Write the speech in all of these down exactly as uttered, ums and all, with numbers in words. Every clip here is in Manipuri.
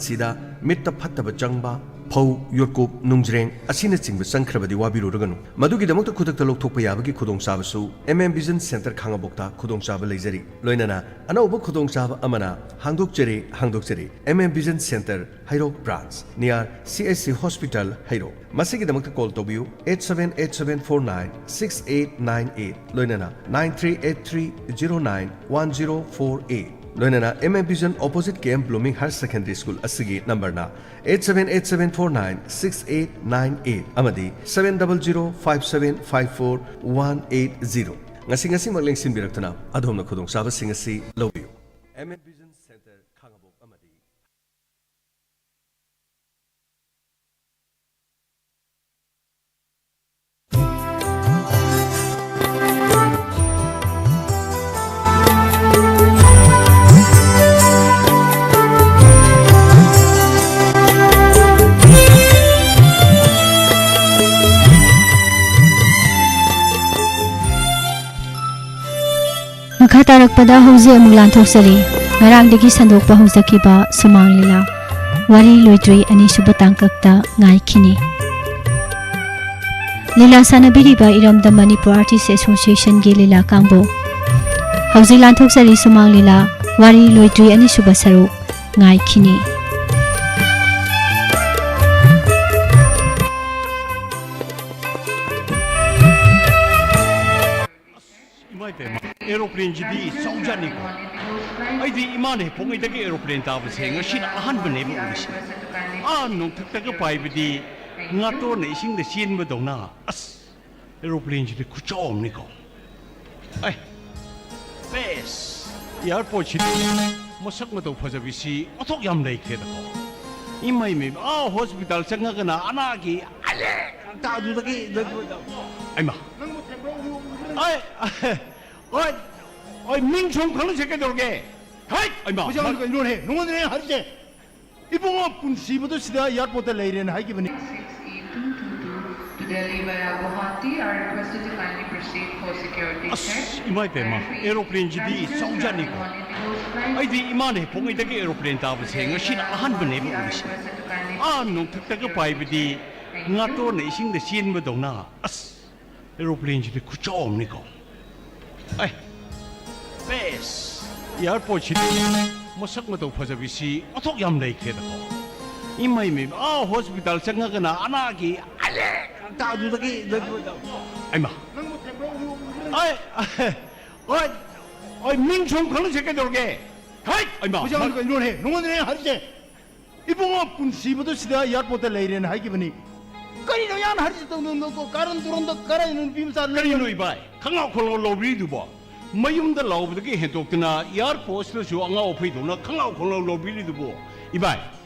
ꯁꯤꯗ ꯃꯤꯠꯇ ꯐꯠꯇꯕ ꯆꯪꯕ, ꯐꯧ, ꯌꯣꯠꯀꯨꯞ, ꯅꯨꯡꯖ꯭ꯔꯦꯡ ꯑꯁꯤꯅꯆꯤꯡꯕ ꯆꯪꯈ꯭ꯔꯕꯗꯤ ꯋꯥꯕꯤꯔꯨꯔꯒꯅꯨ꯫ ꯃꯗꯨꯒꯤꯗꯃꯛꯇ ꯈꯨꯗꯛꯇ ꯂꯧꯊꯣꯛꯄ ꯌꯥꯕꯒꯤ ꯈꯨꯗꯣꯡꯆꯥꯕꯁꯨ M M Vision Center ꯈꯥꯉꯕꯣꯛꯇ ꯈꯨꯗꯣꯡꯆꯥꯕ ꯂꯩꯖꯔꯤ꯫ ꯂꯣꯏꯅꯅ ꯑꯅꯧꯕ ꯈꯨꯗꯣꯡꯆꯥꯕ ꯑꯃꯅ ꯍꯥꯡꯗꯣꯛꯆꯔꯤ, ꯍꯥꯡꯗꯣꯛꯆꯔꯤ, M M Vision Center, ꯍꯩꯔꯣꯛ branch, near C H C hospital, ꯍꯩꯔꯣꯛ꯫ ꯃꯁꯤꯒꯤꯗꯃꯛꯇ call ꯇꯧꯕꯤꯌꯨ, eight seven eight seven four nine six eight nine eight, ꯂꯣꯏꯅꯅ nine three eight three zero nine one zero four eight, ꯂꯣꯏꯅꯅ M M Vision opposite K M Blooming Higher Secondary School ꯑꯁꯤꯒꯤ numberꯅ eight seven eight seven four nine six eight nine eight ꯑꯃꯗꯤ seven double zero five seven five four one eight zero꯫ ꯉꯁꯤ ꯉꯁꯤꯃꯛ ꯂꯦꯡꯁꯤꯟꯕꯤꯔꯛꯇꯨꯅ ꯑꯗꯣꯝꯅ ꯈꯨꯗꯣꯡꯆꯥꯕꯁꯤꯡ ꯑꯁꯤ ꯂꯧꯕꯤꯌꯨ꯫ M M Vision Center ꯈꯥꯉꯕꯣꯛ ꯑꯃꯗꯤ ꯃꯈꯥ ꯇꯥꯔꯛꯄꯗ ꯍꯧꯖꯤꯛ ꯑꯃꯨꯛ ꯂꯥꯟꯊꯣꯛꯆꯔꯤ꯫ ꯉꯔꯥꯡꯗꯒꯤ ꯁꯟꯗꯣꯛꯄ ꯍꯧꯖꯈꯤꯕ ꯁꯨꯃꯥꯡ ꯂꯤꯂꯥ ꯋꯥꯔꯤ ꯂꯣꯏꯗ꯭ꯔꯤ ꯑꯅꯤꯁꯨꯕ ꯇꯥꯡꯀꯛꯇ ꯉꯥꯏꯈꯤꯅꯤ꯫ ꯂꯤꯂꯥ ꯁꯥꯟꯅꯕꯤꯔꯤꯕ ꯏꯔꯝꯗꯝ ꯃꯅꯤꯄꯨꯔ Artist Associationꯒꯤ ꯂꯤꯂꯥ ꯀꯥꯡꯕꯨ꯫ ꯍꯧꯖꯤꯛ ꯂꯥꯟꯊꯣꯛꯆꯔꯤ ꯁꯨꯃꯥꯡ ꯂꯤꯂꯥ ꯋꯥꯔꯤ ꯂꯣꯏꯗ꯭ꯔꯤ ꯑꯅꯤꯁꯨꯕ ꯁꯔꯨꯛ ꯉꯥꯏꯈꯤꯅꯤ꯫ ꯏꯃꯥ ꯏꯕꯦꯝꯃ, aeroplanesꯤꯗꯤ ꯆꯥꯎꯖꯥꯠꯅꯤꯀꯣ꯫ ꯑꯩꯗꯤ ꯏꯃꯥꯅ ꯍꯦꯛ ꯄꯣꯛꯉꯩꯗꯒꯤ aeroplane ꯇꯥꯕꯁꯦ ꯉꯁꯤꯅ ꯑꯍꯥꯟꯕꯅꯦꯕ ꯎꯔꯤꯁꯦ꯫ ꯑꯥ ꯅꯣꯡꯊꯛꯇꯒ ꯄꯥꯏꯕꯗꯤ ꯉꯥꯇꯣꯟꯅ ꯏꯁꯤꯡꯗ ꯆꯦꯟꯕꯗꯧꯅ꯫ ꯑꯁ, aeroplaneꯁꯤꯗꯤ ꯈꯨꯆꯥꯎ ꯑꯃꯅꯤꯀꯣ꯫ ꯑꯩ, ꯕꯦꯁ, airportꯁꯤꯗꯤ ꯃꯁꯛ ꯃꯇꯧ ꯐꯖꯕꯤꯁꯤ ꯑꯣꯟꯊꯣꯛ ꯌꯥꯝ ꯂꯩꯈ꯭ꯔꯦꯗꯀꯣ꯫ ꯏꯃꯩ ꯃꯩ, ꯑꯥ hospital ꯆꯪꯉꯒꯅ ꯑꯅꯥꯒꯤ ꯑꯂꯦ ꯉꯥꯛꯇ ꯑꯗꯨꯗꯒꯤ, ꯑꯩꯃ꯫ ꯑꯩ, ꯑꯣꯏ, ꯑꯣꯏ, ꯃꯤꯡ ꯁꯨꯝ ꯈꯪꯅꯁꯦ ꯀꯩꯗꯧꯔꯒꯦ? ꯍꯩꯠ! ꯑꯩꯃ꯫ ꯃꯁꯤ ꯑꯉꯥꯡꯗꯣ ꯀꯩꯅꯣꯅꯦꯍꯦ? ꯅꯉꯣꯟꯗꯅꯦ ꯑꯩꯅ ꯍꯥꯏꯔꯤꯁꯦ꯫ ꯏꯕꯨꯡꯉꯣ ꯄꯨꯟꯁꯤꯕꯗꯣ ꯁꯤꯗ airportꯇ ꯂꯩꯔꯦꯅ ꯍꯥꯏꯈꯤꯕꯅꯤ꯫ Delhi via Guwahati are requested to kindly proceed for security check. ꯑꯁ, ꯏꯃꯥ ꯏꯕꯦꯝꯃ, aeroplane ꯁꯤꯗꯤ ꯆꯥꯎꯖꯥꯠꯅꯤꯀꯣ꯫ ꯑꯩꯗꯤ ꯏꯃꯥꯅ ꯍꯦꯛ ꯄꯣꯛꯉꯩꯗꯒꯤ aeroplane ꯇꯥꯕꯁꯦ ꯉꯁꯤꯅ ꯑꯍꯥꯟꯕꯅꯦꯕ ꯎꯔꯤꯁꯦ꯫ ꯑꯥ ꯅꯣꯡꯊꯛꯇꯒ ꯄꯥꯏꯕꯗꯤ ꯉꯥꯇꯣꯟꯅ ꯏꯁꯤꯡꯗ ꯆꯦꯟꯕꯗꯧꯅ꯫ ꯑꯁ, aeroplane ꯁꯤꯗꯤ ꯈꯨꯆꯥꯎ ꯑꯃꯅꯤꯀꯣ꯫ ꯑꯩ, ꯕꯦꯁ! Airport ꯁꯤꯗꯤ ꯃꯁꯛ ꯃꯇꯧ ꯐꯖꯕꯤꯁꯤ ꯑꯣꯟꯊꯣꯛ ꯌꯥꯝ ꯂꯩꯈ꯭ꯔꯦꯗꯀꯣ꯫ ꯏꯃꯩ ꯃꯩ, ꯑꯥ hospital ꯆꯪꯉꯒꯅ ꯑꯅꯥꯒꯤ ꯑꯂꯦ ꯇ ꯑꯗꯨꯗꯒꯤ, ꯑꯩꯃ꯫ ꯑꯩ, ꯑꯣꯏ, ꯑꯣꯏ, ꯃꯤꯡ ꯁꯨꯝ ꯈꯪꯅꯁꯦ ꯀꯩꯗꯧꯔꯒꯦ? ꯍꯩ! ꯑꯩꯃ꯫ ꯃꯁꯤ ꯑꯉꯥꯡꯗꯣ ꯀꯩꯅꯣꯅꯦ? ꯅꯉꯣꯟꯗꯅꯦ ꯑꯩꯅ ꯍꯥꯏꯔꯤꯁꯦ꯫ ꯏꯕꯨꯡꯉꯣ ꯄꯨꯟꯁꯤꯕꯗꯨ ꯁꯤꯗ airport ꯇ ꯂꯩꯔꯦꯅ ꯍꯥꯏꯈꯤꯕꯅꯤ꯫ ꯀꯔꯤꯅꯣ ꯌꯥꯝ ꯍꯥꯏꯔꯤꯁꯦ? ꯇꯧꯅꯨ, ꯀꯥꯔꯟ ꯇꯨꯔꯟꯗ ꯀꯔꯥꯏꯅꯣ ꯅꯨꯄꯤ ꯃꯆꯥ ꯂꯩ- ꯀꯔꯤꯅꯣ ꯏꯕꯥꯏ? ꯈꯪꯉꯥꯎ ꯈꯪꯉꯥꯎ ꯂꯧꯕꯤꯔꯤꯗꯨꯕꯣ? ꯃꯌꯨꯝꯗ ꯂꯥꯎꯕꯗꯒꯤ ꯍꯦꯟꯗꯣꯛꯇꯅ airport ꯁꯤꯗꯁꯨ ꯑꯉꯥꯎ ꯑꯐꯩꯗꯧꯅ ꯈꯪꯉꯥꯎ ꯈꯪꯉꯥꯎ ꯂꯧꯕꯤꯔꯤꯗꯨꯕꯣ? ꯏꯕꯥꯏ,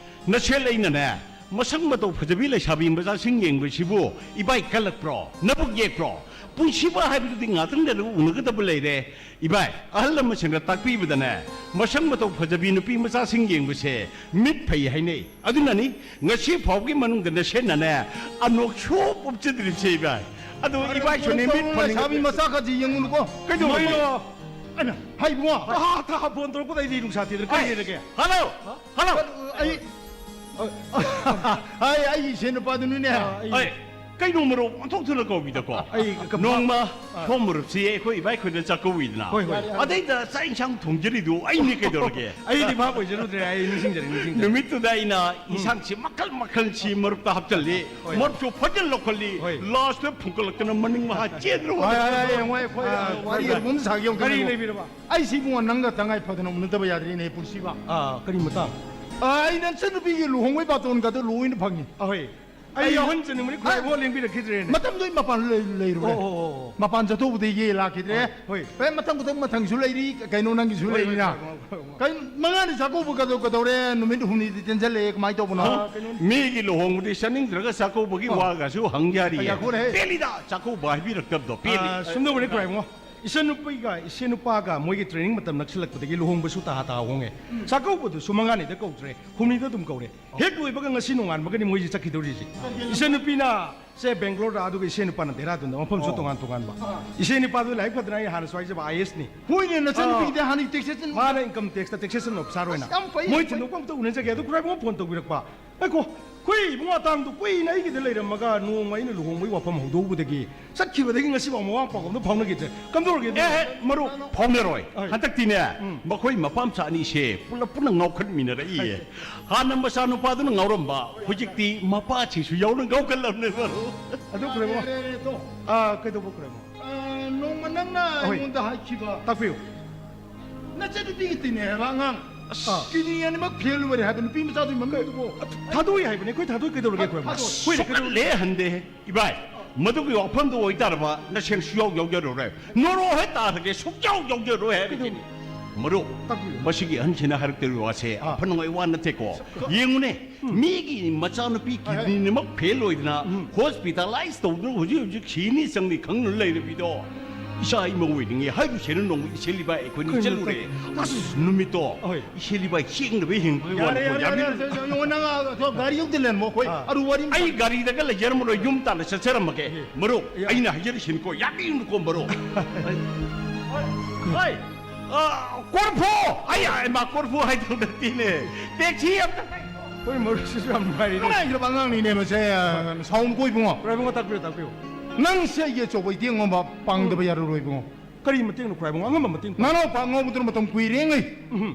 ꯅꯁꯦ ꯂꯩꯅꯅꯦ ꯃꯁꯛ ꯃꯇꯧ ꯐꯖꯕꯤ ꯂꯩꯁꯥꯕꯤ ꯃꯆꯥꯁꯤꯡ ꯌꯦꯡꯕꯁꯤꯕꯨ ꯏꯕꯥꯏ ꯀꯜꯂꯛꯄ꯭ꯔꯣ? ꯅꯕꯨꯛ ꯌꯦꯛꯄ꯭ꯔꯣ? ꯄꯨꯟꯁꯤꯕ ꯍꯥꯏꯕꯗꯨꯗꯤ ꯉꯥꯛꯇꯪ ꯂꯩꯔꯒ ꯎꯅꯒꯗꯕ ꯂꯩꯔꯦ꯫ ꯏꯕꯥꯏ, ꯑꯍꯜ ꯂꯃꯟꯁꯤꯡꯅ ꯇꯥꯛꯄꯤꯕꯗꯅꯦ, ꯃꯁꯛ ꯃꯇꯧ ꯐꯖꯕꯤ ꯅꯨꯄꯤ ꯃꯆꯥꯁꯤꯡ ꯌꯦꯡꯕꯁꯦ ꯃꯤꯠ ꯐꯩ ꯍꯥꯏꯅꯩ꯫ ꯑꯗꯨꯅꯅꯤ ꯉꯁꯤ ꯐꯥꯎꯒꯤ ꯃꯅꯨꯡꯗ ꯅꯁꯦꯟꯅꯅꯦ ꯑꯅꯣꯛ ꯁꯨꯞ ꯎꯞꯆꯗ꯭ꯔꯤꯕꯁꯦ ꯏꯕꯥꯏ꯫ ꯑꯗꯣ ꯏꯕꯥꯏꯁꯨꯅꯦ ꯃꯤꯠ ꯐꯅꯤꯡ- ꯂꯩꯁꯥꯕꯤ ꯃꯆꯥ ꯈꯔꯁꯤ ꯌꯦꯡꯉꯨꯅꯨꯀꯣ꯫ ꯀꯩꯗꯧꯕꯩꯅꯣ? ꯑꯩꯅ ꯍꯥꯏꯕꯨꯡꯉꯣ꯫ ꯊꯥ ꯊꯥ ꯐꯣꯟ ꯇꯧꯔꯛꯄꯗ ꯑꯩꯗꯤ ꯅꯨꯡꯁꯥ ꯊꯤꯗ꯭ꯔꯦ ꯀꯔꯤ ꯂꯩꯔꯒꯦ? Hello, hello. ꯑꯩ ꯑꯩ ꯑꯩꯒꯤ ꯏꯆꯦ ꯅꯨꯄꯥꯗꯨꯅꯤꯅꯦ꯫ ꯑꯩ ꯀꯩꯅꯣ ꯃꯔꯨꯞ ꯑꯣꯟꯊꯣꯛ ꯊꯨꯅ ꯀꯧꯕꯤꯗꯀꯣ꯫ ꯑꯩ ꯀ- ꯅꯣꯡꯃ ꯁꯣꯝ ꯃꯔꯨꯞꯁꯤ ꯑꯩꯈꯣꯏ ꯏꯕꯥꯏ ꯈꯣꯏꯗ ꯆꯥꯛꯀꯧꯕꯤꯗꯅ꯫ ꯍꯣꯏ, ꯍꯣꯏ꯫ ꯑꯗꯩꯗ ꯆꯥꯛ ꯏꯟꯁꯥꯡ ꯊꯣꯡꯖꯔꯤꯗꯨ ꯑꯩꯅꯤ ꯀꯩꯗꯧꯔꯒꯦ? ꯑꯩꯗꯤ ꯚꯥꯞ ꯑꯣꯏꯖꯔꯨꯗ꯭ꯔꯦ꯫ ꯑꯩ ꯅꯤꯡꯁꯤꯡꯖꯔꯦ, ꯅꯤꯡꯁꯤꯡꯖꯔꯦ꯫ ꯅꯨꯃꯤꯠꯇꯨꯗ ꯑꯩꯅ ꯏꯟꯁꯥꯡꯁꯤ ꯃꯈꯜ ꯃꯈꯜꯁꯤ ꯃꯔꯨꯞꯇ ꯍꯥꯞꯆꯜꯂꯤ꯫ ꯍꯣꯏ꯫ ꯃꯔꯨꯞꯁꯨ ꯐꯖꯅ ꯂꯧꯈꯠꯂꯤ꯫ ꯍꯣꯏ꯫ Last ꯇ ꯐꯨꯒꯠꯂꯛꯇꯅ ꯃꯅꯤꯡ ꯃꯍꯥ ꯆꯦꯟꯗ꯭ꯔꯣ? ꯍꯣꯏ ꯍꯣꯏ ꯍꯣꯏ ꯌꯦꯡꯉꯣ ꯑꯩꯈꯣꯏ ꯑꯥ, ꯋꯥꯔꯤ ꯍꯣꯏ꯫ ꯑꯗꯨꯝ ꯁꯥꯒꯦ ꯌꯦꯡꯉꯣ ꯀꯔꯤ ꯀꯩꯅꯣ꯫ ꯂꯩꯕꯤꯔꯕ? ꯑꯩꯁꯤ ꯏꯕꯨꯡꯉꯣ ꯅꯪꯒ ꯇꯉꯥꯏ ꯐꯗꯅ ꯎꯅꯗꯕ ꯌꯥꯗ꯭ꯔꯤꯅꯦ ꯄꯨꯟꯁꯤꯕ꯫ ꯑꯥ, ꯀꯔꯤ ꯃꯇꯥꯡ? ꯑꯥ, ꯑꯩ ꯅꯆꯟꯅꯨꯄꯤꯒꯤ ꯂꯨꯍꯣꯡꯕꯩ ꯕꯥꯇꯣꯟꯒꯗꯣ ꯂꯣꯏꯅ ꯐꯪꯉꯤ꯫ ꯑꯍꯣꯏ꯫ ꯑꯩ ꯌꯥꯎꯍꯟꯖꯅꯤꯡꯕꯅꯤ ꯈ꯭ꯋꯥꯏꯕꯣ ꯂꯦꯡꯕꯤꯔꯛꯈꯤꯗ꯭ꯔꯦꯅꯦ꯫ ꯃꯇꯝꯗꯣ ꯑꯩ ꯃꯄꯥꯟ ꯂꯩ- ꯂꯩꯔꯨꯔꯦ꯫ ꯑꯣ, ꯑꯣ, ꯑꯣ, ꯑꯣ꯫ ꯃꯄꯥꯟ ꯆꯠꯊꯣꯛꯎꯕꯗꯒꯤ ꯂꯥꯛꯈꯤꯗ꯭ꯔꯦ꯫ ꯍꯣꯏ꯫ ꯑꯦ, ꯃꯊꯪ ꯃꯊꯪ ꯃꯊꯪꯁꯨ ꯂꯩꯔꯤ, ꯀꯩꯅꯣ ꯅꯪꯒꯤꯁꯨ ꯍꯣꯏ, ꯂꯩꯔꯤꯅ꯫ ꯍꯣꯏ, ꯍꯣꯏ, ꯍꯣꯏ, ꯍꯣꯏ꯫ ꯀꯩꯅꯣ ꯃꯉꯥꯅꯤ ꯆꯥꯛꯀꯧꯕ ꯀꯗꯧ ꯀꯗꯧꯔꯦ, ꯅꯨꯃꯤꯠ ꯍꯨꯝꯅꯤꯗꯤ ꯇꯦꯟꯁꯤꯜꯂꯛꯑꯦ, ꯀꯃꯥꯏꯅ ꯇꯧꯕꯅꯣ? ꯑꯥ, ꯀꯩꯅꯣ ꯃꯤꯒꯤ ꯂꯨꯍꯣꯡꯕꯗꯤ ꯆꯠꯅꯤꯡꯗ꯭ꯔꯒ ꯆꯥꯛꯀꯧꯕꯒꯤ ꯑꯥ꯫ ꯋꯥꯒꯁꯨ ꯍꯪ ꯌꯥꯔꯤꯌꯦ꯫ ꯌꯥꯈꯣꯔꯦ꯫ ꯄꯦꯜꯂꯤꯗ ꯆꯥꯛꯀꯧꯕ ꯍꯥꯏꯕꯤꯔꯛꯇꯕꯗꯣ ꯄꯦꯜꯂꯤ꯫ ꯑꯥ, ꯁꯨꯝꯗꯧꯕꯅꯤ ꯈ꯭ꯋꯥꯏꯕꯨꯡꯉꯣ꯫ ꯏꯆꯟꯅꯨꯄꯤꯒ ꯏꯆꯦ ꯅꯨꯄꯥꯒ ꯃꯣꯏꯒꯤ training ꯃꯇꯝ ꯅꯛꯁꯤꯜꯂꯛꯄꯗꯒꯤ ꯂꯨꯍꯣꯡꯕꯁꯨ ꯇꯥꯍꯥ ꯇꯥꯍꯥ ꯍꯣꯡꯉꯦ꯫ ꯆꯥꯛꯀꯧꯕꯗꯨꯁꯨ ꯃꯉꯥꯅꯤꯗ ꯀꯧꯗ꯭ꯔꯦ, ꯍꯨꯝꯅꯤꯗ ꯑꯗꯨꯝ ꯀꯧꯔꯦ꯫ ꯍꯦꯛ ꯂꯣꯏꯕꯒ ꯉꯁꯤ ꯅꯣꯡꯉꯥꯟꯕꯒꯅꯤ ꯃꯣꯏꯁꯦ ꯆꯠꯈꯤꯗꯧꯔꯤꯁꯦ꯫ ꯏꯆꯟꯅꯨꯄꯤꯅ ꯁꯦ ꯕꯦꯡꯒ꯭ꯂꯣꯔꯗ, ꯑꯗꯨꯒ ꯏꯆꯦ ꯅꯨꯄꯥꯅ ꯗꯦꯍꯔꯥꯗꯨꯟꯗ, ꯃꯐꯝꯁꯨ ꯑꯣ꯫ ꯇꯣꯉꯥꯟ ꯇꯣꯉꯥꯟꯕ꯫ ꯏꯆꯦ ꯅꯨꯄꯥꯗꯨ ꯂꯥꯏꯔꯤꯛ ꯐꯗꯅ ꯑꯩ ꯍꯥꯟꯅꯁꯨ ꯍꯥꯏꯖꯕ ꯑꯥꯏ ꯑꯦꯁꯅꯤ꯫ ꯍꯣꯏꯅꯦ, ꯅꯆꯟꯅꯨꯄꯤꯒꯤꯗꯤ ꯑꯥ꯫ ꯍꯥꯟꯅ taxation ꯃꯥꯅ income taxꯇ taxation officer ꯑꯣꯏꯅ꯫ ꯑꯁ, ꯌꯥꯝ ꯐꯩ, ꯃꯣꯏ ꯌꯥꯝ ꯐꯩ꯫ ꯊꯤꯟꯗꯣꯛꯄ ꯑꯝꯇ ꯎꯅꯖꯒꯦ꯫ ꯑꯗꯨ ꯈꯨꯔꯥꯏꯕꯨꯡꯉꯣ phone ꯇꯧꯕꯤꯔꯛꯄ꯫ ꯉꯥꯏꯈꯣ, ꯑꯩꯈꯣꯏ ꯏꯕꯨꯡꯉꯣ ꯑꯇꯥꯡꯗꯣ ꯀꯨꯏꯅ ꯑꯩꯒꯤꯗ ꯂꯩꯔꯝꯃꯒ ꯅꯣꯡꯃ ꯑꯩꯅ ꯂꯨꯍꯣꯡꯕꯒꯤ ꯋꯥꯐꯝ ꯍꯧꯗꯣꯛꯎꯕꯗꯒꯤ ꯆꯠꯈꯤꯕꯗꯒꯤ ꯉꯁꯤꯐꯥꯎ ꯃꯋꯥ ꯃꯄꯥꯎ ꯑꯝꯇ ꯐꯥꯎꯅꯈꯤꯗ꯭ꯔꯦ꯫ ꯀꯝꯗꯧꯔꯒꯦ? ꯑꯦ, ꯑꯦ, ꯃꯔꯨꯞ, ꯐꯥꯎꯅꯔꯣꯏ꯫ ꯍꯣꯏ꯫ ꯍꯟꯗꯛꯇꯤꯅꯦ, ꯎꯝ꯫ ꯃꯈꯣꯏ ꯃꯄꯥ ꯃꯆꯥ ꯑꯅꯤꯁꯦ ꯄꯨꯂꯞ ꯄꯨꯟꯅ ꯉꯥꯎꯈꯠꯃꯤꯟꯅꯔꯛꯏꯌꯦ꯫ ꯍꯣꯏ꯫ ꯍꯥꯟꯅ ꯃꯆꯥꯅꯨꯄꯥꯗꯨꯅ ꯉꯥꯎꯔꯝꯕ, ꯍꯧꯖꯤꯛꯇꯤ ꯃꯄꯥꯁꯤꯁꯨ ꯌꯥꯎꯅ ꯉꯥꯎꯈꯠꯂꯕꯅꯦ, ꯃꯔꯨꯞ꯫ ꯑꯗꯨ ꯈꯨꯔꯥꯏꯕꯨꯡꯉꯣ꯫ ꯌꯥꯔꯦ, ꯌꯥꯔꯦ, ꯇꯣ꯫ ꯑꯥ, ꯀꯩꯗꯧꯕ ꯈꯨꯔꯥꯏꯕꯨꯡꯉꯣ? ꯑꯥ, ꯅꯣꯡꯃ ꯅꯪꯅ ꯍꯣꯏ꯫ ꯑꯩꯉꯣꯟꯗ ꯍꯥꯏꯈꯤꯕ ꯇꯥꯛꯄꯤꯌꯨ꯫ ꯅꯆꯟꯅꯨꯄꯤꯒꯤ ꯇꯤꯟꯅꯩ ꯍꯥꯏꯕ ꯑꯉꯥꯡ꯫ ꯑꯁ, ꯑꯥ꯫ Kidney ꯑꯅꯤꯃꯛ fail ꯑꯣꯏꯔꯦ ꯍꯥꯏꯕ ꯅꯨꯄꯤ ꯃꯆꯥꯗꯨꯒꯤ ꯃꯃꯤꯡꯗꯨꯕꯨ꯫ ꯊꯥꯗꯣꯛꯏ ꯍꯥꯏꯕꯅꯦ, ꯑꯩꯈꯣꯏ ꯊꯥꯗꯣꯛꯏ ꯀꯩꯗꯧꯔꯒꯦ ꯊꯥ-, ꯈꯨꯔꯥꯏꯕꯨꯡꯉꯣ? ꯊꯥꯗꯣꯛ-, ꯑꯩꯈꯣꯏꯅ ꯀꯩꯗꯧ- ꯁꯨꯛꯍꯜꯂꯦ ꯍꯟꯗꯦ꯫ ꯏꯕꯥꯏ, ꯃꯗꯨꯒꯤ ꯋꯥꯐꯝꯗꯨ ꯑꯣꯏꯇꯥꯔꯕ ꯅꯁꯦꯟ ꯁꯨꯌꯥꯎ ꯌꯥꯎꯖꯔꯔꯣꯏ꯫ ꯅꯣꯔꯣ ꯍꯦꯛ ꯇꯥꯔꯒꯦ, ꯁꯨꯛꯌꯥꯎ ꯌꯥꯎꯖꯔꯔꯣꯏ ꯍꯥꯏꯕꯁꯤꯅꯤ꯫ ꯃꯔꯨꯞ, ꯇꯥꯛꯄꯤꯌꯨ꯫ ꯃꯁꯤꯒꯤ ꯑꯍꯟꯁꯤꯅ ꯍꯥꯏꯔꯛꯇꯣꯏꯔꯤꯕ ꯋꯥꯁꯦ ꯑꯥ꯫ ꯑꯐ ꯅꯨꯡꯉꯥꯏ ꯋꯥ ꯅꯠꯇꯦꯀꯣ꯫ ꯌꯦꯡꯉꯨꯅꯦ, ꯎꯝ꯫ ꯃꯤꯒꯤ ꯃꯆꯥꯅꯨꯄꯤ ꯍꯣꯏ, ꯍꯣꯏ꯫ Kidneyꯅꯤꯃꯛ fail ꯑꯣꯏꯗꯅ ꯎꯝ꯫ Hospitalize ꯇꯧꯗꯨꯅ ꯍꯧꯖꯤꯛ ꯍꯧꯖꯤꯛ ꯁꯤꯅꯤ ꯆꯪꯅꯤ ꯈꯪꯗꯅ ꯂꯩꯔꯕꯤꯗꯣ꯫ ꯏꯆꯥ ꯏꯃꯧ ꯑꯣꯏꯅꯤꯡꯉꯦ ꯍꯥꯏꯔꯨꯁꯦꯅ ꯅꯣꯡꯃ ꯏꯆꯦ ꯂꯤꯕꯥꯏ ꯑꯩꯈꯣꯏꯅꯤ ꯀꯩꯅꯣ ꯆꯠꯂꯨꯔꯦ꯫ ꯇꯧ-, ꯑꯁ, ꯅꯨꯃꯤꯠꯇꯣ ꯍꯣꯏ꯫ ꯏꯆꯦ ꯂꯤꯕꯥꯏ ꯆꯦꯡꯅꯕ ꯍꯤꯡꯕꯒꯤ ꯌꯥꯔꯦ, ꯋꯥꯅꯤꯀꯣ, ꯌꯥꯔꯦ, ꯌꯥꯔꯦ, ꯌꯥꯕꯤꯌꯨ꯫ ꯌꯥꯔꯦ, ꯌꯥꯔꯦ, ꯌꯥꯔꯦ, ꯅꯪ, ꯑꯥ, ꯊꯣ, ꯒꯥꯔꯤ ꯑꯃ ꯊꯤꯜꯂꯦ, ꯃꯈꯣꯏ ꯑꯥ꯫ ꯑꯔꯨ ꯋꯥꯔꯤ ꯑꯃ ꯑꯩ ꯁꯥꯟꯅ- ꯒꯥꯔꯤꯗꯒ ꯂꯩꯖꯔꯝꯃꯔꯣꯏ, ꯌꯨꯝ ꯇꯥꯟꯅ ꯆꯠꯆꯔꯝꯃꯒꯦ꯫ ꯑꯦ꯫ ꯃꯔꯨꯞ, ꯌꯥ- ꯑꯩꯅ ꯍꯥꯏꯖꯔꯤꯁꯤꯅꯤꯀꯣ, ꯌꯥꯕꯤꯌꯨꯅꯨꯀꯣ, ꯃꯔꯨꯞ꯫ ꯍꯣꯏ, ꯍꯣꯏ꯫ ꯑꯥ, ꯀꯣꯔꯐꯨ! ꯑꯩ, ꯑꯩ, ꯃꯥ ꯀꯣꯔꯐꯨ ꯍꯥꯏꯗꯧ ꯅꯠꯇꯦꯅꯦ꯫ ꯇꯦꯛꯁꯤ ꯑꯝꯇ ꯑꯩꯈꯣꯏ ꯃꯔꯨꯞꯁꯤꯁꯨ ꯌꯥꯝ ꯅꯨꯡꯉꯥꯏꯔꯤꯅꯦ꯫ ꯅꯨꯡꯉꯥꯏꯈ꯭ꯔꯕ ꯑꯉꯥꯡꯅꯤꯅꯦ ꯃꯁꯦ, ꯑꯥ, ꯁꯥꯎꯅꯨꯀꯣ ꯏꯕꯨꯡꯉꯣ꯫ ꯈꯨꯔꯥꯏꯕꯨꯡꯉꯣ, ꯇꯥꯛꯄꯤꯌꯨ, ꯇꯥꯛꯄꯤꯌꯨ꯫ ꯅꯪꯁꯦ ꯑꯩꯒꯤ ꯑꯆꯧꯕ ꯏꯇꯦꯡ ꯑꯃ ꯄꯥꯡꯗꯕ ꯎꯝ꯫ ꯌꯥꯔꯔꯣꯏ ꯏꯕꯨꯡꯉꯣ꯫ ꯀꯔꯤ ꯃꯇꯦꯡꯅꯣ ꯈꯨꯔꯥꯏꯕꯨꯡꯉꯣ? ꯑꯉꯝꯕ ꯃꯇꯦꯡ ꯄꯥꯡ- ꯅꯅꯥꯎꯄꯥ ꯑꯉꯧꯕꯗꯨꯅ ꯃꯇꯝ ꯀꯨꯏꯔꯦꯉꯩ ꯎꯝ꯫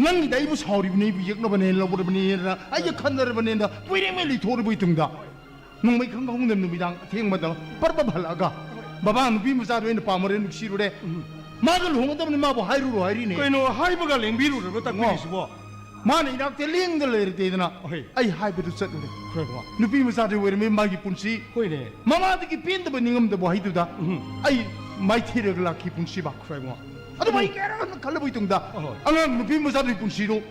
ꯅꯪꯒꯤꯗ ꯑꯩꯕꯨ ꯁꯥꯎꯔꯤꯕꯅꯤ, ꯑꯩꯕꯨ ꯌꯦꯛꯅꯕꯅꯦꯅ ꯂꯧꯔꯕꯅꯤꯅ, ꯑꯩꯒ ꯈꯟꯅꯔꯕꯅꯤꯅ ꯀꯨꯏꯔꯦꯉꯩ ꯂꯩꯊꯣꯛꯂꯕꯒꯤ ꯇꯨꯡꯗ, ꯅꯣꯡꯃꯩ ꯈꯪ ꯈꯪꯍꯧꯗꯅ ꯅꯨꯃꯤꯗꯥꯡ ꯑꯊꯦꯡꯕꯗ ꯄꯔꯞ ꯄꯔꯞ ꯍꯜꯂꯛꯑꯒ, "ꯕꯕꯥ, ꯅꯨꯄꯤ ꯃꯆꯥꯗꯣ ꯑꯩꯅ ꯄꯥꯝꯃꯨꯔꯦ, ꯅꯨꯡꯁꯤꯔꯨꯔꯦ꯫ ꯎꯝ꯫ ꯃꯥꯒ ꯂꯨꯍꯣꯡꯒꯗꯕꯅꯤ, ꯃꯥꯕꯨ ꯍꯥꯏꯔꯨꯔꯣ" ꯍꯥꯏꯔꯤꯅꯦ꯫ ꯀꯩꯅꯣ, ꯍꯥꯏꯕꯒ ꯂꯦꯡꯕꯤꯔꯨꯔꯕ ꯇꯥꯛꯄꯤꯔꯤꯁꯤꯕꯣ? ꯃꯥꯅ ꯏꯅꯥꯛꯇ ꯂꯦꯡꯗ ꯂꯩꯔꯗꯦꯗꯅ ꯍꯣꯏ꯫ ꯑꯩ ꯍꯥꯏꯕꯗꯨ ꯆꯠꯂꯨꯔꯦ꯫ ꯈꯨꯔꯥꯏꯕꯨꯡꯉꯣ꯫ ꯅꯨꯄꯤ ꯃꯆꯥꯗꯤ ꯑꯣꯏꯔꯝꯃꯤ ꯃꯥꯒꯤ ꯄꯨꯟꯁꯤ꯫ ꯍꯣꯏꯅꯦ꯫ ꯃꯃꯥꯗꯒꯤ ꯄꯦꯟꯗꯕ ꯅꯤꯡꯉꯝꯗꯕ ꯋꯥꯍꯩꯗꯨꯗ ꯎꯝ꯫ ꯑꯩ ꯃꯥꯏꯊꯤꯔꯒ ꯂꯥꯛꯈꯤ ꯄꯨꯟꯁꯤꯕ꯫ ꯈꯨꯔꯥꯏꯕꯨꯡꯉꯣ꯫ ꯑꯗꯨꯃꯥꯏ ꯑꯗꯨ ꯀꯌꯥꯔꯛ ꯍꯟꯅ ꯈꯜꯂꯕꯒꯤ ꯇꯨꯡꯗ ꯑꯍꯣꯏ꯫ ꯑꯉꯥꯡ ꯅꯨꯄꯤ ꯃꯆꯥꯗꯨꯒꯤ ꯄꯨꯟꯁꯤꯗꯨ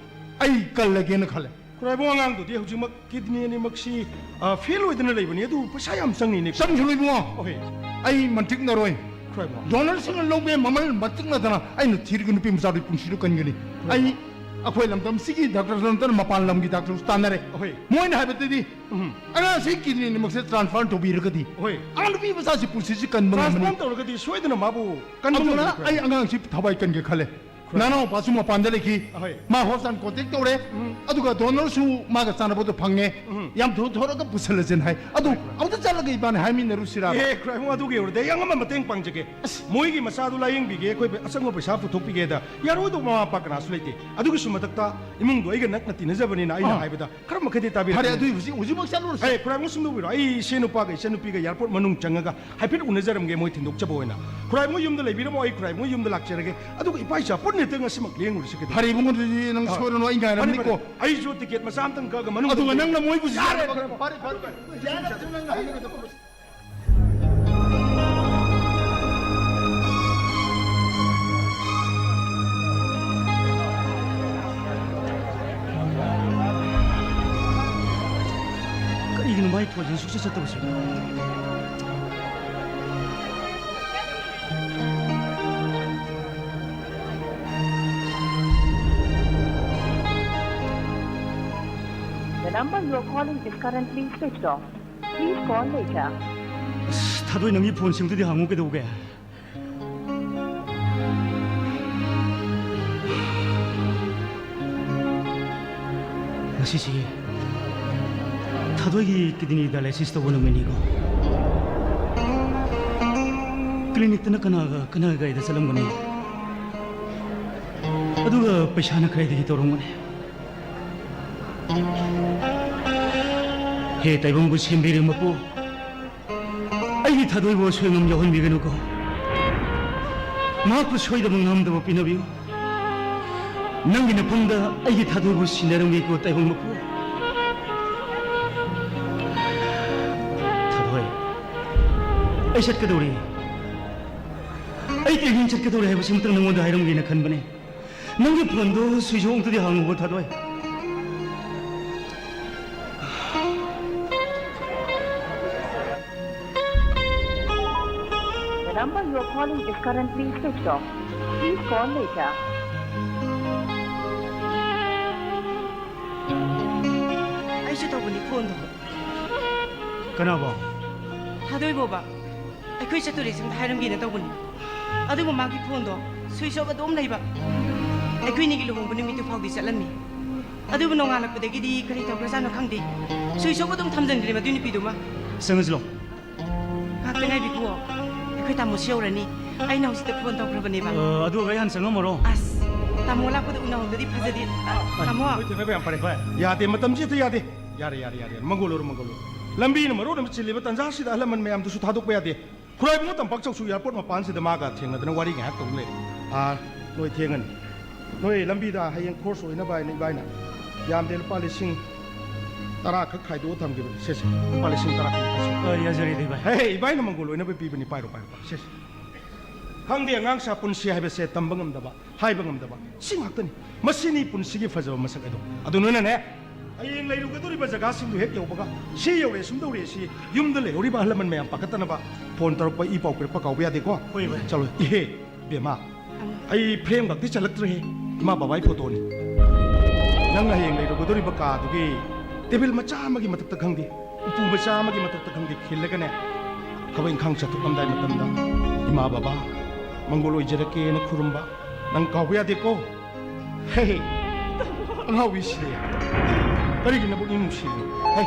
ꯑꯩ ꯀꯜꯂꯒꯦꯅ ꯈꯜꯂꯦ꯫ ꯈꯨꯔꯥꯏꯕꯨꯡ ꯑꯉꯥꯡꯗꯨꯗꯤ ꯍꯧꯖꯤꯛꯃꯛ kidney ꯑꯅꯤꯃꯛꯁꯤ, ꯑ, fail ꯑꯣꯏꯗꯅ ꯂꯩꯕꯅꯤ꯫ ꯑꯗꯨ ꯄꯩꯁꯥ ꯌꯥꯝ ꯆꯪꯉꯤꯅꯦ꯫ ꯆꯪꯁꯅꯨ ꯏꯕꯨꯡꯉꯣ꯫ ꯍꯣꯏ꯫ ꯑꯩ ꯃꯟꯇꯤꯛꯅꯔꯣꯏ꯫ ꯈ꯭ꯔꯣꯏꯕ꯫ ꯗꯣꯅꯔꯁꯤꯡꯅ ꯂꯧꯕ ꯃꯃꯜ ꯃꯇꯤꯛꯅꯗꯅ ꯑꯩꯅ ꯊꯤꯔꯒ ꯅꯨꯄꯤ ꯃꯆꯥꯗꯨꯒꯤ ꯄꯨꯟꯁꯤꯗꯨ ꯀꯟꯒꯅꯤ꯫ ꯑꯩ ꯑꯩꯈꯣꯏ ꯂꯝꯗꯝꯁꯤꯒꯤ ꯗꯥꯛꯇꯔ ꯅꯠꯇꯅ ꯃꯄꯥꯟ ꯂꯝꯒꯤ ꯗꯥꯛꯇꯔꯁꯨ ꯇꯥꯟꯅꯔꯦ꯫ ꯑꯍꯣꯏ꯫ ꯃꯣꯏꯅ ꯍꯥꯏꯕꯗꯗꯤ ꯎꯝ꯫ ꯑꯉꯥꯡꯁꯤ ꯀꯤꯗꯅꯤꯃꯛꯁꯦ ꯇ꯭ꯔꯥꯟꯁꯐꯔ ꯇꯧꯕꯤꯔꯒꯗꯤ ꯍꯣꯏ꯫ ꯑꯉꯥꯡ ꯅꯨꯄꯤ ꯃꯆꯥꯁꯤ ꯄꯨꯟꯁꯤꯁꯤ ꯀꯟꯕ ꯉꯝꯃꯅꯤ꯫ ꯇ꯭ꯔꯥꯟꯁꯐꯔ ꯇꯧꯔꯒꯗꯤ ꯁꯣꯏꯗꯅ ꯃꯥꯕꯨ ꯀꯟꯕ ꯑꯗꯨꯅ ꯉꯝꯒꯅꯤ, ꯈ꯭ꯔꯣꯏꯕ꯫ ꯑꯩ ꯑꯉꯥꯡꯁꯤ ꯊꯋꯥꯏ ꯀꯟꯒꯦ ꯈꯜꯂꯦ꯫ ꯈ꯭ꯔꯣꯏꯕ꯫ ꯅꯅꯥꯎꯄꯥꯁꯨ ꯃꯄꯥꯟꯗ ꯂꯩꯈꯤ꯫ ꯑꯍꯣꯏ꯫ ꯃꯥ ꯍꯣꯁꯄꯤꯇꯥꯜ ꯀꯣꯟꯇꯦꯛ ꯇꯧꯔꯦ꯫ ꯎꯝ꯫ ꯑꯗꯨꯒ ꯗꯣꯅꯔꯁꯨ ꯃꯥꯒ ꯆꯥꯟꯅꯕꯗꯣ ꯐꯪꯉꯦ꯫ ꯎꯝ꯫ ꯌꯥꯝ ꯊꯨ ꯊꯣꯔꯒ ꯄꯨꯁꯜꯂꯁꯦꯅ ꯍꯥꯏ꯫ ꯑꯗꯨ ꯍꯣꯏ, ꯍꯣꯏ꯫ ꯑꯃꯨꯛꯇ ꯆꯠꯂꯒ ꯏꯕꯥꯅꯤ ꯍꯥꯏꯃꯤꯟꯅꯔꯨꯁꯤꯔꯥ? ꯑꯦ, ꯈ꯭ꯔꯣꯏꯕ, ꯑꯗꯨꯒꯤ ꯑꯣꯏꯔꯗꯤ ꯑꯩ ꯑꯉꯝꯕ ꯃꯇꯦꯡ ꯄꯥꯡꯖꯒꯦ꯫ ꯑꯁ꯫ ꯃꯣꯏꯒꯤ ꯃꯆꯥꯗꯨ ꯂꯥꯌꯦꯡꯕꯤꯒꯦ, ꯑꯩꯈꯣꯏ ꯑꯆꯪꯕ ꯄꯩꯁꯥ ꯄꯨꯊꯣꯛꯄꯤꯒꯦꯗ ꯌꯥꯔꯣꯏꯗꯧꯕ ꯃꯃꯥ ꯃꯄꯥ ꯀꯅꯥꯁꯨ ꯂꯩꯇꯦ꯫ ꯑꯗꯨꯒꯤꯁꯨ ꯃꯊꯛꯇ ꯏꯃꯨꯡꯗꯣ ꯑꯩꯒ ꯅꯛꯅ ꯇꯤꯟꯅꯖꯕꯅꯤꯅ ꯑꯩꯅ ꯑꯥ꯫ ꯍꯥꯏꯕꯗ ꯈꯔ ꯃꯈꯩꯗꯤ ꯇꯥꯕꯤꯔꯛꯀꯅꯤ꯫ ꯐꯔꯦ, ꯑꯗꯨꯏ ꯍꯧꯖꯤꯛ, ꯍꯧꯖꯤꯛꯃꯛ ꯆꯠꯂꯨꯔꯁꯤ꯫ ꯑꯦ, ꯈ꯭ꯔꯣꯏꯕ, ꯁꯨꯝ ꯇꯧꯕꯤꯔꯣ꯫ ꯑꯩ ꯏꯆꯦ ꯅꯨꯄꯥꯒ ꯏꯆꯟ ꯅꯨꯄꯤꯒ ꯑꯦꯌꯥꯔꯄꯣꯔꯠ ꯃꯅꯨꯡ ꯆꯪꯉꯒ ꯍꯥꯏꯐꯦꯠ ꯎꯅꯖꯔꯝꯒꯦ, ꯃꯣꯏ ꯊꯤꯟꯗꯣꯛꯆꯕ ꯑꯣꯏꯅ꯫ ꯈ꯭ꯔꯣꯏꯕ ꯌꯨꯝꯗ ꯂꯩꯕꯤꯔꯝꯃꯣ, ꯑꯩ ꯈ꯭ꯔꯣꯏꯕ ꯌꯨꯝꯗ ꯂꯥꯛꯆꯔꯒꯦ꯫ ꯑꯗꯨꯒ ꯏꯄꯥ ꯏꯆꯥ ꯄꯨꯟꯅ ꯍꯦꯛꯇ ꯉꯁꯤꯃꯛ ꯂꯦꯡꯉꯨꯔꯁꯤ ꯀꯩꯗꯧꯔꯒꯦ? ꯐꯔꯦ ꯏꯕꯨꯡꯉꯣ, ꯑꯗꯨꯗꯤ ꯅꯪ ꯑꯥ꯫ ꯁꯣꯏꯔꯅꯨ, ꯑꯩ ꯐꯔꯦ, ꯉꯥꯏꯔꯝꯅꯤꯀꯣ꯫ ꯐꯔꯦ꯫ ꯑꯩꯁꯨ ꯇꯤꯀꯦꯠ ꯃꯆꯥ ꯑꯝꯇꯪ ꯀꯛꯑꯒ ꯃꯅꯨꯡꯗ ꯌꯥꯔꯦ, ꯆꯪꯒꯦ꯫ ꯐꯔꯦ, ꯐꯔꯦ, ꯐꯔꯦ, ꯐꯔꯦ꯫ ꯌꯥꯔꯦ, ꯅꯪꯅ ꯃꯣꯏꯕꯨ ꯌꯥꯔꯦ, ꯐꯔꯦ, ꯐꯔꯦ꯫ ꯀꯔꯤꯒꯤꯅꯣ ꯃꯥꯏ ꯐꯣꯟꯁꯦ ꯁꯨꯡꯆꯠ ꯆꯠꯇꯕꯁꯦ? The number you are calling is currently switched off. Please call later. ꯑꯁ, ꯊꯥꯗꯣꯏ, ꯅꯪꯒꯤ ꯐꯣꯟ ꯁꯤꯝꯗꯨꯗꯤ ꯍꯥꯡꯉꯨ ꯀꯩꯗꯧꯒꯦ? ꯉꯁꯤꯁꯤ ꯊꯥꯗꯣꯏꯒꯤ ꯀꯤꯗꯅꯤ ꯗꯥꯏꯂꯥꯏꯁꯤꯁ ꯇꯧꯕ ꯅꯨꯃꯤꯠꯅꯤꯀꯣ꯫ ꯀ꯭ꯂꯤꯅꯤꯛꯇꯅ ꯀꯅꯥꯒ ꯀꯅꯥꯒ ꯀꯩꯗ ꯆꯠꯂꯝꯒꯅꯤ? ꯑꯗꯨꯒ ꯄꯩꯁꯥꯅ ꯀꯗꯥꯏꯗꯒꯤ ꯇꯧꯔꯝꯒꯅꯤ? ꯍꯦ ꯇꯥꯏꯕꯪꯕꯨ ꯁꯦꯝꯕꯤꯔꯤꯕ ꯃꯄꯨ, ꯑꯩꯒꯤ ꯊꯥꯗꯣꯏꯕꯨ ꯑꯁꯣꯏ ꯑꯉꯥꯝ ꯌꯥꯎꯍꯟꯕꯤꯒꯅꯨꯀꯣ꯫ ꯃꯍꯥꯛꯄꯨ ꯁꯣꯏꯗꯕ ꯉꯥꯝꯗꯕ ꯄꯤꯅꯕꯤꯌꯨ꯫ ꯅꯪꯒꯤ ꯅꯐꯝꯗ ꯑꯩꯒꯤ ꯊꯥꯗꯣꯏꯕꯨ ꯁꯤꯟꯅꯔꯝꯒꯦꯀꯣ, ꯇꯥꯏꯕꯪ ꯃꯄꯨ꯫ ꯊꯥꯗꯣꯏ, ꯑꯩ ꯆꯠꯀꯗꯧꯔꯤ꯫ ꯑꯩ ꯀꯩꯒꯤꯅ ꯆꯠꯀꯗꯧꯔꯤ ꯍꯥꯏꯕꯁꯤꯃꯇꯪ ꯅꯉꯣꯟꯗ ꯍꯥꯏꯔꯝꯒꯦꯅ ꯈꯟꯕꯅꯦ꯫ ꯅꯪꯒꯤ ꯐꯣꯟꯗꯣ ꯁ꯭ꯋꯤꯆ ꯑꯣꯐ ꯑꯝꯇꯗꯤ ꯍꯥꯡꯉꯨꯕ, ꯊꯥꯗꯣꯏ꯫ Number you are calling is currently switched off. Please call later. ꯑꯩꯁꯨ ꯇꯧꯕꯅꯤ ꯐꯣꯟꯗꯣ꯫ ꯀꯅꯥꯕꯣ? ꯊꯥꯗꯣꯏꯕꯣꯕ꯫ ꯑꯩꯈꯣꯏ ꯆꯠꯇꯣꯔꯦ, ꯁꯣꯝꯗ ꯍꯥꯏꯔꯝꯒꯦꯅ ꯇꯧꯕꯅꯤ꯫ ꯑꯗꯨꯕꯨ ꯃꯥꯒꯤ ꯐꯣꯟꯗꯣ ꯁ꯭ꯋꯤꯆ ꯑꯣꯐ ꯑꯗꯨꯝ ꯂꯩꯕ꯫ ꯑꯩꯈꯣꯏꯅꯤꯒꯤ ꯂꯨꯍꯣꯡꯕ ꯅꯨꯃꯤꯠꯇꯨ ꯐꯥꯎꯗꯤ ꯆꯠꯂꯝꯃꯤ꯫ ꯑꯗꯨꯕꯨ ꯅꯣꯡꯉꯥꯜꯂꯛꯄꯗꯒꯤꯗꯤ ꯀꯔꯤ ꯇꯧꯈ꯭ꯔꯖꯥꯠꯅꯣ ꯈꯪꯗꯦ, ꯁ꯭ꯋꯤꯆ ꯑꯣꯐ ꯑꯗꯨꯝ ꯊꯝꯖꯤꯟꯈ꯭ꯔꯦ ꯃꯗꯨꯏ ꯅꯨꯄꯤꯗꯨꯃ꯫ ꯆꯪꯉꯁꯤꯂꯣ꯫ ꯉꯥꯛꯇ ꯉꯥꯏꯕꯤꯈꯣ, ꯑꯩꯈꯣꯏ ꯇꯥꯃꯣꯁꯨ ꯌꯧꯔꯅꯤ꯫ ꯑꯩꯅ ꯍꯧꯖꯤꯛꯇ ꯐꯣꯟ ꯇꯧꯈ꯭ꯔꯕꯅꯦꯕ꯫ ꯑ, ꯑꯗꯨ ꯑꯩ ꯍꯥꯟꯅ ꯆꯪꯉꯝꯃꯔꯣ? ꯑꯁ, ꯇꯥꯃꯣ ꯂꯥꯛꯄꯗ ꯎꯅꯍꯧꯗꯗꯤ ꯐꯖꯗꯦ꯫ ꯑ, ꯇꯥꯃꯣ꯫ ꯍꯣꯏ, ꯊꯦꯡꯅꯕ ꯌꯥꯝ ꯐꯔꯦ, ꯍꯣꯏ꯫ ꯌꯥꯗꯦ, ꯃꯇꯝꯁꯤ ꯍꯦꯛꯇ ꯌꯥꯗꯦ꯫ ꯌꯥꯔꯦ, ꯌꯥꯔꯦ, ꯌꯥꯔꯦ, ꯃꯪꯒꯣꯜ ꯑꯣꯏꯔꯣ, ꯃꯪꯒꯣꯜ ꯑꯣꯏꯔꯣ꯫ ꯂꯝꯕꯤꯅ ꯃꯔꯣꯟ ꯑꯃ ꯆꯤꯜꯂꯤꯕ ꯇꯥꯟꯖꯥꯁꯤꯗ ꯑꯍꯜ ꯂꯃꯟ ꯃꯌꯥꯝꯗꯨꯁꯨ ꯊꯥꯗꯣꯛꯄ ꯌꯥꯗꯦ꯫ ꯈꯨꯔꯥꯏꯕꯨꯡꯉꯣ ꯇꯝꯄꯥꯛ ꯆꯧꯁꯨ ꯑꯦꯌꯥꯔꯄꯣꯔꯠ ꯃꯄꯥꯟꯁꯤꯗ ꯃꯥꯒ ꯊꯦꯡꯅꯗꯅ ꯋꯥꯔꯤ ꯉꯥꯏꯍꯥꯛ ꯇꯧ ꯂꯩꯔꯦ꯫ ꯑꯥ, ꯅꯣꯏ ꯊꯦꯡꯉꯅꯤ꯫ ꯅꯣꯏ ꯂꯝꯕꯤꯗ ꯍꯌꯦꯡ ꯈꯣꯔꯁ ꯑꯣꯏꯅꯕ ꯍꯥꯏꯅ ꯏꯕꯥꯏꯅ ꯌꯥꯝꯗꯦ ꯂꯨꯄꯥ ꯂꯤꯁꯤꯡ ꯇꯔꯥ ꯈꯛ ꯈꯥꯏꯗꯣꯛꯑ ꯊꯝꯈꯤꯕꯅꯤ꯫ ꯁꯦ, ꯁꯦ, ꯂꯨꯄꯥ ꯂꯤꯁꯤꯡ ꯇꯔꯥ ꯈꯛ ꯄꯤꯁꯤ꯫ ꯑ, ꯌꯥꯖꯔꯦꯗ, ꯏꯕꯥꯏ꯫ ꯍꯦ, ꯍꯦ, ꯏꯕꯥꯏꯅ ꯃꯪꯒꯣꯜ ꯑꯣꯏꯅꯕ ꯄꯤꯕꯅꯤ, ꯄꯥꯏꯔꯣ, ꯄꯥꯏꯔꯣ, ꯄꯥꯏꯔꯣ꯫ ꯁꯦ, ꯁꯦ꯫ ꯈꯪꯗꯦ, ꯑꯉꯥꯡꯁꯥ ꯄꯨꯟꯁꯤ ꯍꯥꯏꯕꯁꯦ ꯇꯝꯕ ꯉꯝꯗꯕ, ꯍꯥꯏꯕ ꯉꯝꯗꯕ꯫ ꯁꯤ ꯉꯥꯛꯇꯅꯤ꯫ ꯃꯁꯤꯅꯤ ꯄꯨꯟꯁꯤꯒꯤ ꯐꯖꯕ ꯃꯁꯛ ꯍꯥꯏꯗꯣ꯫ ꯑꯗꯨ ꯅꯣꯏꯅꯅꯦ, ꯍꯌꯦꯡ ꯂꯩꯔꯨꯒꯗꯧꯔꯤꯕ ꯖꯒꯥꯁꯤꯡꯗꯨ ꯍꯦꯛ ꯌꯧꯕꯒ, "ꯁꯤ ꯌꯧꯔꯦ, ꯁꯨꯝ ꯇꯧꯔꯦ", ꯁꯤ ꯌꯨꯝꯗ ꯂꯩꯍꯧꯔꯤꯕ ꯑꯍꯜ ꯂꯃꯟ ꯃꯌꯥꯝ ꯄꯥꯈꯠꯇꯅꯕ ꯐꯣꯟ ꯇꯧꯔꯛꯄ, ꯏ ꯄꯥꯎ ꯄꯤꯔꯛꯄ ꯀꯥꯎꯕ ꯌꯥꯗꯦꯀꯣ? ꯍꯣꯏ, ꯚꯥꯏ꯫ ꯆꯠꯂꯣ꯫ ꯏꯍꯦ, ꯕꯦꯝꯃ, ꯑꯩ ꯐ꯭ꯔꯦꯝ ꯈꯛꯇꯤ ꯆꯜꯂꯛꯇ꯭ꯔꯦꯍꯦ, ꯏꯃꯥ ꯕꯕꯥꯒꯤ ꯐꯣꯇꯣꯅꯤ꯫ ꯅꯪ ꯍꯌꯦꯡ ꯂꯩꯔꯨꯒꯗꯧꯔꯤꯕ ꯀꯥꯗꯨꯒꯤ ꯇꯦꯕꯜ ꯃꯆꯥ ꯑꯃꯒꯤ ꯃꯊꯛꯇ ꯈꯪꯗꯦ, ꯎꯄꯨ ꯃꯆꯥ ꯑꯃꯒꯤ ꯃꯊꯛꯇ ꯈꯪꯗꯦ ꯈꯤꯜꯂꯒꯅꯦ, ꯊꯕꯛ ꯏꯪꯈꯥꯡ ꯆꯠꯊꯣꯛꯂꯝꯗꯥꯏ ꯃꯇꯝꯗ ꯏꯃꯥ ꯕꯕꯥ ꯃꯪꯒꯣꯜ ꯑꯣꯏꯖꯔꯛꯀꯦꯅ ꯈꯨꯔꯨꯝꯕ ꯅꯪ ꯀꯥꯎꯕ ꯌꯥꯗꯦꯀꯣ꯫ ꯍꯦ, ꯍꯦ, ꯑꯉꯥꯎꯕꯤꯁꯤꯗꯤ ꯀꯔꯤꯒꯤ ꯅꯕꯨꯛꯅꯤꯡ ꯅꯨꯡꯁꯤꯔꯤꯅꯣ? ꯍꯦ,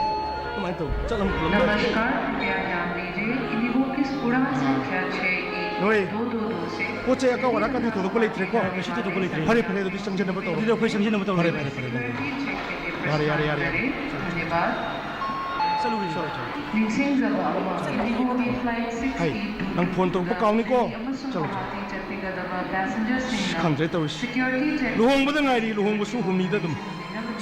ꯀꯃꯥꯏꯅ ꯇꯧ? ꯆꯠꯂꯝ ꯈꯨꯔꯨꯝꯗꯥꯏ꯫ नमस्कार, कृपया ध्यान दीजिए। इन्हीं को किस उड़ान संख्या छह एक दो दो दो से ꯅꯣꯏ ꯄꯣꯠ ꯆꯩ ꯑꯀꯥꯎ ꯑꯔꯥꯛꯀꯗꯤ ꯊꯣꯏꯗꯣꯛꯄ ꯂꯩꯇ꯭ꯔꯦꯀꯣ? ꯀꯩꯁꯨ ꯊꯣꯏꯗꯣꯛꯄ ꯂꯩꯇ꯭ꯔꯦ꯫ ꯐꯔꯦ, ꯐꯔꯦ, ꯑꯗꯨꯗꯤ ꯆꯪꯖꯅꯕ ꯇꯧꯔꯣ꯫ ꯑꯗꯨꯗꯤ ꯑꯩꯈꯣꯏ ꯆꯪꯖꯅꯕ ꯇꯧꯔꯣ꯫ ꯐꯔꯦ, ꯐꯔꯦ, ꯐꯔꯦ, ꯐꯔꯦ꯫ ꯌꯥꯔꯦ, ꯌꯥꯔꯦ, ꯌꯥꯔꯦ꯫ ꯆꯠꯂꯨ, ꯆꯠꯂꯨ, ꯆꯠꯂꯨ꯫ ꯅꯤꯡꯁꯤꯡꯖꯕ ꯑꯃ, ꯅꯤꯡꯁꯤꯡꯖꯕ ꯑꯃ꯫ ꯍꯩ, ꯅꯪ ꯐꯣꯟ ꯇꯧꯔꯛꯄ ꯀꯥꯎꯅꯤꯀꯣ꯫ ꯆꯠꯂꯨ, ꯆꯠꯂꯨ꯫ ꯑꯁ, ꯈꯪꯗ꯭ꯔꯦ ꯇꯧꯔꯤꯁꯤ꯫ ꯂꯨꯍꯣꯡꯕꯗ ꯉꯥꯏꯔꯤ, ꯂꯨꯍꯣꯡꯕꯁꯨ ꯍꯨꯝꯅꯤꯗ ꯑꯗꯨꯝ꯫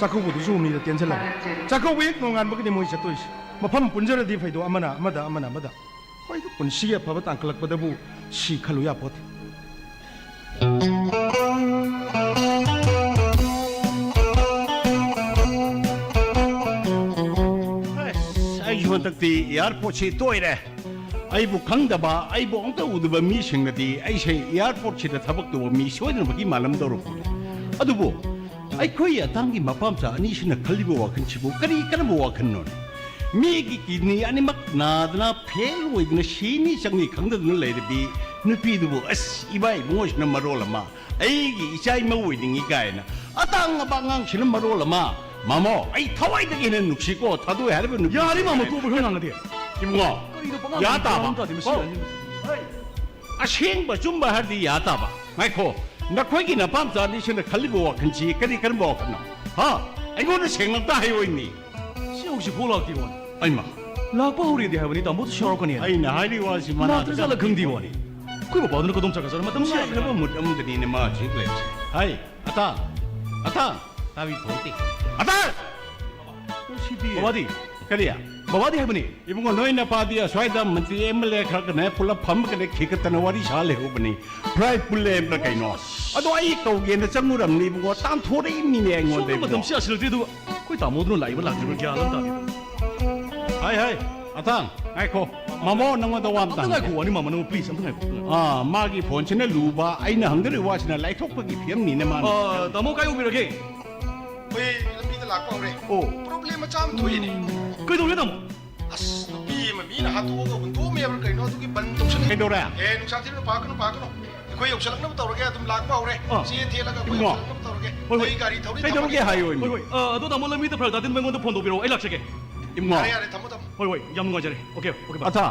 ꯆꯥꯛꯀꯧꯕꯗꯨꯁꯨ ꯍꯨꯝꯅꯤꯗ ꯇꯦꯟꯁꯤꯜꯂꯝꯃꯤ꯫ ꯆꯥꯛꯀꯧꯕ ꯍꯦꯛ ꯅꯣꯡꯉꯥꯟꯕꯒꯅꯤ ꯃꯣꯏ ꯆꯠꯇꯣꯏꯁꯤ꯫ ꯃꯐꯝ ꯄꯨꯟꯖꯔꯗꯤ ꯐꯩꯗꯣ, ꯑꯃꯅ ꯑꯃꯗ, ꯑꯃꯅ ꯑꯃꯗ꯫ ꯍꯣꯏꯗ, ꯄꯨꯟꯁꯤꯒꯤ ꯑꯐꯕ ꯇꯥꯡꯈꯠꯂꯛꯄꯗꯕꯨ ꯁꯤ ꯈꯜꯂꯨ ꯌꯥꯄꯣꯠꯇꯦ꯫ ꯑꯁ, ꯑꯩꯁꯨ ꯍꯟꯗꯛꯇꯤ ꯑꯦꯌꯥꯔꯄꯣꯔꯠꯁꯤ ꯇꯣꯏꯔꯦ꯫ ꯑꯩꯕꯨ ꯈꯪꯗꯕ, ꯑꯩꯕꯨ ꯑꯃꯨꯛꯇ ꯎꯗꯕ ꯃꯤꯁꯤꯡꯅꯗꯤ ꯑꯩꯁꯦ ꯑꯦꯌꯥꯔꯄꯣꯔꯠꯁꯤꯗ ꯊꯕꯛ ꯇꯧꯕ ꯃꯤ ꯁꯣꯏꯗꯅꯃꯛꯀꯤ ꯃꯥꯜꯂꯝꯗꯧꯔꯕꯅꯤ꯫ ꯑꯗꯨꯕꯨ ꯑꯩꯈꯣꯏ ꯑꯇꯥꯡꯒꯤ ꯃꯄꯥꯝꯆꯥ ꯑꯅꯤꯁꯤꯅ ꯈꯜꯂꯤꯕ ꯋꯥꯈꯜꯁꯤꯕꯨ ꯀꯔꯤ ꯀꯔꯝꯕ ꯋꯥꯈꯜꯅꯣꯅꯦ? ꯃꯤꯒꯤ ꯀꯤꯗꯅꯤ ꯑꯅꯤꯃꯛ ꯅꯥꯗꯅ ꯐꯦꯜ ꯑꯣꯏꯗꯅ ꯁꯤꯅꯤ ꯆꯪꯅꯤ ꯈꯪꯗꯗꯅ ꯂꯩꯔꯕꯤ ꯅꯨꯄꯤꯗꯨꯕꯨ, ꯑꯁ, ꯏꯕꯥ ꯏꯕꯨꯡꯉꯣꯁꯤꯅ ꯃꯔꯣꯜ ꯑꯃ, ꯑꯩꯒꯤ ꯏꯆꯥ ꯏꯃꯧ ꯑꯣꯏꯅꯤꯡꯉꯤ ꯀꯥꯏꯅ, ꯑꯇꯥꯡꯉꯕ ꯑꯉꯥꯡꯁꯤꯅ ꯃꯔꯣꯜ ꯑꯃ꯫ ꯃꯥꯃꯣ, ꯑꯩ ꯊꯋꯥꯏꯗꯒꯤ ꯍꯦꯟꯅ ꯅꯨꯡꯁꯤꯀꯣ, ꯊꯥꯗꯣꯛꯑꯦ ꯍꯥꯏꯔꯤꯕ ꯅꯨꯄꯤ꯫ ꯌꯥꯔꯦ ꯃꯥꯃꯣ, ꯇꯣꯛꯑꯣ, ꯈꯔ ꯉꯥꯡꯅꯗꯦ꯫ ꯏꯕꯨꯡꯉꯣ, ꯀꯔꯤꯅꯣ ꯄꯉꯥꯡ ꯌꯥ ꯇꯥꯕ꯫ ꯉꯥꯡ ꯇꯥꯗꯦ ꯃꯁꯤ ꯀꯣ? ꯑꯅꯤꯃꯛ꯫ ꯑꯁꯦꯡꯕ ꯑꯆꯨꯝꯕ ꯍꯥꯏꯔꯗꯤ ꯌꯥ ꯇꯥꯕ꯫ ꯉꯥꯏꯈꯣ, ꯅꯈꯣꯏꯒꯤ ꯅꯄꯥꯝꯆꯥ ꯑꯅꯤꯁꯤꯅ ꯈꯜꯂꯤꯕ ꯋꯥꯈꯜꯁꯤ ꯀꯔꯤ ꯀꯔꯝꯕ ꯋꯥꯈꯜꯅꯣ? ꯍꯥ? ꯑꯩꯉꯣꯟꯗ ꯁꯦꯡꯅ ꯑꯝꯇ ꯍꯥꯏꯌꯣ ꯏꯃꯤ꯫ ꯁꯤ ꯍꯧꯖꯤꯛꯐꯥꯎ ꯂꯥꯛꯇꯦ ꯋꯥꯅꯤ꯫ ꯑꯩꯃ꯫ ꯂꯥꯛꯄ ꯍꯧꯔꯦꯗꯤ ꯍꯥꯏꯕꯅꯤ, ꯇꯥꯃꯣꯗꯨꯁꯨ ꯌꯥꯎꯔꯛꯀꯅꯤ ꯍꯥꯏꯅ꯫ ꯑꯩꯅ ꯍꯥꯏꯔꯤ ꯋꯥꯁꯤ ꯃꯅꯥꯛꯇ ꯂꯥꯛꯇ꯭ꯔꯖꯥꯠꯂ ꯈꯪꯗꯦ ꯋꯥꯅꯤ꯫ ꯑꯩꯈꯣꯏ ꯕꯕꯥꯗꯨꯅ ꯀꯗꯣꯝ ꯆꯠꯈ꯭ꯔꯖꯥꯠꯅꯣ? ꯃꯇꯝꯁꯤ ꯌꯥꯝ ꯅꯨꯡꯉꯥꯏꯈ꯭ꯔꯕ ꯃꯨꯠ ꯑꯃꯗꯅꯤꯅꯦ ꯃꯥ ꯍꯧꯖꯤꯛ ꯂꯩꯔꯤꯁꯦ꯫ ꯍꯥꯏ, ꯑꯇꯥ, ꯑꯇꯥ, ꯇꯥꯕꯤ ꯐꯣꯟꯇꯦ꯫ ꯑꯇꯥ! ꯁꯤꯗꯤ꯫ ꯕꯕꯥꯗꯤ? ꯀꯔꯤ? ꯕꯕꯥꯗꯤ ꯍꯥꯏꯕꯅꯤ꯫ ꯏꯕꯨꯡꯉꯣ, ꯅꯣꯏ ꯅꯄꯥꯗꯤ ꯑꯁ꯭ꯋꯥꯏꯗ ꯃꯟꯇ꯭ꯔꯤ ꯑꯦꯝ ꯑꯦꯜ ꯑꯦ ꯈꯔꯒꯅꯦ ꯄꯨꯂꯞ ꯐꯝꯃꯒꯅꯦ ꯈꯤꯈꯠꯇꯅ ꯋꯥꯔꯤ ꯁꯥ ꯂꯩꯍꯧꯕꯅꯤ꯫ ꯐ꯭ꯂꯥꯏꯠ ꯄꯨꯜꯂꯦꯅ ꯀꯩꯅꯣ꯫ ꯑꯗꯣ ꯑꯩ ꯀꯧꯒꯦꯅ ꯆꯪꯉꯨꯔꯝꯅꯤ ꯏꯕꯨꯡꯉꯣ, ꯇꯥꯟꯊꯣꯔꯛꯏꯅꯤꯅꯦ ꯑꯩꯉꯣꯟꯗ ꯁꯣꯝꯗ ꯏꯕꯨꯡꯉꯣ꯫ ꯃꯇꯝꯁꯤ ꯌꯥꯁꯤꯜꯂꯛꯇ꯭ꯔꯦ, ꯑꯗꯨꯒ ꯑꯩꯈꯣꯏ ꯇꯥꯃꯣꯗꯨꯅ ꯂꯥꯛꯏꯕ ꯂꯥꯛꯇ꯭ꯔꯤꯕ ꯒ꯭ꯌꯥꯟ ꯑꯃ ꯇꯥꯗꯦ꯫ ꯍꯥꯏ, ꯍꯥꯏ, ꯑꯇꯥꯡ, ꯉꯥꯏꯈꯣ꯫ ꯃꯥꯃꯣ, ꯅꯉꯣꯟꯗ ꯋꯥ ꯑꯝꯇ ꯑꯝꯇ ꯍꯪꯒꯦ꯫ ꯉꯥꯏꯈꯣ, ꯋꯥꯅꯤ ꯃꯥꯃꯣ, ꯅꯪ please, ꯑꯝꯇ ꯉꯥꯏꯈꯣ, ꯑꯝꯇ ꯉꯥꯏꯈꯣ꯫ ꯑꯥ, ꯃꯥꯒꯤ ꯐꯣꯟꯁꯤꯅ ꯂꯨꯕ, ꯑꯩꯅ ꯍꯪꯗꯣꯔꯤꯕ ꯋꯥꯁꯤꯅ ꯂꯥꯏꯊꯣꯛꯄꯒꯤ ꯐꯤꯕꯝꯅꯤꯅꯦ ꯃꯥꯅ꯫ ꯑꯥ, ꯇꯥꯃꯣ, ꯀꯥꯏ ꯌꯧꯕꯤꯔꯒꯦ? ꯑꯩꯈꯣꯏ ꯂꯝꯕꯤꯗ ꯂꯥꯛꯄ ꯍꯧꯔꯦ꯫ ꯑꯣ꯫ Problem ꯃꯆꯥ ꯑꯃ ꯊꯣꯛꯏꯅꯦ꯫ ꯀꯩꯗꯧꯔꯦ, ꯇꯥꯃꯣ? ꯑꯁ, ꯅꯨꯄꯤ ꯑꯃ ꯃꯤꯅ ꯍꯥꯠꯇꯣꯛꯑꯒ ꯍꯨꯟꯗꯣꯛꯑꯝꯃꯦꯕ꯭ꯔꯥ ꯀꯩꯅꯣ, ꯑꯗꯨꯒꯤ ꯕꯟ ꯇꯧꯁꯜꯂꯦ꯫ ꯀꯩꯗꯧꯔꯦ? ꯑꯦ, ꯅꯨꯡꯁꯥ ꯊꯤꯅ ꯄꯥꯛꯀꯅꯨ, ꯄꯥꯛꯀꯅꯨ꯫ ꯑꯩꯈꯣꯏ ꯌꯧꯁꯜꯂꯛꯅꯕ ꯇꯧꯔꯒꯦ, ꯑꯗꯨꯝ ꯂꯥꯛꯄ ꯍꯧꯔꯦ꯫ ꯑꯥ꯫ ꯆꯦ ꯊꯦꯠꯂꯒ ꯑꯩꯈꯣꯏ ꯏꯕꯨꯡꯉꯣ꯫ ꯌꯧꯁꯜꯂꯛꯅꯕ ꯇꯧꯔꯒꯦ꯫ ꯍꯣꯏ, ꯍꯣꯏ꯫ ꯑꯩ ꯒꯥꯔꯤ ꯊꯧꯔꯤ ꯀꯩꯗꯧꯔꯒꯦ ꯊꯝꯃꯒꯦ꯫ ꯍꯥꯏꯌꯣ, ꯏꯃꯥ꯫ ꯍꯣꯏ, ꯍꯣꯏ꯫ ꯑꯥ, ꯑꯗꯣ ꯇꯥꯃꯣ ꯂꯝꯕꯤꯗ ꯐꯔꯛ ꯇꯥꯗꯅꯕ ꯑꯩꯉꯣꯟꯗ ꯐꯣꯟ ꯇꯧꯕꯤꯔꯛꯑꯣ, ꯑꯩ ꯂꯥꯛꯆꯒꯦ꯫ ꯏꯕꯨꯡꯉꯣ꯫ ꯌꯥꯔꯦ, ꯌꯥꯔꯦ, ꯊꯝꯃꯣ, ꯊꯝꯃꯣ꯫ ꯍꯣꯏ, ꯍꯣꯏ, ꯌꯥꯝ ꯅꯨꯡꯉꯥꯏꯖꯔꯦ꯫ ꯑꯣꯀꯦ, ꯑꯣꯀꯦ, ꯕꯥꯏ꯫ ꯑꯊꯥ,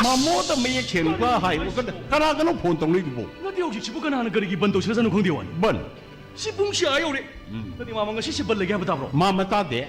ꯃꯥꯃꯣꯗ ꯃꯌꯦꯛ ꯁꯦꯡꯕ ꯀꯔꯤꯅꯣ ꯍꯥꯏꯌꯣ꯫ ꯍꯥꯏꯁꯤꯕꯣ? ꯀꯅꯥ-, ꯀꯅꯥꯒꯅꯣ ꯐꯣꯟ ꯇꯧꯅꯩꯗꯨꯕꯣ? ꯅꯠꯇꯦ, ꯍꯧꯖꯤꯛꯁꯤꯕꯨ ꯀꯅꯥꯅ ꯀꯔꯤꯒꯤ ꯕꯟ ꯇꯧꯁꯤꯜꯂꯖꯥꯠꯅꯣ ꯈꯪꯗꯦ ꯋꯥꯅꯤ꯫ ꯕꯟ? ꯁꯤ ꯄꯨꯡꯁꯤ ꯑꯥ ꯌꯧꯔꯦ꯫ ꯎꯝ꯫ ꯅꯠꯇꯦ, ꯃꯥꯃꯣ, ꯉꯁꯤꯁꯤ ꯕꯟ ꯂꯩꯒꯦ ꯍꯥꯏꯕ ꯇꯥꯕ꯭ꯔꯣ? ꯃꯥ ꯃꯇꯥꯗꯦ꯫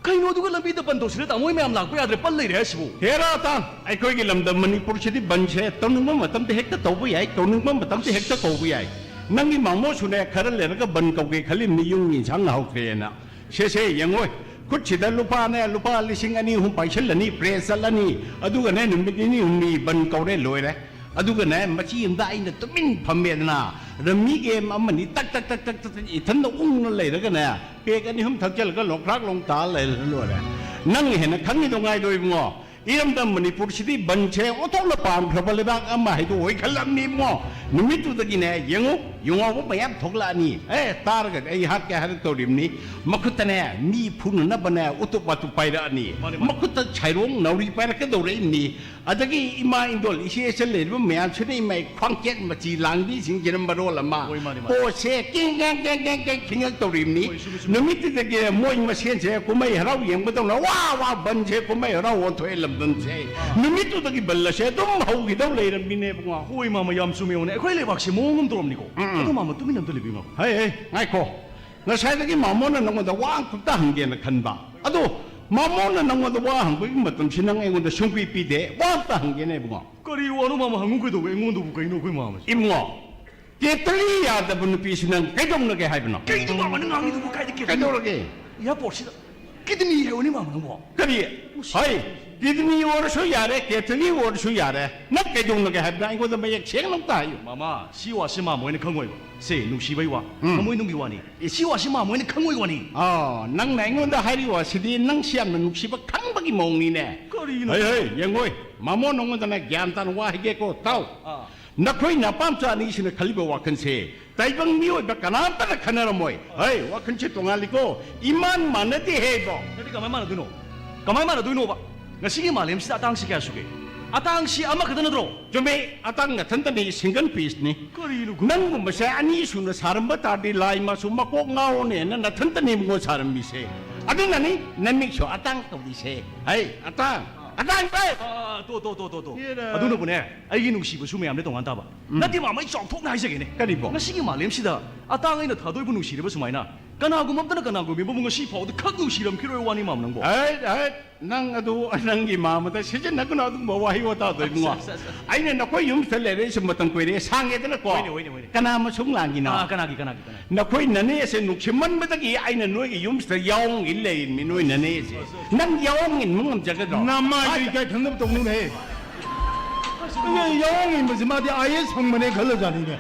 ꯀꯩꯅꯣ ꯑꯗꯨꯒ ꯂꯝꯕꯤꯗ ꯕꯟ ꯇꯧꯁꯤꯜꯂꯦ, ꯇꯥꯃꯣ ꯍꯣꯏ ꯃꯌꯥꯝ ꯂꯥꯛꯄ ꯌꯥꯗ꯭ꯔꯦ, ꯄꯜ ꯂꯩꯔꯦ ꯍꯥꯏꯁꯤꯕꯨ? ꯍꯦꯔꯥ ꯇꯥꯡ, ꯑꯩꯈꯣꯏꯒꯤ ꯂꯝꯗꯝ ꯃꯅꯤꯄꯨꯔꯁꯤꯗꯤ ꯕꯟꯁꯦ ꯇꯧꯅꯤꯡꯕ ꯃꯇꯝꯗ ꯍꯦꯛꯇ ꯇꯧꯕ ꯌꯥꯏ, ꯇꯧꯅꯤꯡꯕ ꯃꯇꯝꯗ ꯍꯦꯛꯇ ꯀꯧꯕ ꯌꯥꯏ꯫ ꯅꯪꯒꯤ ꯃꯥꯃꯣꯁꯨꯅꯦ ꯈꯔ ꯂꯩꯔꯒ ꯕꯟ ꯀꯧꯒꯦ ꯈꯜꯂꯤꯕꯅꯤ, ꯌꯨꯝꯒꯤ ꯏꯟꯁꯥꯡ ꯍꯥꯎꯇ꯭ꯔꯦꯅ꯫ ꯁꯦ, ꯁꯦ, ꯌꯦꯡꯉꯣꯏ꯫ ꯈꯨꯠꯁꯤꯗ ꯂꯨꯄꯥꯅꯦ, ꯂꯨꯄꯥ ꯂꯤꯁꯤꯡ ꯑꯅꯤ ꯑꯍꯨꯝ ꯄꯥꯏꯁꯤꯜꯂꯅꯤ, ꯄ꯭ꯔꯦꯁ ꯆꯠꯂꯅꯤ, ꯑꯗꯨꯒꯅꯦ ꯅꯨꯃꯤꯠ ꯅꯤꯅꯤ ꯍꯨꯝꯅꯤ ꯕꯟ ꯀꯧꯔꯦ, ꯂꯣꯏꯔꯦ꯫ ꯑꯗꯨꯒꯅꯦ ꯃꯆꯤ ꯑꯃꯗ ꯑꯩꯅ ꯇꯨꯃꯤꯟ ꯐꯝꯃꯦꯗꯅ, ꯔꯝꯃꯤ ꯒꯦꯝ ꯑꯃꯅꯤ ꯇꯛ ꯇꯛ ꯇꯛ ꯇꯛ ꯇꯛ ꯇꯛ ꯏꯊꯟꯗ ꯎꯪꯅ ꯂꯩꯔꯒꯅꯦ, ꯄꯦꯛ ꯑꯅꯤ ꯑꯍꯨꯝ ꯊꯛꯆꯜꯂꯒ ꯂꯣꯡꯈ꯭ꯔꯥꯛ ꯂꯣꯡ ꯇꯥ ꯂꯩꯔ ꯂꯣꯏꯔꯦ꯫ ꯅꯪ ꯍꯦꯟꯅ ꯈꯪꯉꯤꯗꯣ ꯉꯥꯏꯗꯣ ꯏꯕꯨꯡꯉꯣ꯫ ꯏꯔꯝꯗꯝ ꯃꯅꯤꯄꯨꯔꯁꯤꯗꯤ ꯕꯟꯁꯦ ꯑꯣꯟꯊꯣꯛꯅ ꯄꯥꯝꯈ꯭ꯔꯕ ꯂꯩꯕꯥꯛ ꯑꯃ ꯍꯥꯏꯗꯣ ꯑꯣꯏꯈꯠꯂꯝꯅꯤ ꯏꯕꯨꯡꯉꯣ꯫ ꯅꯨꯃꯤꯠꯇꯨꯗꯒꯤꯅꯦ, ꯌꯦꯡꯉꯨ, ꯌꯨꯉꯧꯕ ꯃꯌꯥꯝ ꯊꯣꯛꯂꯛꯑꯅꯤ꯫ ꯑꯦ, ꯇꯥꯔꯒꯗꯤ ꯑꯩ ꯍꯥꯠꯀꯦ ꯍꯥꯏꯔꯛꯇꯧꯔꯤꯕꯅꯤ꯫ ꯃꯈꯨꯠꯇꯅꯦ, ꯃꯤ ꯐꯨꯅꯅꯕꯅꯦ, ꯎꯇꯨꯞ ꯋꯥꯇꯨꯞ ꯄꯥꯏꯔꯛꯑꯅꯤ꯫ ꯃꯥꯅꯤ, ꯃꯥꯅꯤ꯫ ꯃꯈꯨꯠꯇ ꯁꯥꯏꯔꯣꯡ ꯅꯥꯎꯔꯤ ꯄꯥꯏꯔꯛꯀꯗꯧꯔꯛꯏꯕꯅꯤ꯫ ꯑꯗꯒꯤ ꯏꯃꯥ ꯏꯟꯗꯣꯜ ꯏꯆꯦ ꯏꯆꯜ ꯂꯩꯔꯤꯕ ꯃꯌꯥꯝꯁꯤꯅ ꯏꯃꯥꯏ ꯈ꯭ꯋꯥꯡꯆꯦꯠ ꯃꯆꯤ ꯂꯥꯡꯕꯤꯁꯤꯡꯁꯤꯅ ꯃꯔꯣꯜ ꯑꯃ꯫ ꯍꯣꯏ, ꯃꯥꯅꯤ, ꯃꯥꯅꯤ꯫ ꯄꯣꯠꯁꯦ ꯀꯦꯡ ꯀꯦꯡ ꯀꯦꯡ ꯀꯦꯡ ꯀꯦꯡ ꯈꯤꯡꯉꯛꯇꯧꯔꯤꯕꯅꯤ꯫ ꯍꯣꯏ, ꯆꯨꯝꯃꯤ, ꯆꯨꯝꯃꯤ꯫ ꯅꯨꯃꯤꯠꯇꯨꯗꯒꯤ ꯃꯣꯏ ꯃꯁꯦꯟꯁꯦ ꯀꯨꯝꯍꯩ ꯍꯔꯥꯎ ꯌꯦꯡꯕꯗꯧꯅ ꯋꯥ ꯋꯥ ꯕꯟꯁꯦ ꯀꯨꯝꯍꯩ ꯍꯔꯥꯎ ꯑꯣꯟꯊꯣꯛꯑꯦ ꯂꯝꯗꯝꯁꯦ꯫ ꯑꯥ꯫ ꯅꯨꯃꯤꯠꯇꯨꯗꯒꯤ ꯕꯟ ꯑꯁꯦ ꯑꯗꯨꯝ ꯍꯧꯈꯤꯗꯧ ꯂꯩꯔꯝꯃꯤꯅꯦ ꯏꯕꯨꯡꯉꯣ꯫ ꯍꯣꯏ ꯃꯥꯃ, ꯌꯥꯝ ꯆꯨꯝꯃꯦ꯫ ꯌꯦꯡꯉꯨꯅꯦ, ꯑꯩꯈꯣꯏ ꯂꯩꯕꯥꯛꯁꯦ ꯃꯑꯣꯡ ꯑꯃ ꯇꯧꯔꯝꯅꯤꯀꯣ꯫ ꯎꯝ, ꯎꯝ꯫ ꯑꯗꯣ ꯃꯥꯃ, ꯇꯨꯃꯤꯟꯅ ꯑꯝꯇ ꯂꯩꯕꯤꯌꯨ ꯃꯥꯃ꯫ ꯍꯩ, ꯍꯩ, ꯉꯥꯏꯈꯣ꯫ ꯉꯁꯥꯏꯗꯒꯤ ꯃꯥꯃꯣꯅ ꯅꯪꯉꯣꯟꯗ ꯋꯥ ꯑꯃꯈꯛꯇ ꯍꯪꯒꯦꯅ ꯈꯟꯕ꯫ ꯑꯗꯣ ꯃꯥꯃꯣꯅ ꯅꯪꯉꯣꯟꯗ ꯋꯥ ꯍꯪꯕꯒꯤ ꯃꯇꯝꯁꯤ ꯅꯪ ꯑꯩꯉꯣꯟꯗ ꯁꯨꯡꯄꯤ ꯄꯤꯗꯦ꯫ ꯋꯥ ꯑꯝꯇ ꯍꯪꯒꯦꯅꯦ ꯏꯕꯨꯡꯉꯣ꯫ ꯀꯔꯤ ꯋꯥꯅꯣ ꯃꯥꯃ? ꯍꯪꯉꯨ ꯀꯩꯗꯧꯕ? ꯑꯩꯉꯣꯟꯗꯕꯨ ꯀꯩꯅꯣ ꯑꯩꯈꯣꯏ ꯃꯥꯃꯁꯦ? ꯏꯕꯨꯡꯉꯣ, ꯀꯦꯇꯂꯤ ꯌꯥꯗꯕ ꯅꯨꯄꯤꯁꯤ ꯅꯪ ꯀꯩꯗꯧꯅꯒꯦ ꯍꯥꯏꯕꯅꯣ? ꯀꯩꯅꯣ ꯃꯥꯃ ꯅꯪ ꯉꯥꯡꯉꯤꯗꯨꯕꯨ? ꯀꯥꯏꯗ ꯀꯦꯇꯂꯤ? ꯀꯩꯗꯧꯔꯒꯦ? ꯑꯦꯌꯥꯔꯄꯣꯔꯠꯁꯤꯗ ꯀꯤꯗꯅꯤ ꯍꯥꯏꯕꯅꯤ ꯃꯥꯃ ꯅꯪꯕꯣ꯫ ꯀꯔꯤ? ꯍꯣꯏ, ꯀꯤꯗꯅꯤ ꯑꯣꯏꯔꯁꯨ ꯌꯥꯔꯦ, ꯀꯦꯇꯂꯤ ꯑꯣꯏꯔꯁꯨ ꯌꯥꯔꯦ꯫ ꯅꯪ ꯀꯩꯗꯧꯅꯒꯦ ꯍꯥꯏꯕꯅꯣ? ꯑꯩꯉꯣꯟꯗ ꯃꯌꯦꯛ ꯁꯦꯡꯅ ꯑꯝꯇ ꯍꯥꯏꯌꯨ꯫ ꯃꯥꯃ, ꯁꯤ ꯋꯥꯁꯤ ꯃꯥꯃ ꯍꯣꯏꯅ ꯈꯪꯉꯣꯏꯕ꯫ ꯁꯦ, ꯅꯨꯡꯁꯤꯕꯩ ꯋꯥ, ꯎꯝ꯫ ꯊꯃꯣꯏꯅꯨꯡꯒꯤ ꯋꯥꯅꯤ꯫ ꯑꯦ, ꯁꯤ ꯋꯥꯁꯤ ꯃꯥꯃ ꯍꯣꯏꯅ ꯈꯪꯉꯣꯏ ꯋꯥꯅꯤ꯫ ꯑꯥ, ꯅꯪꯅ ꯑꯩꯉꯣꯟꯗ ꯍꯥꯏꯔꯤ ꯋꯥꯁꯤꯗꯤ ꯅꯪ ꯁꯤ ꯌꯥꯝꯅ ꯅꯨꯡꯁꯤꯕ ꯈꯪꯕꯒꯤ ꯃꯑꯣꯡꯅꯤꯅꯦ꯫ ꯀꯔꯤꯅꯣ? ꯍꯩ, ꯍꯩ, ꯌꯦꯡꯉꯣꯏ꯫ ꯃꯥꯃꯣ ꯅꯉꯣꯟꯗꯅꯦ ꯒ꯭ꯌꯥꯟ ꯇꯥꯅ ꯋꯥ ꯍꯥꯏꯒꯦꯀꯣ, ꯇꯥꯎ꯫ ꯑꯥ꯫ ꯅꯈꯣꯏ ꯅꯄꯥꯝꯆꯥ ꯑꯅꯤꯁꯤꯅ ꯈꯜꯂꯤꯕ ꯋꯥꯈꯜꯁꯦ ꯇꯥꯏꯕꯪ ꯃꯤꯑꯣꯏꯕ ꯀꯅꯥꯝꯇꯅ ꯈꯟꯅꯔꯝꯃꯣꯏ꯫ ꯍꯩ, ꯋꯥꯈꯜꯁꯦ ꯇꯣꯉꯥꯜꯂꯤꯀꯣ꯫ ꯏꯃꯥꯟ ꯃꯥꯟꯅꯗꯦꯍꯦ ꯏꯕꯣ꯫ ꯅꯠꯇꯦ, ꯀꯃꯥꯏ ꯃꯥꯟꯅꯗꯣꯏꯅꯣ? ꯀꯃꯥꯏ ꯃꯥꯟꯅꯗꯣꯏꯅꯣꯕ? ꯉꯁꯤꯒꯤ ꯃꯥꯂꯦꯝꯁꯤꯗ ꯑꯇꯥꯡꯁꯤ ꯀꯌꯥ ꯁꯨꯒꯦ? ꯑꯇꯥꯡꯁꯤ ꯑꯃꯈꯛꯇ ꯅꯠꯇ꯭ꯔꯣ? ꯆꯨꯝꯃꯦ, ꯑꯇꯥꯡ ꯅꯊꯟꯇꯅꯤ, single piece ꯅꯤ꯫ ꯀꯔꯤꯅꯣ? ꯅꯪꯒꯨꯝꯕꯁꯦ ꯑꯅꯤ ꯁꯨꯅ ꯁꯥꯔꯝꯕ ꯇꯥꯔꯗꯤ ꯂꯥꯏ ꯃꯥꯁꯨ ꯃꯀꯣꯛ ꯉꯥꯎꯔꯅꯦꯅ ꯅꯊꯟꯇꯅꯤ ꯃꯉꯣꯟ ꯁꯥꯔꯝꯃꯤꯁꯦ꯫ ꯑꯗꯨꯅꯅꯤ ꯅꯃꯤꯠꯁꯨ ꯑꯇꯥꯡ ꯇꯧꯔꯤꯁꯦ꯫ ꯍꯩ, ꯑꯇꯥꯡ, ꯑꯇꯥꯡ ꯇꯧ꯫ ꯑꯥ, ꯇꯣ, ꯇꯣ, ꯇꯣ, ꯇꯣ, ꯇꯣ꯫ ꯍꯦꯔꯥ꯫ ꯑꯗꯨꯅꯕꯨꯅꯦ, ꯑꯩꯒꯤ ꯅꯨꯡꯁꯤꯕꯁꯨ ꯃꯌꯥꯝꯗ ꯇꯣꯉꯥꯟ ꯇꯥꯕ꯫ ꯎꯝ꯫ ꯅꯠꯇꯦ ꯃꯥꯃ, ꯑꯩ ꯆꯥꯎꯊꯣꯛꯅ ꯍꯥꯏꯖꯒꯦꯅꯦ꯫ ꯀꯔꯤꯕꯣ? ꯉꯁꯤꯒꯤ ꯃꯥꯂꯦꯝꯁꯤꯗ ꯑꯇꯥꯡ ꯑꯩꯅ ꯊꯥꯗꯣꯏꯕ ꯅꯨꯡꯁꯤꯔꯕ ꯁꯨꯃꯥꯏꯅ ꯀꯅꯥꯒꯨꯝꯕ ꯑꯝꯇꯅ ꯀꯅꯥꯒꯨꯝꯕꯤꯕꯕꯨ ꯉꯁꯤ ꯐꯥꯎꯕꯗ ꯈꯛ ꯅꯨꯡꯁꯤꯔꯝꯈꯤꯔꯣꯏ ꯋꯥꯅꯤ ꯃꯥꯃ ꯅꯪꯕꯣ꯫ ꯍꯩꯠ, ꯍꯩꯠ, ꯅꯪ ꯑꯗꯨ ꯅꯪꯒꯤ ꯃꯥꯃꯗ ꯁꯤꯖꯤꯟꯅꯒꯅꯨ ꯑꯗꯨꯒꯨꯝꯕ ꯋꯥꯍꯩ ꯋꯥꯇꯥꯗꯣ ꯏꯕꯨꯡꯉꯣ꯫ ꯑꯁ, ꯑꯁ, ꯑꯁ, ꯑꯁ꯫ ꯑꯩꯅ ꯅꯈꯣꯏ ꯌꯨꯝꯁꯤꯗ ꯂꯩꯔꯛꯏꯁꯦ ꯃꯇꯝ ꯀꯨꯏꯔꯦ, ꯁꯥꯡꯉꯦꯗꯅꯀꯣ꯫ ꯍꯣꯏꯅꯦ, ꯍꯣꯏꯅꯦ, ꯍꯣꯏꯅꯦ꯫ ꯀꯅꯥ ꯃꯁꯨꯡ ꯂꯥꯡꯉꯤꯅꯣ? ꯑꯥ, ꯀꯅꯥꯒꯤ, ꯀꯅꯥꯒꯤ, ꯀꯅꯥꯒꯤ? ꯅꯈꯣꯏ ꯅꯅꯦ ꯑꯁꯦ ꯅꯨꯡꯁꯤꯃꯟꯕꯗꯒꯤ ꯑꯩꯅ ꯅꯣꯏꯒꯤ ꯌꯨꯝꯁꯤꯗ ꯌꯥꯑꯣꯡ ꯏꯟ ꯂꯩꯔꯤꯅꯤ, ꯅꯣꯏ ꯅꯅꯦ ꯑꯁꯦ꯫ ꯅꯪ ꯌꯥꯑꯣꯡ ꯏꯟꯕ ꯉꯝꯖꯒꯗ꯭ꯔꯣ? ꯅꯃꯥꯏꯗꯣ ꯍꯥꯏ- ꯏꯀꯥꯏ ꯈꯪꯗꯕ ꯇꯧꯅꯨꯅꯦꯍꯦ꯫ ꯑꯩꯅ ꯌꯥꯑꯣꯡ ꯏꯟꯕꯁꯦ ꯃꯥꯗꯤ IAS ꯐꯪꯕꯅꯦ ꯈꯜꯂꯖꯥꯠꯅꯤꯅꯦ꯫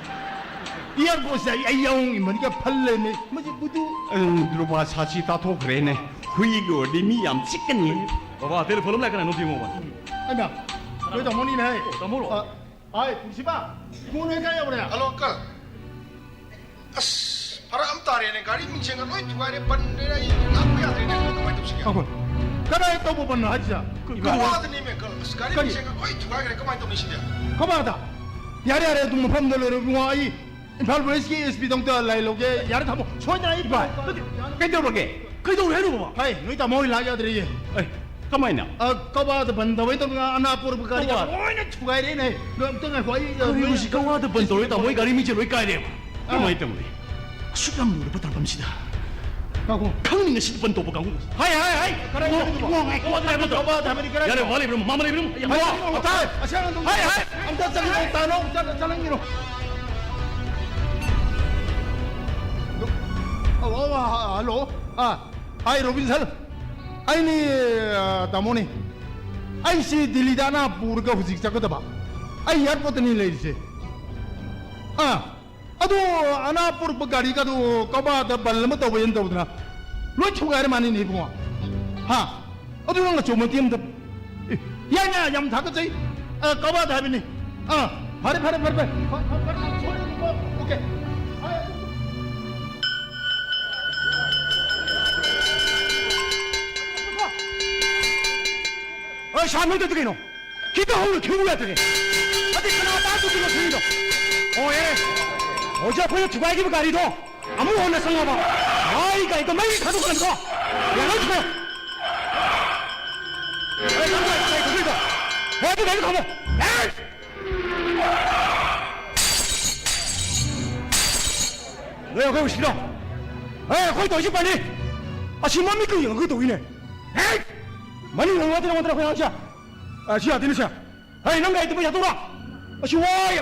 Airportꯁꯤꯗ ꯑꯩ, ꯑꯩ ꯌꯥꯑꯣꯡ ꯏꯟꯕꯅꯤꯒ ꯐꯜ ꯂꯩꯔꯝꯃꯦ꯫ ꯃꯁꯤ ꯕꯨꯗꯨ꯫ ꯎꯝ, ꯗ꯭ꯔꯨꯕꯥ ꯁꯥꯁꯤ ꯇꯥꯊꯣꯛꯈ꯭ꯔꯦꯅꯦ꯫ ꯍꯨꯏꯒꯤ ꯑꯣꯏꯔꯗꯤ ꯃꯤ ꯌꯥꯝ ꯆꯤꯛꯀꯅꯤ꯫ ꯕꯕꯥ, ꯇꯦꯂꯤꯐꯣꯟ ꯑꯃ ꯂꯥꯛꯑꯦ, ꯀꯅꯥꯅꯣ ꯌꯦꯡꯉꯣꯕ꯫ ꯑꯩꯅ, ꯅꯣꯏ ꯇꯥꯃꯣꯅꯤꯅꯦ ꯍꯦ꯫ ꯑꯣ, ꯇꯥꯃꯣꯔꯣ? ꯑ, ꯍꯥꯏ, ꯄꯨꯟꯁꯤꯕ, ꯏꯕꯨꯡꯉꯣ ꯅꯣꯏ ꯀꯥꯏ ꯌꯧꯔꯦ? ꯍꯜꯂꯣ, ꯑꯪꯀꯜ꯫ ꯑꯁ, ꯐꯔꯛ ꯑꯃ ꯇꯥꯔꯦꯅꯦ, ꯒꯥꯔꯤ ꯃꯤꯡꯁꯦꯡꯒ ꯂꯣꯏ ꯊꯨꯒꯥꯏꯔꯦ, ꯕꯟꯅꯦꯅ ꯑꯩ ꯂꯥꯛꯄ ꯌꯥꯗ꯭ꯔꯦꯅꯦ, ꯑꯪꯀꯜ, ꯀꯃꯥꯏꯅ ꯇꯧꯁꯤꯒꯦ? ꯑꯩꯈꯣꯏ, ꯀꯗꯥꯏ ꯇꯧꯕ ꯕꯟꯅꯣ ꯍꯥꯏꯁꯦ? ꯀꯕꯥꯗꯅꯦꯃꯦ, ꯑꯪꯀꯜ, ꯑꯁ, ꯒꯥꯔꯤ ꯀꯔꯤ? ꯃꯤꯡꯁꯦꯡꯒ ꯂꯣꯏ ꯊꯨꯒꯥꯏꯈ꯭ꯔꯦ, ꯀꯃꯥꯏꯅ ꯇꯧꯅꯤ ꯁꯤꯗꯤ? ꯀꯕꯥꯗ? ꯌꯥꯔꯦ, ꯌꯥꯔꯦ, ꯑꯗꯨꯝ ꯃꯐꯝꯗ ꯂꯣꯏꯔꯦ, ꯏꯕꯨꯡꯉꯣ, ꯑꯩ ꯏꯝꯐꯥꯜ ꯋꯦꯁꯀꯤ ꯑꯦꯁ ꯄꯤꯗ ꯑꯝꯇ ꯂꯥꯏ ꯂꯧꯒꯦ꯫ ꯌꯥꯔꯦ, ꯊꯝꯃꯣ꯫ ꯁꯣꯏꯗꯅ ꯑꯩ ꯏꯕꯥꯏ, ꯄꯥꯎ ꯅꯠꯇꯦ, ꯀꯩꯗꯧꯔꯒꯦ? ꯀꯩꯗꯧꯔꯦ ꯍꯥꯏꯅꯣ, ꯕꯕꯥ? ꯍꯩ, ꯅꯣꯏ ꯇꯥꯃꯣ ꯍꯣꯏ ꯂꯥꯛ ꯌꯥꯗ꯭ꯔꯦꯌꯦ꯫ ꯑꯩ, ꯀꯃꯥꯏꯅ? ꯑ, ꯀꯋꯥꯗ ꯕꯟ ꯇꯧꯋꯦ ꯇꯧꯗꯅ ꯑꯅꯥ ꯄꯨꯔꯛꯄ ꯒꯥꯔꯤ ꯀꯋꯥꯗ? ꯂꯣꯏꯅ ꯊꯨꯒꯥꯏꯔꯦꯅꯦ꯫ ꯑꯗꯣ ꯑꯝꯇ ꯉꯥꯏꯈꯣ, ꯑꯩ, ꯑ, ꯀꯔꯤꯅꯣ ꯅꯣꯏ ꯁꯤ ꯀꯋꯥꯗ ꯕꯟ ꯇꯧꯔꯦ, ꯇꯥꯃꯣ ꯍꯣꯏ ꯒꯥꯔꯤ ꯃꯤꯡꯁꯦ ꯂꯣꯏ ꯀꯥꯏꯔꯦꯕ꯫ ꯑ꯫ ꯀꯃꯥꯏꯅ ꯇꯧꯅꯤ? ꯑꯁꯨꯛ ꯌꯥꯝ ꯂꯨꯔꯕ ꯇꯥꯡꯀꯛꯁꯤꯗ꯫ ꯉꯥꯏꯈꯣ꯫ ꯈꯪꯅꯤꯡꯉꯦ ꯁꯤ ꯕꯟ ꯇꯧꯕ ꯀꯥꯡꯕꯨ꯫ ꯍꯥꯏ, ꯍꯥꯏ, ꯍꯥꯏ꯫ ꯀꯔꯥꯏ ꯏꯕꯨꯡꯉꯣ, ꯆꯠꯂꯤꯅꯣ? ꯏꯕꯨꯡꯉꯣ, ꯉꯥꯏꯈꯣ, ꯀꯋꯥꯗ ꯍꯥꯏꯕ ꯅꯠꯇ꯭ꯔꯣ? ꯀꯋꯥꯗ ꯍꯥꯏꯕꯅꯤ, ꯀꯔꯥꯏ ꯌꯥꯔꯦ, ꯆꯠꯂꯤꯅꯣ? ꯃꯥ ꯂꯩꯕ꯭ꯔꯣ? ꯃꯥꯃ ꯂꯩꯕ꯭ꯔꯣ? ꯍꯥꯏ, ꯍꯥꯏ, ꯑꯝꯇ ꯆꯪꯉꯛꯑꯣ, ꯍꯥꯏ, ꯍꯥꯏ, ꯑꯝꯇ ꯆꯪꯉꯛꯑꯣ, ꯇꯥꯅꯣ, ꯆꯠ-, ꯆꯠꯍꯟꯈꯤꯅꯣ꯫ ꯑꯣ, ꯑꯣ, ꯑ, ꯍꯜꯂꯣ꯫ ꯑ, ꯍꯥꯏ, ꯔꯣꯕꯤꯟꯁꯟ꯫ ꯑꯩꯅꯤ, ꯑ, ꯇꯥꯃꯣꯅꯤ꯫ ꯑꯩꯁꯤ ꯗꯤꯜꯂꯤꯗ ꯑꯅꯥ ꯄꯨꯔꯒ ꯍꯧꯖꯤꯛ ꯆꯠꯀꯗꯕ꯫ ꯑꯩ ꯑꯦꯌꯥꯔꯄꯣꯔꯠꯇꯅꯤ ꯂꯩꯔꯤꯁꯦ꯫ ꯑ, ꯑꯗꯨ ꯑꯅꯥ ꯄꯨꯔꯛꯄ ꯒꯥꯔꯤꯒꯗꯨ ꯀꯕꯥꯗ ꯕꯟ ꯑꯃ ꯇꯧꯋꯦꯅ ꯇꯧꯗꯅ ꯂꯣꯏ ꯊꯨꯒꯥꯏꯔ ꯃꯥꯅꯤꯅꯦ ꯏꯕꯨꯡꯉꯣ꯫ ꯍꯥ? ꯑꯗꯨ ꯅꯪ ꯑꯆꯧꯕ ꯃꯇꯦꯡ ꯑꯝꯇ, ꯑꯦ, ꯌꯥꯏ, ꯌꯥꯏ, ꯌꯥꯝ ꯊꯥꯒꯠꯆꯩ꯫ ꯑ, ꯀꯕꯥꯗ ꯍꯥꯏꯕꯅꯤ꯫ ꯑ, ꯐꯔꯦ, ꯐꯔꯦ, ꯐꯔꯦ, ꯐꯔꯦ꯫ ꯐꯔꯦ, ꯐꯔꯦ, ꯐꯔꯦ, ꯁꯣꯏꯔꯅꯨꯀꯣ꯫ ꯑꯣꯀꯦ꯫ ꯑ, ꯁꯥ ꯅꯣꯏꯗꯗꯤ ꯀꯩꯅꯣ? ꯈꯤꯇ ꯍꯧꯅ ꯊꯤꯌꯨ ꯌꯥꯗ꯭ꯔꯦ꯫ ꯑꯗꯩ ꯀꯅꯥ ꯇꯥꯗꯣꯏꯅꯣ ꯊꯤꯔꯤꯗꯣ? ꯑꯣ, ꯌꯥꯔꯦ꯫ ꯍꯧꯖꯤꯛ ꯑꯩꯈꯣꯏꯅ ꯊꯨꯒꯥꯏꯈꯤꯕ ꯒꯥꯔꯤꯗꯣ ꯑꯃꯨꯛ ꯍꯟꯅ ꯆꯪꯉꯕ? ꯃꯥꯏ ꯒꯥꯔꯤꯗꯣ ꯃꯩ ꯊꯥꯗꯣꯛꯈ꯭ꯔꯅꯤꯀꯣ? ꯌꯥꯔꯣꯏ, ꯊꯨꯒꯥꯏ꯫ ꯑꯦ, ꯅꯪ ꯒꯥꯔꯤ ꯊꯧꯔꯤꯗꯣ? ꯑꯦ, ꯑꯗꯨ ꯒꯥꯔꯤꯗꯣ ꯈꯥꯝꯃꯣ꯫ ꯑꯦ! ꯅꯣꯏ ꯑꯩꯈꯣꯏ ꯎꯁꯤꯠꯇ꯭ꯔꯣ? ꯑꯦ, ꯑꯩꯈꯣꯏ ꯇꯧꯔꯤꯁꯤ ꯐꯅꯤ꯫ ꯑꯁꯤ ꯃꯃꯤꯠꯀ ꯌꯦꯡꯉꯒ ꯇꯧꯏꯅꯦ꯫ ꯑꯦ! ꯃꯅꯤꯡ ꯍꯟꯉꯣ ꯅꯠꯇ꯭ꯔ ꯑꯩꯈꯣꯏ ꯑꯉꯥꯡꯁꯦ꯫ ꯑ, ꯁꯤ ꯌꯥꯗꯦꯅꯦ, ꯁꯦ꯫ ꯍꯩ, ꯅꯪ ꯒꯥꯔꯤ ꯇꯨꯝꯕ ꯌꯥꯗꯧꯔꯣ? ꯑꯁꯤ ꯋꯥꯏ꯫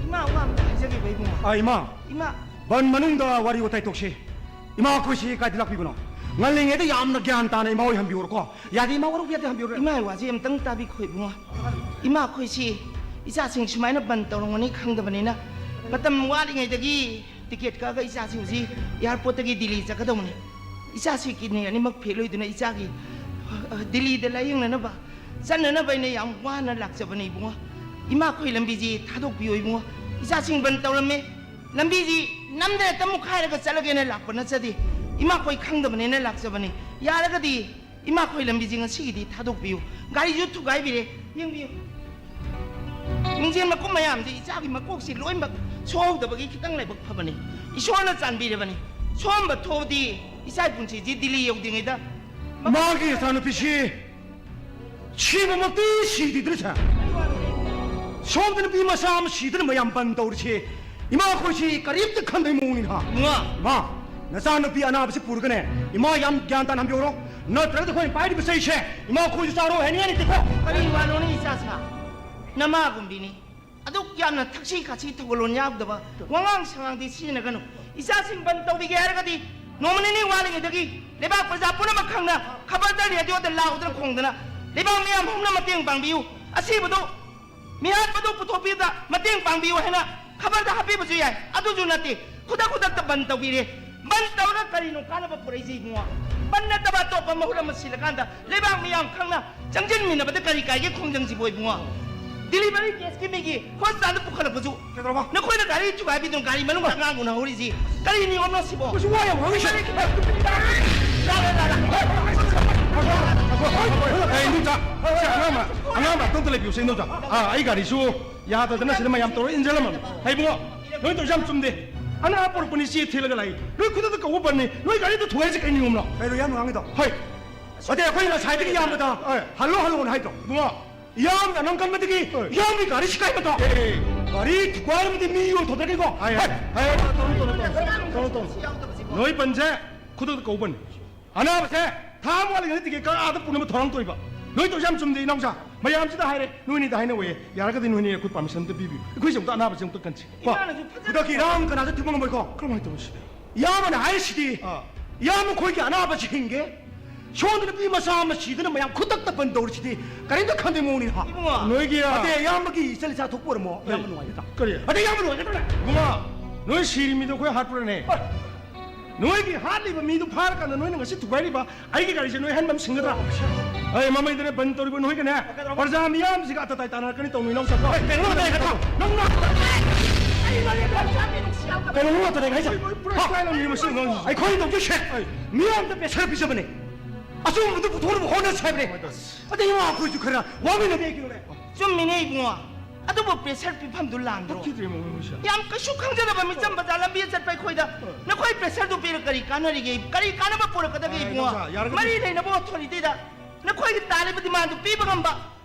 ꯏꯃꯥ, ꯋꯥ ꯑꯝꯇ ꯍꯥꯏꯖꯒꯦꯕ, ꯏꯕꯨꯡꯉꯣ꯫ ꯑ, ꯏꯃꯥ꯫ ꯏꯃꯥ꯫ ꯕꯟ ꯃꯅꯨꯡꯗ ꯋꯥꯔꯤ ꯋꯥꯇꯥꯏ ꯇꯧꯁꯤ꯫ ꯏꯃꯥ, ꯑꯩꯈꯣꯏꯁꯤ ꯀꯥꯏꯗ ꯂꯥꯛꯄꯤꯕꯅꯣ? ꯉꯜꯂꯤꯉꯩꯗ ꯌꯥꯝꯅ ꯒ꯭ꯌꯥꯟ ꯇꯥꯅ ꯏꯃꯥ ꯍꯣꯏ ꯍꯟꯕꯤꯌꯨꯔꯣꯀꯣ꯫ ꯌꯥꯗꯦ, ꯏꯃꯥ, ꯋꯥꯔꯧꯕ ꯌꯥꯗꯦ, ꯍꯟꯕꯤꯌꯨꯔꯣ꯫ ꯏꯃꯥ, ꯋꯥꯁꯦ ꯑꯝꯇꯪ ꯇꯥꯕꯤꯈꯣ, ꯏꯕꯨꯡꯉꯣ꯫ ꯏꯃꯥ, ꯑꯩꯈꯣꯏꯁꯤ ꯏꯆꯥꯁꯤꯡ ꯁꯨꯃꯥꯏꯅ ꯕꯟ ꯇꯧꯔꯝꯒꯅꯤ ꯈꯪꯗꯕꯅꯤꯅ, ꯃꯇꯝ ꯋꯥꯠꯂꯤꯉꯩꯗꯒꯤ ꯇꯤꯀꯦꯠ ꯀꯛꯑꯒ ꯏꯆꯥꯁꯤꯡꯁꯤ ꯑꯦꯌꯥꯔꯄꯣꯔꯠꯇꯒꯤ ꯗꯤꯜꯂꯤ ꯆꯠꯀꯗꯧꯕꯅꯤ꯫ ꯏꯆꯥꯁꯤ ꯀꯤꯗꯅꯤ ꯑꯅꯤꯃꯛ ꯐꯦꯜ ꯑꯣꯏꯗꯨꯅ ꯏꯆꯥꯒꯤ, ꯑ, ꯗꯤꯜꯂꯤꯗ ꯂꯥꯌꯦꯡꯅꯅꯕ, ꯆꯠꯅꯅꯕ ꯑꯩꯅ ꯌꯥꯝ ꯋꯥꯅ ꯂꯥꯛꯆꯕꯅꯤ ꯏꯕꯨꯡꯉꯣ꯫ ꯏꯃꯥꯈꯣꯏ ꯂꯝꯕꯤꯁꯤ ꯊꯥꯗꯣꯛꯄꯤꯌꯣ ꯏꯕꯨꯡꯉꯣ꯫ ꯏꯆꯥꯁꯤꯡ ꯕꯟ ꯇꯧꯔꯝꯃꯦ꯫ ꯂꯝꯕꯤꯁꯤ ꯅꯝꯗꯅ ꯍꯦꯛꯇ ꯃꯨꯛꯈꯥꯏꯔꯒ ꯆꯠꯂꯒꯦꯅ ꯂꯥꯛꯄ ꯅꯠꯆꯗꯦ꯫ ꯏꯃꯥꯈꯣꯏ ꯈꯪꯗꯕꯅꯦꯅ ꯂꯥꯛꯆꯕꯅꯤ꯫ ꯌꯥꯔꯒꯗꯤ ꯏꯃꯥꯈꯣꯏ ꯂꯝꯕꯤꯁꯤ ꯉꯁꯤꯒꯤꯗꯤ ꯊꯥꯗꯣꯛꯄꯤꯌꯨ꯫ ꯒꯥꯔꯤꯁꯨ ꯊꯨꯒꯥꯏꯕꯤꯔꯦ꯫ ꯌꯦꯡꯕꯤꯌꯨ꯫ ꯃꯤꯡꯖꯦꯜ ꯃꯀꯨꯝ ꯃꯌꯥꯝꯁꯤ ꯏꯆꯥꯒꯤ ꯃꯀꯣꯛꯁꯤ ꯂꯣꯏꯅꯃꯛ ꯁꯣꯛꯍꯧꯗꯕꯒꯤ ꯈꯤꯇꯪ ꯂꯥꯏꯕꯛ ꯐꯕꯅꯤ꯫ ꯏꯁꯣꯔꯅ ꯆꯥꯟꯕꯤꯔꯕꯅꯤ꯫ ꯁꯣꯛꯑꯝꯕ ꯊꯣꯛꯑꯗꯤ ꯏꯆꯥꯒꯤ ꯄꯨꯟꯁꯤꯁꯤ ꯗꯤꯜꯂꯤ ꯌꯧꯗ꯭ꯔꯤꯉꯩꯗ ꯃꯥꯒꯤ ꯏꯆꯥꯅꯨꯄꯤꯁꯤ ꯁꯤꯕꯃꯛꯇꯤ ꯁꯤꯗ꯭ꯔꯤꯗ꯭ꯔꯁꯦ꯫ ꯁꯣꯝꯗ ꯅꯨꯄꯤ ꯃꯆꯥ ꯑꯃ ꯁꯤꯗꯅ ꯃꯌꯥꯝ ꯕꯟ ꯇꯧꯔꯤꯁꯤ꯫ ꯏꯃꯥ ꯑꯩꯈꯣꯏꯁꯤ ꯀꯔꯤꯝꯇ ꯈꯟꯗꯕꯩ ꯃꯑꯣꯡꯅꯤꯅ꯫ ꯏꯃꯥ! ꯏꯃꯥ, ꯅꯆꯥꯅꯨꯄꯤ ꯑꯅꯥꯕꯁꯤ ꯄꯨꯔꯒꯅꯦ, ꯏꯃꯥ ꯌꯥꯝ ꯒ꯭ꯌꯥꯟ ꯇꯥꯅ ꯍꯟꯕꯤꯔꯣ꯫ ꯅꯠꯇ꯭ꯔꯒꯗꯤ ꯑꯩꯈꯣꯏꯅ ꯄꯥꯏꯔꯤꯕ ꯆꯩꯁꯦ ꯏꯃꯥ ꯑꯩꯈꯣꯏꯁꯨ ꯆꯥꯔꯣ ꯍꯥꯏꯅꯤꯡꯉꯥꯏ ꯂꯩꯇꯦꯀꯣ꯫ ꯀꯔꯤ ꯋꯥꯅꯣꯅꯦ ꯏꯆꯥꯁꯥ? ꯅꯃꯥꯒꯨꯝꯕꯤꯅꯤ꯫ ꯑꯗꯨꯛ ꯌꯥꯝꯅ ꯊꯛꯁꯤ ꯈꯥꯁꯤ ꯊꯧꯒꯜꯂꯣꯟ ꯌꯥꯎꯗꯕ ꯋꯥꯉꯥꯡ ꯁꯉꯥꯡꯗꯤ ꯁꯤꯖꯤꯟꯅꯒꯅꯨ꯫ ꯏꯆꯥꯁꯤꯡ ꯕꯟ ꯇꯧꯕꯤꯒꯦ ꯍꯥꯏꯔꯒꯗꯤ ꯅꯣꯡꯃ ꯅꯤꯅꯤ ꯋꯥꯠꯂꯤꯉꯩꯗꯒꯤ ꯂꯩꯕꯥꯛ ꯄ꯭ꯔꯖꯥ ꯄꯨꯝꯅꯃꯛ ꯈꯪꯅ ꯈꯕꯔꯗ, ꯔꯦꯗꯤꯑꯣꯗ ꯂꯥꯎꯗꯅ ꯈꯣꯡꯗꯅ ꯂꯩꯕꯥꯛ ꯃꯤꯌꯥꯝ ꯄꯨꯝꯅ ꯃꯇꯦꯡ ꯄꯥꯡꯕꯤꯌꯨ꯫ ꯑꯁꯤꯕꯗꯨ ꯃꯤꯍꯥꯠꯄꯗꯨ ꯄꯨꯊꯣꯛꯄꯤꯗ ꯃꯇꯦꯡ ꯄꯥꯡꯕꯤꯌꯨ ꯍꯥꯏꯅ ꯈꯕꯔꯗ ꯍꯥꯞꯄꯤꯕꯁꯨ ꯌꯥꯏ꯫ ꯑꯗꯨꯁꯨ ꯅꯠꯇꯦ, ꯈꯨꯗꯛ ꯈꯨꯗꯛꯇ ꯕꯟ ꯇꯧꯕꯤꯔꯦ꯫ ꯕꯟ ꯇꯧꯔꯒ ꯀꯔꯤꯅꯣ ꯀꯥꯟꯅꯕ ꯄꯨꯔꯛꯏꯁꯦ ꯏꯕꯨꯡꯉꯣ? ꯕꯟ ꯅꯠꯇꯕ ꯑꯇꯣꯞꯄ ꯃꯍꯨꯠ ꯑꯃ ꯁꯤꯜꯂꯀꯥꯟꯗ ꯂꯩꯕꯥꯛ ꯃꯤꯌꯥꯝ ꯈꯪꯅ ꯆꯪꯁꯤꯟꯃꯤꯟꯅꯕꯗ ꯀꯔꯤ ꯀꯥꯏꯒꯦ ꯈꯣꯡꯖꯪꯁꯤꯕꯨ ꯏꯕꯨꯡꯉꯣ? ꯗꯤꯂꯤꯚꯔꯤ ꯀꯦꯁꯀꯤ ꯃꯤꯒꯤ ꯍꯣꯁꯄꯤꯇꯥꯜꯗ ꯄꯨꯈꯠꯂꯛꯄꯁꯨ ꯀꯩꯗꯧꯔꯕ? ꯅꯈꯣꯏꯅ ꯒꯥꯔꯤ ꯊꯨꯒꯥꯏꯕꯤꯗꯨꯅ ꯒꯥꯔꯤ ꯃꯅꯨꯡꯗ ꯑꯉꯥꯡ ꯎꯅꯍꯧꯔꯤꯁꯤ ꯀꯔꯤ ꯅꯤꯌꯣꯝꯅꯣ ꯁꯤꯕꯣ? ꯀꯩꯁꯨ ꯋꯥ ꯌꯥꯝ ꯉꯥꯡꯉꯤ ꯁꯥꯔ꯫ ꯂꯥꯛꯂꯦ, ꯂꯥꯛꯂꯦ꯫ ꯑꯦ, ꯏꯟꯗꯣꯝꯆꯥ, ꯁꯤ ꯑꯉꯥꯡ ꯑꯃ, ꯑꯉꯥꯡ ꯑꯃ ꯑꯝꯇ ꯂꯩꯕꯤꯌꯨꯁꯦ, ꯏꯟꯗꯣꯝꯆꯥ꯫ ꯑꯥ, ꯑꯩ ꯒꯥꯔꯤꯁꯨ ꯌꯥꯗꯗꯅ ꯁꯤꯗ ꯃꯌꯥꯝ ꯇꯧꯔ ꯏꯟꯖꯜꯂꯝꯃꯕꯅꯤ꯫ ꯍꯩ ꯏꯕꯨꯡꯉꯣ, ꯅꯣꯏ ꯇꯧꯔꯤꯁꯦ ꯌꯥꯝ ꯆꯨꯝꯗꯦ꯫ ꯑꯅꯥꯕ ꯄꯨꯔꯛꯄꯅꯤ, ꯆꯦ ꯊꯤꯜꯂꯒ ꯂꯥꯛꯏ꯫ ꯅꯣꯏ ꯈꯨꯗꯛꯇ ꯀꯧꯕ ꯕꯟꯅꯤ꯫ ꯅꯣꯏ ꯒꯥꯔꯤꯗ ꯊꯨꯒꯥꯏꯔꯤꯁꯦ ꯀꯩ ꯅꯤꯌꯣꯝꯅꯣ? ꯀꯩꯅꯣ ꯌꯥꯝ ꯉꯥꯡꯉꯤꯗꯣ? ꯍꯣꯏ꯫ ꯑꯗꯩ ꯑꯩꯈꯣꯏꯅ ꯉꯁꯥꯏꯗꯒꯤ ꯌꯥꯝꯕꯗ ꯍꯣꯏ꯫ ꯍꯜꯂꯣ, ꯍꯜꯂꯣꯅ ꯍꯥꯏꯗ꯭ꯔꯣ? ꯏꯕꯨꯡꯉꯣ, ꯏꯌꯥꯝꯕꯅ ꯅꯪ ꯀꯟꯕꯗꯒꯤ ꯍꯣꯏ꯫ ꯏꯌꯥꯝꯕꯒꯤ ꯒꯥꯔꯤ ꯁꯤꯀꯥꯏꯕꯗꯣ꯫ ꯑꯦ, ꯑꯦ꯫ ꯒꯥꯔꯤ ꯊꯨꯒꯥꯏꯔꯝꯃꯗꯤ ꯃꯤ ꯌꯣꯟꯊꯣꯛꯇ꯭ꯔꯒꯦꯀꯣ꯫ ꯍꯥꯏ, ꯍꯥꯏ, ꯍꯥꯏ, ꯇꯧꯅꯨ, ꯇꯧꯅꯨ, ꯇꯧꯅꯨ, ꯇꯧꯅꯨ, ꯇꯧꯅꯨ꯫ ꯅꯣꯏ ꯕꯟꯁꯦ ꯈꯨꯗꯛꯇ ꯀꯧꯕꯅꯤ꯫ ꯑꯅꯥꯕꯁꯦ ꯊꯥ ꯑꯃ ꯋꯥꯠꯂꯤꯉꯩꯗ ꯇꯤꯀꯦꯠ ꯀꯛꯑ ꯑꯥꯗ ꯄꯨꯅꯕ ꯊꯧꯔꯥꯡ ꯇꯧꯔꯤꯕ꯫ ꯅꯣꯏ ꯇꯧꯔꯤꯁꯦ ꯌꯥꯝ ꯆꯨꯝꯗꯦ, ꯏꯅꯥꯎꯆꯥ꯫ ꯃꯌꯥꯝꯁꯤꯗ ꯍꯥꯏꯔꯦ, ꯅꯣꯏꯅꯤꯗ ꯍꯥꯏꯅꯧꯑꯣꯌꯦ꯫ ꯌꯥꯔꯒꯗꯤ ꯅꯣꯏꯅꯤ ꯑꯩꯈꯣꯏ ꯄꯥꯔꯃꯤꯁꯟ ꯑꯝꯇ ꯄꯤꯕꯤꯌꯨ꯫ ꯑꯩꯈꯣꯏꯁꯦ ꯑꯝꯇ ꯑꯅꯥꯕꯁꯦ ꯑꯝꯇ ꯀꯟꯁꯤ꯫ ꯀꯣ? ꯏꯃꯥꯅꯁꯨ ꯐꯖꯅ ꯈꯨꯗꯛꯀꯤ ꯏꯔꯥꯡ ꯀꯅꯥꯁꯨ ꯊꯤꯡꯕ ꯉꯝꯃꯣꯏꯀꯣ? ꯀꯔꯝꯍꯥꯏꯅ ꯇꯧꯔꯁꯤ? ꯏꯌꯥꯝꯕꯅ ꯍꯥꯏꯔꯤꯁꯤꯗꯤ, ꯑꯥ꯫ ꯏꯌꯥꯝꯕ ꯑꯩꯈꯣꯏꯒꯤ ꯑꯅꯥꯕꯁꯤ ꯍꯤꯡꯒꯦ, ꯁꯣꯝꯗ ꯅꯨꯄꯤ ꯃꯆꯥ ꯑꯃ ꯁꯤꯗꯅ ꯃꯌꯥꯝ ꯈꯨꯗꯛꯇ ꯕꯟ ꯇꯧꯔꯤꯁꯤꯗꯤ ꯀꯔꯤꯝꯇ ꯈꯟꯗꯦ ꯃꯑꯣꯡꯅꯤ ꯍꯥ? ꯏꯕꯨꯡꯉꯣ꯫ ꯅꯣꯏꯒꯤ, ꯑꯥ꯫ ꯑꯇꯩ ꯏꯌꯥꯝꯕꯒꯤ ꯏꯆꯜ ꯏꯆꯥ ꯊꯣꯛꯄ ꯑꯣꯏꯔꯝꯃꯣ, ꯀꯔꯤ? ꯏꯌꯥꯝꯕ ꯅꯨꯡꯉꯥꯏꯒꯗ꯭ꯔꯥ? ꯀꯔꯤ? ꯑꯇꯩ ꯏꯌꯥꯝꯕ ꯅꯨꯡꯉꯥꯏꯒꯗ꯭ꯔꯥꯅꯦ? ꯏꯕꯨꯡꯉꯣ, ꯅꯣꯏ ꯁꯤꯔꯤ ꯃꯤꯗꯣ ꯑꯩꯈꯣꯏ ꯍꯥꯠꯄ꯭ꯔꯅꯦ? ꯍꯣꯏ꯫ ꯅꯣꯏꯒꯤ ꯍꯥꯠꯂꯤꯕ ꯃꯤꯗꯨ ꯐꯥꯔꯀꯥꯟꯗ ꯅꯣꯏꯅ ꯉꯁꯤ ꯊꯨꯒꯥꯏꯔꯤꯕ ꯑꯩꯒꯤ ꯒꯥꯔꯤꯁꯦ ꯅꯣꯏ ꯑꯍꯟꯕ ꯑꯃ ꯁꯤꯡꯒꯗ꯭ꯔꯥ? ꯑꯩ ꯃꯃꯩꯗꯅꯦ ꯕꯟ ꯇꯧꯔꯤꯕ ꯅꯣꯏꯒꯅꯦ ꯄ꯭ꯔꯖꯥ ꯃꯤꯌꯥꯝꯁꯤꯒ ꯑꯇ ꯇꯥꯏ ꯇꯥꯟꯅꯔꯛꯀꯅꯤ ꯇꯧꯅꯨ ꯏꯅꯥꯎꯆꯥ꯫ ꯀꯩꯅꯣ ꯇꯧꯔꯦ, ꯅꯪ ꯀꯩꯅꯣ ꯇꯧꯔꯦ ꯍꯥꯏꯁꯦ? ꯑꯩꯈꯣꯏ ꯇꯧꯗꯣꯏꯁꯦ ꯃꯤꯌꯥꯝꯗ ꯄ꯭ꯔꯦꯁꯔ ꯄꯤꯖꯕꯅꯦ꯫ ꯑꯆꯨꯝꯕꯗꯨ ꯄꯨꯊꯣꯛꯅꯕ ꯍꯣꯠꯅꯁꯦ ꯍꯥꯏꯕꯅꯦ꯫ ꯑꯗꯩ ꯏꯃꯥ ꯑꯩꯈꯣꯏꯁꯨ ꯈꯔ ꯋꯥꯃꯤꯟꯅꯕ ꯌꯥꯏ ꯀꯩꯅꯣꯅꯦ꯫ ꯆꯨꯝꯃꯤꯅꯦ ꯏꯕꯨꯡꯉꯣ, ꯑꯗꯨꯕꯨ ꯄ꯭ꯔꯦꯁꯔ ꯄꯤꯐꯝꯗꯨ ꯂꯥꯟꯗ꯭ꯔꯣ? ꯐꯠꯈꯤꯗ꯭ꯔꯦ ꯃꯃꯣꯏꯁꯦ꯫ ꯌꯥꯝ ꯀꯩꯁꯨ ꯈꯪꯖꯗꯕ ꯃꯤꯆꯝ ꯕꯖꯥꯔ ꯂꯝꯕꯤꯗ ꯆꯠꯄ ꯑꯩꯈꯣꯏꯗ ꯅꯈꯣꯏ ꯄ꯭ꯔꯦꯁꯔꯗꯨ ꯄꯤꯔꯒ ꯀꯔꯤ ꯀꯥꯟꯅꯔꯤꯒꯦ? ꯀꯔꯤ ꯀꯥꯟꯅꯕ ꯄꯨꯔꯛꯀꯗꯒꯦ ꯏꯕꯨꯡꯉꯣ? ꯃꯔꯤ ꯂꯩꯅꯕ ꯑꯣꯊꯣꯔꯤꯇꯤꯗ ꯅꯈꯣꯏꯒꯤ ꯇꯥꯔꯤꯕ ꯗꯤꯃꯥꯟꯗꯨ ꯄꯤꯕ ꯉꯝꯕ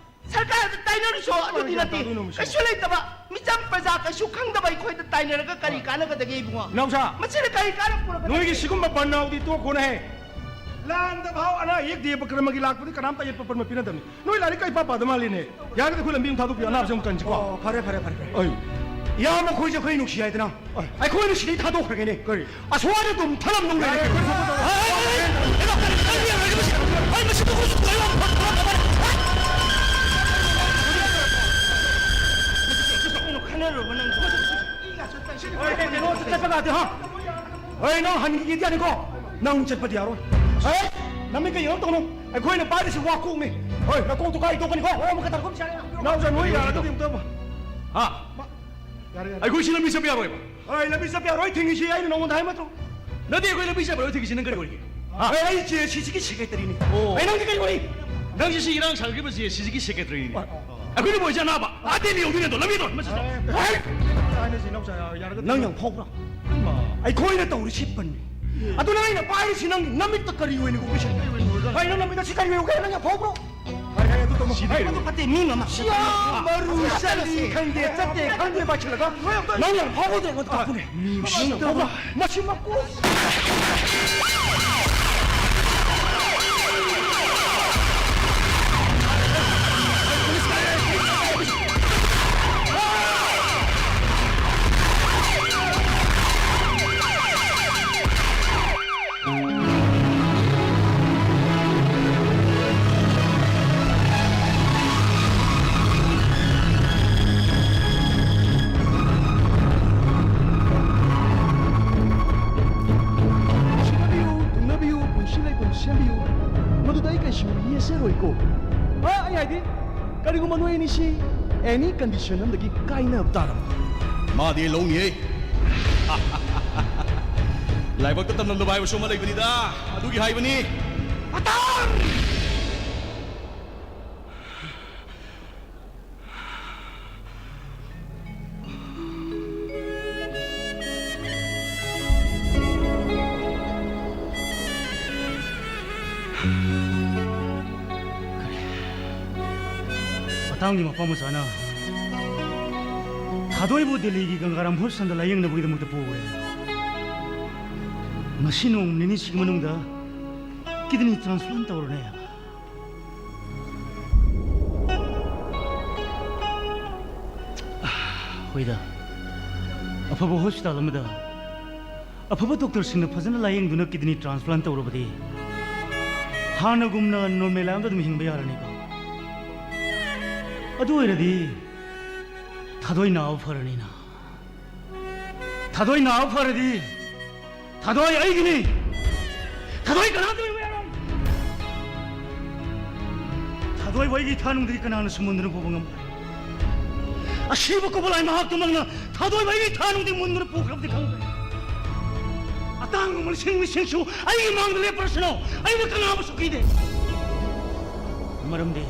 ꯁꯔꯀꯥꯔꯗ ꯇꯥꯏꯅꯔꯨꯁꯣ꯫ ꯑꯗꯨꯗꯤ ꯅꯠꯇꯦ꯫ ꯀꯩꯁꯨ ꯂꯩꯇꯕ ꯃꯤꯆꯝ ꯄ꯭ꯔꯖꯥ ꯀꯩꯁꯨ ꯈꯪꯗꯕ ꯑꯩꯈꯣꯏꯗ ꯇꯥꯏꯅꯔꯒ ꯀꯔꯤ ꯀꯥꯟꯅꯒꯗꯒꯦ ꯏꯕꯨꯡꯉꯣ? ꯏꯅꯥꯎꯆꯥ, ꯃꯁꯤꯅ ꯀꯔꯤ ꯀꯥꯟꯅꯕ ꯄꯨꯔꯛꯀꯗꯒꯦ? ꯅꯣꯏꯒꯤ ꯁꯤꯒꯨꯝꯕ ꯕꯟ ꯅꯥꯎꯗꯤ ꯇꯣꯛꯈꯣꯅꯦꯍꯦ꯫ ꯂꯥꯟꯗ ꯐꯥꯎ ꯑꯅꯥ ꯑꯌꯦꯛ ꯗꯦꯕ ꯀꯔꯃꯒꯤ ꯂꯥꯛꯄꯗꯤ ꯀꯅꯥꯝꯇ ꯑꯌꯦꯠꯄ ꯄꯟꯕ ꯄꯤꯅꯗꯕꯅꯤ꯫ ꯅꯣꯏ ꯂꯥꯏꯔꯤꯛ ꯀꯩ ꯄꯥ ꯄꯥꯗ ꯃꯥꯜꯂꯤꯅꯦ꯫ ꯌꯥꯔꯒꯗꯤ ꯑꯩꯈꯣꯏ ꯂꯝꯕꯤ ꯑꯃ ꯊꯥꯗꯣꯛꯄꯤꯌꯨ, ꯑꯅꯥꯕꯁꯦ ꯑꯃꯨꯛ ꯀꯟꯁꯤꯀꯣ꯫ ꯑꯣ, ꯐꯔꯦ, ꯐꯔꯦ, ꯐꯔꯦ, ꯐꯔꯦ꯫ ꯑꯩ ꯏꯌꯥꯝꯕ ꯑꯩꯈꯣꯏꯁꯦ ꯑꯩꯈꯣꯏ ꯅꯨꯡꯁꯤ ꯍꯥꯏꯗꯅ꯫ ꯑꯩ ꯑꯩꯈꯣꯏꯅ ꯁꯤꯗꯩ ꯊꯥꯗꯣꯛꯈ꯭ꯔꯒꯦꯅꯦ꯫ ꯀꯔꯤ? ꯑꯁ꯭ꯋꯥꯏꯗ ꯑꯗꯨꯝ ꯊꯅꯝ ꯅꯨꯡ ꯂꯩꯔꯦ꯫ ꯌꯥꯔꯦ, ꯑꯩꯈꯣꯏ ꯊꯣꯛꯄ ꯇꯧꯔꯣ꯫ ꯑꯩ, ꯑꯩ, ꯑꯩ, ꯑꯩ, ꯑꯩ, ꯃꯁꯤ ꯊꯣꯛꯄꯁꯨ ꯊꯣꯛꯑꯦ, ꯐꯠ, ꯐꯠ, ꯐꯠ, ꯐꯠ꯫ ꯀꯩꯅꯣ ꯈꯟꯅꯔꯨꯔꯕ ꯅꯪ? ꯑꯩ, ꯀꯩꯅꯣ ꯆꯠꯄ ꯌꯥꯗꯦ, ꯍꯥ? ꯍꯣꯏ, ꯅꯪ ꯍꯟꯈꯤꯒꯦꯗꯤ ꯌꯥꯅꯤꯀꯣ? ꯅꯪ ꯆꯠꯄꯗꯤ ꯌꯥꯔꯣꯏ꯫ ꯍꯦ? ꯅꯃꯤꯠꯀ ꯌꯦꯡꯉꯛꯇꯧꯅꯣ? ꯑꯩꯈꯣꯏꯅ ꯄꯥꯏꯔꯤꯁꯤ ꯋꯥ ꯀꯣꯛꯅꯤ꯫ ꯍꯣꯏ, ꯅꯀꯣꯛꯇꯨ ꯀꯥꯏ ꯇꯣꯛꯀꯅꯤ? ꯍꯣꯏ, ꯍꯣꯏ, ꯑꯃꯨꯛꯀ ꯇꯥꯔꯛꯄ ꯌꯥꯔꯦ꯫ ꯅꯥꯎꯆꯥ, ꯅꯣꯏ ꯌꯥꯔꯒꯗꯤ ꯑꯃꯨꯛꯇ ꯍꯥ? ꯌꯥꯔꯦ, ꯌꯥꯔꯦ꯫ ꯑꯩꯈꯣꯏ ꯁꯤ ꯂꯝꯕꯤ ꯆꯠꯄ ꯌꯥꯔꯣꯏꯕ꯫ ꯍꯣꯏ, ꯂꯝꯕꯤ ꯆꯠꯄ ꯌꯥꯔꯣꯏ, ꯊꯤꯡꯉꯤꯁꯤ ꯑꯩꯅ ꯅꯉꯣꯟꯗ ꯍꯥꯏ ꯅꯠꯇ꯭ꯔꯣ? ꯅꯠꯇꯦ, ꯑꯩꯈꯣꯏ ꯂꯝꯕꯤ ꯆꯠꯄ ꯌꯥꯔꯣꯏ ꯊꯤꯡꯉꯤꯁꯤ ꯅꯪ ꯀꯔꯤ ꯑꯣꯏꯔꯤꯒꯦ? ꯍꯥ? ꯍꯣꯏ, ꯑꯩ ꯖꯦ ꯁꯤꯁꯤꯒꯤ ꯁꯦꯀ꯭ꯔꯦꯇꯔꯤꯅꯤ꯫ ꯑꯣ꯫ ꯑꯩ ꯅꯪꯗꯤ ꯀꯔꯤ ꯑꯣꯏꯔꯤ? ꯅꯪꯁꯤ ꯁꯤ ꯏꯔꯥꯡ ꯁꯥꯒꯠꯈꯤꯕ ꯖꯦ ꯁꯤꯁꯤꯒꯤ ꯁꯦꯀ꯭ꯔꯦꯇꯔꯤꯅꯤ꯫ ꯍꯣꯏ꯫ ꯑꯩꯈꯣꯏꯅ ꯃꯣꯏꯁꯦ ꯑꯅꯥꯕ ꯑꯥ ꯗꯦꯜꯂꯤ ꯌꯧꯗꯣꯏꯅꯦ ꯑꯗꯣ ꯂꯝꯕꯤꯗꯣ ꯃꯁꯤꯗꯣ꯫ ꯍꯥꯏꯅꯁꯤ ꯏꯅꯥꯎꯆꯥ ꯌꯥꯔꯒꯗꯤ꯫ ꯅꯪ ꯌꯥꯝ ꯐꯥꯎꯕ꯭ꯔꯥ? ꯏꯃꯥ꯫ ꯑꯩꯈꯣꯏꯅ ꯇꯧꯔꯤꯁꯤ ꯕꯟꯅꯤ꯫ ꯑꯗꯨ ꯅꯪ ꯑꯩꯅ ꯄꯥꯏꯔꯤꯁꯤ ꯅꯪ ꯅꯃꯤꯠꯇ ꯀꯔꯤ ꯑꯣꯏꯅ ꯎꯒꯦ? ꯀꯔꯤ ꯑꯣꯏꯅ ꯎꯔꯒꯦ? ꯍꯣꯏ, ꯅꯪ ꯅꯃꯤꯠꯇ ꯁꯤ ꯀꯔꯤ ꯑꯣꯏꯅ ꯎꯒꯦ? ꯅꯪ ꯌꯥꯝ ꯐꯥꯎꯕ꯭ꯔꯣ? ꯍꯥꯏ, ꯍꯥꯏ, ꯑꯗꯨ ꯇꯧꯅꯨ꯫ ꯁꯤꯗꯤ ꯍꯥꯏ꯫ ꯀꯩꯅꯣ꯫ ꯑꯗꯨ ꯐꯠꯇꯦ, ꯃꯤ ꯃꯃꯥ꯫ ꯁꯤ ꯌꯥꯝ ꯃꯔꯨ ꯆꯠꯂꯤ ꯈꯪꯗꯦ, ꯆꯠꯇꯦ ꯈꯪꯗꯦ ꯄꯥꯏꯁꯤꯜꯂꯒ ꯅꯪ ꯌꯥꯝ ꯐꯥꯎꯕꯗ ꯑꯩꯉꯣꯟꯗ ꯀꯥꯞꯄꯨꯅꯦ꯫ ꯃꯤ ꯎꯁꯤꯠꯇꯕ꯫ ꯃꯁꯤ ꯃꯀꯣꯛ꯫ ꯁꯤꯡꯕ ꯌꯦꯠꯁꯦꯔꯣꯏꯀꯣ꯫ ꯑ, ꯑꯩ ꯍꯥꯏꯗꯤ, ꯀꯔꯤꯒꯨꯝꯕ ꯅꯣꯏ ꯑꯅꯤꯁꯤ any condition ꯑꯃꯗꯒꯤ ꯀꯥꯏꯅꯕ ꯇꯥꯔꯕ, ꯃꯥꯗꯤ ꯂꯧꯅꯤꯍꯦ꯫ ꯂꯥꯏꯕꯛꯇ ꯇꯝꯂꯝꯗꯕ ꯍꯥꯏꯕꯁꯨ ꯑꯃ ꯂꯩꯕꯅꯤꯗ, ꯑꯗꯨꯒꯤ ꯍꯥꯏꯕꯅꯤ꯫ ꯃꯇꯥꯡ! ꯃꯇꯥꯡꯒꯤ ꯃꯄꯥ ꯃꯆꯥꯅ ꯊꯥꯗꯣꯏꯕꯨ ꯗꯦꯜꯂꯤꯒꯤ ꯒꯪꯒꯥꯔꯥꯝ ꯍꯣꯁꯄꯤꯇꯥꯜꯗ ꯂꯥꯌꯦꯡꯅꯕꯒꯤꯗꯃꯛꯇ ꯄꯨꯈ꯭ꯔꯦ꯫ ꯉꯁꯤ ꯅꯣꯡ ꯅꯤꯅꯤꯁꯤꯒꯤ ꯃꯅꯨꯡꯗ ꯀꯤꯗꯅꯤ ꯇ꯭ꯔꯥꯟꯁꯄ꯭ꯂꯥꯟ ꯇꯧꯔꯅꯤ ꯍꯥꯏꯕ꯫ ꯍꯣꯏꯗ, ꯑꯐꯕ ꯍꯣꯁꯄꯤꯇꯥꯜ ꯑꯃꯗ ꯑꯐꯕ ꯗꯣꯛꯇꯔꯁꯤꯡꯅ ꯐꯖꯅ ꯂꯥꯌꯦꯡꯗꯨꯅ ꯀꯤꯗꯅꯤ ꯇ꯭ꯔꯥꯟꯁꯄ꯭ꯂꯥꯟ ꯇꯧꯔꯕꯗꯤ ꯍꯥꯟꯅꯒꯨꯝꯅ ꯅꯣꯔꯃꯦꯜ ꯑꯃꯗ ꯑꯗꯨꯝ ꯍꯤꯡꯕ ꯌꯥꯔꯅꯤꯀꯣ꯫ ꯑꯗꯨ ꯑꯣꯏꯔꯗꯤ ꯊꯥꯗꯣꯏ ꯅꯥꯕ ꯐꯔꯅꯤꯅ꯫ ꯊꯥꯗꯣꯏ ꯅꯥꯕ ꯐꯔꯗꯤ ꯊꯥꯗꯣꯏ ꯑꯩꯒꯤꯅꯤ꯫ ꯊꯥꯗꯣꯏ ꯀꯅꯥꯝꯇ ꯑꯣꯏꯕ ꯌꯥꯔꯣꯏ꯫ ꯊꯥꯗꯣꯏꯕꯨ ꯑꯩꯒꯤ ꯏꯊꯥꯅꯨꯡꯗꯒꯤ ꯀꯅꯥꯅꯁꯨ ꯃꯨꯟꯗꯨꯅ ꯄꯨꯕ ꯉꯝꯃꯣꯏ꯫ ꯑꯁꯤꯕ ꯀꯧꯕ ꯂꯥꯏ ꯃꯍꯥꯛꯇꯨꯃꯛꯅ ꯊꯥꯗꯣꯏꯕꯨ ꯑꯩꯒꯤ ꯏꯊꯥꯅꯨꯡꯗꯒꯤ ꯃꯨꯟꯗꯨꯅ ꯄꯨꯈ꯭ꯔꯕꯗꯤ ꯈꯪꯗ꯭ꯔꯦ꯫ ꯑꯇꯥꯡꯕ ꯃꯁꯤꯡ ꯃꯁꯤꯡꯁꯨ ꯑꯩꯒꯤ ꯃꯥꯡꯗ ꯂꯦꯞꯄꯔꯁꯅꯨ꯫ ꯑꯩꯅ ꯀꯅꯥꯕꯨꯁꯨ ꯀꯤꯗꯦ꯫ ꯃꯔꯝꯗꯤ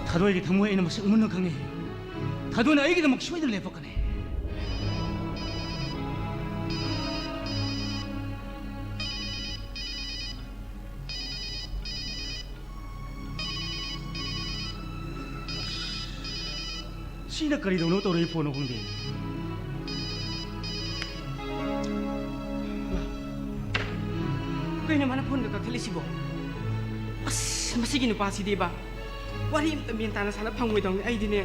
ꯊꯥꯗꯣꯏꯒꯤ ꯊꯃꯣꯏ ꯑꯩꯅ ꯃꯁꯛ ꯃꯨꯟꯅ ꯈꯪꯉꯤ꯫ ꯊꯥꯗꯣꯏꯅ ꯑꯩꯒꯤꯗꯃꯛ ꯁꯣꯏꯗꯅ ꯂꯦꯞꯄꯛꯀꯅꯤ꯫ ꯁꯤꯅ ꯀꯔꯤꯗꯧꯅꯣ ꯇꯧꯔꯛꯏ ꯐꯣꯟꯅꯣ ꯈꯪꯗꯦ꯫ ꯀꯩꯅꯣ ꯃꯥꯅ ꯐꯣꯟꯒ ꯀꯛꯊꯠꯂꯤꯁꯤꯕꯣ? ꯑꯁ, ꯃꯁꯤꯒꯤ ꯅꯨꯄꯥꯁꯤꯗꯤꯕ꯫ ꯋꯥꯔꯤ ꯑꯝꯇ ꯃꯦꯟ ꯇꯥꯅ ꯁꯥꯟꯅ ꯐꯪꯉꯣꯏꯗꯧꯅꯤ ꯑꯩꯗꯤꯅꯦ꯫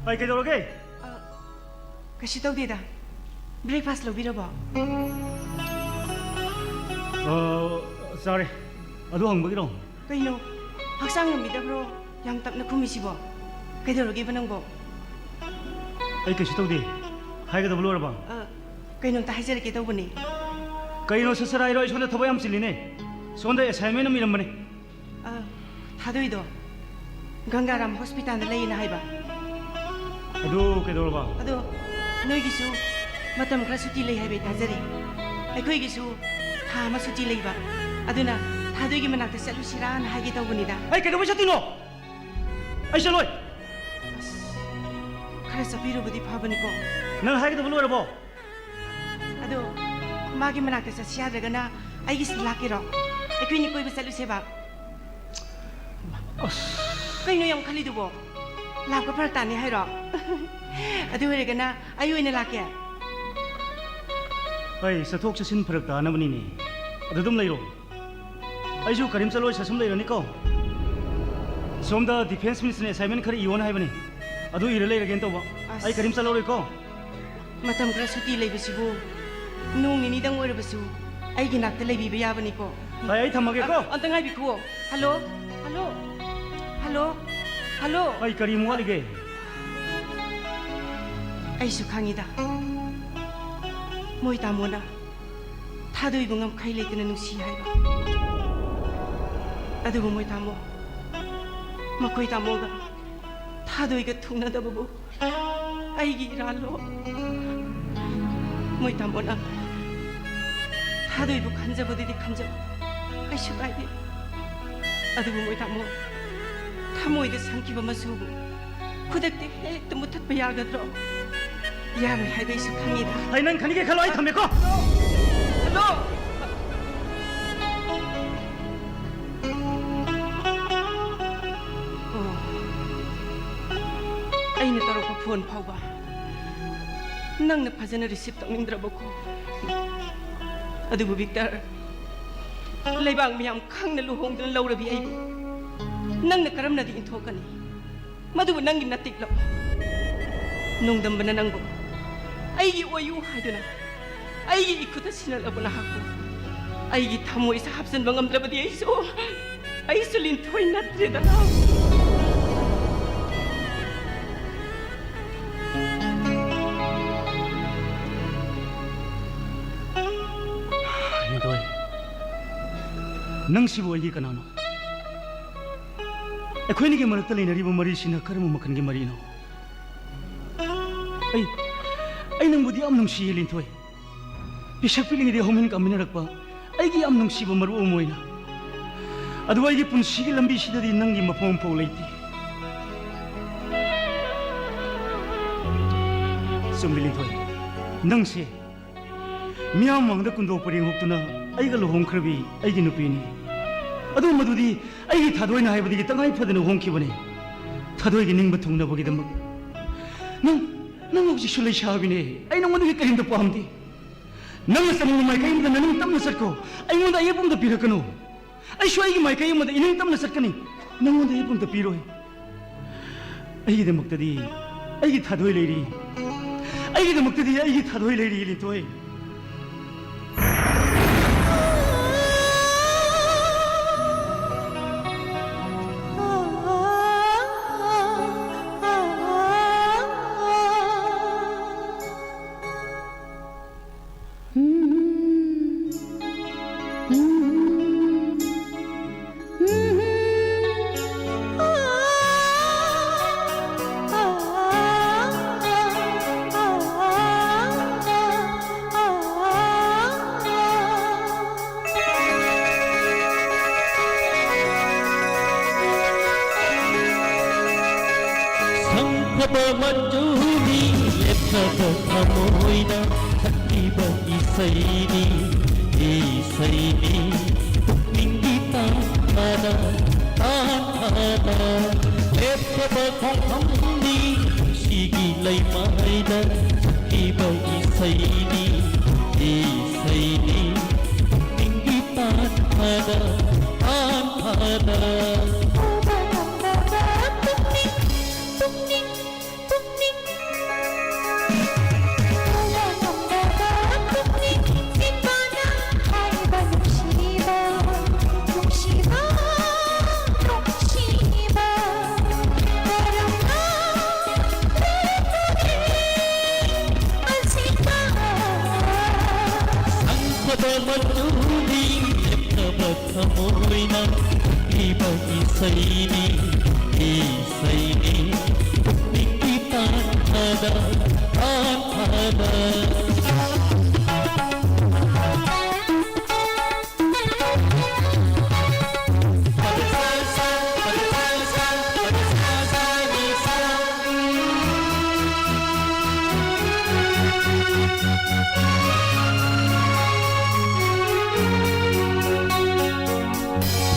ꯑꯩ ꯀꯩꯗꯧꯔꯒꯦ? ꯑ, ꯀꯩꯁꯨ ꯇꯧꯗꯦꯗ꯫ ꯕ꯭ꯔꯦꯛꯐꯥꯁ ꯂꯧꯕꯤꯔꯕꯣ? ꯑ, ꯆꯥꯔꯦ꯫ ꯑꯗꯨ ꯍꯪꯕꯒꯤꯔꯣ? ꯀꯩꯅꯣ? ꯍꯛꯆꯥꯡ ꯉꯝꯕꯤꯗꯕ꯭ꯔꯣ? ꯌꯥꯝ ꯇꯞꯅ ꯈꯨꯝꯃꯤꯁꯤꯕꯣ? ꯀꯩꯗꯧꯔꯒꯦꯕ ꯅꯪꯕꯣ? ꯑꯩ ꯀꯩꯁꯨ ꯇꯧꯗꯦ꯫ ꯍꯥꯏꯒꯗꯕ ꯂꯣꯏꯔꯕ? ꯑ, ꯀꯩꯅꯣꯝꯇ ꯍꯥꯏꯖꯔꯛꯀꯦ ꯇꯧꯕꯅꯦ꯫ ꯀꯩꯅꯣ? ꯁꯠ ꯁꯠ ꯍꯥꯏꯔꯣ, ꯑꯩ ꯁꯣꯝꯗ ꯊꯕꯛ ꯌꯥꯝ ꯆꯤꯜꯂꯤꯅꯦ꯫ ꯁꯣꯝꯗ assignment ꯑꯃ ꯏꯔꯝꯕꯅꯦ꯫ ꯑ, ꯊꯥꯗꯣꯏꯗꯣ ꯒꯪꯒꯥꯔꯥꯝ ꯍꯣꯁꯄꯤꯇꯥꯜꯗ ꯂꯩꯌꯦꯅ ꯍꯥꯏꯕ꯫ ꯑꯗꯨ ꯀꯩꯗꯧꯔꯕ? ꯑꯗꯣ ꯅꯣꯏꯒꯤꯁꯨ ꯃꯇꯝ ꯈꯔ ꯁꯨꯇꯤ ꯂꯩ ꯍꯥꯏꯕ ꯑꯩ ꯇꯥꯖꯔꯦ꯫ ꯑꯩꯈꯣꯏꯒꯤꯁꯨ ꯊꯥ ꯑꯃ ꯁꯨꯇꯤ ꯂꯩꯕ꯫ ꯑꯗꯨꯅ ꯊꯥꯗꯣꯏꯒꯤ ꯃꯅꯥꯛꯇ ꯆꯠꯂꯨꯁꯤꯔꯥꯅ ꯍꯥꯏꯒꯦ ꯇꯧꯕꯅꯤꯗ꯫ ꯑꯩ ꯀꯩꯗꯧꯕꯩ ꯆꯠꯇꯣꯏꯅꯣ? ꯑꯩ ꯆꯠꯂꯣꯏ꯫ ꯑꯁ, ꯈꯔ ꯆꯠꯄꯤꯔꯨꯕꯗꯤ ꯐꯕꯅꯤꯀꯣ꯫ ꯅꯪ ꯍꯥꯏꯒꯗꯕ ꯂꯣꯏꯔꯕꯣ? ꯑꯗꯣ ꯃꯥꯒꯤ ꯃꯅꯥꯛꯇ ꯆꯠꯁꯤ ꯌꯥꯗ꯭ꯔꯒꯅ ꯑꯩꯒꯤꯁꯤꯗ ꯂꯥꯛꯀꯦꯔꯣ? ꯑꯩꯈꯣꯏꯅꯤ ꯀꯣꯏꯕ ꯆꯠꯂꯨꯁꯦꯕ꯫ ꯑꯁ꯫ ꯀꯩꯅꯣ ꯌꯥꯝ ꯈꯜꯂꯤꯗꯨꯕꯣ? ꯂꯥꯛꯄ ꯐꯔꯛ ꯇꯥꯅꯤ ꯍꯥꯏꯔꯣ? ꯑꯗꯨ ꯑꯣꯏꯔꯒꯅ ꯑꯩ ꯑꯣꯏꯅ ꯂꯥꯛꯀꯦ꯫ ꯑꯩ ꯆꯠꯊꯣꯛ ꯆꯠꯁꯤꯟ ꯐꯔꯛ ꯇꯥꯅꯕꯅꯤꯅꯦ꯫ ꯑꯗꯨ ꯑꯗꯨꯝ ꯂꯩꯔꯣ꯫ ꯑꯩꯁꯨ ꯀꯔꯤꯝ ꯆꯠꯂꯣꯏ, ꯁꯁꯨꯝ ꯂꯩꯔꯅꯤꯀꯣ꯫ ꯁꯣꯝꯗ defence minister ꯅ assignment ꯈꯔ ꯏꯌꯣꯅ ꯍꯥꯏꯕꯅꯤ, ꯑꯗꯨ ꯏꯔ ꯂꯩꯔꯒꯦꯅ ꯇꯧꯕ꯫ ꯑꯁ꯫ ꯑꯩ ꯀꯔꯤꯝ ꯆꯠꯂꯔꯣꯏꯀꯣ꯫ ꯃꯇꯝ ꯈꯔ ꯁꯨꯇꯤ ꯂꯩꯕꯁꯤꯕꯨ ꯅꯣꯡ ꯅꯤꯅꯤꯗꯪ ꯑꯣꯏꯔꯕꯁꯨ ꯑꯩꯒꯤ ꯅꯥꯛꯇ ꯂꯩꯕꯤꯕ ꯌꯥꯕꯅꯤꯀꯣ꯫ ꯍꯣꯏ, ꯑꯩ ꯊꯝꯃꯒꯦꯀꯣ꯫ ꯑ-, ꯑꯝꯇ ꯉꯥꯏꯕꯤꯈꯨꯑꯣ꯫ Hello, hello, hello, hello. ꯑꯩ ꯀꯔꯤ ꯑꯃꯨꯛ ꯋꯥꯠꯂꯤꯒꯦ? ꯑꯩꯁꯨ ꯈꯪꯉꯤꯗ, ꯃꯣꯏ ꯇꯥꯃꯣꯅ ꯊꯥꯗꯣꯏꯕꯨ ꯉꯝꯈꯩ ꯂꯩꯇꯅ ꯅꯨꯡꯁꯤ ꯍꯥꯏꯕ꯫ ꯑꯗꯨꯕꯨ ꯃꯣꯏ ꯇꯥꯃꯣ, ꯃꯈꯣꯏ ꯇꯥꯃꯣꯒ ꯊꯥꯗꯣꯏꯒ ꯊꯨꯡꯅꯗꯕꯕꯨ ꯑꯩꯒꯤ ꯏꯔꯥꯜꯂꯣ? ꯃꯣꯏ ꯇꯥꯃꯣꯅ ꯊꯥꯗꯣꯏꯕꯨ ꯈꯟꯖꯕꯗꯨꯗꯤ ꯈꯟꯖꯕ, ꯀꯩꯁꯨ ꯀꯥꯏꯗꯦ꯫ ꯑꯗꯨꯕꯨ ꯃꯣꯏ ꯇꯥꯃꯣ, ꯊꯃꯣꯏꯗ ꯁꯪꯈꯤꯕ ꯃꯆꯨꯕꯨ ꯈꯨꯗꯛꯇ ꯍꯦꯛꯇ ꯃꯨꯊꯠꯄ ꯌꯥꯒꯗ꯭ꯔꯣ? ꯌꯥꯔꯣꯏ ꯍꯥꯏꯕ ꯑꯩꯁꯨ ꯈꯪꯉꯤꯗ꯫ ꯑꯩ ꯅꯪ ꯈꯟꯅꯤꯡꯒꯦ ꯈꯜꯂꯣ, ꯑꯩ ꯊꯝꯃꯦꯀꯣ꯫ ꯍꯜꯂꯣ! ꯑꯣ꯫ ꯑꯩꯅ ꯇꯧꯔꯛꯄ ꯐꯣꯟ ꯐꯥꯎꯕ ꯅꯪꯅ ꯐꯖꯅ receive ꯇꯧꯅꯤꯡꯗ꯭ꯔꯕꯀꯣ꯫ ꯑꯗꯨꯕꯨ ꯕꯤꯛꯇꯔ, ꯂꯩꯕꯥꯛ ꯃꯌꯥꯝ ꯈꯪꯅ ꯂꯨꯍꯣꯡꯗꯨꯅ ꯂꯧꯔꯕꯤ ꯑꯩꯕꯨ ꯅꯪꯅ ꯀꯔꯝꯅꯗꯤ ꯏꯟꯊꯣꯛꯀꯅꯤ? ꯃꯗꯨꯕꯨ ꯅꯪꯒꯤ ꯅꯇꯤꯛꯂꯣ? ꯅꯣꯡꯗꯝꯕꯅ ꯅꯪꯕꯨ ꯑꯩꯒꯤ ꯑꯣꯏꯌꯨ ꯍꯥꯏꯗꯨꯅ ꯑꯩꯒꯤ ꯏꯈꯨꯠꯇ ꯁꯤꯟꯅꯂꯛꯄ ꯅꯍꯥꯛꯄꯨ ꯑꯩꯒꯤ ꯊꯃꯣꯏꯁꯦ ꯍꯥꯞꯆꯤꯟꯕ ꯉꯝꯗ꯭ꯔꯕꯗꯤ ꯑꯩꯁꯨ, ꯑꯩꯁꯨ ꯂꯤꯟꯊꯣꯏ ꯅꯠꯇ꯭ꯔꯦꯗꯅ꯫ ꯅꯪꯁꯤꯕꯨ ꯑꯩꯒꯤ ꯀꯅꯥꯅꯣ? ꯑꯩꯈꯣꯏꯅꯤꯒꯤ ꯃꯔꯛꯇ ꯂꯩꯅꯔꯤꯕ ꯃꯔꯤꯁꯤꯅ ꯀꯔꯝꯕ ꯃꯈꯜꯒꯤ ꯃꯔꯤꯅꯣ? ꯑꯩ ꯑꯩ ꯅꯪꯕꯨꯗꯤ ꯌꯥꯝ ꯅꯨꯡꯁꯤꯌꯦ, ꯂꯤꯟꯊꯣꯏ꯫ ꯄꯤꯁꯛ ꯄꯤꯛꯂꯤꯉꯩꯗꯒꯤ ꯍꯧꯃꯤꯟ ꯀꯥꯃꯤꯟꯅꯔꯛꯄ ꯑꯩꯒꯤ ꯌꯥꯝ ꯅꯨꯡꯁꯤꯕ ꯃꯔꯨꯞ ꯑꯃ ꯑꯣꯏꯅ꯫ ꯑꯗꯨꯕꯨ ꯑꯩꯒꯤ ꯄꯨꯟꯁꯤꯒꯤ ꯂꯝꯕꯤꯁꯤꯗꯗꯤ ꯅꯪꯒꯤ ꯃꯐꯝ ꯑꯃꯐꯥꯎ ꯂꯩꯇꯦ꯫ ꯆꯨꯝꯃꯤ, ꯂꯤꯟꯊꯣꯏ꯫ ꯅꯪꯁꯦ ꯃꯤꯌꯥꯝ ꯃꯥꯡꯗ ꯀꯨꯟꯗꯣꯛ ꯄꯔꯦꯡ ꯍꯨꯛꯇꯨꯅ ꯑꯩꯒ ꯂꯨꯍꯣꯡꯈ꯭ꯔꯕꯤ ꯑꯩꯒꯤ ꯅꯨꯄꯤꯅꯤ꯫ ꯑꯗꯨ ꯃꯗꯨꯗꯤ ꯑꯩꯒꯤ ꯊꯥꯗꯣꯏꯅ ꯍꯥꯏꯕꯗꯒꯤ ꯇꯉꯥꯏ ꯐꯗꯅ ꯍꯣꯡꯈꯤꯕꯅꯤ꯫ ꯊꯥꯗꯣꯏꯒꯤ ꯅꯤꯡꯕ ꯊꯨꯡꯅꯕꯒꯤꯗꯃꯛ꯫ ꯅꯪ, ꯅꯪ ꯍꯧꯖꯤꯛꯁꯨ ꯂꯩꯁꯥꯕꯤꯅꯦ꯫ ꯑꯩ ꯅꯉꯣꯟꯗꯒꯤ ꯀꯔꯤꯝꯇ ꯄꯥꯝꯗꯦ꯫ ꯅꯪꯅ ꯆꯠꯅꯤꯡꯕ ꯃꯥꯏꯀꯩ ꯑꯃꯗ ꯅꯅꯤꯡ ꯇꯝꯅ ꯆꯠꯈꯣ꯫ ꯑꯩꯉꯣꯟꯗ ꯑꯌꯦꯠꯄ ꯑꯝꯇ ꯄꯤꯔꯛꯀꯅꯨ꯫ ꯑꯩꯁꯨ ꯑꯩꯒꯤ ꯃꯥꯏꯀꯩ ꯑꯃꯗ ꯏꯅꯤꯡ ꯇꯝꯅ ꯆꯠꯀꯅꯤ꯫ ꯅꯉꯣꯟꯗ ꯑꯌꯦꯠꯄ ꯑꯝꯇ ꯄꯤꯔꯣꯏ꯫ ꯑꯩꯒꯤꯗꯃꯛꯇꯗꯤ ꯑꯩꯒꯤ ꯊꯥꯗꯣꯏ ꯂꯩꯔꯤ꯫ ꯑꯩꯒꯤꯗꯃꯛꯇꯗꯤ ꯑꯩꯒꯤ ꯊꯥꯗꯣꯏ ꯂꯩꯔꯤ, ꯂꯤꯟꯊꯣꯏ꯫ ꯁꯪꯈ꯭ꯔꯕ ꯃꯆꯨꯅꯤ, ꯂꯦꯞꯈ꯭ꯔꯕ ꯊꯃꯣꯏꯅ ꯁꯛꯈꯤꯕ ꯏꯁꯩꯅꯤ, ꯏꯁꯩꯅꯤ꯫ ꯄꯨꯛꯅꯤꯡꯒꯤ ꯇꯥꯟꯊꯥꯗ, ꯇꯥꯟꯊꯥꯗ ꯂꯦꯞꯈ꯭ꯔꯕ ꯈꯣꯡꯐꯝꯅꯤ, ꯄꯨꯟꯁꯤꯒꯤ ꯂꯩꯃꯥꯏꯗ ꯁꯛꯈꯤꯕ ꯏꯁꯩꯅꯤ, ꯏꯁꯩꯅꯤ꯫ ꯄꯨꯛꯅꯤꯡꯒꯤ ꯇꯥꯟꯊꯥꯗ, ꯇꯥꯟꯊꯥꯗ꯫ ꯎꯕ ꯉꯝꯗꯕ ꯄꯨꯛꯅꯤꯡ, ꯄꯨꯛꯅꯤꯡ, ꯄꯨꯛꯅꯤꯡ꯫ ꯎꯕ ꯉꯝꯗꯕ ꯄꯨꯛꯅꯤꯡ, ꯏꯃꯥꯅ ꯍꯥꯏꯕ ꯅꯨꯡꯁꯤꯕ, ꯅꯨꯡꯁꯤꯕ, ꯅꯨꯡꯁꯤꯕ꯫ ꯀꯔꯝꯅ ꯂꯦꯞꯄꯒꯦ ꯑꯁꯤꯗ? ꯁꯪꯈ꯭ꯔꯕ ꯃꯆꯨꯅꯤ, ꯂꯦꯞꯈ꯭ꯔꯕ ꯊꯃꯣꯏꯅ ꯏꯕ ꯏꯁꯩꯅꯤ, ꯏꯁꯩꯅꯤ, ꯄꯨꯛꯅꯤꯡꯒꯤ ꯇꯥꯟꯊꯥꯗ, ꯇꯥꯟꯊꯥꯗ꯫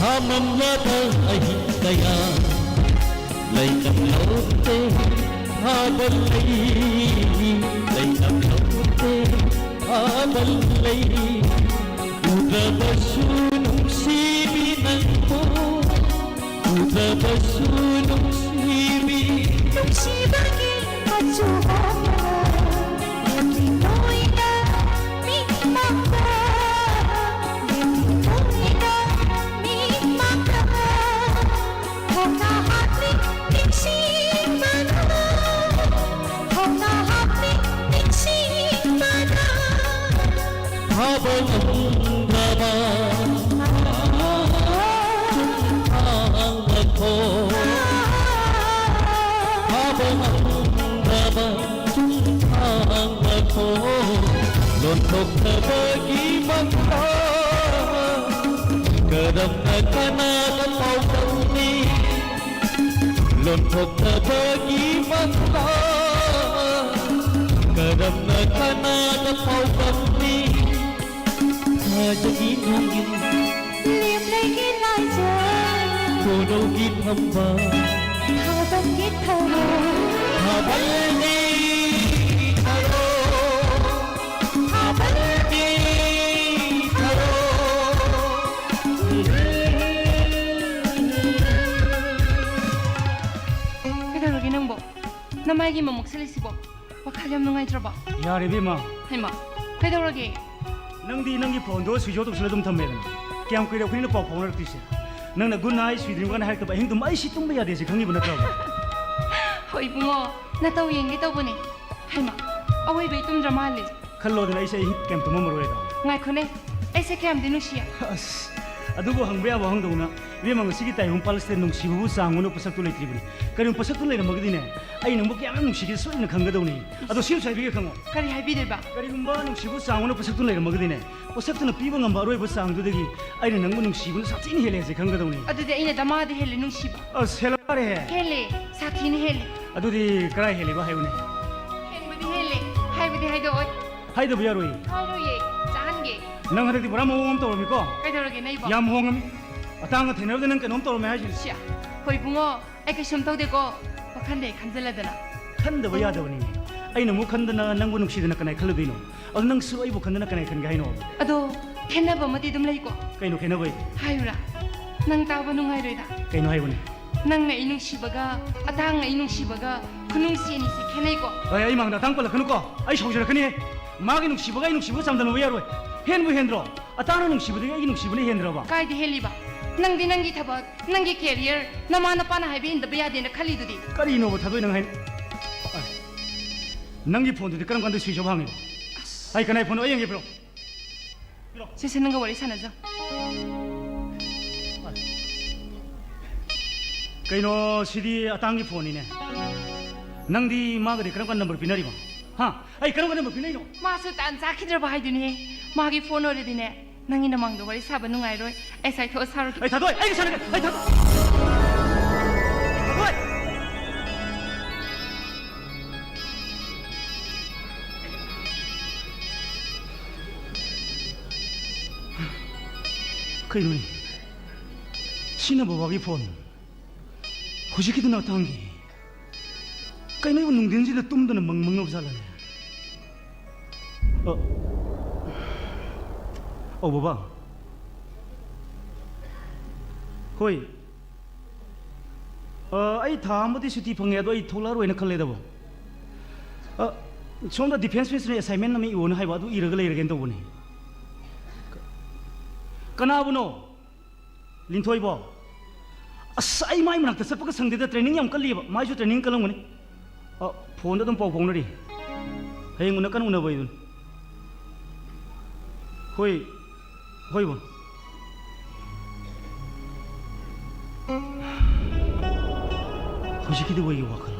ꯊꯃꯝꯂꯕ ꯑꯍꯤꯡ ꯀꯌꯥ ꯂꯩꯇꯝ ꯂꯧꯗꯦ, ꯊꯥꯕꯜ ꯂꯩ, ꯂꯩꯇꯝ ꯂꯧꯗꯦ, ꯊꯥꯕꯜ ꯂꯩ꯫ ꯎꯗ꯭ꯔꯕꯁꯨ ꯅꯨꯡꯁꯤꯕꯤ ꯅꯪꯕꯨ, ꯎꯗ꯭ꯔꯕꯁꯨ ꯅꯨꯡꯁꯤꯕꯤ꯫ ꯅꯨꯡꯁꯤꯕꯒꯤ ꯃꯆꯨ ꯍꯣꯡꯂꯣꯏ, ꯂꯦꯞꯂꯤꯉꯣꯏꯗ ꯃꯤꯠꯃꯛꯇ, ꯂꯦꯞꯂꯤꯉꯣꯏꯗ ꯃꯤꯠꯃꯛꯇ꯫ ꯊꯧꯅꯥ ꯍꯥꯞꯂꯤ ꯅꯤꯡꯁꯤꯡꯕꯅ, ꯊꯧꯅꯥ ꯍꯥꯞꯂꯤ ꯅꯤꯡꯁꯤꯡꯕꯅ꯫ ꯐꯥꯕ ꯉꯝꯗ꯭ꯔꯕ ꯊꯥꯡꯅꯈꯣ, ꯐꯥꯕ ꯉꯝꯗ꯭ꯔꯕ ꯊꯥꯡꯅꯈꯣ꯫ ꯂꯣꯟꯊꯣꯛꯅꯕꯒꯤ ꯃꯪꯂꯥꯟ ꯀꯔꯝꯅ ꯀꯅꯥꯗ ꯄꯥꯎꯗꯝꯅꯤ? ꯂꯣꯟꯊꯣꯛꯅꯕꯒꯤ ꯃꯪꯂꯥꯟ ꯀꯔꯝꯅ ꯀꯅꯥꯗ ꯄꯥꯎꯗꯝꯅꯤ? ꯊꯥꯖꯒꯤ ꯅꯣꯡꯏꯟ, ꯂꯦꯞꯂꯩꯒꯤ ꯂꯥꯏꯖ, ꯈꯣꯟꯅꯧꯒꯤ ꯊꯝꯕꯥꯜ, ꯊꯥꯕꯜꯒꯤ ꯊꯔꯣ, ꯊꯥꯕꯜꯒꯤ ꯊꯔꯣ, ꯊꯥꯕꯜꯒꯤ ꯊꯔꯣ꯫ ꯀꯩꯗꯧꯔꯒꯦ ꯅꯪꯕꯣ? ꯅꯃꯥꯏꯒꯤ ꯃꯃꯨꯛ ꯁꯤꯜꯂꯤꯁꯤꯕꯣ? ꯋꯥꯈꯜ ꯌꯥꯝ ꯅꯨꯡꯉꯥꯏꯇ꯭ꯔꯕꯣ? ꯌꯥꯔꯦ ꯏꯕꯦꯝꯃ꯫ ꯍꯩꯃꯥ, ꯀꯩꯗꯧꯔꯒꯦ? ꯅꯪꯗꯤ ꯅꯪꯒꯤ ꯐꯣꯟꯗꯣ switch off ꯇꯧꯁꯤꯜꯂ ꯑꯗꯨꯝ ꯊꯝꯃꯦꯗꯅ꯫ ꯀꯌꯥꯝ ꯀꯨꯏꯔꯦ ꯑꯩꯈꯣꯏꯅ ꯄꯥꯎ ꯐꯥꯎꯅꯔꯛꯇ꯭ꯔꯤꯁꯦ? ꯅꯪꯅ good night, sweet dream ꯀꯥꯏꯅ ꯍꯥꯏꯔꯛꯇꯕ ꯑꯍꯤꯡꯗꯨꯃ ꯑꯩ ꯁꯤ ꯇꯨꯝꯕ ꯌꯥꯗꯦ ꯁꯤ ꯈꯪꯉꯤꯕ ꯅꯠꯇ꯭ꯔꯕ? ꯍꯣꯏ ꯏꯕꯨꯡꯉꯣ, ꯅꯇꯧ ꯌꯦꯡꯒꯦ ꯇꯧꯕꯅꯦ꯫ ꯍꯩꯃꯥ, ꯑꯋꯣꯏꯕꯩ ꯇꯨꯝꯗ꯭ꯔ ꯃꯥꯜꯂꯦ꯫ ꯈꯜꯂꯣꯗꯅ ꯑꯩꯁꯦ ꯑꯍꯤꯡ ꯀꯌꯥꯝ ꯇꯨꯝꯃꯝꯃꯔꯣꯏꯗꯣ꯫ ꯉꯥꯏꯈꯣꯅꯦ, ꯑꯩꯁꯦ ꯀꯌꯥꯝꯗꯤ ꯅꯨꯡꯁꯤꯌꯦ꯫ ꯑꯁ, ꯑꯗꯨꯕꯨ ꯍꯪꯕ ꯌꯥꯕ ꯋꯥꯍꯪꯗꯧꯅ, ꯏꯕꯦꯝꯃ, ꯉꯁꯤꯒꯤ ꯇꯥꯏꯕꯪ ꯄꯥꯜ ꯑꯁꯤꯗ ꯅꯨꯡꯁꯤꯕꯕꯨ ꯆꯥꯡ ꯑꯣꯟꯅ ꯄꯣꯠꯁꯛꯇꯨ ꯂꯩꯇ꯭ꯔꯤꯕꯅꯤ꯫ ꯀꯔꯤꯒꯨꯝꯕ ꯄꯣꯠꯁꯛꯇꯨ ꯂꯩꯔꯝꯃꯒꯗꯤꯅꯦ, ꯑꯩ ꯅꯪꯕꯨ ꯀꯌꯥꯝ ꯌꯥꯝ ꯅꯨꯡꯁꯤꯒꯦ ꯁꯣꯏꯗꯅ ꯈꯪꯒꯗꯧꯅꯤ꯫ ꯑꯗꯣ ꯁꯤꯃꯁꯨ ꯍꯥꯏꯕꯤꯒꯦ ꯈꯪꯉꯣ꯫ ꯀꯔꯤ ꯍꯥꯏꯕꯤꯗꯣꯏꯕ? ꯀꯔꯤꯒꯨꯝꯕ ꯅꯨꯡꯁꯤꯕꯕꯨ ꯆꯥꯡ ꯑꯣꯟꯅ ꯄꯣꯠꯁꯛꯇꯨ ꯂꯩꯔꯝꯃꯒꯗꯤꯅꯦ, ꯄꯣꯠꯁꯛꯇꯨꯅ ꯄꯤꯕ ꯉꯝꯕ ꯑꯔꯣꯏꯕ ꯆꯥꯡꯗꯨꯗꯒꯤ ꯑꯩꯅ ꯅꯪꯕꯨ ꯅꯨꯡꯁꯤꯕꯅ ꯁꯥꯊꯤꯅ ꯍꯦꯜꯂꯦ ꯍꯥꯏꯁꯦ ꯈꯪꯒꯗꯧꯅꯤ꯫ ꯑꯗꯨꯗꯤ ꯑꯩꯅ ꯗꯃꯥꯗ ꯍꯦꯜꯂꯦ ꯅꯨꯡꯁꯤꯕ꯫ ꯑꯁ, ꯍꯦꯜꯂꯦ꯫ ꯍꯦꯜꯂꯦ, ꯁꯥꯊꯤꯅ ꯍꯦꯜꯂꯦ꯫ ꯑꯗꯨꯗꯤ ꯀꯔꯥꯏ ꯍꯦꯜꯂꯤꯕ ꯍꯥꯏꯌꯨꯅꯦ? ꯍꯦꯟꯕꯗꯤ ꯍꯦꯜꯂꯦ, ꯍꯥꯏꯕꯗꯤ ꯍꯥꯏꯗꯣꯛꯑꯣꯏ꯫ ꯍꯥꯏꯗꯕ ꯌꯥꯔꯣꯏ꯫ ꯍꯥꯏꯔꯣꯏꯌꯦ, ꯆꯥꯍꯟꯒꯦ꯫ ꯅꯪ ꯍꯟꯗꯛꯇꯤ ꯄꯨꯔꯥ ꯃꯑꯣꯡ ꯑꯃ ꯇꯧꯔꯝꯃꯤꯀꯣ꯫ ꯀꯩꯗꯧꯔꯒꯦ ꯅꯩꯕꯣ? ꯌꯥꯝ ꯍꯣꯡꯉꯝꯃꯤ꯫ ꯑꯇꯥꯡꯒ ꯊꯦꯡꯅꯕꯗ ꯅꯪ ꯀꯩꯅꯣꯝ ꯇꯧꯔꯝꯃꯦ ꯍꯥꯏꯁꯤꯅꯤ꯫ ꯁꯤꯌꯥ, ꯍꯣꯏ ꯏꯕꯨꯡꯉꯣ, ꯑꯩ ꯀꯩꯁꯨꯝ ꯇꯧꯗꯦꯀꯣ, ꯋꯥꯈꯟꯗ ꯍꯦꯛ ꯈꯟꯖꯜꯂꯗꯅ꯫ ꯈꯟꯗꯕ ꯌꯥꯗꯕꯅꯤꯅꯦ꯫ ꯑꯩꯅ ꯑꯃꯨꯛ ꯈꯟꯗꯅ ꯅꯪꯕꯨ ꯅꯨꯡꯁꯤꯗꯅ ꯀꯅꯥꯏ ꯈꯜꯂꯨꯗꯣꯏꯅꯣ? ꯑꯗꯣ ꯅꯪꯁꯨ ꯑꯩꯕꯨ ꯈꯟꯗꯅ ꯀꯅꯥꯏ ꯈꯟꯒꯦ ꯍꯥꯏꯅꯣ? ꯑꯗꯣ ꯈꯦꯠꯅꯕ ꯑꯃꯗꯤ ꯑꯗꯨꯝ ꯂꯩꯀꯣ꯫ ꯀꯩꯅꯣ ꯈꯦꯠꯅꯕ ꯍꯥꯏꯁꯦ? ꯍꯥꯏꯌꯨꯔꯥ? ꯅꯪ ꯇꯥꯕ ꯅꯨꯡꯉꯥꯏꯔꯣꯏꯗ꯫ ꯀꯩꯅꯣ ꯍꯥꯏꯕꯅꯦ? ꯅꯪꯅ ꯑꯩ ꯅꯨꯡꯁꯤꯕꯒ ꯑꯇꯥꯡꯅ ꯑꯩ ꯅꯨꯡꯁꯤꯕꯒ ꯈꯨꯅꯨꯡꯁꯤ ꯑꯅꯤꯁꯤ ꯈꯦꯠꯅꯩꯀꯣ꯫ ꯑꯩ, ꯑꯩ ꯃꯥꯡꯗ ꯑꯇꯥꯡ ꯄꯜꯂꯛꯀꯅꯨꯀꯣ, ꯑꯩ ꯁꯥꯎꯖꯔꯛꯀꯅꯤꯍꯦ꯫ ꯃꯥꯒꯤ ꯅꯨꯡꯁꯤꯕꯒ ꯑꯩ ꯅꯨꯡꯁꯤꯕꯒ ꯆꯥꯡꯗꯝꯅꯕ ꯌꯥꯔꯣꯏ꯫ ꯍꯦꯟꯕꯨ ꯍꯦꯟꯗ꯭ꯔꯣ? ꯑꯇꯥꯡꯅ ꯅꯨꯡꯁꯤꯕꯗꯒꯤ ꯑꯩꯒꯤ ꯅꯨꯡꯁꯤꯕꯅ ꯍꯦꯟꯗ꯭ꯔꯕ? ꯀꯥꯏꯗ ꯍꯦꯜꯂꯤꯕ? ꯅꯪꯗꯤ ꯅꯪꯒꯤ ꯊꯕꯛ, ꯅꯪꯒꯤ career, ꯅꯃꯥ ꯅꯄꯥꯅ ꯍꯥꯏꯕ ꯏꯟꯗꯕ ꯌꯥꯗꯦꯅ ꯈꯜꯂꯤꯗꯨꯗꯤ꯫ ꯀꯔꯤꯅꯣꯕ ꯊꯥꯗꯣꯏ ꯅꯪ ꯍꯥꯏ-, ꯑ, ꯅꯪꯒꯤ ꯐꯣꯟꯗꯨꯗꯤ ꯀꯔꯝ ꯀꯥꯟꯗ switch off ꯍꯥꯡꯉꯤꯕ? ꯑꯁ꯫ ꯑꯩ ꯀꯅꯥꯏ ꯐꯣꯟꯅꯣ? ꯑꯩ ꯌꯦꯡꯒꯦ, ꯄꯤꯔꯛꯑꯣ꯫ ꯁꯦ, ꯁꯦ, ꯅꯪꯒ ꯋꯥꯔꯤ ꯁꯥꯟꯅꯖꯧ꯫ ꯀꯩꯅꯣ, ꯁꯤꯗꯤ ꯑꯇꯥꯡꯒꯤ ꯐꯣꯟꯅꯤꯅꯦ꯫ ꯅꯪꯗꯤ ꯃꯥꯒꯗꯤ ꯀꯔꯝ ꯀꯥꯟꯗ number ꯄꯤꯅꯔꯤꯕ? ꯍꯥ? ꯑꯩ ꯀꯔꯝ ꯀꯥꯟꯗ number ꯄꯤꯅꯩꯅꯣ? ꯃꯥꯁꯨ ꯇꯥꯟ ꯆꯥꯈꯤꯗ꯭ꯔꯕ ꯍꯥꯏꯗꯨꯅꯤꯍꯦ꯫ ꯃꯥꯒꯤ ꯐꯣꯟ ꯑꯣꯏꯔꯗꯤꯅꯦ, ꯅꯪꯒꯤ ꯅꯃꯥꯡꯗ ꯋꯥꯔꯤ ꯁꯥꯕ ꯅꯨꯡꯉꯥꯏꯔꯣꯏ꯫ ꯑꯩ ꯆꯥꯏꯊꯣꯛꯑ ꯁꯥꯔꯒꯦ꯫ ꯑꯩ ꯊꯥꯗꯣꯏ! ꯑꯩ ꯁꯥꯟꯅꯒꯦ! ꯑꯩ ꯊꯥꯗꯣꯏ! ꯊꯥꯗꯣꯏ! ꯀꯩꯅꯣꯅꯦ? ꯁꯤꯅ ꯕꯕꯥꯒꯤ ꯐꯣꯟ꯫ ꯍꯧꯖꯤꯛꯀꯤꯗꯨꯅ ꯑꯇꯥꯡꯒꯤ꯫ ꯀꯩꯅꯣ, ꯑꯩꯕꯨ ꯅꯨꯡꯊꯤꯟꯁꯤꯗ ꯇꯨꯝꯗꯅ ꯃꯪ ꯃꯪꯉꯕ ꯖꯥꯠꯂꯅꯦ? ꯑ, ꯑꯧ, ꯕꯕꯥ꯫ ꯍꯣꯏ꯫ ꯑ, ꯑꯩ ꯊꯥ ꯑꯃꯗꯤ ꯁꯨꯇꯤ ꯐꯪꯉꯦ, ꯑꯗꯣ ꯑꯩ ꯊꯣꯛꯂꯛꯑꯔꯣꯏꯅ ꯈꯜꯂꯦꯗꯕꯣ꯫ ꯑ, ꯁꯣꯝꯗ defence minister ꯅ assignment ꯑꯃ ꯏꯌꯣꯅ ꯍꯥꯏꯕ, ꯑꯗꯨ ꯏꯔꯒ ꯂꯩꯔꯒꯦꯅ ꯇꯧꯕꯅꯦ꯫ ꯀ-, ꯀꯅꯥꯕꯨꯅꯣ? ꯂꯤꯟꯊꯣꯏꯕꯣ? ꯑꯁ, ꯑꯩ ꯃꯥꯏ ꯃꯅꯥꯛꯇ ꯆꯠꯄꯒ ꯁꯪꯗꯦꯗ, training ꯌꯥꯝ ꯀꯜꯂꯤꯑꯕ꯫ ꯃꯥꯏꯁꯨ training ꯀꯜꯂꯝꯒꯅꯤ꯫ ꯑ, ꯐꯣꯟꯗ ꯑꯗꯨꯝ ꯄꯥꯎ ꯐꯥꯎꯅꯔꯤ꯫ ꯍꯌꯦꯡ ꯎꯅ-, ꯀꯟꯅ ꯎꯅꯕ ꯑꯩꯗꯨꯅꯤ꯫ ꯍꯣꯏ, ꯍꯣꯏꯕꯣ꯫ ꯍꯧꯖꯤꯛꯀꯤꯗꯨꯕꯨ ꯑꯩꯒꯤ ꯋꯥꯈꯜ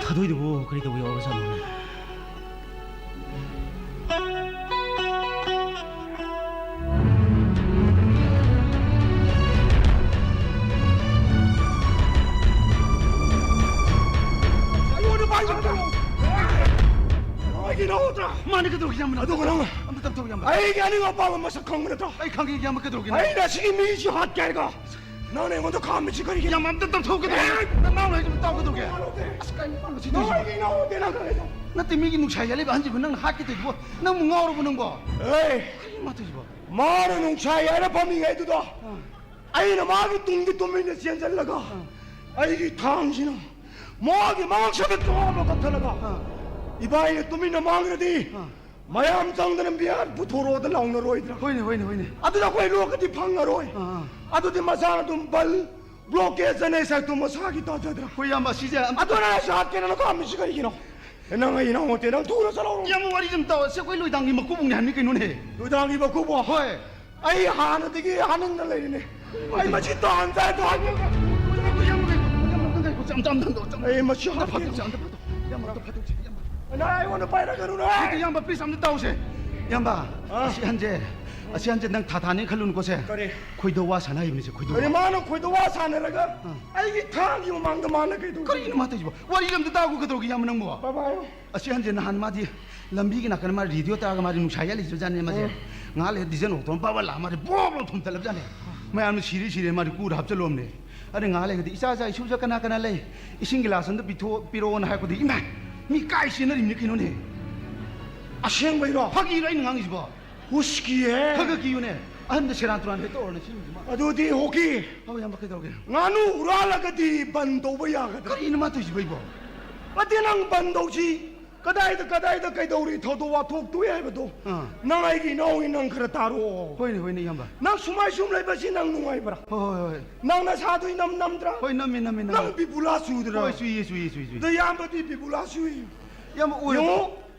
ꯊꯥꯗꯣꯏꯗꯨꯕꯨ ꯀꯔꯤ ꯇꯧꯕ ꯌꯥꯎꯔꯖꯥꯠꯅꯣꯅꯦ? ꯑꯩꯉꯣꯟꯗ ꯄꯥꯏꯕ ꯅꯠꯇ꯭ꯔꯣ? ꯅꯣꯏꯒꯤ ꯅꯍꯨꯠꯇ꯭ꯔꯥ? ꯃꯥꯅ ꯀꯩꯗꯧꯔꯒꯦ, ꯏꯌꯥꯝꯕ? ꯑꯗꯨꯒ ꯅꯪ ꯑꯝꯇ ꯇꯞꯊꯧ, ꯏꯌꯥꯝꯕ꯫ ꯑꯩꯒꯤ ꯑꯅꯤꯡ ꯑꯄꯥꯝꯕ ꯃꯁꯛ ꯈꯪꯕ ꯅꯠꯇ꯭ꯔꯣ? ꯑꯩ ꯈꯪꯉꯤ, ꯏꯌꯥꯝꯕ, ꯀꯩꯗꯧꯔꯒꯦ? ꯑꯩꯅ ꯁꯤꯒꯤ ꯃꯤꯁꯤ ꯍꯥꯠꯀꯦ ꯍꯥꯏꯔꯒ ꯅꯪꯅ ꯑꯩꯉꯣꯟꯗ ꯈꯥꯝꯃꯤꯁꯤ ꯀꯔꯤꯒꯤ? ꯏꯌꯥꯝꯕ, ꯑꯝꯇ ꯇꯞꯊꯧ, ꯀꯩꯗꯧꯔꯒꯦ? ꯑꯦ! ꯅꯪ ꯉꯥꯡꯂꯩꯁꯤꯕꯨ ꯇꯥꯎ, ꯀꯩꯗꯧꯔꯒꯦ? ꯑꯁ, ꯀꯩꯅꯣ ꯃꯁꯤ ꯇꯧꯔꯤꯁꯤꯕꯣ? ꯅꯣꯏꯒꯤ ꯅꯍꯨꯠꯇꯤ ꯅꯪ ꯈꯪꯉꯤꯗꯣ꯫ ꯅꯠꯇꯦ, ꯃꯤꯒꯤ ꯅꯨꯡꯁꯥ ꯌꯥꯜꯂꯤꯕ ꯑꯍꯟꯁꯤꯕꯨ ꯅꯪꯅ ꯍꯥꯠꯀꯦ ꯇꯧꯔꯤꯗꯨꯕꯨ ꯅꯪꯕꯨ ꯉꯥꯎꯔꯕꯣ ꯅꯪꯕꯣ? ꯑꯦ! ꯀꯔꯤꯅꯣ ꯃꯥ ꯇꯧꯔꯤꯁꯤꯕꯣ? ꯃꯥꯅ ꯅꯨꯡꯁꯥ ꯌꯥꯏꯔ ꯐꯝꯃꯤꯉꯩꯗꯨꯗ ꯑꯥ꯫ ꯑꯩꯅ ꯃꯥꯒꯤ ꯇꯨꯡꯗ ꯇꯨꯃꯤꯟꯅ ꯆꯦꯟꯁꯤꯜꯂꯒ ꯑꯥ꯫ ꯑꯩꯒꯤ ꯊꯥꯡꯁꯤꯅ ꯃꯥꯒꯤ ꯃꯉꯛꯁꯝꯗ ꯇꯣꯞ ꯑꯃ ꯀꯛꯊꯠꯂꯒ ꯑꯥ꯫ ꯏꯕꯥꯏꯅ ꯇꯨꯃꯤꯟꯅ ꯃꯥꯡꯈ꯭ꯔꯗꯤ ꯑꯥ꯫ ꯃꯌꯥꯝ ꯆꯪꯗꯅ ꯕꯤꯌꯥꯔ ꯄꯨꯊꯣꯔꯛꯑꯣꯗ ꯂꯥꯎꯅꯔꯣꯏꯗ꯭ꯔꯥ? ꯍꯣꯏꯅꯦ, ꯍꯣꯏꯅꯦ, ꯍꯣꯏꯅꯦ꯫ ꯑꯗꯨꯗ ꯑꯩꯈꯣꯏ ꯂꯣꯛꯀꯗꯤ ꯐꯪꯉꯔꯣꯏ꯫ ꯑꯥ, ꯑꯥ꯫ ꯑꯗꯨꯗꯤ ꯃꯁꯥꯅ ꯑꯗꯨꯝ ꯕꯜ ꯕ꯭ꯂꯣꯀꯦꯠ ꯆꯠꯅꯩ ꯁꯛꯇꯨ ꯃꯁꯥꯒꯤ ꯇꯥꯖꯗ꯭ꯔꯥ? ꯍꯣꯏ, ꯏꯌꯥꯝꯕ, ꯁꯤꯁꯦ ꯑꯝ- ꯑꯗꯨꯅ ꯑꯩ ꯁꯥꯠꯀꯦꯅ ꯅꯪ ꯈꯥꯝꯃꯤꯁꯤ ꯀꯔꯤꯒꯤꯅꯣ? ꯑꯦ, ꯅꯪ ꯑꯩ ꯏꯅꯥꯎ ꯅꯠꯇꯦ, ꯅꯪ ꯊꯨꯅ ꯆꯠꯍꯧꯔꯣ꯫ ꯏꯌꯥꯝꯕ, ꯋꯥꯔꯤꯁꯦ ꯑꯝ ꯇꯥꯎ꯫ ꯁꯤ ꯑꯩꯈꯣꯏ ꯂꯣꯏꯗꯥꯡꯒꯤ ꯃꯀꯨꯕꯣꯛꯅꯦ ꯍꯥꯏꯕꯅꯤ ꯀꯩꯅꯣꯅꯦ꯫ ꯂꯣꯏꯗꯥꯡꯒꯤ ꯃꯀꯨꯕꯣꯛ? ꯍꯣꯏ꯫ ꯑꯩ ꯍꯥꯟꯅꯗꯒꯤ ꯍꯥꯅꯤꯡꯅ ꯂꯩꯔꯤꯅꯦ꯫ ꯑꯩ ꯃꯁꯤ ꯇꯥꯟ ꯆꯥꯏ ꯇꯥꯟ꯫ ꯏꯌꯥꯝꯕ, ꯏꯌꯥꯝꯕ, ꯏꯌꯥꯝꯕ, ꯏꯌꯥꯝꯕ, ꯑꯝꯇꯪ ꯉꯥꯏꯈꯣ, ꯑꯝꯇ, ꯑꯝꯇ, ꯑꯝꯇ, ꯑꯝꯇ꯫ ꯑꯩ ꯃꯁꯤ ꯑꯝꯇ ꯍꯥꯠꯀꯦ꯫ ꯐꯥꯗꯣꯛꯁꯤ, ꯑꯝꯇ ꯐꯥꯗꯣꯛ-, ꯏꯌꯥꯝꯕ, ꯑꯝꯇ ꯐꯥꯗꯣꯛꯁꯤ, ꯏꯌꯥꯝꯕ꯫ ꯅꯪ ꯑꯩꯉꯣꯟꯗ ꯄꯥꯏꯔꯛꯀꯅꯨꯅꯦ꯫ ꯅꯠꯇꯦ, ꯏꯌꯥꯝꯕ, please, ꯑꯝꯇ ꯇꯥꯎꯁꯦ꯫ ꯏꯌꯥꯝꯕ, ꯑꯥ꯫ ꯑꯁꯤ ꯑꯍꯟꯁꯦ, ꯑꯁꯤ ꯑꯍꯟꯁꯦ ꯅꯪ ꯊꯥ ꯊꯥꯅꯤ ꯈꯜꯂꯨꯅꯨꯀꯣꯁꯦ꯫ ꯀꯔꯤ? ꯈꯣꯏꯗꯧ ꯋꯥ ꯁꯥꯟꯅ ꯍꯩꯕꯅꯤꯁꯦ, ꯈꯣꯏꯗꯧ ꯀꯔꯤ ꯋꯥ꯫ ꯃꯥꯅ ꯈꯣꯏꯗꯧ ꯋꯥ ꯁꯥꯟꯅꯔꯒ ꯑꯥ꯫ ꯑꯩꯒꯤ ꯊꯥꯡꯒꯤ ꯃꯃꯥꯡꯗ ꯃꯥꯅ ꯀꯩꯗꯧꯔꯤ? ꯀꯔꯤꯅꯣ ꯃꯥ ꯇꯧꯔꯤꯁꯤꯕꯣ? ꯋꯥꯔꯤ ꯑꯝꯇ ꯇꯥꯈꯣ, ꯀꯩꯗꯧꯔꯒꯦ, ꯏꯌꯥꯝꯕ ꯅꯪꯕꯣ? ꯕꯕꯥ ꯍꯥꯏꯌꯣ꯫ ꯑꯁꯤ ꯑꯍꯟꯁꯦ ꯅꯍꯥꯟ ꯃꯥꯗꯤ ꯂꯝꯕꯤꯒꯤ ꯅꯥꯀꯟꯗ ꯃꯥ ꯔꯦꯗꯤꯑꯣ ꯇꯥꯔꯒ ꯃꯥꯗꯤ ꯅꯨꯡꯁꯥ ꯌꯥꯜꯂꯤꯁꯤꯕꯖꯥꯠꯅꯦ ꯃꯥꯁꯦ꯫ ꯎꯝ꯫ ꯉꯥꯏꯍꯥꯛ ꯂꯩꯔ ꯗꯤꯖꯟ ꯑꯣꯛꯇꯣ ꯑꯃ ꯕꯥꯕ ꯂꯥꯛꯑ ꯃꯥꯗꯤ ꯕꯣꯞ ꯂꯥꯎ ꯊꯣꯝꯊꯠꯂꯕꯖꯥꯠꯅꯦ꯫ ꯃꯌꯥꯝꯅ ꯁꯤꯔꯦ ꯁꯤꯔꯦ ꯃꯥꯗꯤ ꯀꯨꯗ ꯍꯥꯞꯆꯜꯂꯣꯝꯅꯦ꯫ ꯑꯗꯩ ꯉꯥꯏꯍꯥꯛ ꯂꯩꯔꯒꯗꯤ, "ꯏꯆꯥ, ꯏꯆꯥ, ꯏꯁꯨꯁꯦ ꯀꯅꯥ ꯀꯅꯥ ꯂꯩ? ꯏꯁꯤꯡ ꯒꯤꯂꯥꯁ ꯑꯝꯇ ꯄꯤꯊꯣꯛ-, ꯄꯤꯔꯛꯑꯣꯅ" ꯍꯥꯏꯔꯛꯄꯗꯒꯤ, ꯏꯃꯥ! ꯃꯤ ꯀꯥꯏ ꯆꯦꯟꯅꯔꯤꯕꯅꯤ ꯀꯩꯅꯣꯅꯦ? ꯑꯁꯦꯡꯕꯩꯔꯣ? ꯐꯥꯒꯤꯔꯣ ꯑꯩꯅ ꯉꯥꯡꯉꯤꯁꯤꯕꯣ? ꯍꯨꯁꯀꯤꯍꯦ꯫ ꯈꯔ ꯈꯔ ꯀꯤꯌꯨꯅꯦ꯫ ꯑꯍꯟꯗ ꯁꯦꯔꯥꯟ ꯇꯨꯔꯥꯟ ꯍꯦꯛ ꯇꯧꯔꯅ ꯁꯤꯟꯕꯁꯤꯃ꯫ ꯑꯗꯨꯗꯤ ꯍꯣꯀꯤ꯫ ꯑꯧ, ꯏꯌꯥꯝꯕ, ꯀꯩꯗꯧꯔꯒꯦ? ꯉꯥꯅꯨ ꯍꯨꯔꯥꯜꯂꯒꯗꯤ ꯕꯟ ꯇꯧꯕ ꯌꯥꯒꯗ꯭ꯔꯥ? ꯀꯔꯤꯅꯣ ꯃꯥ ꯇꯧꯔꯤꯁꯤꯕꯣ ꯑꯩꯕꯣ? ꯅꯠꯇꯦ, ꯅꯪ ꯕꯟ ꯇꯧꯁꯤ꯫ ꯀꯗꯥꯏꯗ, ꯀꯗꯥꯏꯗ ꯀꯩꯗꯧꯔꯤ ꯊꯧꯗꯣꯛ ꯋꯥꯊꯣꯛ ꯊꯣꯛꯏ ꯍꯥꯏꯕꯗꯣ? ꯑꯥ꯫ ꯅꯪ ꯑꯩꯒꯤ ꯏꯅꯥꯎꯅꯤ, ꯅꯪ ꯈꯔ ꯇꯥꯔꯛꯑꯣ꯫ ꯍꯣꯏꯅꯦ, ꯍꯣꯏꯅꯦ, ꯏꯌꯥꯝꯕ꯫ ꯅꯪ ꯁꯨꯃꯥꯏ ꯁꯨꯝ ꯂꯩꯕꯁꯤ ꯅꯪ ꯅꯨꯡꯉꯥꯏꯕ꯭ꯔꯥ? ꯍꯣꯏ, ꯍꯣꯏ, ꯍꯣꯏ꯫ ꯅꯪ ꯅꯁꯥꯗꯨ ꯏꯅꯝ ꯅꯝꯗ꯭ꯔꯥ? ꯍꯣꯏ, ꯅꯝꯃꯤ, ꯅꯝꯃꯤ, ꯅꯝꯃꯤ꯫ ꯅꯪ ꯕꯤꯕꯨꯂꯥ ꯆꯨꯗ꯭ꯔꯥ? ꯍꯣꯏ, ꯆꯨꯏꯌꯦ, ꯆꯨꯏꯌꯦ, ꯆꯨꯏ, ꯆꯨꯏ꯫ ꯅꯌꯥꯝꯕꯗꯤ ꯕꯤꯕꯨꯂꯥ ꯆꯨꯏ꯫ ꯏꯌꯥꯝꯕ, ꯑꯣꯏꯔꯕꯣ? ꯌꯦꯡꯉꯣ,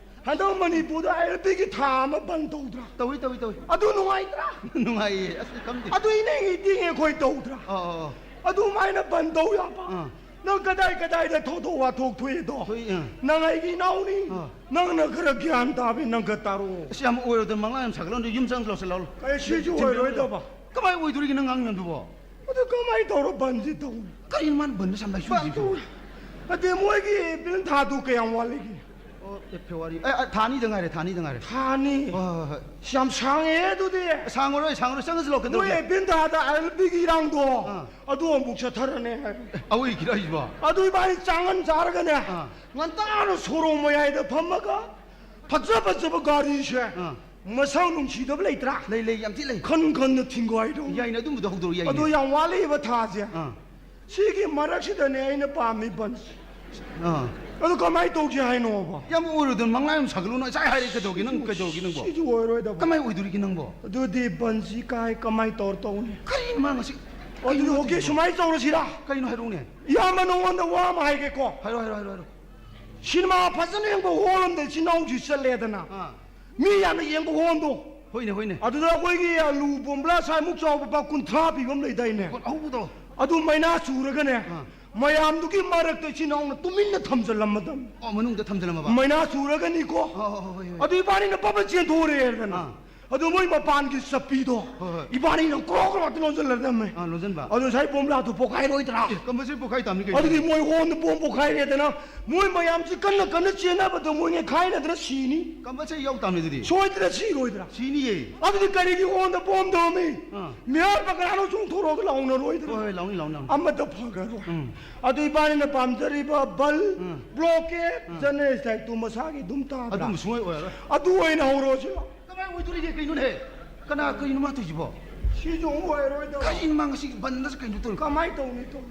ꯍꯟꯗꯛ ꯃꯅꯤꯄꯨꯔꯗ ꯑꯥꯏ ꯑꯦꯜ ꯄꯤꯒꯤ ꯊꯥ ꯑꯃ ꯕꯟ ꯇꯧꯗ꯭ꯔꯥ? ꯇꯧꯏ, ꯇꯧꯏ, ꯇꯧꯏ꯫ ꯑꯗꯨ ꯅꯨꯡꯉꯥꯏꯇ꯭ꯔꯥ? ꯅꯨꯡꯉꯥꯏꯌꯦ꯫ ꯑꯁ, ꯈꯪꯗꯦ꯫ ꯑꯗꯨ ꯏꯅꯤꯡ ꯏꯇꯤꯡ ꯑꯩꯈꯣꯏ ꯇꯧꯗ꯭ꯔꯥ? ꯑꯥ, ꯑꯥ, ꯑꯥ꯫ ꯑꯗꯨꯃꯥꯏꯅ ꯕꯟ ꯇꯧ ꯌꯥꯕ? ꯑꯥ꯫ ꯅꯪ ꯀꯗꯥꯏ ꯀꯗꯥꯏꯗ ꯊꯧꯗꯣꯛ ꯋꯥꯊꯣꯛ ꯊꯣꯛꯏꯗꯣ? ꯊꯣꯛꯏ, ꯑꯥ꯫ ꯅꯪ ꯑꯩꯒꯤ ꯏꯅꯥꯎꯅꯤ꯫ ꯑꯥ꯫ ꯅꯪꯅ ꯈꯔ ꯒ꯭ꯌꯥꯟ ꯇꯥꯕꯤ, ꯅꯪ ꯈꯔ ꯇꯥꯔꯛꯑꯣ꯫ ꯑꯁ, ꯌꯥꯝ ꯑꯣꯏꯔꯣꯏꯗꯕ ꯃꯪꯂꯥꯟ ꯌꯥꯝ ꯁꯥꯒꯠꯂꯣ꯫ ꯌꯨꯝ ꯆꯪ ꯂꯥꯎꯁꯤꯜꯂꯛꯑꯣ꯫ ꯀꯩ ꯁꯤꯁꯨ ꯊꯤꯟꯕꯤꯔꯣ꯫ ꯑꯣꯏꯔꯣꯏꯗꯕ? ꯀꯃꯥꯏ ꯑꯣꯏꯗꯣꯔꯤꯒꯦ ꯅꯪ ꯉꯥꯡꯉꯤꯗꯨꯕꯣ? ꯑꯗꯨ ꯀꯃꯥꯏ ꯇꯧꯔ ꯕꯟꯁꯤ ꯇꯧꯅꯤ? ꯀꯔꯤꯅꯣ ꯃꯥꯅ ꯕꯟꯗ ꯁꯝꯂꯥꯏ ꯕꯟ ꯁꯨꯔꯤꯁꯤꯕꯣ? ꯇꯧ-, ꯅꯠꯇꯦ, ꯃꯣꯏꯒꯤ ꯑꯦꯄ꯭ꯔꯤꯜ ꯊꯥꯗꯨ ꯀꯌꯥꯝ ꯋꯥꯠꯂꯤꯒꯦ? ꯑꯣ, ꯑꯦ, ꯐꯦꯕ꯭ꯔꯨꯋꯥꯔꯤ꯫ ꯑꯦ, ꯑꯦ, ꯊꯥ ꯑꯅꯤꯗ ꯉꯥꯏꯔꯦ, ꯊꯥ ꯑꯅꯤꯗ ꯉꯥꯏꯔꯦ꯫ ꯊꯥ ꯑꯅꯤ? ꯍꯣꯏ, ꯍꯣꯏ, ꯍꯣꯏ꯫ ꯑꯁ, ꯌꯥꯝ ꯁꯥꯡꯉꯦꯍꯦ ꯑꯗꯨꯗꯤ꯫ ꯁꯥꯡꯉꯔꯣꯏ, ꯁꯥꯡꯉꯔꯣꯏ, ꯆꯪꯉꯁꯤ ꯂꯥꯛꯑꯣ, ꯃꯣꯏ ꯀꯩꯗꯧꯔꯒꯦ? ꯑꯦꯄ꯭ꯔꯤꯜ ꯊꯥꯗ ꯑꯥꯏ ꯑꯦꯜ ꯄꯤꯒꯤ ꯏꯔꯥꯡꯗꯣ ꯑꯥ꯫ ꯑꯗꯨ ꯑꯃꯨꯛ ꯆꯠꯊꯔꯅꯤ ꯍꯥꯏ꯫ ꯑꯦ, ꯑꯋꯣꯏꯒꯤꯔꯣ ꯍꯥꯏꯁꯤꯕꯣ? ꯑꯗꯨ ꯏꯕꯥꯅꯤ ꯆꯥꯡꯍꯟ ꯆꯥꯔꯒꯅꯦ, ꯑꯥ꯫ ꯉꯟꯇꯥꯅ ꯁꯣꯔꯣꯛ ꯃꯌꯥꯏꯗ ꯐꯝꯃꯒ ꯐꯖ ꯐꯖꯕ ꯒꯥꯔꯤꯁꯦ ꯑꯥ꯫ ꯃꯁꯛ ꯅꯨꯡꯁꯤꯗꯕ ꯂꯩꯇ꯭ꯔꯥ? ꯂꯩ, ꯂꯩ, ꯌꯥꯝ ꯊꯤ ꯂꯩ꯫ ꯈꯟ ꯈꯟꯅ ꯊꯤꯡꯒꯥꯏꯗꯧ꯫ ꯌꯥꯏꯅꯦ, ꯑꯗꯨꯝꯕꯗꯣ ꯍꯧꯗꯣꯔꯛꯎ, ꯌꯥꯏꯅꯦ꯫ ꯑꯗꯣ ꯌꯥꯝ ꯋꯥꯠꯂꯤꯕ ꯊꯥꯁꯦ꯫ ꯑꯥ꯫ ꯁꯤꯒꯤ ꯃꯔꯛꯁꯤꯗꯅꯦ ꯑꯩꯅ ꯄꯥꯝꯃꯤ ꯕꯟꯁꯦ꯫ ꯑꯥ꯫ ꯑꯗꯨ ꯀꯃꯥꯏꯅ ꯇꯧꯁꯦ ꯍꯥꯏꯅꯣꯕ? ꯌꯥꯝ ꯑꯣꯏꯔꯣꯏꯗꯕ ꯃꯪꯂꯥꯟ ꯌꯥꯝ ꯁꯥꯒꯠꯂꯨꯅꯨ꯫ ꯉꯁꯥꯏ ꯍꯥꯏꯔꯦ, ꯀꯩꯗꯧꯒꯦ ꯅꯪ, ꯀꯩꯗꯧꯒꯦ ꯅꯪꯕꯣ? ꯁꯤꯁꯨ ꯑꯣꯏꯔꯣꯏꯗꯕ꯫ ꯀꯃꯥꯏꯅ ꯑꯣꯏꯗꯣꯔꯤꯒꯦ ꯅꯪꯕꯣ? ꯑꯗꯨꯗꯤ ꯕꯟꯁꯤ ꯀꯥꯏ ꯀꯃꯥꯏꯅ ꯇꯧꯔ ꯇꯧꯅꯤ? ꯀꯔꯤꯅꯣ ꯃꯥ ꯉꯁꯤ? ꯑꯗꯨꯗꯤ ꯀꯩꯅꯣ ꯑꯣꯀꯦ, ꯍꯥꯏꯁꯤꯕꯣ? ꯁꯨꯃꯥꯏꯅ ꯇꯧꯔꯁꯤꯔꯥ? ꯀꯩꯅꯣ ꯍꯥꯏꯔꯛꯎꯅꯦ? ꯏꯌꯥꯝꯕ, ꯅꯉꯣꯟꯗ ꯋꯥ ꯑꯃ ꯍꯥꯏꯒꯦꯀꯣ꯫ ꯍꯥꯏꯔꯣ, ꯍꯥꯏꯔꯣ, ꯍꯥꯏꯔꯣ, ꯍꯥꯏꯔꯣ꯫ ꯁꯤꯅꯦꯃꯥ ꯐꯖꯅ ꯌꯦꯡꯕ ꯍꯣꯜ ꯑꯃꯗ ꯏꯆꯤꯟ ꯏꯅꯥꯎꯁꯤ ꯆꯠꯂꯦꯗꯅ꯫ ꯑꯥ꯫ ꯃꯤ ꯌꯥꯝꯅ ꯌꯦꯡꯕ ꯍꯣꯜꯗꯣ꯫ ꯍꯣꯏꯅꯦ, ꯍꯣꯏꯅꯦ꯫ ꯑꯗꯨꯗ ꯑꯩꯈꯣꯏꯒꯤ ꯑꯂꯨ ꯕꯣꯝꯕ꯭ꯂꯥ ꯁꯥꯏꯃꯨꯛ ꯆꯥꯎꯕ ꯂꯨꯄꯥ ꯀꯨꯟꯊ꯭ꯔꯥ ꯄꯤꯕ ꯑꯃ ꯂꯩꯗꯥꯏꯅꯦ? ꯄꯣꯠ ꯑꯍꯧꯕꯗꯣ꯫ ꯑꯗꯨ ꯃꯩꯅꯥ ꯆꯨꯔꯒꯅꯦ, ꯑꯥ꯫ ꯃꯌꯥꯝꯗꯨꯒꯤ ꯃꯔꯛꯇ ꯏꯆꯤꯟ ꯏꯅꯥꯎꯅ ꯇꯨꯃꯤꯟꯅ ꯊꯝꯖꯜꯂꯝꯃꯗꯝꯅꯤ꯫ ꯑꯣ, ꯃꯅꯨꯡꯗ ꯊꯝꯖꯜꯂꯝꯃꯕ? ꯃꯩꯅꯥ ꯆꯨꯔꯒꯅꯤꯀꯣ꯫ ꯑꯣ, ꯍꯣꯏ, ꯍꯣꯏ, ꯍꯣꯏ꯫ ꯑꯗꯨ ꯏꯕꯥꯅꯤꯅ ꯄꯞ ꯄꯞ ꯆꯦꯟꯊꯣꯔꯛꯑꯦꯗꯅ꯫ ꯑꯥ꯫ ꯑꯗꯨ ꯃꯣꯏ ꯃꯄꯥꯟꯒꯤ ꯆꯞꯄꯤꯗꯣ ꯍꯣꯏ, ꯍꯣꯏ꯫ ꯏꯕꯥꯅꯤꯅ ꯀ꯭ꯔꯣꯛ ꯀ꯭ꯔꯣꯛ ꯂꯣꯟꯁꯤꯜꯂꯗꯝꯅꯦ꯫ ꯑꯥ, ꯂꯣꯟꯁꯤꯟꯕ꯫ ꯑꯗꯨ ꯉꯁꯥꯏ ꯕꯣꯝꯕ꯭ꯂꯥꯗꯨ ꯄꯣꯈꯥꯏꯔꯣꯏꯗ꯭ꯔꯥ? ꯑꯦ, ꯀꯝꯄꯜꯁꯔꯤ ꯄꯣꯈꯥꯏ ꯇꯥꯕꯅꯤ ꯀꯩꯅꯣ꯫ ꯑꯗꯨꯗꯤ ꯃꯣꯏ ꯍꯣꯟꯗ ꯕꯣꯝ ꯄꯣꯈꯥꯏꯔꯦꯗꯅ, ꯃꯣꯏ ꯃꯌꯥꯝꯁꯤ ꯀꯟꯅ ꯀꯟꯅ ꯆꯦꯟꯅꯕꯗ ꯃꯣꯏ ꯅꯦꯈꯥꯏꯅꯗꯅ ꯁꯤꯅꯤ꯫ ꯀꯝꯄꯜꯁꯔꯤ ꯌꯥꯎ ꯇꯥꯕꯅꯤ ꯑꯗꯨꯗꯤ꯫ ꯁꯣꯏꯗꯅ ꯁꯤꯔꯣꯏꯗ꯭ꯔꯥ? ꯁꯤꯅꯤꯌꯦ꯫ ꯑꯗꯨꯗꯤ ꯀꯔꯤꯒꯤ ꯍꯣꯟꯗ ꯕꯣꯝ ꯊꯝꯃꯤ? ꯑꯥ꯫ ꯃꯤꯍꯥꯠꯄ ꯀꯅꯥꯅꯣ ꯆꯣꯡꯊꯣꯔꯛꯑꯒ ꯂꯥꯎꯅꯔꯣꯏꯗ꯭ꯔꯥ? ꯍꯣꯏ, ꯍꯣꯏ, ꯂꯥꯎꯅꯤ, ꯂꯥꯎꯅꯤ, ꯂꯥꯎꯅꯤ꯫ ꯑꯃꯠꯇ ꯐꯈ꯭ꯔꯔꯣꯏ꯫ ꯎꯝ꯫ ꯑꯗꯨ ꯏꯕꯥꯅꯤꯅ ꯄꯥꯝꯖꯔꯤꯕ ꯕꯜ, ꯎꯝ꯫ ꯕ꯭ꯂꯣꯀꯦꯠ, ꯎꯝ꯫ ꯖꯦꯅꯦꯔꯦꯜ ꯁ꯭ꯇ꯭ꯔꯥꯏꯛꯇꯨ ꯃꯁꯥꯒꯤ ꯑꯗꯨꯝ ꯇꯥꯗ꯭ꯔꯥ? ꯑꯗꯨꯝꯕ ꯁꯨꯡꯑꯣꯏ ꯑꯣꯏꯔꯔꯣꯏ꯫ ꯑꯗꯨ ꯑꯣꯏꯅ ꯍꯧꯔꯣꯁꯤꯔꯣ? ꯀꯃꯥꯏ ꯑꯣꯏꯗꯣꯔꯤꯒꯦ? ꯀꯩꯅꯣꯅꯦ? ꯀꯅꯥ, ꯀꯩꯅꯣ ꯃꯥ ꯇꯧꯏꯁꯤꯕꯣ? ꯁꯤꯁꯨ ꯑꯃꯨꯛ ꯑꯣꯏꯔꯣꯏꯗꯕ꯫ ꯀꯔꯤꯅꯣ ꯃꯥ ꯉꯁꯤ ꯕꯟꯗꯁꯨ ꯀꯩꯅꯣ ꯇꯧꯔꯤ? ꯀꯃꯥꯏ ꯇꯧꯅꯤ ꯇꯧ?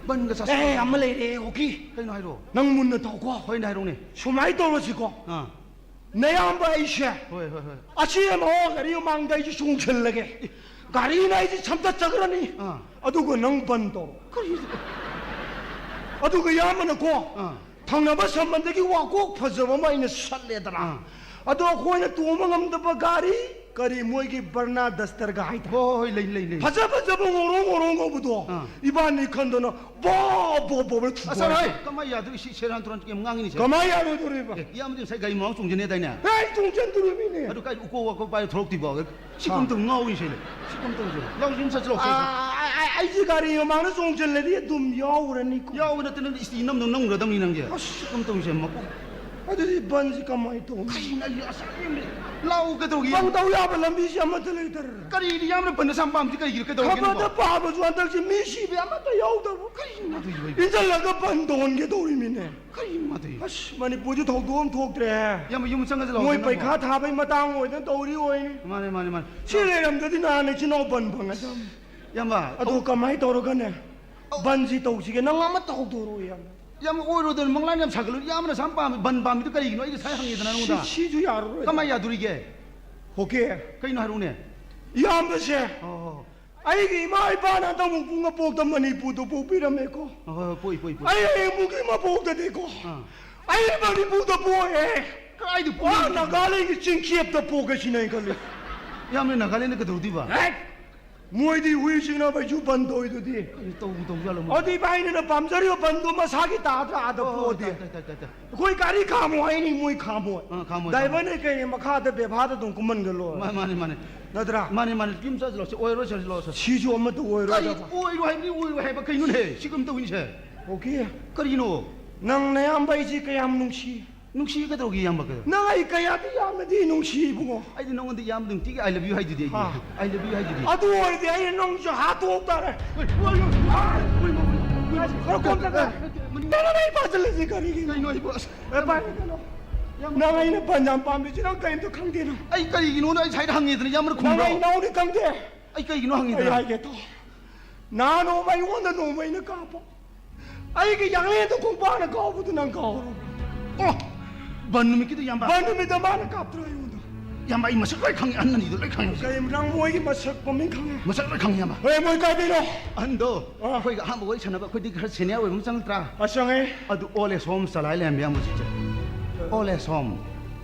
ꯕꯟꯒ ꯆꯥꯁꯤꯜꯂꯣ꯫ ꯑꯦ, ꯑꯃ ꯂꯩꯔꯦ, ꯍꯣꯀꯤ꯫ ꯀꯩꯅꯣ ꯍꯥꯏꯔꯣ? ꯅꯪ ꯃꯨꯟꯅ ꯇꯧꯀꯣ꯫ ꯍꯣꯏꯅꯦ, ꯍꯥꯏꯔꯣꯅꯦ꯫ ꯁꯨꯃꯥꯏ ꯇꯧꯔꯁꯤꯀꯣ꯫ ꯑꯥ꯫ ꯅꯌꯥꯝꯕ ꯑꯩꯁꯦ ꯍꯣꯏ, ꯍꯣꯏ, ꯍꯣꯏ꯫ ꯑꯆꯦꯟꯕ ꯒꯥꯔꯤ ꯃꯃꯥꯡꯗ ꯑꯩꯁꯦ ꯆꯣꯡꯁꯤꯜꯂꯒꯦ꯫ ꯑꯦ꯫ ꯒꯥꯔꯤꯅ ꯑꯩꯁꯦ ꯁꯝꯇꯠꯆꯈ꯭ꯔꯅꯤ꯫ ꯑꯥ꯫ ꯑꯗꯨꯒ ꯅꯪ ꯕꯟ ꯇꯧꯔꯣ꯫ ꯀꯔꯤ? ꯑꯗꯨꯒ ꯏꯌꯥꯝꯕꯅꯀꯣ, ꯑꯥ꯫ ꯊꯪꯅꯕ ꯁꯝꯕꯟꯗꯒꯤ ꯋꯥꯀꯣꯛ ꯐꯖꯕ ꯑꯃ ꯑꯩꯅ ꯁꯠꯂꯦꯗꯅ꯫ ꯑꯥ꯫ ꯑꯗꯣ ꯑꯩꯈꯣꯏꯅ ꯇꯣꯡꯕ ꯉꯝꯗꯕ ꯒꯥꯔꯤ, ꯀꯔꯤ, ꯃꯣꯏꯒꯤ ꯕꯔꯅꯥ ꯗꯁꯇꯔꯒ ꯍꯥꯏꯗꯣ꯫ ꯍꯣꯏ, ꯍꯣꯏ, ꯍꯣꯏ, ꯂꯩ, ꯂꯩ, ꯂꯩ꯫ ꯐꯖ ꯐꯖꯕ ꯉꯧꯔꯣ ꯉꯧꯔꯣ ꯉꯧꯕꯗꯣ꯫ ꯑꯥ꯫ ꯏꯕꯥꯅꯤ ꯈꯟꯗꯅ ꯕꯣ ꯕꯣ ꯕꯣ ꯕꯣ ꯑꯁ, ꯊꯨꯒꯥꯏ꯫ ꯍꯣꯏ, ꯀꯃꯥꯏ ꯌꯥꯗꯣꯏ? ꯁꯤ ꯁꯦꯔꯥꯟ ꯇꯨꯔꯥꯟ ꯌꯥꯝ ꯉꯥꯡꯉꯤꯅꯤ, ꯁꯦ꯫ ꯀꯃꯥꯏ ꯌꯥꯔꯣꯏꯗꯣꯔꯤꯕ? ꯑꯦ, ꯏꯌꯥꯝꯕꯗꯤ ꯉꯁꯥꯏ ꯒꯥꯔꯤ ꯃꯃꯥꯡ ꯆꯣꯡꯖꯅꯦꯗꯥꯏꯅꯦ? ꯑꯦ, ꯑꯩ ꯆꯣꯡꯖꯟꯗꯣꯔꯤꯃꯤꯅꯦ꯫ ꯑꯗꯨ ꯀꯥꯏ ꯎꯀꯣ ꯋꯥꯀꯣ ꯄꯥꯏꯔ ꯊꯣꯛꯂꯛꯇꯣꯏꯕ? ꯁꯤ ꯑꯥ꯫ ꯀꯨꯝ ꯇꯧ ꯉꯥꯎꯏ ꯁꯦ꯫ ꯁꯤ ꯀꯨꯝ ꯇꯧꯁꯦ꯫ ꯂꯥꯎ, ꯌꯨꯝ ꯆꯠꯁꯤ ꯂꯥꯎ, ꯁꯦ꯫ ꯑꯥ, ꯑꯩ, ꯑꯩ, ꯑꯩꯁꯦ ꯒꯥꯔꯤ ꯃꯃꯥꯡꯗ ꯆꯣꯡꯖꯜꯂꯗꯤ ꯑꯗꯨꯝ ꯌꯥꯎꯔꯅꯤꯀꯣ꯫ ꯌꯥꯎꯕ ꯅꯠꯇꯅ ꯏꯁꯇꯤ ꯅꯝꯗꯧ ꯅꯝꯈ꯭ꯔꯗꯕꯅꯤ ꯅꯪꯁꯦ꯫ ꯑꯁ꯫ ꯁꯤ ꯀꯨꯝ ꯇꯧꯁꯦ, ꯃꯀꯣꯛ꯫ ꯑꯗꯨꯗꯤ ꯕꯟꯁꯤ ꯀꯃꯥꯏꯅ ꯇꯧꯅꯤ? ꯀꯩꯅꯣ ꯑꯩ ꯑꯁ, ꯑꯩ ꯂꯥꯎ ꯀꯩꯗꯧꯒꯦ? ꯕꯟ ꯇꯧ ꯌꯥꯕ ꯂꯝꯕꯤꯁꯤ ꯑꯃꯠꯇ ꯂꯩꯇꯔꯦ꯫ ꯀꯔꯤꯅꯤ ꯌꯥꯝꯅ ꯕꯟꯗ ꯁꯝ ꯄꯥꯝꯕꯗꯤ ꯀꯩꯒꯤꯅꯣ? ꯀꯩꯗꯧꯔꯒꯦ ꯈꯕꯔꯗ ꯅꯪꯕꯣ? ꯄꯥꯕꯁꯨ ꯍꯟꯗꯛꯁꯤ ꯃꯤ ꯁꯤꯕ ꯑꯃꯠꯇ ꯌꯥꯎꯗꯕ꯫ ꯀꯔꯤꯅꯣ ꯑꯗꯨꯏꯁꯤꯕꯣ? ꯏꯟꯁꯤꯜꯂꯒ ꯕꯟ ꯇꯧꯍꯟꯒꯦ ꯇꯧꯔꯤꯃꯤꯅꯦ꯫ ꯀꯔꯤꯅꯣ ꯃꯥ ꯇꯧꯔꯤꯁꯦ? ꯑꯁ, ꯃꯅꯤꯄꯨꯔꯁꯤ ꯊꯧꯗꯣꯛ ꯑꯃ ꯊꯣꯛꯇ꯭ꯔꯦ꯫ ꯏꯌꯥꯝꯕ, ꯌꯨꯝ ꯆꯪꯉꯁꯤ ꯂꯥꯛꯑꯣ, ꯃꯣꯏ ꯅꯪꯕꯣ꯫ ꯄꯩꯈꯥ ꯊꯥꯕꯩ ꯃꯇꯥꯡ ꯑꯣꯏꯗꯅ ꯇꯧꯔꯤ ꯑꯣꯏꯅꯤ꯫ ꯃꯥꯅꯦ, ꯃꯥꯅꯦ, ꯃꯥꯅꯦ꯫ ꯁꯤ ꯂꯩꯔꯝꯗꯗꯤ ꯅꯍꯥꯟ ꯏꯆꯤꯟ ꯏꯅꯥꯎ ꯕꯟ ꯐꯪꯒꯗꯕꯅꯤ꯫ ꯏꯌꯥꯝꯕ꯫ ꯑꯗꯣ ꯀꯃꯥꯏꯅ ꯇꯧꯔꯒꯅꯦ? ꯑꯧ꯫ ꯕꯟꯁꯤ ꯇꯧꯁꯤꯒꯦ? ꯅꯪ ꯑꯃꯠꯇ ꯍꯧꯗꯣꯔꯛꯑꯣ, ꯏꯌꯥꯝꯕ꯫ ꯌꯥꯝ ꯑꯣꯏꯔꯣꯏꯗꯕꯅꯤ, ꯃꯪꯂꯥꯟ ꯌꯥꯝ ꯁꯥꯒꯠꯂꯨ꯫ ꯏꯌꯥꯝꯕꯅ ꯁꯝ ꯄꯥꯝꯃꯤ, ꯕꯟ ꯄꯥꯝꯃꯤꯗꯣ ꯀꯔꯤꯒꯤꯅꯣ? ꯑꯩ ꯉꯁꯥꯏ ꯍꯪꯉꯦꯗꯅ ꯅꯉꯣꯟꯗ꯫ ꯁꯤ-, ꯁꯤꯁꯨ ꯌꯥꯔꯔꯣꯏ꯫ ꯀꯃꯥꯏ ꯌꯥꯗꯣꯔꯤꯒꯦ? ꯑꯣꯀꯦ꯫ ꯀꯩꯅꯣ ꯍꯥꯏꯔꯛꯎꯅꯦ꯫ ꯏꯌꯥꯝꯕꯁꯦ꯫ ꯍꯣ, ꯍꯣ, ꯍꯣ꯫ ꯑꯩꯒꯤ ꯏꯃꯥ ꯏꯄꯥꯅ ꯍꯟꯗꯛ ꯃꯄꯣꯛ ꯃꯄꯣꯛꯇ ꯃꯅꯤꯄꯨꯔꯗ ꯄꯣꯛꯄꯤꯔꯝꯃꯦꯀꯣ꯫ ꯍꯣꯏ, ꯍꯣꯏ, ꯄꯣꯛꯏ, ꯄꯣꯛꯏ, ꯄꯣꯛꯏ꯫ ꯑꯩ ꯍꯌꯦꯡꯕꯨꯛꯀꯤ ꯃꯄꯣꯛꯇꯗꯤꯀꯣ꯫ ꯑꯥ꯫ ꯑꯩ ꯃꯅꯤꯄꯨꯔꯗ ꯄꯣꯛꯑꯦ꯫ ꯀꯗꯥꯏꯗ ꯄꯣꯛꯏ? ꯑꯥ, ꯅꯥꯒꯥꯂꯦꯟꯒꯤ ꯆꯤꯡꯈꯦꯞꯇ ꯄꯣꯛꯀꯦ ꯁꯤꯅꯦ ꯑꯩ ꯈꯜꯂꯤ꯫ ꯏꯌꯥꯝꯕꯅ ꯅꯥꯒꯥꯂꯦꯟꯗ ꯀꯩꯗꯧꯗꯣꯏꯕ? ꯍꯦꯛ! ꯃꯣꯏꯗꯤ ꯍꯨꯏ ꯁꯤꯡꯅꯕꯩꯁꯨ ꯕꯟ ꯇꯧꯔꯤꯗꯨꯗꯤ꯫ ꯀꯔꯤ ꯇꯧꯕ ꯇꯧꯖꯥꯠꯂꯣ ꯃꯣꯏ? ꯑꯗꯨꯗꯤ ꯏꯕꯥꯏꯅꯤꯅ ꯄꯥꯝꯖꯔꯤꯕ ꯕꯟꯗꯣ ꯃꯁꯥꯒꯤ ꯇꯥꯗ꯭ꯔꯥ ꯑꯥꯗ ꯑꯣ, ꯄꯣꯛꯑꯗꯤ? ꯇꯥꯏ, ꯇꯥꯏ, ꯇꯥꯏ, ꯇꯥꯏ꯫ ꯑꯩꯈꯣꯏ ꯒꯥꯔꯤ ꯈꯥꯝꯃꯣ ꯍꯥꯏꯅꯤ, ꯃꯣꯏ ꯈꯥꯝꯃꯣꯏ꯫ ꯑꯥ, ꯈꯥꯝꯃꯣꯏ, ꯗ꯭ꯔꯥꯏꯚꯔꯅ ꯈꯥꯝꯃꯣꯏ꯫ ꯀꯩ ꯃꯈꯥꯗ ꯕꯦꯕꯥꯔꯗ ꯑꯗꯨꯝ ꯀꯨꯝꯍꯟꯒ ꯂꯣꯏꯔꯦ꯫ ꯃꯥ-, ꯃꯥꯅꯦ, ꯃꯥꯅꯦ꯫ ꯅꯠꯇ꯭ꯔꯥ? ꯃꯥꯅꯦ, ꯃꯥꯅꯦ꯫ ꯌꯨꯝ ꯆꯠꯂꯁꯤ ꯂꯥꯛꯑꯣꯁꯦ, ꯑꯣꯏꯔꯔꯣꯏꯁꯦ, ꯂꯥꯛꯑꯣꯁꯦ꯫ ꯁꯤꯁꯨ ꯑꯃꯠꯇ ꯀꯔꯤ ꯑꯣꯏꯔꯣꯏꯗꯕ꯫ ꯑꯣꯏꯔꯣꯏ ꯍꯥꯏꯕꯅꯤ, ꯑꯣꯏꯔꯣꯏ ꯍꯥꯏꯕ ꯀꯩꯅꯣꯅꯦ? ꯁꯤ ꯀꯝ ꯇꯧꯏꯅꯦ ꯁꯦ? ꯑꯣꯀꯦ꯫ ꯀꯔꯤꯅꯣ? ꯅꯪ ꯅꯌꯥꯝꯕ ꯑꯩꯁꯤ ꯀꯌꯥꯝ ꯅꯨꯡꯁꯤ? ꯅꯨꯡꯁꯤ ꯀꯩꯗꯧꯒꯦ ꯏꯌꯥꯝꯕ ꯀꯩꯗꯧ-? ꯅꯪ ꯑꯩ ꯀꯌꯥꯗꯤ ꯌꯥꯝꯅꯗꯤ ꯅꯨꯡꯁꯤ ꯏꯕꯨꯡꯉꯣ꯫ ꯑꯩꯗꯤ ꯅꯉꯣꯟꯗ ꯏꯌꯥꯝꯕ ꯅꯨꯡꯇꯤꯒꯤ "I love you" ꯍꯥꯏꯗꯨꯗꯤ ꯑꯩꯗꯤ꯫ ꯍꯥ꯫ "I love you" ꯍꯥꯏꯗꯨꯗꯤ꯫ ꯑꯗꯨ ꯑꯣꯏꯔꯗꯤ ꯑꯩꯅ ꯅꯪꯁꯨ ꯍꯥꯠꯇꯣꯛ ꯇꯥꯔꯦ꯫ ꯍꯣꯏ, ꯍꯣꯏ, ꯍꯣꯏ, ꯍꯣꯏ, ꯍꯣꯏ, ꯍꯣꯏ, ꯍꯣꯏ, ꯍꯣꯏ꯫ ꯈꯔ ꯀꯣꯝ ꯆꯠꯂꯦ꯫ ꯅꯪꯅ ꯑꯩ ꯐꯥꯖꯤꯜꯂꯤꯁꯦ ꯀꯔꯤꯒꯤꯅꯣ? ꯀꯩꯅꯣ ꯍꯥꯏꯕꯨ? ꯑꯁ, ꯑꯦ, ꯄꯥꯏ, ꯀꯩꯅꯣ? ꯅꯪ ꯑꯩꯅ ꯕꯟ ꯌꯥꯝ ꯄꯥꯝꯃꯤꯁꯤ ꯅꯪ ꯀꯔꯤꯝꯇ ꯈꯪꯗꯦ ꯅꯪ꯫ ꯑꯩ ꯀꯔꯤꯒꯤꯅꯣꯅ ꯑꯩ ꯁꯥꯏꯗ ꯍꯪꯉꯦꯗꯅ ꯏꯌꯥꯝꯕꯅ ꯅꯪ ꯈꯨꯝꯕ꯭ꯔꯣ? ꯑꯩ ꯏꯅꯥꯎꯅꯤ ꯈꯪꯗꯦ꯫ ꯑꯩ ꯀꯔꯤꯒꯤꯅꯣ ꯑꯩ ꯍꯪꯉꯤꯗꯅ? ꯍꯥꯏꯒꯦ ꯇꯣ꯫ ꯅꯍꯥꯟ ꯅꯣꯡꯃ ꯑꯩꯉꯣꯟꯗ ꯅꯣꯡꯃ ꯑꯩꯅ ꯀꯥꯞꯄ꯫ ꯑꯩꯒꯤ ꯌꯥꯡꯂꯦꯟꯗ ꯈꯣꯡꯄꯥꯛꯅ ꯀꯥꯎꯕꯗꯨ ꯅꯪ ꯀꯥꯎꯔꯕ? ꯑꯣ! ꯕꯟ ꯅꯨꯃꯤꯠꯀꯤꯗꯨ, ꯏꯌꯥꯝꯕ? ꯕꯟ ꯅꯨꯃꯤꯠꯇ ꯃꯥꯅ ꯀꯥꯞꯇ꯭ꯔꯣ ꯑꯩꯉꯣꯟꯗ? ꯏꯌꯥꯝꯕ, ꯑꯩ ꯃꯁꯛ ꯂꯣꯏ ꯈꯪꯉꯦ, ꯑꯍꯟ ꯑꯅꯤꯗꯣ ꯂꯣꯏ ꯈꯪꯉꯦ ꯍꯧꯖꯤꯛ꯫ ꯀꯩ, ꯅꯪ ꯃꯣꯏꯒꯤ ꯃꯁꯛ ꯃꯃꯤꯡ ꯈꯪꯉꯦ? ꯃꯁꯛ ꯂꯣꯏ ꯈꯪꯉꯦ, ꯏꯌꯥꯝꯕ꯫ ꯍꯣꯏ, ꯃꯣꯏ ꯀꯥꯏꯗꯩꯅꯣ? ꯑꯍꯟꯗꯣ, ꯑꯥ꯫ ꯑꯩꯈꯣꯏꯒ ꯑꯍꯥꯟꯕ ꯋꯥꯔꯤ ꯁꯥꯟꯅꯕ, ꯑꯩꯈꯣꯏꯗꯒꯤ ꯈꯔ senior ꯑꯣꯏꯕ ꯑꯃ ꯆꯪꯉꯛꯇ꯭ꯔꯥ? ꯑꯥ, ꯆꯪꯉꯦ꯫ ꯑꯗꯨ old age home ꯆꯂꯥꯏ ꯂꯩꯔꯝꯃꯦ, ꯏꯌꯥꯝꯕ, ꯍꯧꯖꯤꯛꯁꯦ꯫ Old age home?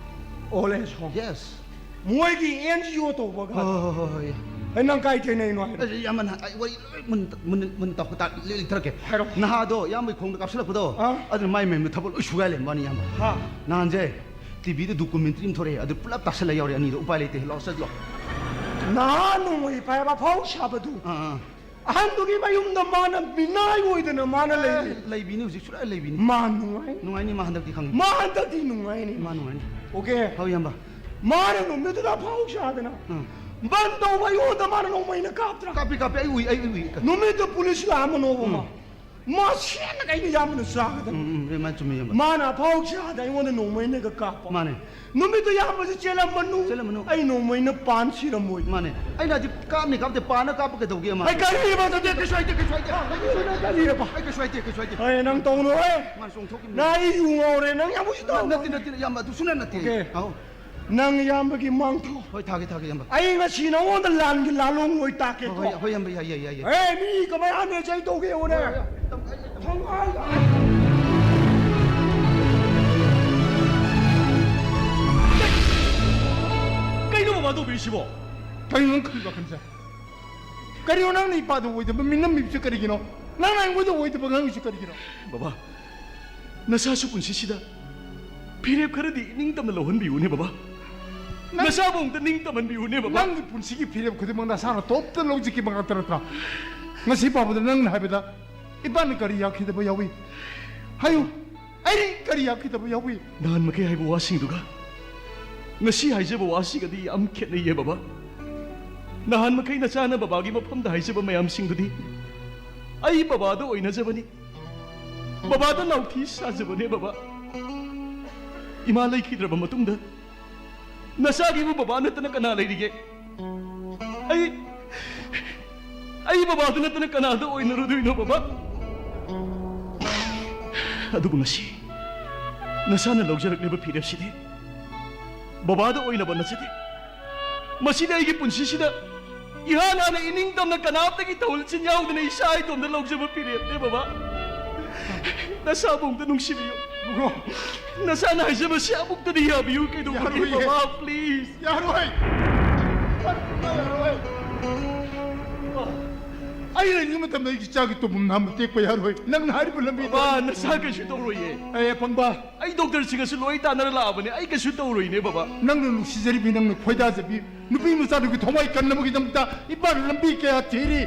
Old age home? Yes. ꯃꯣꯏꯒꯤ N G O ꯇꯧꯕꯒ? ꯍꯣꯏ, ꯍꯣꯏ, ꯍꯣꯏ, ꯍꯣꯏ꯫ ꯑꯩ, ꯅꯪ ꯀꯥꯏ ꯊꯦꯡꯅꯩꯅꯣ ꯍꯥꯏꯔꯣ? ꯑꯩ, ꯏꯌꯥꯝꯕ, ꯅꯍꯥꯟ ꯑꯩ ꯋꯥꯔꯤ ꯂꯣꯏ ꯃꯨꯟ-, ꯃꯨꯟ-, ꯃꯨꯟ ꯇꯧ-, ꯇꯥ-, ꯂꯤ-, ꯂꯤꯊꯔꯛꯀꯦ꯫ ꯍꯥꯏꯔꯣ꯫ ꯅꯍꯥꯗꯣ ꯏꯌꯥꯝꯕꯒꯤ ꯈꯣꯡꯗ ꯀꯥꯞꯁꯤꯜꯂꯛꯄꯗꯣ, ꯑꯥ꯫ ꯑꯗꯨꯅ ꯃꯥꯏ ꯃꯌꯨꯝꯗ ꯊꯕꯛ ꯂꯣꯏ ꯁꯨꯒꯥꯏ ꯂꯩꯔꯝꯕ ꯋꯥꯅꯤ, ꯏꯌꯥꯝꯕ꯫ ꯍꯥ꯫ ꯅꯍꯥꯟꯁꯦ, T V ꯗ documentary ꯑꯃ ꯊꯣꯛꯂꯛꯑꯦ, ꯑꯗꯨ ꯄꯨꯂꯞ ꯇꯥꯁꯜꯂ ꯌꯥꯎꯔꯦ ꯑꯅꯤꯗꯣ, ꯎꯄꯥꯏ ꯂꯩꯇꯦ, ꯂꯥꯎ ꯆꯠꯂꯣ꯫ ꯅꯍꯥ ꯅꯣꯡꯃꯩ ꯄꯥꯏꯕ ꯑꯐꯥꯎ ꯁꯥꯕꯗꯨ꯫ ꯑꯥ, ꯑꯥ꯫ ꯑꯍꯟꯗꯨꯒꯤ ꯃꯌꯨꯝꯗ ꯃꯥꯅ ꯃꯤꯅꯥꯏ ꯑꯣꯏꯗꯅ ꯃꯥꯅ ꯂꯩꯔꯤ꯫ ꯂꯩꯕꯤꯅꯤ ꯍꯧꯖꯤꯛ, ꯁꯨꯔꯥ ꯂꯩꯕꯤꯅꯤ꯫ ꯃꯥ ꯅꯨꯡꯉꯥꯏ꯫ ꯅꯨꯡꯉꯥꯏꯅꯤ, ꯃꯥ ꯍꯟꯗꯛꯇꯤ ꯈꯪꯉꯤ꯫ ꯃꯥ ꯍꯟꯗꯛꯇꯤ ꯅꯨꯡꯉꯥꯏꯅꯤ꯫ ꯃꯥ ꯅꯨꯡꯉꯥꯏꯅꯤ꯫ Okay꯫ ꯍꯣꯏ, ꯏꯌꯥꯝꯕ꯫ ꯃꯥꯅ ꯅꯨꯃꯤꯠꯇꯨꯗ ꯑꯐꯥꯎ ꯁꯥꯗꯅ ꯎꯝ꯫ ꯕꯟ ꯇꯧꯕ ꯑꯩꯉꯣꯟꯗ ꯃꯥꯅ ꯅꯣꯡꯃꯩꯅ ꯀꯥꯞꯇ꯭ꯔꯥ? ꯀꯥꯞꯄꯤ, ꯀꯥꯞꯄꯤ, ꯑꯩ ꯎꯏ, ꯑꯩ ꯎꯏ, ꯎꯏ꯫ ꯅꯨꯃꯤꯠꯇꯨ ꯄꯨꯂꯤꯁ ꯂꯥꯛꯑꯝꯃꯅꯣꯕ ꯃꯥ꯫ ꯎꯝ꯫ ꯃꯥ ꯁꯦꯟꯅ ꯀꯩꯅ ꯌꯥꯝꯅ ꯆꯥꯒꯗꯕ꯫ ꯎꯝ, ꯎꯝ, ꯎꯝ, ꯃꯥ ꯆꯨꯝꯃꯤ, ꯏꯌꯥꯝꯕ꯫ ꯃꯥꯅ ꯑꯐꯥꯎ ꯁꯥꯗ ꯑꯩꯉꯣꯟꯗ ꯅꯣꯡꯃꯩꯅꯒ ꯀꯥꯞꯄ꯫ ꯃꯥꯅꯦ꯫ ꯅꯨꯃꯤꯠꯇꯨ ꯌꯥꯝꯕꯁꯦ ꯆꯦꯜꯂꯝꯃꯅꯨ꯫ ꯆꯦꯜꯂꯝꯃꯅꯨ꯫ ꯑꯩ ꯅꯣꯡꯃꯩꯅ ꯄꯥꯟ ꯁꯤꯔꯝꯃꯣꯏ꯫ ꯃꯥꯅꯦ꯫ ꯑꯩꯅ ꯍꯥꯏꯗꯤ ꯀꯥꯞꯅꯤ ꯀꯥꯞꯇꯦ, ꯄꯥꯟꯅ ꯀꯥꯞꯄ ꯀꯩꯗꯧꯒꯦ ꯃꯥ? ꯑꯩ ꯀꯔꯤꯕ ꯑꯗꯨꯗꯤ? ꯀꯩꯁꯨ ꯍꯥꯏꯗꯦ, ꯀꯩꯁꯨ ꯍꯥꯏꯗꯦ꯫ ꯀꯔꯤꯕ? ꯑꯩ ꯀꯩꯁꯨ ꯍꯥꯏꯗꯦ, ꯀꯩꯁꯨ ꯍꯥꯏꯗꯦ꯫ ꯑꯩ ꯅꯪ ꯇꯧꯅꯨ, ꯍꯦ꯫ ꯃꯥꯅ ꯆꯣꯡꯊꯣꯛꯈꯤꯕꯅꯤ꯫ ꯅꯪ ꯑꯩ ꯌꯨ ꯉꯥꯎꯔꯦ, ꯅꯪ ꯌꯥꯝ ꯎꯁꯤꯠꯇꯕ꯫ ꯅꯠꯇꯦ, ꯅꯠꯇꯦ, ꯏꯌꯥꯝꯕ, ꯑꯗꯨꯁꯨ ꯅꯠꯇꯦ꯫ Okay꯫ ꯑꯧ꯫ ꯅꯪ ꯏꯌꯥꯝꯕꯒꯤ ꯃꯥꯡꯊꯣꯛ꯫ ꯍꯣꯏ, ꯊꯥꯒꯦ, ꯊꯥꯒꯦ, ꯏꯌꯥꯝꯕ꯫ ꯑꯩ ꯉꯁꯤ ꯅꯉꯣꯟꯗ ꯂꯥꯟꯒꯤ ꯂꯥꯂꯣꯡ ꯑꯣꯏ ꯇꯥꯛꯀꯦꯀꯣ꯫ ꯍꯣꯏ, ꯍꯣꯏ, ꯏꯌꯥꯝꯕ, ꯌꯥꯏ, ꯌꯥꯏ, ꯌꯥꯏ, ꯌꯥꯏ꯫ ꯑꯦ, ꯃꯤ ꯀꯃꯥꯏꯅ ꯍꯥꯟꯅ ꯑꯩ ꯇꯧꯒꯦ ꯌꯦꯡꯉꯨꯅꯦ꯫ ꯍꯣꯏ, ꯍꯣꯏ, ꯏꯌꯥꯝꯕ, ꯑꯩ, ꯑꯩ, ꯊꯪꯒꯥꯏ꯫ ꯀꯩꯅꯣ ꯕꯕꯥ ꯇꯧꯕꯤꯔꯤꯁꯤꯕꯣ? ꯀꯩꯅꯣ ꯅꯪ ꯈꯜꯂꯤ ꯋꯥꯈꯜꯁꯦ? ꯀꯔꯤꯅꯣ ꯅꯪꯅ ꯏꯄꯥꯗ ꯑꯣꯏꯗꯕ ꯃꯤꯅꯝꯃꯤꯕꯁꯦ ꯀꯔꯤꯒꯤꯅꯣ? ꯅꯪꯅ ꯑꯩꯉꯣꯟꯗ ꯑꯣꯏꯗꯕ ꯉꯥꯡꯉꯤꯁꯦ ꯀꯔꯤꯒꯤꯅꯣ? ꯕꯕꯥ, ꯅꯁꯥꯁꯨ ꯄꯨꯟꯁꯤꯁꯤꯗ ꯐꯤꯔꯦꯞ ꯈꯔꯗꯤ ꯅꯤꯡꯇꯝꯅ ꯂꯧꯍꯟꯕꯤꯌꯨꯅꯦ ꯕꯕꯥ꯫ ꯅꯪ ꯅꯁꯥꯕꯨ ꯑꯃꯨꯛꯇ ꯅꯤꯡꯇꯝꯍꯟꯕꯤꯌꯨꯅꯦ ꯕꯕꯥ꯫ ꯅꯪꯒꯤ ꯄꯨꯟꯁꯤꯒꯤ ꯐꯤꯔꯦꯞ ꯈꯨꯗꯤꯡꯃꯛ ꯅꯁꯥꯅ ꯇꯣꯞꯇ ꯂꯧꯖꯈꯤꯕ ꯉꯥꯛꯇ ꯅꯠꯇ꯭ꯔꯥ? ꯉꯁꯤ ꯐꯥꯎꯕꯗ ꯅꯪꯅ ꯍꯥꯏꯕꯗ ꯏꯄꯥꯅ ꯀꯔꯤ ꯌꯥꯈꯤꯗꯕ ꯌꯥꯎꯏ? ꯍꯥꯏꯌꯨ, ꯑꯩ ꯀꯔꯤ ꯌꯥꯈꯤꯗꯕ ꯌꯥꯎꯏ? ꯅꯍꯥꯟ ꯃꯈꯩ ꯍꯥꯏꯕ ꯋꯥꯁꯤꯡꯗꯨꯒ ꯉꯁꯤ ꯍꯥꯏꯖꯕ ꯋꯥꯁꯤꯒꯗꯤ ꯌꯥꯝ ꯈꯦꯠꯅꯩꯌꯦ ꯕꯕꯥ꯫ ꯅꯍꯥꯟ ꯃꯈꯩ ꯅꯆꯥꯅ ꯕꯕꯥꯒꯤ ꯃꯐꯝꯗ ꯍꯥꯏꯖꯕ ꯃꯌꯥꯝꯁꯤꯡꯗꯨꯗꯤ ꯑꯩ ꯕꯕꯥꯗ ꯑꯣꯏꯅꯖꯕꯅꯤ, ꯕꯕꯥꯗ ꯅꯥꯎꯊꯤ ꯁꯥꯖꯕꯅꯦ ꯕꯕꯥ꯫ ꯏꯃꯥ ꯂꯩꯈꯤꯗ꯭ꯔꯕ ꯃꯇꯨꯡꯗ ꯅꯆꯥꯒꯤꯕꯨ ꯕꯕꯥ ꯅꯠꯇꯅ ꯀꯅꯥ ꯂꯩꯔꯤꯒꯦ? ꯑꯩ, ꯑꯩ ꯕꯕꯥꯗꯨ ꯅꯠꯇꯅ ꯀꯅꯥꯗ ꯑꯣꯏꯅꯔꯨꯗꯣꯏꯅꯣ ꯕꯕꯥ? ꯑꯗꯨꯕꯨ ꯉꯁꯤ ꯅꯆꯥꯅ ꯂꯧꯖꯔꯛꯂꯤꯕ ꯐꯤꯔꯦꯞꯁꯤꯗꯤ ꯕꯕꯥꯗ ꯑꯣꯏꯅꯕ ꯅꯠꯆꯗꯦ꯫ ꯃꯁꯤꯗꯤ ꯑꯩꯒꯤ ꯄꯨꯟꯁꯤꯁꯤꯗ ꯏꯍꯥꯟ ꯍꯥꯟꯅ ꯏꯅꯤꯡ ꯇꯝꯅ ꯀꯅꯥꯝꯇꯒꯤ ꯊꯧꯁꯤꯟ ꯌꯥꯎꯗꯅ ꯏꯁꯥ ꯏꯇꯣꯝꯇ ꯂꯧꯖꯕ ꯐꯤꯔꯦꯞꯅꯦ, ꯕꯕꯥ꯫ ꯅꯁꯥꯕꯨ ꯑꯝꯇ ꯅꯨꯡꯁꯤꯕꯤꯌꯨ꯫ ꯅꯁꯥꯅ ꯍꯥꯏꯖꯕꯁꯤ ꯑꯃꯨꯛꯇꯗꯤ ꯌꯥꯕꯤꯌꯨ꯫ ꯀꯩꯗꯧꯕꯒꯤ, ꯌꯥꯔꯣꯏꯌꯦ꯫ ꯕꯕꯥ, please꯫ ꯌꯥꯔꯣꯏ꯫ ꯌꯥꯔꯣꯏ꯫ ꯑꯩ ꯂꯩꯔꯤꯉꯩ ꯃꯇꯝꯗ ꯑꯩꯒꯤ ꯏꯆꯥꯒꯤ ꯇꯧꯐꯝ ꯅꯥꯝꯃ ꯇꯦꯛꯄ ꯌꯥꯔꯣꯏ꯫ ꯅꯪꯅ ꯍꯥꯏꯔꯤꯕ ꯂꯝꯕꯤꯗ ꯕꯕꯥ, ꯅꯁꯥ ꯀꯩꯁꯨ ꯇꯧꯔꯣꯏꯌꯦ꯫ ꯑꯦ, ꯑꯄꯪꯕ꯫ ꯑꯩ ꯗꯣꯛꯇꯔꯁꯤꯡꯒꯁꯨ ꯂꯣꯏ ꯇꯥꯟꯅꯔ ꯂꯥꯛꯑꯕꯅꯦ꯫ ꯑꯩ ꯀꯩꯁꯨ ꯇꯧꯔꯣꯏꯅꯦ, ꯕꯕꯥ꯫ ꯅꯪꯅ ꯅꯨꯡꯁꯤꯖꯔꯤꯕꯤ, ꯅꯪꯅ ꯈꯣꯏꯗꯥꯖꯕꯤ ꯅꯨꯄꯤ ꯃꯆꯥꯗꯨꯒꯤ ꯊꯋꯥꯏ ꯀꯟꯅꯕꯒꯤꯗꯃꯛꯇ ꯏꯄꯥꯅ ꯂꯝꯕꯤ ꯀꯌꯥ ꯊꯤꯔꯤ꯫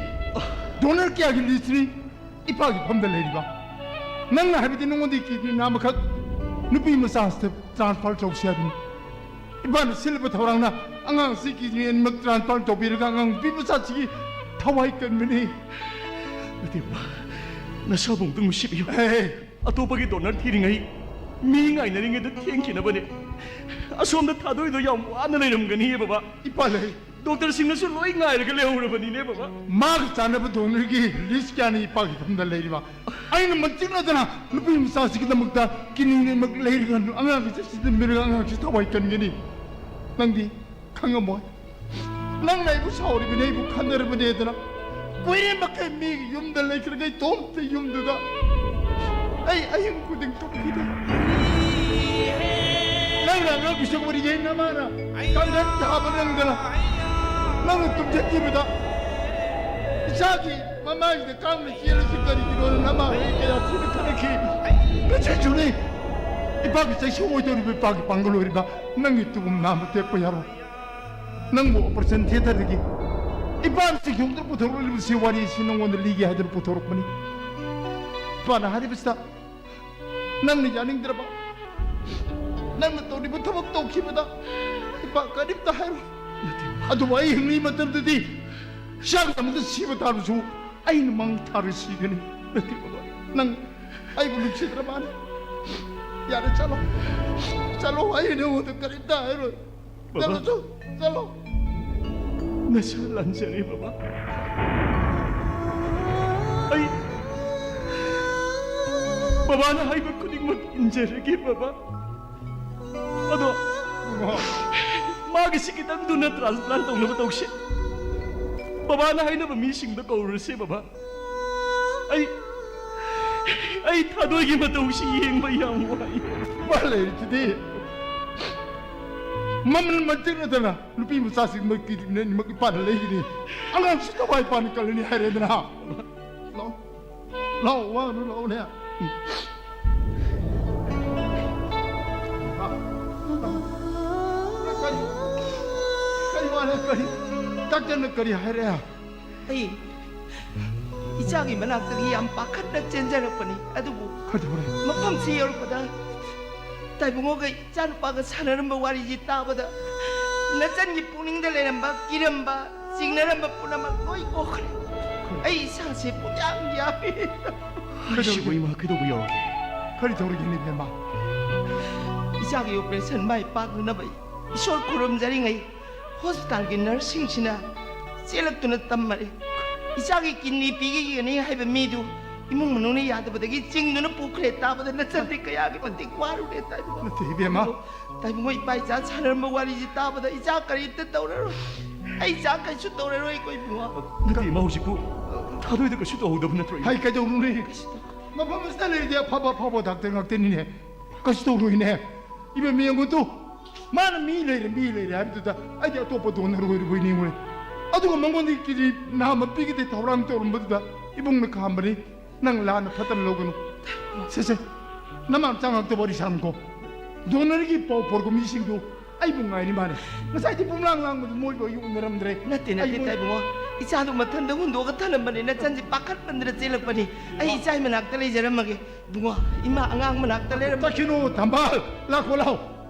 ꯗꯣꯅꯔ ꯀꯌꯥꯒꯤ ꯂꯤꯁ꯭ꯠꯅꯤ ꯏꯄꯥꯒꯤ ꯐꯝꯗ ꯂꯩꯔꯤꯕ꯫ ꯅꯪꯅ ꯍꯥꯏꯕꯗꯤ ꯅꯉꯣꯟꯗꯒꯤ ꯀꯤꯗꯅꯤ ꯅꯥꯝꯃꯈꯛ ꯅꯨꯄꯤ ꯃꯆꯥꯁꯤꯗ ꯇ꯭ꯔꯥꯟꯁꯐꯔ ꯇꯧꯁꯤ ꯍꯥꯏꯕꯅꯤ꯫ ꯏꯄꯥꯅ ꯁꯤꯜꯂꯤꯕ ꯊꯧꯔꯥꯡꯅ ꯑꯉꯥꯡꯁꯤ ꯀꯤꯗꯅꯤ ꯑꯅꯤꯃꯛ ꯇ꯭ꯔꯥꯟꯁꯐꯔ ꯇꯧꯕꯤꯔꯒ ꯑꯉꯥꯡ ꯅꯨꯄꯤ ꯃꯆꯥꯁꯤꯒꯤ ꯊꯋꯥꯏ ꯀꯟꯕꯅꯤ꯫ ꯅꯠꯇꯦ, ꯕꯕꯥ꯫ ꯅꯁꯥꯕꯨ ꯑꯃꯨꯛꯇꯪ ꯅꯨꯡꯁꯤꯕꯤꯌꯨ꯫ ꯑꯦ꯫ ꯑꯇꯣꯞꯄꯒꯤ ꯗꯣꯅꯔ ꯊꯤꯔꯤꯉꯩ, ꯃꯤ ꯉꯥꯏꯅꯔꯤꯉꯩꯗ ꯊꯦꯡꯈꯤꯅꯕꯅꯦ꯫ ꯑꯁꯣꯝꯗ ꯊꯥꯗꯣꯏꯗꯣ ꯌꯥꯝ ꯋꯥꯅ ꯂꯩꯔꯝꯒꯅꯤꯌꯦ, ꯕꯕꯥ꯫ ꯏꯄꯥ ꯂꯩ꯫ ꯗꯣꯛꯇꯔꯁꯤꯡꯅꯁꯨ ꯂꯣꯏ ꯉꯥꯏꯔꯒ ꯂꯩꯍꯧꯔꯕꯅꯤꯅꯦ, ꯕꯕꯥ꯫ ꯃꯥꯒ ꯆꯥꯟꯅꯕ ꯗꯣꯅꯔꯒꯤ ꯂꯤꯁ꯭ꯠ ꯀꯌꯥꯅꯤ ꯏꯄꯥꯒꯤ ꯐꯝꯗ ꯂꯩꯔꯤꯕ? ꯑꯩꯅ ꯃꯟꯇꯤꯛꯅꯗꯅ ꯅꯨꯄꯤ ꯃꯆꯥꯁꯤꯒꯤꯗꯃꯛꯇ ꯀꯤꯗꯅꯤ ꯑꯅꯤꯃꯛ ꯂꯩꯔꯒ ꯑꯉꯥꯡꯒꯤ ꯆꯠꯁꯤꯟꯕꯤꯔꯒ ꯑꯉꯥꯡꯁꯤ ꯊꯋꯥꯏ ꯀꯟꯒꯅꯤ꯫ ꯅꯪꯗꯤ ꯈꯪꯉꯝꯃꯣꯏ꯫ ꯅꯪꯅ ꯑꯩꯕꯨ ꯁꯥꯎꯔꯤꯕꯅꯤ, ꯑꯩꯕꯨ ꯈꯟꯅꯔꯕꯅꯦꯗꯅ꯫ ꯀꯨꯏꯔꯦ ꯃꯈꯩ ꯃꯤꯒꯤ ꯌꯨꯝꯗ ꯂꯩꯈ꯭ꯔꯒ ꯏꯇꯣꯝꯇ ꯌꯨꯝꯗꯨꯗ ꯑꯩ ꯑꯍꯤꯡ ꯈꯨꯗꯤꯡ ꯇꯨꯝꯈꯤꯗꯦ꯫ ꯅꯪꯅ ꯑꯉꯥꯡ ꯄꯤꯁꯛ ꯋꯥꯔꯤ ꯌꯦꯡꯅ ꯃꯥꯅ ꯀꯥꯡꯈꯟ ꯊꯥꯕ ꯅꯪꯗꯅ ꯅꯪꯅ ꯇꯨꯝꯖꯈꯤꯕꯗ ꯏꯆꯥꯒꯤ ꯃꯃꯥꯏꯁꯤꯗ ꯀꯥꯡꯅ ꯆꯦꯜꯂꯤꯁꯤ ꯀꯔꯤꯒꯤꯅꯣꯅ ꯅꯃꯥ ꯍꯣꯏ ꯀꯌꯥ ꯊꯤꯅ ꯈꯠꯅꯈꯤ꯫ ꯉꯁꯤꯁꯨꯅꯤ ꯏꯄꯥꯒꯤ ꯆꯩꯁꯨ ꯑꯣꯏꯗꯧꯔꯤꯕ, ꯏꯄꯥꯒꯤ ꯄꯥꯡꯒꯜ ꯑꯣꯏꯔꯤꯕ ꯅꯪꯒꯤ ꯇꯨꯕꯨꯝ ꯅꯥꯝꯃ ꯇꯦꯛꯄ ꯌꯥꯔꯣꯏ꯫ ꯅꯪꯕꯨ ꯑꯣꯄꯔꯦꯁꯟ ꯊꯤꯌꯦꯇꯔꯗꯒꯤ ꯏꯄꯥꯅ ꯆꯤꯡꯊꯣꯛꯇꯨꯅ ꯄꯨꯊꯣꯔꯛꯂꯤꯕꯁꯤ ꯋꯥꯔꯤꯁꯤ ꯅꯉꯣꯟꯗ ꯂꯤꯒꯦ ꯍꯥꯏꯗꯨꯅ ꯄꯨꯊꯣꯔꯛꯄꯅꯤ꯫ ꯏꯄꯥꯅ ꯍꯥꯏꯔꯤꯕꯁꯤꯗ ꯅꯪꯅ ꯌꯥꯅꯤꯡꯗ꯭ꯔꯕ, ꯅꯪꯅ ꯇꯧꯔꯤꯕ ꯊꯕꯛ ꯇꯧꯈꯤꯕꯗ ꯏꯄꯥ ꯀꯔꯤꯝꯇ ꯍꯥꯏꯔꯣꯏ꯫ ꯑꯗꯨꯕꯨ ꯑꯩ ꯍꯤꯡꯂꯤ ꯃꯇꯝꯗꯗꯤ ꯏꯆꯥꯒꯤꯗꯃꯛꯇ ꯁꯤꯕ ꯇꯥꯔꯁꯨ ꯑꯩꯅ ꯃꯥꯡ ꯊꯥꯔ ꯁꯤꯒꯅꯤ꯫ ꯅꯠꯇꯦ ꯕꯕꯥ, ꯅꯪ ꯑꯩꯕꯨ ꯅꯨꯡꯁꯤꯗ꯭ꯔ ꯃꯥꯜꯂꯦ꯫ ꯌꯥꯔꯦ, ꯆꯠꯂꯣ, ꯆꯠꯂꯣ, ꯑꯩ ꯅꯉꯣꯟꯗ ꯀꯔꯤꯝꯇ ꯍꯥꯏꯔꯣꯏ꯫ ꯕꯕꯥ꯫ ꯆꯠꯂꯣ, ꯆꯠꯂꯣ꯫ ꯅꯁꯥ ꯂꯥꯟꯖꯔꯦ, ꯕꯕꯥ꯫ ꯑꯩ ꯕꯕꯥꯅ ꯍꯥꯏꯕ ꯈꯨꯗꯤꯡꯃꯛ ꯏꯟꯖꯔꯒꯦ, ꯕꯕꯥ꯫ ꯑꯗꯣ ꯃꯥꯒꯤꯁꯤ ꯈꯤꯇꯪ ꯊꯨꯅ transplant ꯇꯧꯅꯕ ꯇꯧꯁꯤ꯫ ꯕꯕꯥꯅ ꯍꯥꯏꯅꯕ ꯃꯤꯁꯤꯡꯗ ꯀꯧꯔꯨꯔꯁꯤ, ꯕꯕꯥ꯫ ꯑꯩ, ꯑꯩ ꯊꯥꯗꯣꯏꯒꯤ ꯃꯇꯧꯁꯤ ꯌꯦꯡꯕ ꯌꯥꯝ ꯋꯥꯏ꯫ ꯃꯥ ꯂꯩꯔꯤꯁꯤꯗꯤ ꯃꯃꯜ ꯃꯟꯇꯤꯛꯅꯗꯅ ꯅꯨꯄꯤ ꯃꯆꯥꯁꯤꯡ ꯃꯣꯏ ꯀꯤꯗꯅꯤꯃꯛ ꯏꯄꯥꯅ ꯂꯩꯒꯅꯤ꯫ ꯑꯉꯥꯡꯁꯤ ꯀꯃꯥꯏ ꯏꯄꯥꯅ ꯀꯜꯂꯅꯤ ꯍꯥꯏꯔꯦꯗꯅ꯫ ꯂꯥꯛꯑꯣ꯫ ꯂꯥꯛꯑꯣ, ꯋꯥꯒꯅꯨ, ꯂꯥꯛꯑꯣꯅꯦ꯫ ꯀꯔꯤ, ꯀꯔꯤ ꯋꯥꯅꯦ, ꯀꯔꯤ? ꯗꯥꯛꯇꯔꯅ ꯀꯔꯤ ꯍꯥꯏꯔꯦ? ꯑꯩ ꯏꯆꯥꯒꯤ ꯃꯅꯥꯛꯇꯒꯤ ꯌꯥꯝ ꯄꯥꯈꯠꯅ ꯆꯦꯟꯖꯔꯛꯄꯅꯤ, ꯑꯗꯨꯕꯨ ꯀꯩꯗꯧꯔꯦ? ꯃꯐꯝꯁꯤ ꯌꯧꯔꯛꯄꯗ ꯇꯥꯏꯕꯨꯡꯉꯣꯒ ꯏꯆꯥꯅꯨꯄꯥꯒ ꯁꯥꯟꯅꯔꯝꯕ ꯋꯥꯔꯤꯁꯤ ꯇꯥꯕꯗ ꯅꯆꯟꯒꯤ ꯄꯨꯛꯅꯤꯡꯗ ꯂꯩꯔꯝꯕ, ꯀꯤꯔꯝꯕ, ꯆꯤꯡꯅꯔꯝꯕ ꯄꯨꯝꯅꯃꯛ ꯂꯣꯏ ꯀꯣꯛꯈ꯭ꯔꯦ꯫ ꯑꯩ ꯏꯁꯥꯁꯦ ꯄꯨꯡꯌꯥꯝ ꯌꯥꯝꯃꯤ꯫ ꯀꯩꯗꯧꯔꯒꯦ? ꯏꯃꯥ, ꯀꯩꯗꯧꯕ ꯌꯥꯎꯔꯒꯦ? ꯀꯔꯤ ꯇꯧꯔꯒꯦꯅꯦ, ꯏꯕꯦꯝꯃ? ꯏꯆꯥꯒꯤ operation ꯃꯥꯏ ꯄꯥꯛꯅꯅꯕ ꯏꯁꯣꯔ ꯈꯨꯔꯨꯝꯖꯔꯤꯉꯩ, hospitalꯒꯤ nurseꯁꯤꯡꯁꯤꯅ ꯆꯦꯜꯂꯛꯇꯨꯅ ꯇꯝꯃꯔꯦ꯫ ꯏꯆꯥꯒꯤ kidney ꯄꯤꯒꯅꯤ ꯍꯥꯏꯕ ꯃꯤꯗꯨ ꯏꯃꯨꯡ ꯃꯅꯨꯡꯅ ꯌꯥꯗꯕꯗꯒꯤ ꯆꯤꯡꯗꯨꯅ ꯄꯨꯈ꯭ꯔꯦ ꯇꯥꯕꯗ ꯅꯆꯟꯗꯤ ꯀꯌꯥꯒꯤ ꯃꯇꯤꯛ ꯋꯥꯔꯨꯔꯦ, ꯇꯥꯏꯕꯨꯡꯉꯣ꯫ ꯅꯠꯇꯦ, ꯏꯕꯦꯝꯃ꯫ ꯇꯥꯏꯕꯨꯡꯉꯣ, ꯏꯄꯥ ꯏꯆꯥ ꯁꯥꯟꯅꯔꯝꯕ ꯋꯥꯔꯤꯁꯤ ꯇꯥꯕꯗ ꯏꯆꯥ ꯀꯔꯤꯝꯇ ꯇꯧꯔꯔꯣꯏ꯫ ꯑꯩ ꯏꯆꯥ ꯀꯩꯁꯨ ꯇꯧꯔꯔꯣꯏꯀꯣ, ꯏꯕꯨꯡꯉꯣ꯫ ꯅꯠꯇꯦ, ꯏꯃꯥ, ꯍꯧꯖꯤꯛꯄꯨ ꯊꯥꯗꯣꯏꯗ ꯀꯩꯁꯨ ꯇꯧꯍꯧꯗꯕ ꯅꯠꯇ꯭ꯔꯣ, ꯏꯃꯥ? ꯍꯥꯏ, ꯀꯩꯗꯧꯅꯨꯅꯦ? ꯃꯐꯝ ꯑꯁꯤꯗ ꯂꯩꯔꯤꯗꯤ ꯑꯐꯕ ꯑꯐꯕ ꯗꯥꯛꯇꯔ ꯉꯥꯛꯇꯅꯤꯅꯦ꯫ ꯀꯩꯁꯨ ꯇꯧꯔꯣꯏꯅꯦ꯫ ꯏꯕꯦꯝꯃ, ꯌꯦꯡꯉꯨ ꯇꯨ, ꯃꯥꯅ ꯃꯤ ꯂꯩꯔꯦ, ꯃꯤ ꯂꯩꯔꯦ ꯍꯥꯏꯕꯗꯨꯗ ꯑꯩꯗꯤ ꯑꯇꯣꯞꯄ donor ꯑꯣꯏꯔꯨꯕꯣꯏ ꯅꯤꯡꯉꯨꯔꯦ꯫ ꯑꯗꯨꯒ ꯃꯉꯣꯟꯗꯒꯤ kidney ꯅꯍꯥꯟ ꯄꯤꯒꯗꯦ ꯊꯧꯔꯥꯡ ꯇꯧꯔꯝꯕꯗꯨꯗ ꯏꯕꯨꯡꯅ ꯈꯥꯝꯕꯅꯤ꯫ ꯅꯪ ꯂꯥꯟꯅ ꯐꯠꯇꯅ ꯂꯧꯒꯅꯨ꯫ ꯁꯦ, ꯁꯦ, ꯅꯃꯥ ꯃꯆꯥ ꯉꯥꯛꯇ ꯋꯥꯔꯤ ꯁꯥꯔꯝꯀꯣ꯫ Donorꯒꯤ ꯄꯥꯎ ꯄꯣꯔꯛꯄ ꯃꯤꯁꯤꯡꯗꯨ ꯑꯩꯕꯨ ꯉꯥꯏꯔꯤ ꯃꯥꯜꯂꯦ꯫ ꯉꯁꯥꯏꯗꯤ ꯄꯨꯝꯂꯥꯡ ꯂꯥꯡꯕꯗꯨ ꯃꯣꯏꯕꯨ ꯑꯩ ꯎꯅꯔꯝꯗ꯭ꯔꯦ꯫ ꯅꯠꯇꯦ, ꯅꯠꯇꯦ, ꯑꯩ ꯃꯣꯏ ꯇꯥꯏꯕꯨꯡꯉꯣ꯫ ꯏꯆꯥꯗꯨ ꯃꯊꯟꯗ ꯍꯨꯟꯗꯣꯛꯑꯒ ꯊꯅꯝꯕꯅꯤ꯫ ꯅꯆꯟꯁꯤ ꯄꯥꯈꯠꯃꯟꯗꯅ ꯆꯦꯜꯂꯛꯄꯅꯤ꯫ ꯑꯩ ꯏꯆꯥꯒꯤ ꯃꯅꯥꯛꯇ ꯂꯩꯖꯔꯝꯃꯒꯦ꯫ ꯏꯕꯨꯡꯉꯣ, ꯏꯃꯥ ꯑꯉꯥꯡ ꯃꯅꯥꯛꯇ ꯂꯩꯔꯝꯃꯒꯦ꯫ ꯆꯠꯈꯤꯅꯨ, ꯊꯝꯕꯥꯜ꯫ ꯂꯥꯛꯈꯣ, ꯂꯥꯛꯑꯣ꯫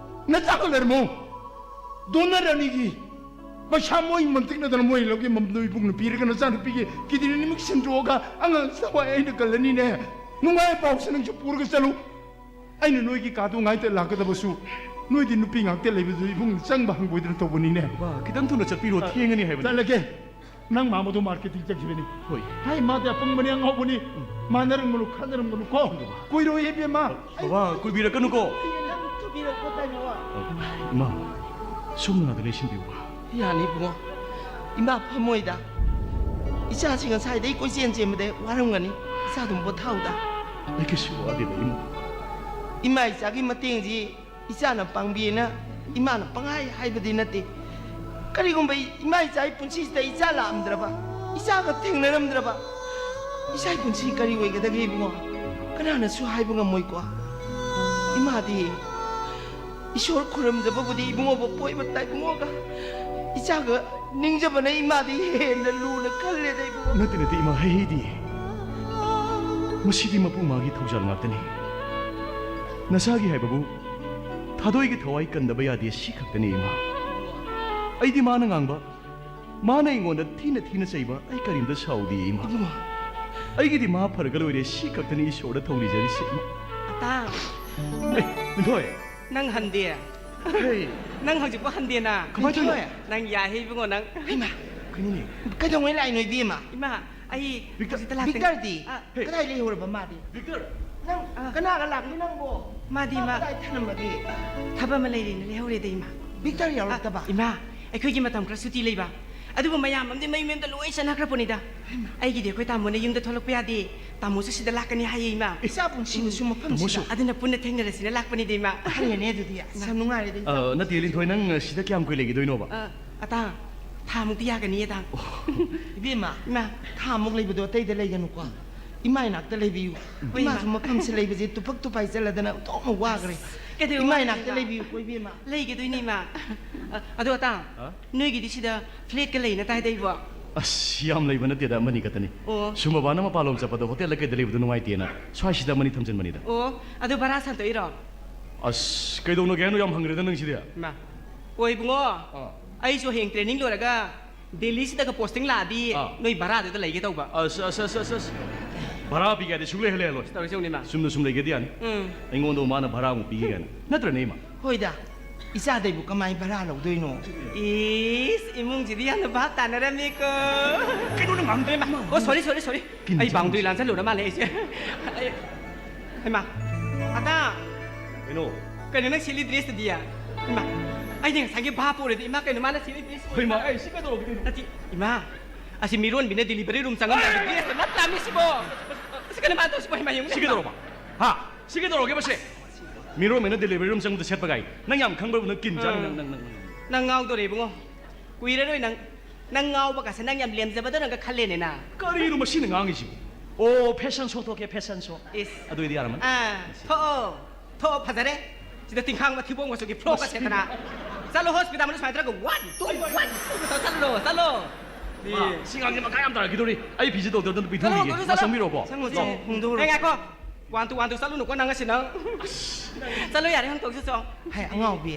ꯅꯆꯥꯒ ꯂꯩꯔꯝꯃꯣ꯫ Donor ꯑꯅꯤꯒꯤ ꯄꯩꯁꯥ ꯃꯣꯏ ꯃꯟꯇꯤꯛꯅꯗꯅ ꯃꯣꯏ ꯂꯧꯒꯦ ꯃꯝꯗꯣ ꯏꯕꯨꯡꯅ ꯄꯤꯔꯒ ꯅꯆꯥꯅꯨꯄꯤꯒꯤ kidney ꯑꯅꯤꯃꯛ ꯁꯤꯟꯗꯣꯛꯑꯒ ꯑꯉꯥꯡꯁꯤ ꯊꯋꯥꯏ ꯑꯩꯅ ꯀꯜꯂꯅꯤꯅꯦ꯫ ꯅꯨꯡꯉꯥꯏ ꯄꯥꯎꯁꯦ ꯅꯪꯁꯨ ꯄꯨꯔꯒ ꯆꯠꯂꯨ꯫ ꯑꯩꯅ ꯅꯣꯏꯒꯤ ꯀꯥꯗꯨ ꯉꯥꯏꯇ ꯂꯥꯛꯀꯗꯕꯁꯨ ꯅꯣꯏꯗꯤ ꯅꯨꯄꯤ ꯉꯥꯛꯇ ꯂꯩꯕꯗꯨ ꯏꯕꯨꯡ ꯆꯪꯕ ꯍꯪꯒꯣꯏꯗꯅ ꯇꯧꯕꯅꯤꯅꯦ꯫ ꯕꯥ, ꯈꯤꯇꯪ ꯊꯨꯅ ꯆꯠꯄꯤꯔꯣ, ꯊꯦꯡꯉꯅꯤ ꯍꯥꯏꯕꯅꯤ꯫ ꯆꯠꯂꯒꯦ꯫ ꯅꯪ ꯃꯥꯃꯗꯣ marketing ꯆꯠꯈꯤꯕꯅꯤ꯫ ꯍꯣꯏ꯫ ꯍꯥꯏ, ꯃꯥꯗꯤ ꯑꯄꯪꯕꯅꯤ, ꯑꯉꯥꯎꯕꯅꯤ꯫ ꯃꯥꯟꯅꯔꯝꯒꯅꯨ, ꯈꯠꯅꯔꯝꯒꯅꯨ ꯀꯣ꯫ ꯀꯨꯏꯔꯣꯏ ꯏꯕꯦꯝꯃ꯫ ꯕꯕꯥ, ꯀꯨꯏꯕꯤꯔꯛꯀꯅꯨꯀꯣ꯫ ꯄꯤꯔꯛꯄ ꯇꯥꯏꯃꯣ꯫ ꯏꯃꯥ, ꯁꯣꯝꯅ ꯉꯥꯛꯇ ꯂꯩꯁꯤꯟꯕꯤꯌꯨꯕ꯫ ꯌꯥꯅꯤ ꯏꯕꯨꯡꯉꯣ꯫ ꯏꯃꯥ ꯐꯝꯃꯣꯏꯗ꯫ ꯏꯆꯥꯁꯤ ꯉꯁꯥꯏꯗꯩ ꯀꯣꯏꯆꯦꯟ ꯆꯦꯟꯕꯗ ꯋꯥꯔꯝꯒꯅꯤ꯫ ꯏꯆꯥ ꯑꯗꯨꯝ ꯄꯣꯊꯥꯎꯗ꯫ ꯑꯩ ꯀꯩꯁꯨ ꯋꯥꯗꯦꯗ, ꯏꯃꯥ꯫ ꯏꯃꯥ ꯏꯆꯥꯒꯤ ꯃꯇꯦꯡꯁꯤ ꯏꯆꯥꯅ ꯄꯥꯡꯕꯤꯅ ꯏꯃꯥꯅ ꯄꯪꯍꯥꯏ ꯍꯥꯏꯕꯗꯤ ꯅꯠꯇꯦ꯫ ꯀꯔꯤꯒꯨꯝꯕ ꯏꯃꯥ ꯏꯆꯥꯒꯤ ꯄꯨꯟꯁꯤꯁꯤꯗ ꯏꯆꯥ ꯂꯥꯛꯑꯝꯗ꯭ꯔꯕ, ꯏꯆꯥꯒ ꯊꯦꯡꯅꯔꯝꯗ꯭ꯔꯕ, ꯏꯆꯥꯒꯤ ꯄꯨꯟꯁꯤ ꯀꯔꯤ ꯑꯣꯏꯒꯗꯒꯦ ꯏꯕꯨꯡꯉꯣ? ꯀꯅꯥꯅꯁꯨ ꯍꯥꯏꯕ ꯉꯝꯃꯣꯏꯀꯣ꯫ ꯏꯃꯥꯗꯤ ꯏꯁꯣꯔ ꯈꯨꯔꯨꯝꯖꯕꯕꯨꯗꯤ ꯏꯕꯨꯡꯉꯣꯕꯨ ꯄꯣꯏꯕ ꯇꯥꯏꯕꯨꯡꯉꯣꯒ ꯏꯆꯥꯒ ꯅꯤꯡꯖꯕꯅ ꯏꯃꯥꯗꯤ ꯍꯦꯟꯅ ꯂꯨꯅ ꯈꯜꯂꯦꯗ ꯏꯕꯨꯡꯉꯣ꯫ ꯅꯠꯇꯦ, ꯅꯠꯇꯦ, ꯏꯃꯥ, ꯍꯩ ꯍꯩꯗꯤ꯫ ꯃꯁꯤꯗꯤ ꯃꯄꯨ ꯃꯥꯒꯤ ꯊꯧꯖꯥꯜ ꯉꯥꯛꯇꯅꯤ꯫ ꯅꯁꯥꯒꯤ ꯍꯥꯏꯕꯕꯨ ꯊꯥꯗꯣꯏꯒꯤ ꯊꯋꯥꯏ ꯀꯟꯗꯕ ꯌꯥꯗꯦ, ꯁꯤ ꯈꯛꯇꯅꯤ, ꯏꯃꯥ꯫ ꯑꯩꯗꯤ ꯃꯥꯅ ꯉꯥꯡꯕ, ꯃꯥꯅ ꯑꯩꯉꯣꯟꯗ ꯊꯤꯅ ꯊꯤꯅ ꯆꯩꯕ, ꯑꯩ ꯀꯔꯤꯝꯇ ꯁꯥꯎꯗꯦ, ꯏꯃꯥ꯫ ꯏꯃꯥ꯫ ꯑꯩꯒꯤꯗꯤ ꯃꯥ ꯐꯔꯒ ꯂꯣꯏꯔꯦ, ꯁꯤ ꯈꯛꯇꯅꯤ ꯏꯁꯣꯔꯗ ꯊꯧꯅꯤꯖꯔꯤꯁꯦ, ꯏꯃꯥ꯫ ꯑꯇꯥꯡ꯫ ꯑꯦ, ꯂꯤꯟꯊꯣꯏ꯫ ꯅꯪ ꯍꯟꯗꯦ? ꯍꯦ꯫ ꯅꯪ ꯍꯧꯖꯤꯛꯄꯨ ꯍꯟꯗꯦꯅ? ꯀꯃꯥꯏ ꯇꯧꯔꯤꯅꯣ? ꯂꯤꯟꯊꯣꯏ꯫ ꯅꯪ ꯌꯥꯏꯍꯦ ꯏꯕꯨꯡꯉꯣ ꯅꯪ꯫ ꯏꯃꯥ꯫ ꯀꯩꯅꯣꯅꯦ? ꯀꯩꯗꯧꯉꯩ ꯂꯥꯛꯏꯅꯣ ꯏꯕꯦꯝꯃ? ꯏꯃꯥ, ꯑꯩ ꯕꯤꯛꯇꯔ-, ꯍꯧꯖꯤꯛꯇ ꯂꯥꯛꯇꯅ-, ꯕꯤꯛꯇꯔꯗꯤ? ꯑ, ꯍꯦ꯫ ꯀꯗꯥꯏ ꯂꯩꯍꯧꯔꯕ ꯃꯥꯗꯤ? ꯕꯤꯛꯇꯔ! ꯅꯪ ꯑ꯫ ꯀꯅꯥꯒ ꯂꯥꯛꯂꯤ ꯅꯪꯕꯣ? ꯃꯥꯗꯤ ꯃꯥ ꯃꯥ ꯀꯗꯥꯏ ꯊꯅꯝꯃꯒꯦ? ꯊꯕꯛ ꯑꯃ ꯂꯩꯔꯦꯅ ꯂꯩꯍꯧꯔꯦꯗ, ꯏꯃꯥ꯫ ꯕꯤꯛꯇꯔ ꯑ, ꯌꯥꯎꯔꯛꯇꯕ? ꯏꯃꯥ, ꯑꯩꯈꯣꯏꯒꯤ ꯃꯇꯝ ꯈꯔ ꯁꯨꯇꯤ ꯂꯩꯕ꯫ ꯑꯗꯨꯕꯨ ꯃꯌꯥꯝ ꯑꯃꯗꯤ ꯃꯌꯨꯝ ꯃꯌꯨꯝꯗ ꯂꯣꯏ ꯆꯠꯅꯈ꯭ꯔꯄꯣꯠꯅꯤꯗ꯫ ꯍꯩꯃꯥ꯫ ꯑꯩꯒꯤꯗꯤ ꯑꯩꯈꯣꯏ ꯇꯥꯃꯣꯅ ꯌꯨꯝꯗ ꯊꯣꯛꯂꯛꯄ ꯌꯥꯗꯦ꯫ ꯇꯥꯃꯣꯁꯨ ꯁꯤꯗ ꯂꯥꯛꯀꯅꯤ ꯍꯥꯏꯌꯦ, ꯏꯃꯥ꯫ ꯏꯆꯥ ꯄꯨꯟꯁꯤꯕꯁꯨ ꯎꯝ꯫ ꯃꯐꯝꯁꯤꯗ꯫ ꯇꯥꯃꯣꯁꯨ꯫ ꯑꯗꯨꯅ ꯄꯨꯟꯅ ꯊꯦꯡꯅꯔꯁꯤꯅ ꯂꯥꯛꯄꯅꯤꯗ, ꯏꯃꯥ꯫ ꯐꯔꯦꯅꯦ ꯑꯗꯨꯗꯤ꯫ ꯑꯁ, ꯏꯃꯥ꯫ ꯌꯥꯝ ꯅꯨꯡꯉꯥꯏꯔꯦꯗ, ꯏꯆꯥ ꯑ, ꯅꯠꯇꯦ, ꯄꯨꯟꯁꯤꯕꯁꯦ꯫ ꯂꯤꯟꯊꯣꯏ, ꯅꯪ ꯁꯤꯗ ꯀꯌꯥꯝ ꯀꯨꯏ ꯂꯩꯈꯤꯗꯣꯏꯅꯣꯕ? ꯑ, ꯑꯇꯥꯡ, ꯊꯥꯃꯨꯛꯇꯤ ꯌꯥꯒꯅꯤ, ꯑꯇꯥꯡ꯫ ꯑꯣ꯫ ꯏꯕꯦꯝꯃ, ꯏꯃꯥ꯫ ꯊꯥꯃꯨꯛ ꯂꯩꯕꯗꯣ ꯑꯇꯩꯗ ꯂꯩꯒꯅꯨꯀꯣ꯫ ꯏꯃꯥ ꯏꯅꯥꯛꯇ ꯂꯩꯕꯤꯌꯨ꯫ ꯍꯣꯏ, ꯏꯃꯥ꯫ ꯏꯃꯥꯁꯨ ꯃꯐꯝꯁꯤ ꯂꯩꯕꯁꯦ ꯇꯨꯐꯛ ꯇꯨꯐꯥꯏ ꯆꯠꯂꯗꯅ ꯑꯣꯟꯊꯣꯛꯅ ꯋꯥꯈ꯭ꯔꯦ꯫ ꯀꯩꯗꯧꯕ ꯏꯃꯥ ꯋꯥꯔꯤꯅꯣ, ꯏꯅꯥꯛꯇ ꯏꯃꯥ? ꯂꯩꯕꯤꯌꯨꯀꯣ, ꯏꯕꯦꯝꯃ꯫ ꯂꯩꯒꯗꯣꯏꯅꯦ, ꯏꯃꯥ꯫ ꯑ, ꯑꯗꯣ, ꯑꯇꯥꯡ, ꯍꯥ? ꯅꯣꯏꯒꯤꯗꯤ ꯁꯤꯗ ꯐ꯭ꯂꯦꯠꯀ ꯂꯩꯅ ꯇꯥꯏꯗ ꯑꯩꯕꯣ? ꯑꯁ, ꯌꯥꯝ ꯂꯩꯕ ꯅꯠꯇꯦꯗ, ꯑꯃꯅꯤ ꯈꯛꯇꯅꯤ꯫ ꯑꯣ꯫ ꯁꯨꯝ ꯕꯕꯥꯅ ꯃꯄꯥꯟꯂꯣꯝ ꯆꯠꯄꯗ ꯍꯣꯇꯦꯜꯗ ꯀꯩꯗ ꯂꯩꯕꯗꯣ ꯅꯨꯡꯉꯥꯏꯇꯦꯅ ꯁ꯭ꯋꯥꯏꯁꯤꯗ ꯑꯃꯅꯤ ꯊꯝꯖꯟꯕꯅꯤꯗ꯫ ꯑꯣ, ꯑꯗꯨ ꯚꯔꯥ ꯁꯥꯟꯗꯣꯛꯏꯔꯣ? ꯑꯁ, ꯀꯩꯗꯧꯅꯒꯦ ꯍꯥꯏꯅꯣ? ꯌꯥꯝ ꯍꯪꯒ꯭ꯔꯦꯗ ꯅꯪꯁꯤꯗꯤ꯫ ꯏꯃꯥ, ꯑꯣ ꯏꯕꯨꯡꯉꯣ, ꯑꯥ꯫ ꯑꯩꯁꯨ ꯍꯌꯦꯡ training ꯂꯣꯏꯔꯒ ꯗꯦꯜꯂꯤꯁꯤꯗꯒ posting ꯂꯥꯛꯑꯗꯤ ꯑꯥ꯫ ꯅꯣꯏ ꯚꯔꯥꯗꯨꯗ ꯂꯩꯒꯦ ꯇꯧꯕ꯫ ꯑꯁ, ꯑꯁ, ꯑꯁ, ꯑꯁ, ꯑꯁ꯫ ꯚꯔꯥ ꯄꯤꯒꯦ ꯍꯥꯏꯗꯤ ꯁꯨꯡꯂꯩ ꯍꯦꯛ ꯂꯩꯍꯜꯂꯣꯏ꯫ ꯇꯧꯔꯤꯁꯦ ꯌꯦꯡꯉꯨꯅꯦ, ꯏꯃꯥ꯫ ꯆꯨꯝꯅ ꯁꯨꯝ ꯂꯩꯒꯦꯗꯤ ꯌꯥꯅꯤ꯫ ꯎꯝ꯫ ꯑꯩꯉꯣꯟꯗꯕꯨ ꯃꯥꯅ ꯚꯔꯥ ꯑꯃꯨꯛ ꯄꯤꯒꯦ ꯀꯥꯏꯅ꯫ ꯅꯠꯇ꯭ꯔꯅꯦ, ꯏꯃꯥ? ꯍꯣꯏꯗ, ꯏꯆꯥꯗꯩꯕꯨ ꯀꯃꯥꯏ ꯚꯔꯥ ꯂꯧꯗꯣꯏꯅꯣ? ꯏꯁ, ꯏꯃꯨꯡꯁꯤꯗꯤ ꯌꯥꯝꯅ ꯚꯥꯞ ꯇꯥꯅꯔꯝꯃꯤꯀꯣ꯫ ꯀꯩꯅꯣ ꯅꯪ ꯉꯥꯡꯗꯣꯏ ꯃꯥ? ꯑꯣ, sorry, sorry, sorry꯫ ꯀꯤꯟ ꯑꯩ ꯆꯥꯝ-, boundary ꯂꯥꯟꯁꯜꯂꯨꯔ ꯃꯥꯜꯂꯦ ꯑꯩꯁꯦ꯫ ꯑꯩ, ꯍꯩꯃꯥ, ꯑꯇꯥ꯫ ꯀꯩꯅꯣ? ꯀꯩꯅꯣ ꯅꯪ ꯁꯦꯠꯂꯤ ꯗ꯭ꯔꯦꯁꯇꯨꯗꯤ? ꯏꯃꯥ, ꯑꯩꯗꯤ ꯉꯁꯥꯏꯒꯤ ꯚꯥꯞ ꯑꯣꯏꯔꯗꯤ, ꯏꯃꯥ, ꯀꯩꯅꯣ ꯃꯥꯅ ꯁꯦꯠꯂꯤ ꯗ꯭ꯔꯦꯁ? ꯍꯣꯏ, ꯏꯃꯥ, ꯑꯩ ꯁꯤ ꯀꯩꯗꯧꯔꯒꯦ ꯀꯩꯅꯣ? ꯅꯠꯇꯦ, ꯏꯃꯥ, ꯑꯁꯤ ꯃꯤꯔꯣꯟꯕꯤꯅ ꯗꯦꯂꯤꯚꯔꯤ ꯔꯨꯝ ꯆꯪꯉꯝꯗꯥꯏꯒꯤ ꯗ꯭ꯔꯦꯁꯇꯣ ꯅꯠꯇ꯭ꯔꯥꯃꯤ ꯁꯤꯕꯣ? ꯑꯁꯤ ꯀꯩꯅꯣ ꯃꯥꯅ ꯇꯧꯁꯤꯕꯣ? ꯏꯃꯥ, ꯌꯦꯡꯉꯨꯅꯦ, ꯁꯤ ꯏꯃꯥ꯫ ꯀꯩꯗꯧꯔꯕ? ꯍꯥ? ꯁꯤ ꯀꯩꯗꯧꯔꯒꯦ ꯃꯁꯦ? ꯃꯤꯔꯣꯟꯕꯤꯅ ꯗꯦꯂꯤꯚꯔꯤ ꯔꯨꯝ ꯆꯪꯕꯗ ꯁꯦꯠꯄ ꯀꯥꯏ? ꯅꯪ ꯌꯥꯝ ꯈꯪꯕ꯭ꯔꯕ? ꯅꯪ ꯀꯤꯟ ꯆꯥꯅꯤ, ꯑꯥ꯫ ꯅꯪ, ꯅꯪ, ꯅꯪ, ꯅꯪ꯫ ꯅꯪ ꯉꯥꯎꯗꯣꯔꯦ ꯏꯕꯨꯡꯉꯣ꯫ ꯀꯨꯏꯔꯔꯣꯏ ꯅꯪ, ꯅꯪ ꯉꯥꯎꯕꯒꯁꯦ ꯅꯪ ꯌꯥꯝ ꯂꯦꯝꯖꯕꯗꯧꯅꯒ ꯈꯜꯂꯦꯅꯦ ꯅꯪ꯫ ꯀꯔꯤꯅꯣ ꯃꯁꯤꯅ ꯉꯥꯡꯉꯤꯁꯤꯕꯣ? ꯑꯣ, ꯐꯦꯁꯟ ꯁꯣ ꯊꯣꯛꯀꯦ, ꯐꯦꯁꯟ ꯁꯣ꯫ ꯏꯁ꯫ ꯑꯗꯨ ꯑꯣꯏꯗꯤ ꯌꯥꯔꯝꯃꯅꯤ꯫ ꯑꯥ, ꯊꯣꯛꯑꯣ꯫ ꯊꯣꯛꯑꯣ, ꯐꯖꯔꯦ꯫ ꯁꯤꯗ ꯇꯤꯡꯈꯥꯡ ꯃꯊꯤꯕꯣꯡ ꯃꯆꯨꯒꯤ ꯐ꯭ꯔꯣꯛꯀ ꯃꯁꯤ ꯁꯦꯠꯇꯅ꯫ ꯆꯠꯂꯣ, ꯍꯣꯁꯄꯤꯇꯥꯜ ꯃꯅꯨꯡ ꯁꯨꯃꯥꯏꯅ ꯇꯧꯔꯒ ꯋꯥꯟ, ꯇꯨ, ꯋꯥꯟ, ꯇꯨ ꯇꯧꯔ ꯆꯠꯂꯣ, ꯆꯠꯂꯣ꯫ ꯃꯥ, ꯁꯤ ꯉꯥꯡꯁꯦ ꯃꯈꯥ ꯌꯥꯝ ꯇꯥꯔꯛꯈꯤꯗꯣꯔꯤ꯫ ꯑꯩ ꯐꯤꯁꯦ ꯗꯣꯛꯇꯔꯗ ꯑꯝꯇ ꯆꯠꯂꯣ, ꯄꯤꯊꯣꯛꯈꯤꯒꯦ꯫ ꯗꯣꯛꯇꯔ ꯃꯥ ꯆꯠꯂꯣ꯫ ꯆꯪꯕꯤꯔꯣꯀꯣ꯫ ꯆꯪꯉꯣ, ꯂꯥꯛꯑꯣ꯫ ꯆꯪꯉꯣ, ꯍꯣꯡꯗꯣꯛꯎꯔꯣ꯫ ꯑꯦ, ꯉꯥꯏꯈꯣ꯫ ꯋꯥꯟ ꯇꯨ, ꯋꯥꯟ ꯇꯨ ꯆꯠꯂꯨꯅꯨꯀꯣ ꯅꯪ ꯉꯁꯤ ꯅꯪ꯫ ꯆꯠꯂꯣ ꯌꯥꯔꯦ, ꯍꯣꯡꯗꯣꯛꯁꯤ ꯆꯣ꯫ ꯍꯥꯏ, ꯑꯉꯥꯎꯕꯤ꯫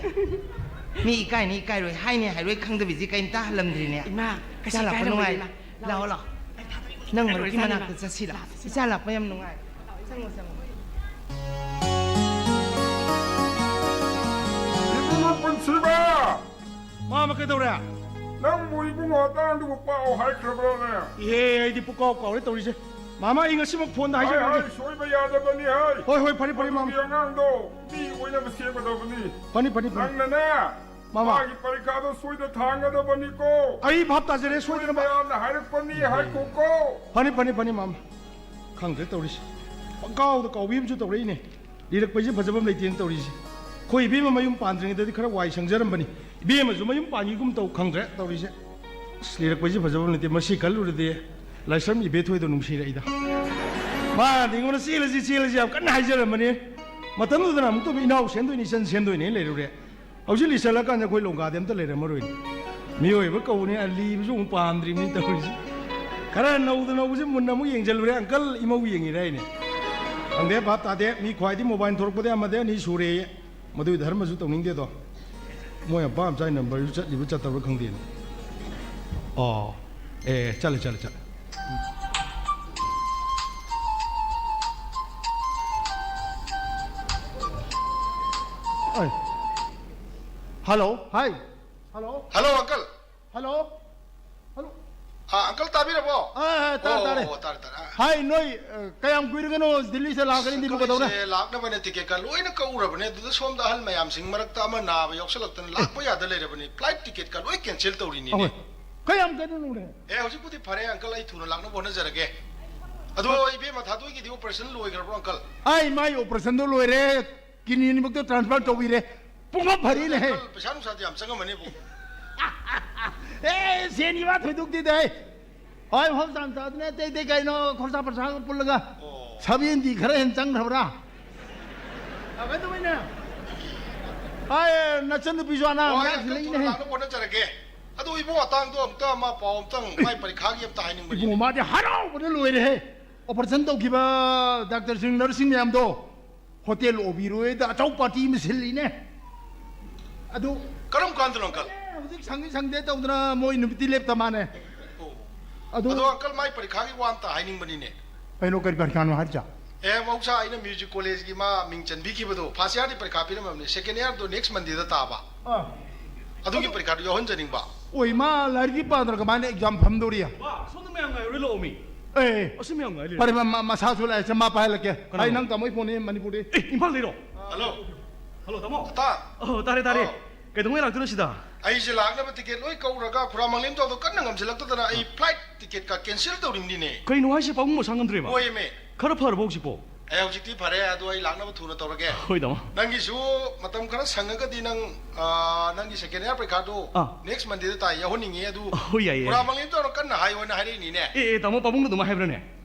ꯃꯤ ꯏꯀꯥꯏꯅꯤ ꯏꯀꯥꯏꯔꯣꯏ, ꯍꯥꯏꯅꯤ ꯍꯥꯏꯔꯣꯏ ꯈꯪꯗꯕꯤꯁꯤ ꯀꯩꯝꯇ ꯍꯜꯂꯝꯗ꯭ꯔꯤꯅꯦ꯫ ꯏꯃꯥ, ꯀꯩꯁꯨ ꯏꯆꯥ ꯂꯥꯛꯄ ꯏꯀꯥꯏꯔꯝꯃꯣꯏ, ꯅꯨꯡꯉꯥꯏ꯫ ꯏꯃꯥ꯫ ꯂꯥꯛꯑꯣ, ꯂꯥꯛꯑꯣ꯫ ꯅꯪ ꯃꯔꯨꯞꯀꯤ ꯃꯅꯥꯛꯇ ꯆꯠꯁꯤ ꯂꯥꯛꯑꯣ꯫ ꯂꯥꯛꯑꯣ, ꯆꯠꯁꯤ꯫ ꯏꯆꯥ ꯂꯥꯛꯄ ꯌꯥꯝ ꯅꯨꯡꯉꯥꯏ꯫ ꯆꯪꯉꯣ, ꯆꯪꯉꯣ꯫ ꯏꯕꯨꯡꯉꯣ ꯄꯨꯟꯁꯤꯕ! ꯃꯥꯃ, ꯀꯩꯗꯧꯔꯦ? ꯅꯪꯕꯨ ꯏꯕꯨꯡꯉꯣ ꯑꯇꯥꯡꯗꯨꯕꯨ ꯄꯥꯎ ꯍꯥꯏꯈ꯭ꯔꯕ꯭ꯔꯥꯅꯦ? ꯏꯍꯦ, ꯑꯩꯗꯤ ꯄꯨꯀꯥꯎ ꯀꯥꯎꯔꯦ ꯇꯧꯔꯤꯁꯦ꯫ ꯃꯥꯃ, ꯑꯩ ꯉꯁꯤꯃꯛ ꯐꯣꯟꯗ ꯍꯥꯏ, ꯍꯥꯏꯖꯔꯛꯑꯒꯦ꯫ ꯍꯥꯏ, ꯁꯣꯏꯕ ꯌꯥꯗꯕꯅꯤ ꯍꯥꯏ꯫ ꯍꯣꯏ, ꯍꯣꯏ, ꯐꯔꯦ, ꯐꯔꯦ, ꯃꯗꯨꯒꯤ ꯃꯥꯃ꯫ ꯑꯉꯥꯡꯗꯣ ꯃꯤ ꯑꯣꯏꯅꯕ ꯁꯦꯝꯒꯗꯕꯅꯤ꯫ ꯐꯅꯤ, ꯐꯅꯤ, ꯐꯅꯤ꯫ ꯅꯪꯅꯅꯦ, ꯃꯥꯃ꯫ ꯃꯥꯒꯤ ꯄꯔꯤꯈꯥꯗꯣ ꯁꯣꯏꯗ ꯊꯥꯡꯒꯗꯕꯅꯤꯀꯣ꯫ ꯑꯩ ꯚꯥꯞ ꯇꯥꯖꯔꯦ, ꯑꯩꯈꯣꯏ ꯁꯣꯏꯗꯅꯕ꯫ ꯃꯌꯥꯝꯅ ꯍꯥꯏꯔꯛꯄꯅꯤ ꯍꯥꯏꯀꯣꯀꯣ꯫ ꯐꯅꯤ, ꯐꯅꯤ, ꯐꯅꯤ, ꯃꯥꯃ꯫ ꯈꯪꯗ꯭ꯔꯦ ꯇꯧꯔꯤꯁꯦ꯫ ꯄꯪꯀꯥꯎꯗ ꯀꯥꯎꯕꯤ ꯑꯃꯁꯨ ꯇꯧꯔꯛꯏꯅꯦ꯫ ꯂꯤꯔꯛꯄꯁꯦ ꯐꯖꯕ ꯑꯃ ꯂꯩꯇꯦꯅ ꯇꯧꯔꯤꯁꯦ꯫ ꯑꯩꯈꯣꯏ ꯏꯕꯦꯝꯃ ꯃꯌꯨꯝ ꯄꯥꯟꯗ꯭ꯔꯤꯉꯩꯗꯗꯤ ꯈꯔ ꯋꯥꯏ ꯁꯪꯖꯔꯝꯕꯅꯤ꯫ ꯏꯕꯦꯝꯃꯁꯨ ꯃꯌꯨꯝ ꯄꯥꯟꯈꯤꯒꯨꯝ ꯇꯧ, ꯈꯪꯗ꯭ꯔꯦ ꯇꯧꯔꯤꯁꯦ꯫ ꯑꯁ, ꯂꯤꯔꯛꯄꯁꯦ ꯐꯖꯕ ꯑꯃ ꯂꯩꯇꯦ꯫ ꯃꯁꯤ ꯈꯜꯂꯨꯔꯗꯤ ꯂꯥꯏꯁ꯭ꯔꯝ ꯏꯕꯦꯊꯣꯏꯗꯣ ꯅꯨꯡꯁꯤꯔꯛꯏꯗ꯫ ꯃꯥꯅꯗꯤ ꯑꯩꯉꯣꯟꯗ "ꯆꯦꯜꯂꯁꯤ, ꯆꯦꯜꯂꯁꯤ" ꯌꯥꯝ ꯀꯟꯅ ꯍꯥꯏꯖꯔꯝꯕꯅꯤ꯫ ꯃꯇꯝꯗꯨꯗꯅ ꯑꯃꯨꯛꯇ ꯏꯅꯥꯎ ꯁꯦꯟꯗꯣꯏꯅꯤ, ꯏꯆꯟ ꯁꯦꯟꯗꯣꯏꯅꯤ ꯂꯩꯔꯨꯔꯦ꯫ ꯍꯧꯖꯤꯛ ꯂꯤꯁꯜꯂꯀꯥꯟꯗ ꯑꯩꯈꯣꯏ ꯂꯣꯡꯒꯥꯗꯤ ꯑꯝꯇ ꯂꯩꯔꯝꯃꯔꯣꯏꯅꯦ꯫ ꯃꯤꯑꯣꯏꯕ ꯀꯧꯕꯅꯤ, ꯑꯂꯤꯕꯁꯨ ꯑꯃꯨꯛ ꯄꯥꯝꯗ꯭ꯔꯤꯕꯅꯤ ꯇꯧꯔꯤꯁꯦ꯫ ꯈꯔ ꯅꯧꯗ ꯅꯧꯕꯁꯤ ꯃꯨꯟꯅ ꯑꯃꯨꯛ ꯌꯦꯡꯁꯤꯜꯂꯨꯔꯦ, ꯑꯪꯀꯜ ꯏꯃꯧ ꯌꯦꯡꯉꯤꯔ ꯍꯥꯏꯅꯦ꯫ ꯈꯪꯗꯦ, ꯚꯥꯞ ꯇꯥꯗꯦ꯫ ꯃꯤ ꯈ꯭ꯋꯥꯏꯗꯤ ꯃꯣꯕꯥꯏꯜ ꯊꯣꯔꯛꯄꯗ ꯑꯃꯗ ꯑꯅꯤ ꯁꯨꯔꯦꯌꯦ꯫ ꯃꯗꯨꯒꯤ ꯙꯔꯃꯁꯨ ꯇꯧꯅꯤꯡꯗꯦꯗꯣ꯫ ꯃꯣꯏ ꯑꯄꯥꯝ ꯆꯥꯏ ꯅꯝꯕꯔꯁꯨ ꯆꯠꯂꯤꯕ ꯆꯠꯇꯕ꯭ꯔꯥ ꯈꯪꯗꯦꯅꯦ꯫ ꯑꯣ, ꯑꯦ, ꯆꯠꯂꯦ, ꯆꯠꯂꯦ, ꯆꯠꯂꯦ꯫ ꯑꯩ꯫ ꯍꯜꯂꯣ, ꯍꯥꯏ꯫ ꯍꯜꯂꯣ꯫ ꯍꯜꯂꯣ, ꯑꯪꯀꯜ꯫ ꯍꯜꯂꯣ꯫ ꯍꯜꯂꯣ꯫ ꯑ, ꯑꯪꯀꯜ ꯇꯥꯕꯤꯔꯕꯣ? ꯑ, ꯑ, ꯇꯥꯔꯦ, ꯑꯣ, ꯇꯥꯔꯦ꯫ ꯑꯣ, ꯇꯥꯔꯦ, ꯇꯥꯔꯦ꯫ ꯑ꯫ ꯍꯥꯏ, ꯅꯣꯏ, ꯑ, ꯀꯌꯥꯝ ꯀꯨꯏꯔꯒꯅꯣ ꯗꯤꯜꯂꯤꯁꯦ ꯂꯥꯛꯀꯅꯤꯗꯤ ꯀꯗꯧꯔꯦ? ꯑꯩꯈꯣꯏꯁꯦ ꯂꯥꯛꯅꯕꯅꯦ ꯇꯤꯀꯦꯠꯀ ꯂꯣꯏꯅ ꯀꯛꯎꯔꯕꯅꯦ꯫ ꯑꯗꯨꯗ ꯁꯣꯝꯗ ꯑꯍꯜ ꯃꯌꯥꯝꯁꯤꯡ ꯃꯔꯛꯇ ꯑꯃ ꯅꯥꯕ ꯌꯥꯎꯁꯜꯂꯛꯇꯅ ꯂꯥꯛꯄ ꯌꯥꯗ ꯂꯩꯔꯕꯅꯤ꯫ ꯐ꯭ꯂꯥꯏꯠ ꯇꯤꯀꯦꯠꯀ ꯂꯣꯏ ꯀꯦꯟꯁꯦꯜ ꯇꯧꯔꯤꯅꯤꯅꯦ꯫ ꯑꯍꯣꯏ꯫ ꯀꯌꯥꯝ ꯀꯩꯗꯧꯅꯨꯔꯦ? ꯑꯦ, ꯍꯧꯖꯤꯛꯄꯨꯗꯤ ꯐꯔꯦ ꯑꯪꯀꯜ, ꯑꯩ ꯊꯨꯅ ꯂꯥꯛꯅꯕ ꯍꯣꯠꯅꯖꯔꯒꯦ꯫ ꯑꯗꯣ ꯏꯕꯦꯝꯃ ꯊꯥꯗꯣꯏꯒꯤꯗꯤ ꯑꯣꯄꯔꯦꯁꯟ ꯂꯣꯏꯈ꯭ꯔꯕ꯭ꯔꯣ ꯑꯪꯀꯜ? ꯑꯩ ꯃꯥꯏ ꯑꯣꯄꯔꯦꯁꯟꯗꯣ ꯂꯣꯏꯔꯦ꯫ Kidney ꯑꯅꯤꯃꯛꯇꯣ transfer ꯇꯧꯕꯤꯔꯦ꯫ ꯄꯨꯡꯐ ꯐꯔꯤꯅꯦꯍꯦ꯫ ꯑꯪꯀꯜ, ꯄꯩꯁꯥ ꯅꯨꯡꯁꯥꯗꯤ ꯌꯥꯝ ꯆꯪꯉꯝꯃꯅꯤꯕꯨ꯫ ꯑꯦ, ꯁꯦꯟꯒꯤ ꯋꯥ ꯊꯣꯏꯗꯣꯛꯇꯦꯗ ꯑꯩ꯫ ꯍꯣꯏ, ꯍꯣꯏ, ꯇꯥꯟ ꯇꯥꯗꯅ ꯑꯇꯩ ꯑꯇꯩ ꯀꯩꯅꯣ ꯈꯣꯔꯁꯥ ꯄꯔꯁꯥꯒ ꯄꯨꯜꯂꯒ ꯑꯣ꯫ ꯁꯚꯦꯟꯇꯤ ꯈꯔ ꯍꯦꯟꯅ ꯆꯪꯈ꯭ꯔꯕ꯭ꯔꯥ? ꯑ, ꯀꯩꯗꯧꯕꯩꯅꯦ? ꯍꯣꯏ, ꯅꯆꯟꯅꯨꯄꯤꯁꯨ ꯑꯅꯥ ꯑꯣ, ꯑꯩ ꯑꯃꯗ ꯑꯪꯀꯜ ꯊꯨꯅ ꯂꯩꯅꯦꯍꯦ꯫ ꯂꯥꯛꯅꯕ ꯍꯣꯠꯅꯖꯔꯒꯦ꯫ ꯑꯗꯨ ꯏꯕꯨꯡ ꯑꯇꯥꯡꯗꯣ ꯑꯝꯇ ꯃꯥ ꯄꯥꯎ ꯑꯝꯇꯪ ꯃꯥꯏ ꯄꯔꯤꯈꯥꯒꯤ ꯑꯝꯇ ꯍꯥꯏꯅꯤꯡꯕꯅꯤꯅꯦ꯫ ꯏꯕꯨꯡ, ꯃꯥꯗꯤ ꯍꯔꯥꯎꯕꯅ ꯂꯣꯏꯔꯦꯍꯦ꯫ ꯑꯣꯄꯔꯦꯁꯟ ꯇꯧꯈꯤꯕ ꯗꯥꯛꯇꯔꯁꯤꯡ, ꯅꯔꯁꯁꯤꯡ ꯃꯌꯥꯝꯗꯣ ꯍꯣꯇꯦꯜ ꯑꯣꯕꯤꯔꯣꯏꯗ ꯑꯆꯧ ꯄꯥꯔꯇꯤ ꯑꯃ ꯁꯤꯜꯂꯤꯅꯦ꯫ ꯑꯗꯨ ꯀꯔꯝ ꯀꯥꯟꯗꯅꯣ, ꯑꯪꯀꯜ? ꯑꯦ, ꯍꯧꯖꯤꯛ ꯁꯪꯉꯤ ꯁꯪꯗꯦ ꯇꯧꯗꯅ ꯃꯣꯏ ꯅꯨꯃꯤꯠꯇꯤ ꯂꯦꯞꯇ ꯃꯥꯅꯦ꯫ ꯑꯣ꯫ ꯑꯗꯨ ꯑꯗꯣ, ꯑꯪꯀꯜ, ꯃꯥꯏ ꯄꯔꯤꯈꯥꯒꯤ ꯋꯥ ꯑꯝꯇ ꯍꯥꯏꯅꯤꯡꯕꯅꯤꯅꯦ꯫ ꯀꯩꯅꯣ, ꯀꯔꯤ ꯄꯔꯤꯈꯥꯅꯣ ꯍꯥꯏꯔꯤꯁꯦ? ꯑꯦ, ꯃꯍꯧꯁꯥ ꯑꯩꯅ ꯃ꯭ꯌꯨꯖꯤꯛ ꯀꯣꯂꯦꯖꯀꯤ ꯃꯥ ꯃꯤꯡ ꯆꯟꯕꯤꯈꯤꯕꯗꯣ, ꯐꯥꯔꯁ ꯏꯌꯥꯔꯗꯤ ꯄꯔꯤꯈꯥ ꯄꯤꯔꯝꯃꯕꯅꯦ, ꯁꯦꯀꯦꯟ ꯏꯌꯥꯔꯗꯣ ꯅꯦꯛꯁ ꯃꯟꯗꯦꯗ ꯇꯥꯕ꯫ ꯑꯥ꯫ ꯑꯗꯨꯒꯤ ꯄꯔꯤꯈꯥꯗꯣ ꯌꯥꯎꯍꯟꯖꯅꯤꯡꯕ꯫ ꯑꯣꯏ, ꯃꯥ ꯂꯥꯏꯔꯤꯛꯀꯤ ꯄꯥꯗꯅ ꯀꯃꯥꯏꯅ ꯑꯦꯛꯖꯥꯝ ꯐꯝꯗꯧꯔꯤ? ꯋꯥ, ꯁꯣꯝꯗ ꯃꯌꯥꯝ ꯉꯥꯏꯔꯣꯏ, ꯂꯥꯛꯑꯣ ꯃꯤ꯫ ꯑꯦ꯫ ꯑꯁꯤ ꯃꯌꯥꯝ ꯉꯥꯏ ꯂꯩꯔꯦ꯫ ꯐꯔꯦ, ꯃ-, ꯃ-, ꯃꯁꯥꯁꯨ ꯂꯥꯛꯑꯦ, ꯆꯃꯥ ꯄꯥꯏꯍꯜꯂꯛꯀꯦ꯫ ꯀꯅꯥꯅꯣ? ꯑꯩ ꯅꯪ ꯇꯥꯃꯣ ꯐꯣꯟꯅꯤ, ꯃꯅꯤꯄꯨꯔꯗꯤ꯫ ꯑꯦ, ꯏꯝꯐꯥꯜꯗꯩꯔꯣ? ꯍꯜꯂꯣ꯫ ꯍꯜꯂꯣ, ꯇꯥꯃꯣ꯫ ꯑꯇꯥ꯫ ꯑꯣ, ꯇꯥꯔꯦ, ꯇꯥꯔꯦ꯫ ꯑꯣ꯫ ꯀꯩꯗꯧꯉꯩ ꯂꯥꯛꯇꯣꯏꯅꯣ ꯁꯤꯗ? ꯑꯩꯁꯦ ꯂꯥꯛꯅꯕ ꯇꯤꯀꯦꯠ ꯂꯣꯏ ꯀꯛꯎꯔꯒ ꯈꯨꯔꯥ ꯃꯪꯂꯦꯝꯖꯥꯎꯗꯣ ꯀꯟꯅ ꯉꯝꯁꯤꯜꯂꯛꯇꯗꯅ ꯑꯩ ꯐ꯭ꯂꯥꯏꯠ ꯇꯤꯀꯦꯠꯀ ꯀꯦꯟꯁꯦꯜ ꯇꯧꯔꯤꯕꯅꯤꯅꯦ꯫ ꯀꯩꯅꯣ ꯍꯥꯏꯁꯦ, ꯄꯥꯕꯨꯡ ꯃꯁꯥ ꯉꯝꯗ꯭ꯔꯦꯕ? ꯍꯣꯏꯃꯦ꯫ ꯈꯔ ꯐꯔꯕꯣ ꯍꯧꯖꯤꯛꯄꯣ? ꯑꯦ, ꯍꯧꯖꯤꯛꯇꯤ ꯐꯔꯦ, ꯑꯗꯣ ꯑꯩ ꯂꯥꯛꯅꯕ ꯊꯨꯅ ꯇꯧꯔꯒꯦ꯫ ꯍꯣꯏ, ꯇꯥꯃꯣ꯫ ꯅꯪꯒꯤꯁꯨ ꯃꯇꯝ ꯈꯔ ꯁꯪꯉꯒꯗꯤ ꯅꯪ, ꯑꯥ, ꯅꯪꯒꯤ ꯁꯦꯀꯦꯟ ꯏꯌꯥꯔ ꯄꯔꯤꯈꯥꯗꯣ ꯑꯥ꯫ ꯅꯦꯛꯁ ꯃꯟꯗꯦꯗ ꯇꯥꯏ, ꯌꯥꯎꯍꯟꯅꯤꯡꯉꯦ꯫ ꯑꯗꯨ ꯍꯣꯏ, ꯌꯥꯏꯌꯦ, ꯄꯨꯔꯥ ꯌꯥꯏꯌꯦ꯫ ꯃꯪꯂꯦꯝꯖꯥꯎꯅ ꯀꯟꯅ ꯍꯥꯏꯌꯣꯅ ꯍꯥꯏꯔꯛꯏꯅꯤꯅꯦ꯫ ꯑꯦ, ꯑꯦ, ꯇꯥꯃꯣ, ꯄꯥꯕꯨꯡꯗ ꯑꯗꯨꯃꯥꯏ ꯍꯥꯏꯕ꯭ꯔꯅꯦ?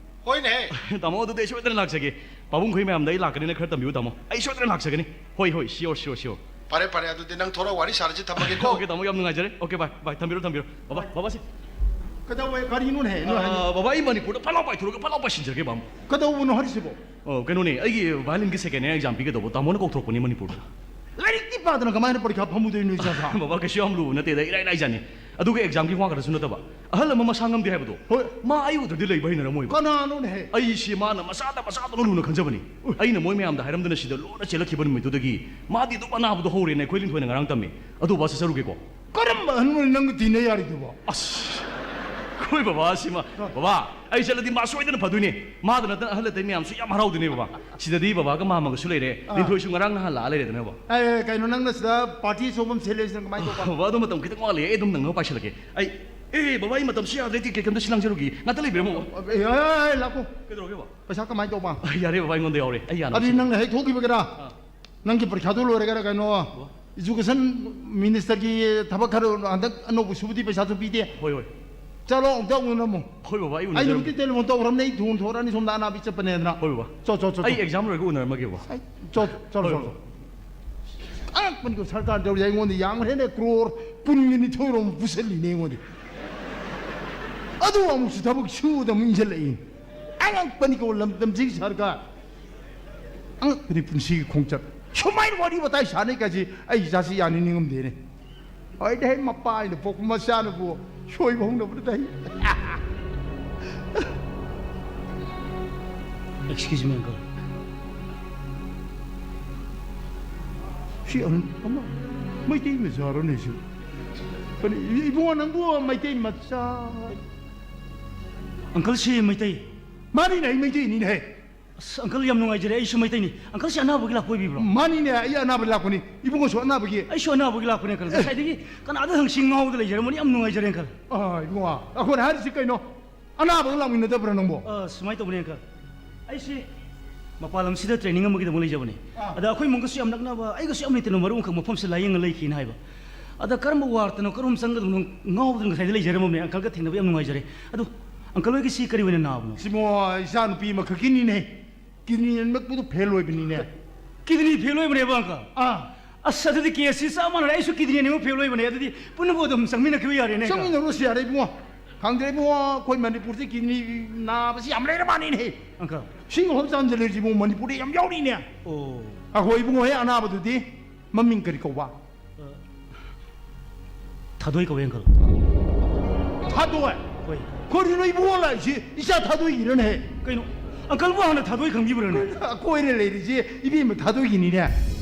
ꯍꯣꯏꯅꯦꯍꯦ꯫ ꯇꯥꯃꯣ, ꯑꯗꯨꯗꯤ ꯑꯩ ꯁꯣꯏꯗꯅ ꯂꯥꯛꯆꯒꯦ꯫ ꯄꯥꯕꯨꯡ ꯈꯣꯏ ꯃꯌꯥꯝꯗ ꯑꯩ ꯂꯥꯛꯀꯅꯤꯅ ꯈꯔ ꯇꯝꯕꯤꯌꯨ, ꯇꯥꯃꯣ꯫ ꯑꯩ ꯁꯣꯏꯗꯅ ꯂꯥꯛꯆꯒꯅꯤ꯫ ꯍꯣꯏ, ꯍꯣꯏ, sure, sure, sure꯫ ꯐꯔꯦ, ꯐꯔꯦ, ꯑꯗꯨꯗꯤ ꯅꯪ ꯊꯣꯔꯛꯑꯣ, ꯋꯥꯔꯤ ꯁꯥꯔꯁꯤ, ꯊꯝꯃꯒꯦꯀꯣ꯫ ꯑꯣꯀꯦ, ꯇꯥꯃꯣ, ꯌꯥꯝ ꯅꯨꯡꯉꯥꯏꯖꯔꯦ꯫ ꯑꯣꯀꯦ, bye, bye, ꯊꯝꯕꯤꯔꯣ, ꯊꯝꯕꯤꯔꯣ꯫ ꯕꯕꯥ, ꯕꯕꯥ, ꯁꯤ꯫ ꯀꯩꯗꯧꯋꯦ? ꯀꯔꯤꯅꯣꯅꯦꯍꯦ, ꯅꯣꯏ ꯍꯥꯏꯅꯤ? ꯑꯥ, ꯕꯕꯥ, ꯑꯩ ꯃꯅꯤꯄꯨꯔꯗ ꯐꯠ ꯂꯥꯎ ꯄꯥꯏꯊꯣꯔꯛꯑꯒ ꯐꯠ ꯂꯥꯎ ꯄꯥꯏꯁꯤꯟꯖꯔꯒꯦ, ꯕꯥꯃꯣ꯫ ꯀꯩꯗꯧꯕꯅꯣ ꯍꯥꯏꯔꯤꯁꯤꯕꯣ? ꯑꯣ, ꯀꯩꯅꯣꯅꯦ, ꯑꯩꯒꯤ violin ꯒꯤ second hand exam ꯄꯤꯒꯗꯧꯕ ꯇꯥꯃꯣꯅ ꯀꯧꯊꯣꯔꯛꯄꯅꯦ ꯃꯅꯤꯄꯨꯔꯗ꯫ ꯂꯥꯏꯔꯤꯛꯇꯤ ꯄꯥꯗꯅ ꯀꯃꯥꯏꯅ ꯄꯔꯤꯈꯥ ꯐꯝꯃꯨꯗꯣꯏꯅꯣ, ꯏꯆꯥꯁꯥ? ꯕꯕꯥ, ꯀꯩꯁꯨ ꯌꯥꯝ ꯂꯨꯕ ꯅꯠꯇꯦꯗ, ꯏꯔꯥꯏ ꯂꯥꯏꯖꯥꯠꯅꯤ꯫ ꯑꯗꯨꯒ exam ꯒꯤ ꯋꯥ ꯈꯛꯇꯁꯨ ꯅꯠꯇꯕ, ꯑꯍꯜ ꯑꯃ ꯃꯁꯥ ꯉꯝꯗꯦ ꯍꯥꯏꯕꯗꯣ, ꯍꯣꯏ꯫ ꯃꯥ ꯑꯩ ꯎꯗ꯭ꯔꯗꯤ ꯂꯩꯕ ꯍꯩꯅꯔꯝꯃꯣꯏꯕ꯫ ꯀꯅꯥꯅꯣꯅꯦꯍꯦ? ꯑꯩꯁꯤ ꯃꯥꯅ ꯃꯆꯥꯗ ꯃꯆꯥꯗꯧꯅ ꯂꯨꯅ ꯈꯟꯖꯕꯅꯤ꯫ ꯎꯏ꯫ ꯑꯩꯅ ꯃꯣꯏ ꯃꯌꯥꯝꯗ ꯍꯥꯏꯔꯝꯗꯅ ꯁꯤꯗ ꯂꯣꯟꯅ ꯆꯦꯜꯂꯛꯈꯤꯕ ꯅꯨꯃꯤꯠꯇꯨꯗꯒꯤ ꯃꯥꯗꯤ ꯑꯗꯨꯝ ꯑꯅꯥꯕꯗꯣ ꯍꯧꯔꯦꯅ ꯑꯩꯈꯣꯏ ꯂꯤꯟꯊꯣꯏꯅ ꯉꯔꯥꯡ ꯇꯝꯃꯤ꯫ ꯑꯗꯨ ꯕꯕꯥ, ꯆꯠꯆꯔꯨꯒꯦꯀꯣ꯫ ꯀꯔꯝꯕ ꯑꯍꯟꯅꯣꯅꯦ ꯅꯪꯒ ꯇꯤꯟꯅ ꯌꯥꯔꯤꯗꯨꯕꯣ? ꯑꯁ, ꯍꯣꯏ ꯕꯕꯥ, ꯁꯤꯃ꯫ ꯕꯕꯥ, ꯑꯩ ꯆꯠꯂꯗꯤ ꯃꯥ ꯁꯣꯏꯗꯅ ꯐꯗꯣꯏꯅꯦ꯫ ꯃꯥꯗ ꯅꯠꯇꯅ ꯑꯍꯜ ꯑꯇꯩ ꯃꯌꯥꯝꯁꯨ ꯌꯥꯝ ꯍꯔꯥꯎꯗꯣꯏꯅꯦ ꯕꯕꯥ꯫ ꯁꯤꯗꯗꯤ ꯕꯕꯥꯒ ꯃꯥꯝꯃꯒꯁꯨ ꯂꯩꯔꯦ꯫ ꯑꯥ꯫ ꯂꯤꯟꯊꯣꯏꯁꯨ ꯉꯔꯥꯡ ꯅꯍꯥꯟ ꯂꯥꯛꯑ ꯂꯩꯔꯦꯗꯅ ꯕꯕꯥ꯫ ꯑꯦ, ꯀꯩꯅꯣ, ꯅꯪꯅ ꯁꯤꯗ ꯄꯥꯔꯇꯤ ꯁꯣꯝ ꯑꯃ ꯁꯤꯜꯂꯦ, ꯁꯤꯅ ꯀꯃꯥꯏꯅ ꯇꯧꯕ? ꯕꯕꯥ, ꯑꯗꯣ ꯃꯇꯝ ꯈꯤꯇꯪ ꯋꯥꯠꯂꯤ, ꯑꯩ ꯑꯗꯨꯝ ꯅꯪꯅꯕ ꯄꯥꯏꯁꯤꯜꯂꯛꯀꯦ꯫ ꯑꯩ, ꯑꯦ, ꯕꯕꯥ, ꯑꯩ ꯃꯇꯝꯁꯨ ꯌꯥꯗ꯭ꯔꯦ, ꯇꯤꯀꯦꯠ ꯑꯝꯇ ꯁꯤ ꯂꯥꯡꯖꯔꯨꯒꯦ꯫ ꯉꯥꯛꯇ ꯂꯩꯕꯤꯔꯝꯃꯣ꯫ ꯑꯦ, ꯑꯦ, ꯑꯦ, ꯂꯥꯛꯈꯣ꯫ ꯀꯩꯗꯧꯔꯒꯦ ꯕꯕꯥ? ꯄꯩꯁꯥ ꯀꯃꯥꯏꯅ ꯇꯧꯕ? ꯑ, ꯌꯥꯔꯦ ꯕꯕꯥ, ꯑꯩꯉꯣꯟꯗ ꯌꯥꯎꯔꯦ, ꯑꯩ ꯌꯥꯅꯕ ꯑꯗꯨꯗꯤ ꯁꯤꯟꯒꯦ꯫ ꯅꯪꯅ ꯍꯦꯛ ꯊꯣꯛꯈꯤꯕꯒꯤꯔꯥ? ꯑꯥ꯫ ꯅꯪꯒꯤ ꯄꯔꯤꯈꯥꯗꯨ ꯂꯣꯏꯔꯒꯔ ꯀꯩꯅꯣ, ꯕꯣ꯫ Education Ministerꯒꯤ ꯊꯕꯛ ꯈꯔ ꯍꯟꯗꯛ ꯑꯅꯧꯕ ꯁꯨꯕꯗꯤ ꯄꯩꯁꯥꯁꯨ ꯄꯤꯗꯦ꯫ ꯍꯣꯏ, ꯍꯣꯏ꯫ ꯆꯠꯂꯣ, ꯑꯃꯨꯛꯇ ꯎꯅꯔꯝꯃꯣ꯫ ꯍꯣꯏ ꯕꯕꯥ, ꯑꯩ ꯑꯩ ꯎꯅꯖꯔꯝꯒꯦ꯫ ꯅꯨꯃꯤꯠꯇꯤ ꯇꯦꯂꯤꯐꯣꯟ ꯇꯧꯔꯝꯅꯦ, ꯑꯩ ꯊꯨꯅ ꯊꯣꯔꯛꯑꯅꯤ, ꯁꯣꯝꯗ ꯑꯅꯥꯕꯤ ꯆꯠꯄꯅꯦꯗꯅ꯫ ꯍꯣꯏ ꯕꯕꯥ꯫ ꯆꯣ, ꯆꯣ, ꯆꯣ, ꯑꯩ ꯆꯣ꯫ Exam ꯂꯣꯏꯔꯒ ꯎꯅꯔꯝꯃꯒꯦ ꯕꯕꯥ꯫ ꯑꯩ, ꯆꯣ, ꯆꯣ, ꯍꯣꯏ ꯆꯣ, ꯕꯕꯥ꯫ ꯆꯣ꯫ ꯑꯉꯛꯄꯅꯤꯀꯣ ꯁꯔꯀꯥꯔ ꯇꯧꯔꯤꯁꯦ, ꯑꯩꯉꯣꯟꯗ ꯌꯥꯝꯈ꯭ꯔꯦꯅꯦ, ꯀ꯭ꯔꯣꯔ ꯀꯨꯟꯒ ꯅꯤꯊꯣꯏꯔꯣꯝ ꯄꯨꯁꯜꯂꯤꯅꯦ ꯑꯩꯉꯣꯟꯗ꯫ ꯑꯗꯨ ꯑꯃꯨꯛꯁꯨ ꯊꯕꯛ ꯁꯨꯗ ꯑꯃꯨꯛ ꯏꯟꯁꯤꯜꯂꯛꯏ꯫ ꯑꯉꯛꯄꯅꯤꯀꯣ ꯂꯝꯗꯝꯁꯤꯒꯤ ꯁꯔꯀꯥꯔ꯫ ꯑꯉꯛꯄꯅꯤ ꯄꯨꯟꯁꯤꯒꯤ ꯈꯣꯡꯆꯠ꯫ ꯁꯨꯃꯥꯏꯅ ꯋꯥꯔꯤ ꯋꯥꯇꯥꯏ ꯁꯥꯟꯅꯩ ꯀꯥꯏꯁꯤ ꯑꯩ ꯏꯆꯥꯁꯤ ꯌꯥꯅꯤꯡ ꯅꯤꯡꯉꯝꯗꯦꯅꯦ꯫ ꯍꯣꯏꯗ, ꯍꯦꯛ ꯃꯄꯥ ꯑꯩꯅ ꯄꯣꯛꯄ ꯃꯆꯥꯅꯕꯨ ꯁꯣꯏꯕ ꯍꯧꯅꯕꯗ ꯑꯩ꯫ Excuse me, uncle. ꯁꯤ ꯑꯃ, ꯑꯃ ꯃꯩꯇꯩ ꯃꯆꯥꯔꯣꯅꯦ ꯁꯤ? ꯀꯔꯤ, ꯏꯕꯨꯡꯉꯣ, ꯅꯪꯕꯨ ꯃꯩꯇꯩ ꯃꯆꯥ? Uncle, ꯁꯤ ꯃꯩꯇꯩ꯫ ꯃꯥꯅꯤꯅꯦ, ꯑꯩ ꯃꯩꯇꯩꯅꯤꯅꯦ꯫ ꯑꯁ, uncle, ꯌꯥꯝ ꯅꯨꯡꯉꯥꯏꯖꯔꯦ꯫ ꯑꯩꯁꯨ ꯃꯩꯇꯩꯅꯤ꯫ Uncle, ꯁꯤ ꯑꯅꯥꯕꯒꯤ ꯂꯥꯛꯄ ꯑꯣꯏꯕꯤꯕ꯭ꯔꯣ? ꯃꯥꯅꯤꯅꯦ, ꯑꯩ ꯑꯅꯥꯕ ꯂꯥꯛꯄꯅꯤ꯫ ꯏꯕꯨꯡꯉꯣꯁꯨ ꯑꯅꯥꯕꯒꯤ꯫ ꯑꯩꯁꯨ ꯑꯅꯥꯕꯒꯤ ꯂꯥꯛꯄꯅꯦ, uncle꯫ ꯉꯁꯥꯏꯗꯒꯤ ꯀꯅꯥꯗ ꯍꯪꯁꯤ ꯉꯥꯎꯗ ꯂꯩꯖꯔꯝꯕꯅꯤ꯫ ꯌꯥꯝ ꯅꯨꯡꯉꯥꯏꯖꯔꯦ, uncle꯫ ꯑꯥ, ꯏꯕꯨꯡꯉꯣ, ꯑꯩꯈꯣꯏꯅ ꯍꯥꯏꯔꯤꯁꯤ ꯀꯩꯅꯣ? ꯑꯅꯥꯕꯒ ꯂꯥꯛꯃꯤꯟꯅꯗꯕ꯭ꯔꯥ ꯅꯪꯕꯣ? ꯑ, ꯁꯨꯃꯥꯏꯅ ꯇꯧꯕꯅꯦ, uncle꯫ ꯑꯩꯁꯦ ꯃꯄꯥꯟ ꯂꯝꯁꯤꯗ training ꯑꯃꯒꯤꯗꯃꯛ ꯂꯩꯖꯕꯅꯦ꯫ ꯑꯥ꯫ ꯑꯗ ꯑꯩꯈꯣꯏ ꯏꯃꯨꯡꯒꯁꯨ ꯌꯥꯝ ꯅꯛꯅꯕ, ꯑꯩꯒꯁꯨ ꯌꯥꯝ ꯂꯩꯇꯅ ꯃꯔꯨꯞ ꯑꯃꯈꯛ ꯃꯐꯝꯁꯤꯗ ꯂꯥꯌꯦꯡꯉ ꯂꯩꯈꯤꯅ ꯍꯥꯏꯕ꯫ ꯑꯗ ꯀꯔꯝꯕ wardꯅꯣ, ꯀꯔꯣꯝ ꯆꯪꯒꯗꯕꯅꯣ ꯉꯥꯎꯗꯅ ꯉꯁꯥꯏꯗ ꯂꯩꯖꯔꯝꯃꯕꯅꯦ꯫ Uncleꯒ ꯊꯦꯡꯅꯕ ꯌꯥꯝ ꯅꯨꯡꯉꯥꯏꯖꯔꯦ꯫ ꯑꯗꯨ uncle ꯍꯣꯏꯒꯤꯁꯤ ꯀꯔꯤ ꯑꯣꯏꯅ ꯅꯥꯕꯅꯣ? ꯁꯤꯃꯣ, ꯏꯆꯥ ꯅꯨꯄꯤ ꯑꯃꯈꯛꯀꯤꯅꯤꯅꯦ꯫ Kidney ꯑꯅꯤꯃꯛꯄꯨꯗꯨ fail ꯑꯣꯏꯕꯅꯤꯅꯦ꯫ Kidney fail ꯑꯣꯏꯕꯅꯦꯕ, uncle? ꯑꯥ꯫ ꯑꯁ, ꯑꯗꯨꯗꯤ case ꯁꯤ ꯆꯞ ꯃꯥꯟꯅꯔꯦ꯫ ꯑꯩꯁꯨ kidney ꯑꯅꯤꯃꯛ fail ꯑꯣꯏꯕꯅꯦ꯫ ꯑꯗꯨꯗꯤ ꯄꯨꯟꯅꯕꯨ ꯑꯗꯨꯝ ꯆꯪꯃꯤꯟꯅꯈꯤꯕ ꯌꯥꯔꯦꯅꯦ, uncle꯫ ꯆꯪꯃꯤꯟꯅꯔꯨꯁꯤ ꯌꯥꯔꯦ, ꯏꯕꯨꯡꯉꯣ꯫ ꯈꯪꯗ꯭ꯔꯦ, ꯏꯕꯨꯡꯉꯣ, ꯑꯩꯈꯣꯏ ꯃꯅꯤꯄꯨꯔꯁꯤ kidney ꯅꯥꯕꯁꯤ ꯌꯥꯝ ꯂꯩꯔ ꯃꯥꯜꯂꯤꯅꯦ꯫ Uncle꯫ ꯁꯤꯡ ꯍꯣꯝ ꯆꯥꯟꯗꯦꯂꯔꯁꯤ, ꯏꯕꯨꯡꯉꯣ, ꯃꯅꯤꯄꯨꯔꯗ ꯌꯥꯝ ꯌꯥꯎꯔꯤꯅꯦ꯫ ꯑꯣ꯫ ꯑꯩꯈꯣꯏ ꯏꯕꯨꯡꯉꯣ ꯍꯦꯛ ꯑꯅꯥꯕꯗꯨꯗꯤ ꯃꯃꯤꯡ ꯀꯔꯤ ꯀꯧꯕ? ꯑ, ꯊꯥꯗꯣꯏ ꯀꯧꯋꯦ, uncle꯫ ꯊꯥꯗꯣꯏ? ꯍꯣꯏ꯫ ꯀꯔꯤꯅꯣ ꯏꯕꯨꯡꯉꯣ ꯂꯥꯛꯏꯁꯤ? ꯏꯆꯥ ꯊꯥꯗꯣꯏꯒꯤꯔꯅꯦ? ꯀꯩꯅꯣ, uncleꯕꯨ ꯍꯥꯟꯅ ꯊꯥꯗꯣꯏ ꯈꯪꯕꯤꯕ꯭ꯔꯥꯅꯦ? ꯀꯩꯅꯣ, ꯑꯩꯈꯣꯏꯅ ꯂꯩꯔꯤꯁꯤ ꯏꯕꯦꯝꯃ ꯊꯥꯗꯣꯏꯒꯤꯅꯤꯅꯦ꯫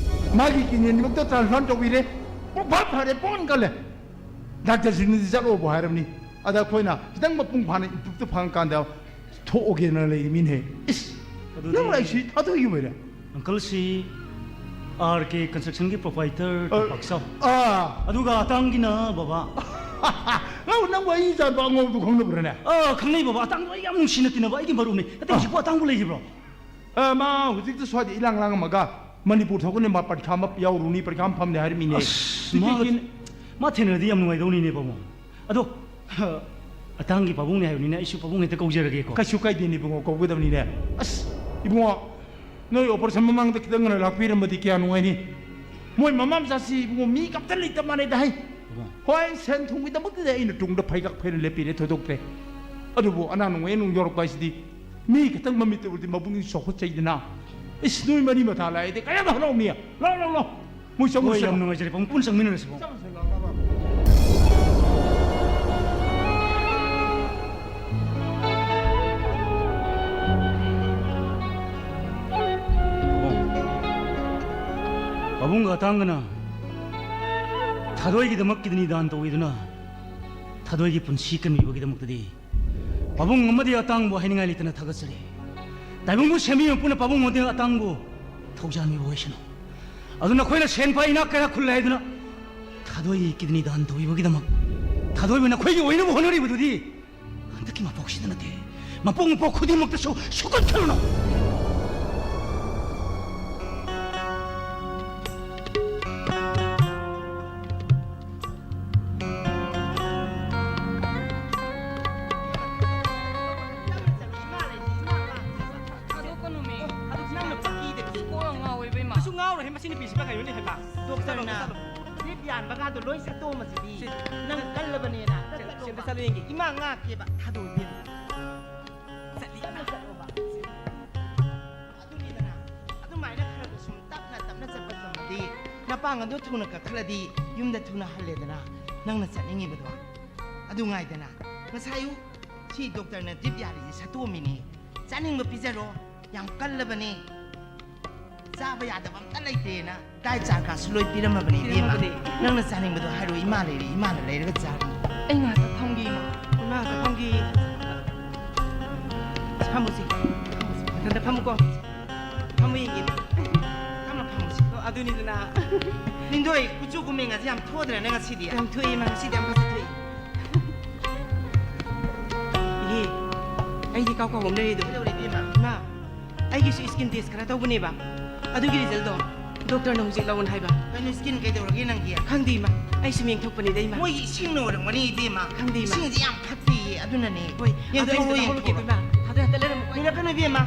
ꯃꯥꯒꯤ kidney ꯑꯅꯤꯃꯛꯇ transplant ꯇꯧꯕꯤꯔꯦ꯫ ꯄꯨꯡꯐꯥ ꯐꯔꯦ, ꯄꯨꯡꯀꯜꯂꯦ꯫ Doctorꯁꯤꯡꯅꯗꯤ ꯆꯠꯂꯣꯕꯨ ꯍꯥꯏꯔꯕꯅꯤ꯫ ꯑꯗ ꯑꯩꯈꯣꯏꯅ ꯈꯤꯇꯪ ꯃꯄꯨꯡ ꯐꯥꯅ ꯏꯝꯄ꯭ꯔꯨꯞꯇ ꯐꯪꯉꯀꯥꯟꯗ ꯊꯣꯛꯑꯒꯦꯅ ꯂꯩꯔꯤꯃꯤꯅꯦ꯫ ꯏꯁ, ꯑꯗꯨꯗꯤ ꯅꯪ ꯂꯥꯏꯁꯤ ꯊꯥꯗꯣꯛꯏ ꯑꯣꯏꯔꯦ꯫ ꯑꯪꯀꯜꯁꯤ ꯑꯥꯔ ꯀꯦ ꯀꯟꯁꯇ꯭ꯔꯛꯁꯟꯒꯤ ꯄ꯭ꯔꯣꯄꯥꯏꯇꯔ ꯑ, ꯇꯝꯄꯥꯛꯆꯥꯎ꯫ ꯑꯥ꯫ ꯑꯗꯨꯒ ꯑꯇꯥꯡꯒꯤꯅ ꯕꯕꯥ꯫ ꯅꯪ, ꯅꯪꯕꯨ ꯑꯩ ꯏꯆꯥꯅꯨꯄꯥ ꯑꯉꯧꯕꯗꯨ ꯈꯪꯅꯕ꯭ꯔꯅꯦ? ꯑꯥ, ꯈꯪꯅꯩ ꯕꯕꯥ꯫ ꯑꯇꯥꯡꯗꯣ ꯑꯩ ꯌꯥꯝ ꯅꯨꯡꯁꯤꯅ ꯇꯤꯟꯅꯕ ꯑꯩꯒꯤ ꯃꯔꯨꯞꯅꯤ꯫ ꯑꯇꯩ ꯑ꯫ ꯍꯧꯖꯤꯛꯄꯨ ꯑꯇꯥꯡꯕ ꯂꯩꯈꯤꯕ꯭ꯔꯣ? ꯑ, ꯃꯥ ꯍꯧꯖꯤꯛꯇ ꯁ꯭ꯋꯥꯏꯗ ꯏꯂꯥꯡ ꯂꯥꯡꯉꯝꯃꯒ ꯃꯅꯤꯄꯨꯔ ꯊꯣꯛꯀꯅꯤ, ꯃꯥ ꯄꯔꯤꯈꯥ ꯑꯃ ꯌꯥꯎꯔꯨꯅꯤ, ꯄꯔꯤꯈꯥ ꯑꯃ ꯐꯝꯅꯤ ꯍꯥꯏꯔꯝꯃꯤꯅꯦ꯫ ꯑꯁ, ꯃꯥ, ꯇꯤꯀꯦꯠꯀꯤ ꯃꯥ ꯊꯦꯡꯅꯔꯗꯤ ꯌꯥꯝ ꯅꯨꯡꯉꯥꯏꯗꯧꯅꯤꯅꯦ ꯄꯥꯕꯨꯡ꯫ ꯑꯗꯣ, ꯑꯇꯥꯡꯒꯤ ꯄꯥꯕꯨꯡꯅꯦ ꯍꯥꯏꯕꯅꯤꯅ ꯑꯩꯁꯨ ꯄꯥꯕꯨꯡ ꯍꯦꯛꯇ ꯀꯧꯖꯔꯒꯦꯀꯣ꯫ ꯀꯩꯁꯨ ꯀꯥꯏꯗꯦꯅꯦ ꯏꯕꯨꯡꯉꯣ, ꯀꯧꯒꯗꯕꯅꯤꯅꯦ꯫ ꯑꯁ, ꯏꯕꯨꯡꯉꯣ, ꯅꯣꯏ operation ꯃꯃꯥꯡꯗ ꯈꯤꯇꯪ ꯉꯟꯅ ꯂꯥꯛꯄꯤꯔꯝꯃꯗꯤ ꯀꯌꯥ ꯅꯨꯡꯉꯥꯏꯅꯤ꯫ ꯃꯣꯏ ꯃꯃꯥ ꯃꯆꯥꯁꯤ ꯏꯕꯨꯡꯉꯣ ꯃꯤ ꯀꯞꯇ ꯂꯩꯇ ꯃꯥꯟꯅꯩꯗ ꯍꯩ꯫ ꯏꯕꯨꯡꯉꯣ꯫ ꯍꯣꯏ, ꯁꯦꯟ ꯊꯨꯝꯒꯤꯗꯃꯛꯇꯗꯤ ꯑꯩꯅ ꯇꯨꯡꯗ ꯐꯩꯒꯛ ꯐꯩꯅ ꯂꯦꯞꯄꯤꯔꯦ, ꯊꯣꯏꯗꯣꯛꯇ꯭ꯔꯦ꯫ ꯑꯗꯨꯕꯨ ꯑꯅꯥ ꯅꯨꯡꯉꯥꯏ ꯅꯨꯡ ꯌꯧꯔꯛꯄ ꯍꯥꯏꯁꯤꯗꯤ ꯃꯤ ꯈꯤꯇꯪ ꯃꯃꯤꯠꯇ ꯎꯔꯗꯤ ꯃꯕꯨꯛꯅꯤꯡ ꯆꯥꯎꯈꯠꯆꯩꯗꯅ꯫ ꯏꯁ, ꯅꯣꯏ ꯃꯔꯤ ꯃꯇꯥ ꯂꯥꯛꯑꯗꯤ ꯀꯌꯥꯗ ꯍꯔꯥꯎꯅꯤ? ꯂꯥꯎ, ꯂꯥꯎ, ꯂꯥꯎ꯫ ꯃꯣꯏ ꯆꯪꯉꯨꯁꯤ ꯍꯣꯏ, ꯌꯥꯝ ꯂꯥꯎ꯫ ꯅꯨꯡꯉꯥꯏꯖꯔꯦ ꯄꯥꯕꯨꯡ, ꯄꯨꯟꯅ ꯆꯪꯃꯤꯟꯅꯔꯁꯤ ꯄꯥꯕꯨꯡ꯫ ꯆꯪꯉꯨꯁꯤ ꯂꯥꯎ, ꯂꯥꯎ, ꯂꯥꯎ꯫ ꯄꯥꯕꯨꯡꯒ ꯑꯇꯥꯡꯒꯅ ꯊꯥꯗꯣꯏꯒꯤꯗꯃꯛ ꯀꯤꯗꯅꯤ ꯗꯥꯟ ꯇꯧꯕꯤꯗꯨꯅ ꯊꯥꯗꯣꯏꯒꯤ ꯄꯨꯟꯁꯤ ꯀꯟꯕꯤꯕꯒꯤꯗꯃꯛꯇꯗꯤ ꯄꯥꯕꯨꯡ ꯑꯃꯗꯤ ꯑꯇꯥꯡꯕꯨ ꯍꯥꯏꯅꯤꯡꯉꯥꯏ ꯂꯩꯇꯅ ꯊꯥꯒꯠꯆꯔꯤ꯫ ꯇꯥꯏꯕꯪꯕꯨ ꯁꯦꯝꯕꯤꯕ ꯃꯄꯨꯅ ꯄꯥꯕꯨꯡ ꯑꯃꯗꯤ ꯑꯇꯥꯡꯕꯨ ꯊꯧꯖꯥꯟꯕꯤꯕ ꯑꯣꯏꯁꯅꯨ꯫ ꯑꯗꯨ ꯅꯈꯣꯏꯅ ꯁꯦꯟ ꯄꯥꯏ ꯏꯅꯥꯛ ꯀꯌꯥ ꯈꯨꯜꯂꯦ ꯍꯥꯏꯗꯨꯅ ꯊꯥꯗꯣꯏꯒꯤ ꯀꯤꯗꯅꯤ ꯗꯥꯟ ꯇꯧꯕꯤꯕꯒꯤꯗꯃꯛ ꯊꯥꯗꯣꯏꯕꯨ ꯅꯈꯣꯏꯒꯤ ꯑꯣꯏꯅꯕ ꯍꯣꯠꯅꯔꯤꯕꯗꯨꯗꯤ ꯍꯟꯗꯛꯀꯤ ꯃꯄꯣꯛꯁꯤꯗ ꯅꯠꯇꯦ, ꯃꯄꯣꯛ ꯃꯄꯣꯛ ꯈꯨꯗꯤꯡꯃꯛꯇꯁꯨ ꯁꯨꯛꯀꯠꯈ꯭ꯔꯅꯨ꯫ ꯊꯥꯗꯣꯛꯀꯅꯨꯃꯤ꯫ ꯅꯪꯅ ꯄꯪꯀꯤꯗ ꯀꯤ꯫ ꯀꯣꯛ ꯌꯥꯝ ꯉꯥꯎꯋꯦ ꯏꯕꯦꯝꯃ꯫ ꯀꯩꯁꯨ ꯉꯥꯎꯔꯣꯏꯍꯦ, ꯃꯁꯤ ꯅꯨꯄꯤꯁꯤꯃ ꯀꯩꯅꯣꯅꯦ ꯍꯩꯃꯥ꯫ ꯗꯣꯛꯇꯔꯅ ꯆꯠꯂꯣ, ꯆꯠꯂꯣ꯫ ꯗ꯭ꯔꯤꯞ ꯌꯥꯟꯕꯒꯗꯣ ꯂꯣꯏ ꯁꯠꯇꯣꯛꯑꯝꯃꯁꯤꯗꯤ꯫ ꯁꯤ, ꯅꯪ ꯀꯜꯂꯕꯅꯦꯅ꯫ ꯁꯤ, ꯁꯤ ꯑꯝꯇ ꯆꯠꯂꯨ ꯌꯦꯡꯒꯦ꯫ ꯏꯃꯥ ꯉꯥꯛꯀꯦꯕ꯫ ꯊꯥꯗꯣꯛꯑꯣ ꯏꯕꯦꯝꯃ꯫ ꯆꯠꯂꯤ꯫ ꯆꯠꯂꯣꯕ꯫ ꯑꯗꯨꯅꯤꯗꯅ, ꯑꯗꯨꯃꯥꯏꯅ ꯈꯔ ꯈꯔ ꯁꯨꯝ ꯇꯞꯅ ꯇꯞꯅ ꯆꯠꯄ ꯇꯝꯃꯗꯤ ꯅꯄꯥꯡꯒꯜꯗꯣ ꯊꯨꯅ ꯀꯛꯈꯠꯂꯗꯤ ꯌꯨꯝꯗ ꯊꯨꯅ ꯍꯜꯂꯦꯗꯅ, ꯅꯪꯅ ꯆꯠꯅꯤꯡꯉꯤꯕꯗꯣ꯫ ꯑꯗꯨ ꯉꯥꯏꯗꯅ, ꯉꯁꯥꯏ ꯑꯌꯨꯛ ꯁꯤ ꯗꯣꯛꯇꯔꯅ ꯗ꯭ꯔꯤꯞ ꯌꯥꯜꯂꯤꯁꯦ ꯁꯠꯇꯣꯛꯑꯝꯃꯤꯅꯦ꯫ ꯆꯥꯅꯤꯡꯕ ꯄꯤꯖꯔꯣ, ꯌꯥꯝ ꯀꯜꯂꯕꯅꯦ꯫ ꯆꯥꯕ ꯌꯥꯗꯕ ꯑꯝꯇ ꯂꯩꯇꯦꯅ ꯗꯥꯏꯠ ꯆꯥꯔꯠꯀꯥꯁꯨ ꯂꯣꯏ ꯄꯤꯔꯝꯃꯕꯅꯦ ꯏꯕꯦꯝꯃ꯫ ꯄꯤꯔꯝꯃꯕꯅꯦ꯫ ꯅꯪꯅ ꯆꯥꯅꯤꯡꯕꯗꯣ ꯍꯥꯏꯔꯣ, ꯏꯃꯥ ꯂꯩꯔꯦ, ꯏꯃꯥꯅ ꯂꯩꯔꯒ ꯆꯥꯔꯅꯤ꯫ ꯑꯩ ꯉꯥꯏꯍꯥꯛꯇ ꯐꯝꯒꯦ, ꯏꯃꯥ꯫ ꯏꯃꯥ ꯉꯥꯏꯍꯥꯛꯇ ꯐꯝꯒꯦ꯫ ꯐꯝꯃꯨꯁꯤ꯫ ꯐꯝꯃꯨꯁꯤ꯫ ꯉꯥꯛꯇ ꯐꯝꯃꯨꯀꯣ꯫ ꯐꯝꯃꯨ ꯌꯦꯡꯒꯦ꯫ ꯐꯝꯃ ꯐꯝꯃꯨꯁꯤ꯫ ꯑꯣ, ꯑꯗꯨꯅꯤꯗꯅ꯫ ꯂꯤꯟꯗꯣꯏ, ꯀꯨꯆꯨ ꯀꯨꯃꯦꯟꯒꯁꯦ ꯌꯥꯝ ꯊꯣꯛꯑꯗ꯭ꯔꯅꯦ ꯉꯁꯤꯗꯤ? ꯌꯥꯝ ꯊꯣꯛꯑꯦ, ꯏꯃꯥ꯫ ꯉꯁꯤꯗꯤ ꯌꯥꯝ ꯐꯖꯊꯣꯛꯑꯦ꯫ ꯏꯍꯦ, ꯑꯩꯗꯤ ꯀꯥꯎ ꯀꯥꯎꯕ ꯑꯃ ꯂꯩꯔꯦꯗꯣ꯫ ꯀꯩꯗꯧꯔꯦ, ꯏꯕꯦꯝꯃ? ꯏꯃꯥ, ꯑꯩꯒꯤꯁꯨ skin test ꯈꯔ ꯇꯧꯕꯅꯦꯕ꯫ ꯑꯗꯨꯒꯤ resultꯗꯣ doctorꯅ ꯍꯧꯖꯤꯛ ꯂꯧꯅ ꯍꯥꯏꯕ꯫ ꯀꯩꯅꯣ, skin ꯀꯩꯗꯧꯔꯒꯦ ꯅꯪꯒꯤ? ꯈꯪꯗꯦ, ꯏꯃꯥ꯫ ꯑꯩ ꯁꯨꯝ ꯌꯦꯡꯊꯣꯛꯄꯅꯤꯗ, ꯏꯃꯥ꯫ ꯃꯣꯏꯒꯤ ꯏꯁꯤꯡꯅ ꯑꯣꯏꯔꯝꯒꯅꯤ, ꯏꯕꯦꯝꯃ꯫ ꯈꯪꯗꯦ, ꯏꯃꯥ꯫ ꯏꯁꯤꯡꯁꯦ ꯌꯥꯝ ꯐꯠꯇꯦꯌꯦ, ꯑꯗꯨꯅꯅꯦ꯫ ꯍꯣꯏ, ꯑꯗꯣ ꯑꯩ ꯌꯦꯡꯊꯣꯛꯎꯔꯣ, ꯍꯦꯛꯇ ꯂꯧꯍꯧꯔꯒꯦꯀꯣ, ꯌꯦꯡꯊꯣꯛꯎꯔꯣ꯫ ꯏꯃꯥ꯫ ꯑꯗꯣ ꯍꯦꯛꯇ ꯂꯩꯔꯝꯃꯨꯀꯣ꯫ ꯀꯨꯏꯔꯛꯀꯅꯨ, ꯏꯕꯦꯝꯃ꯫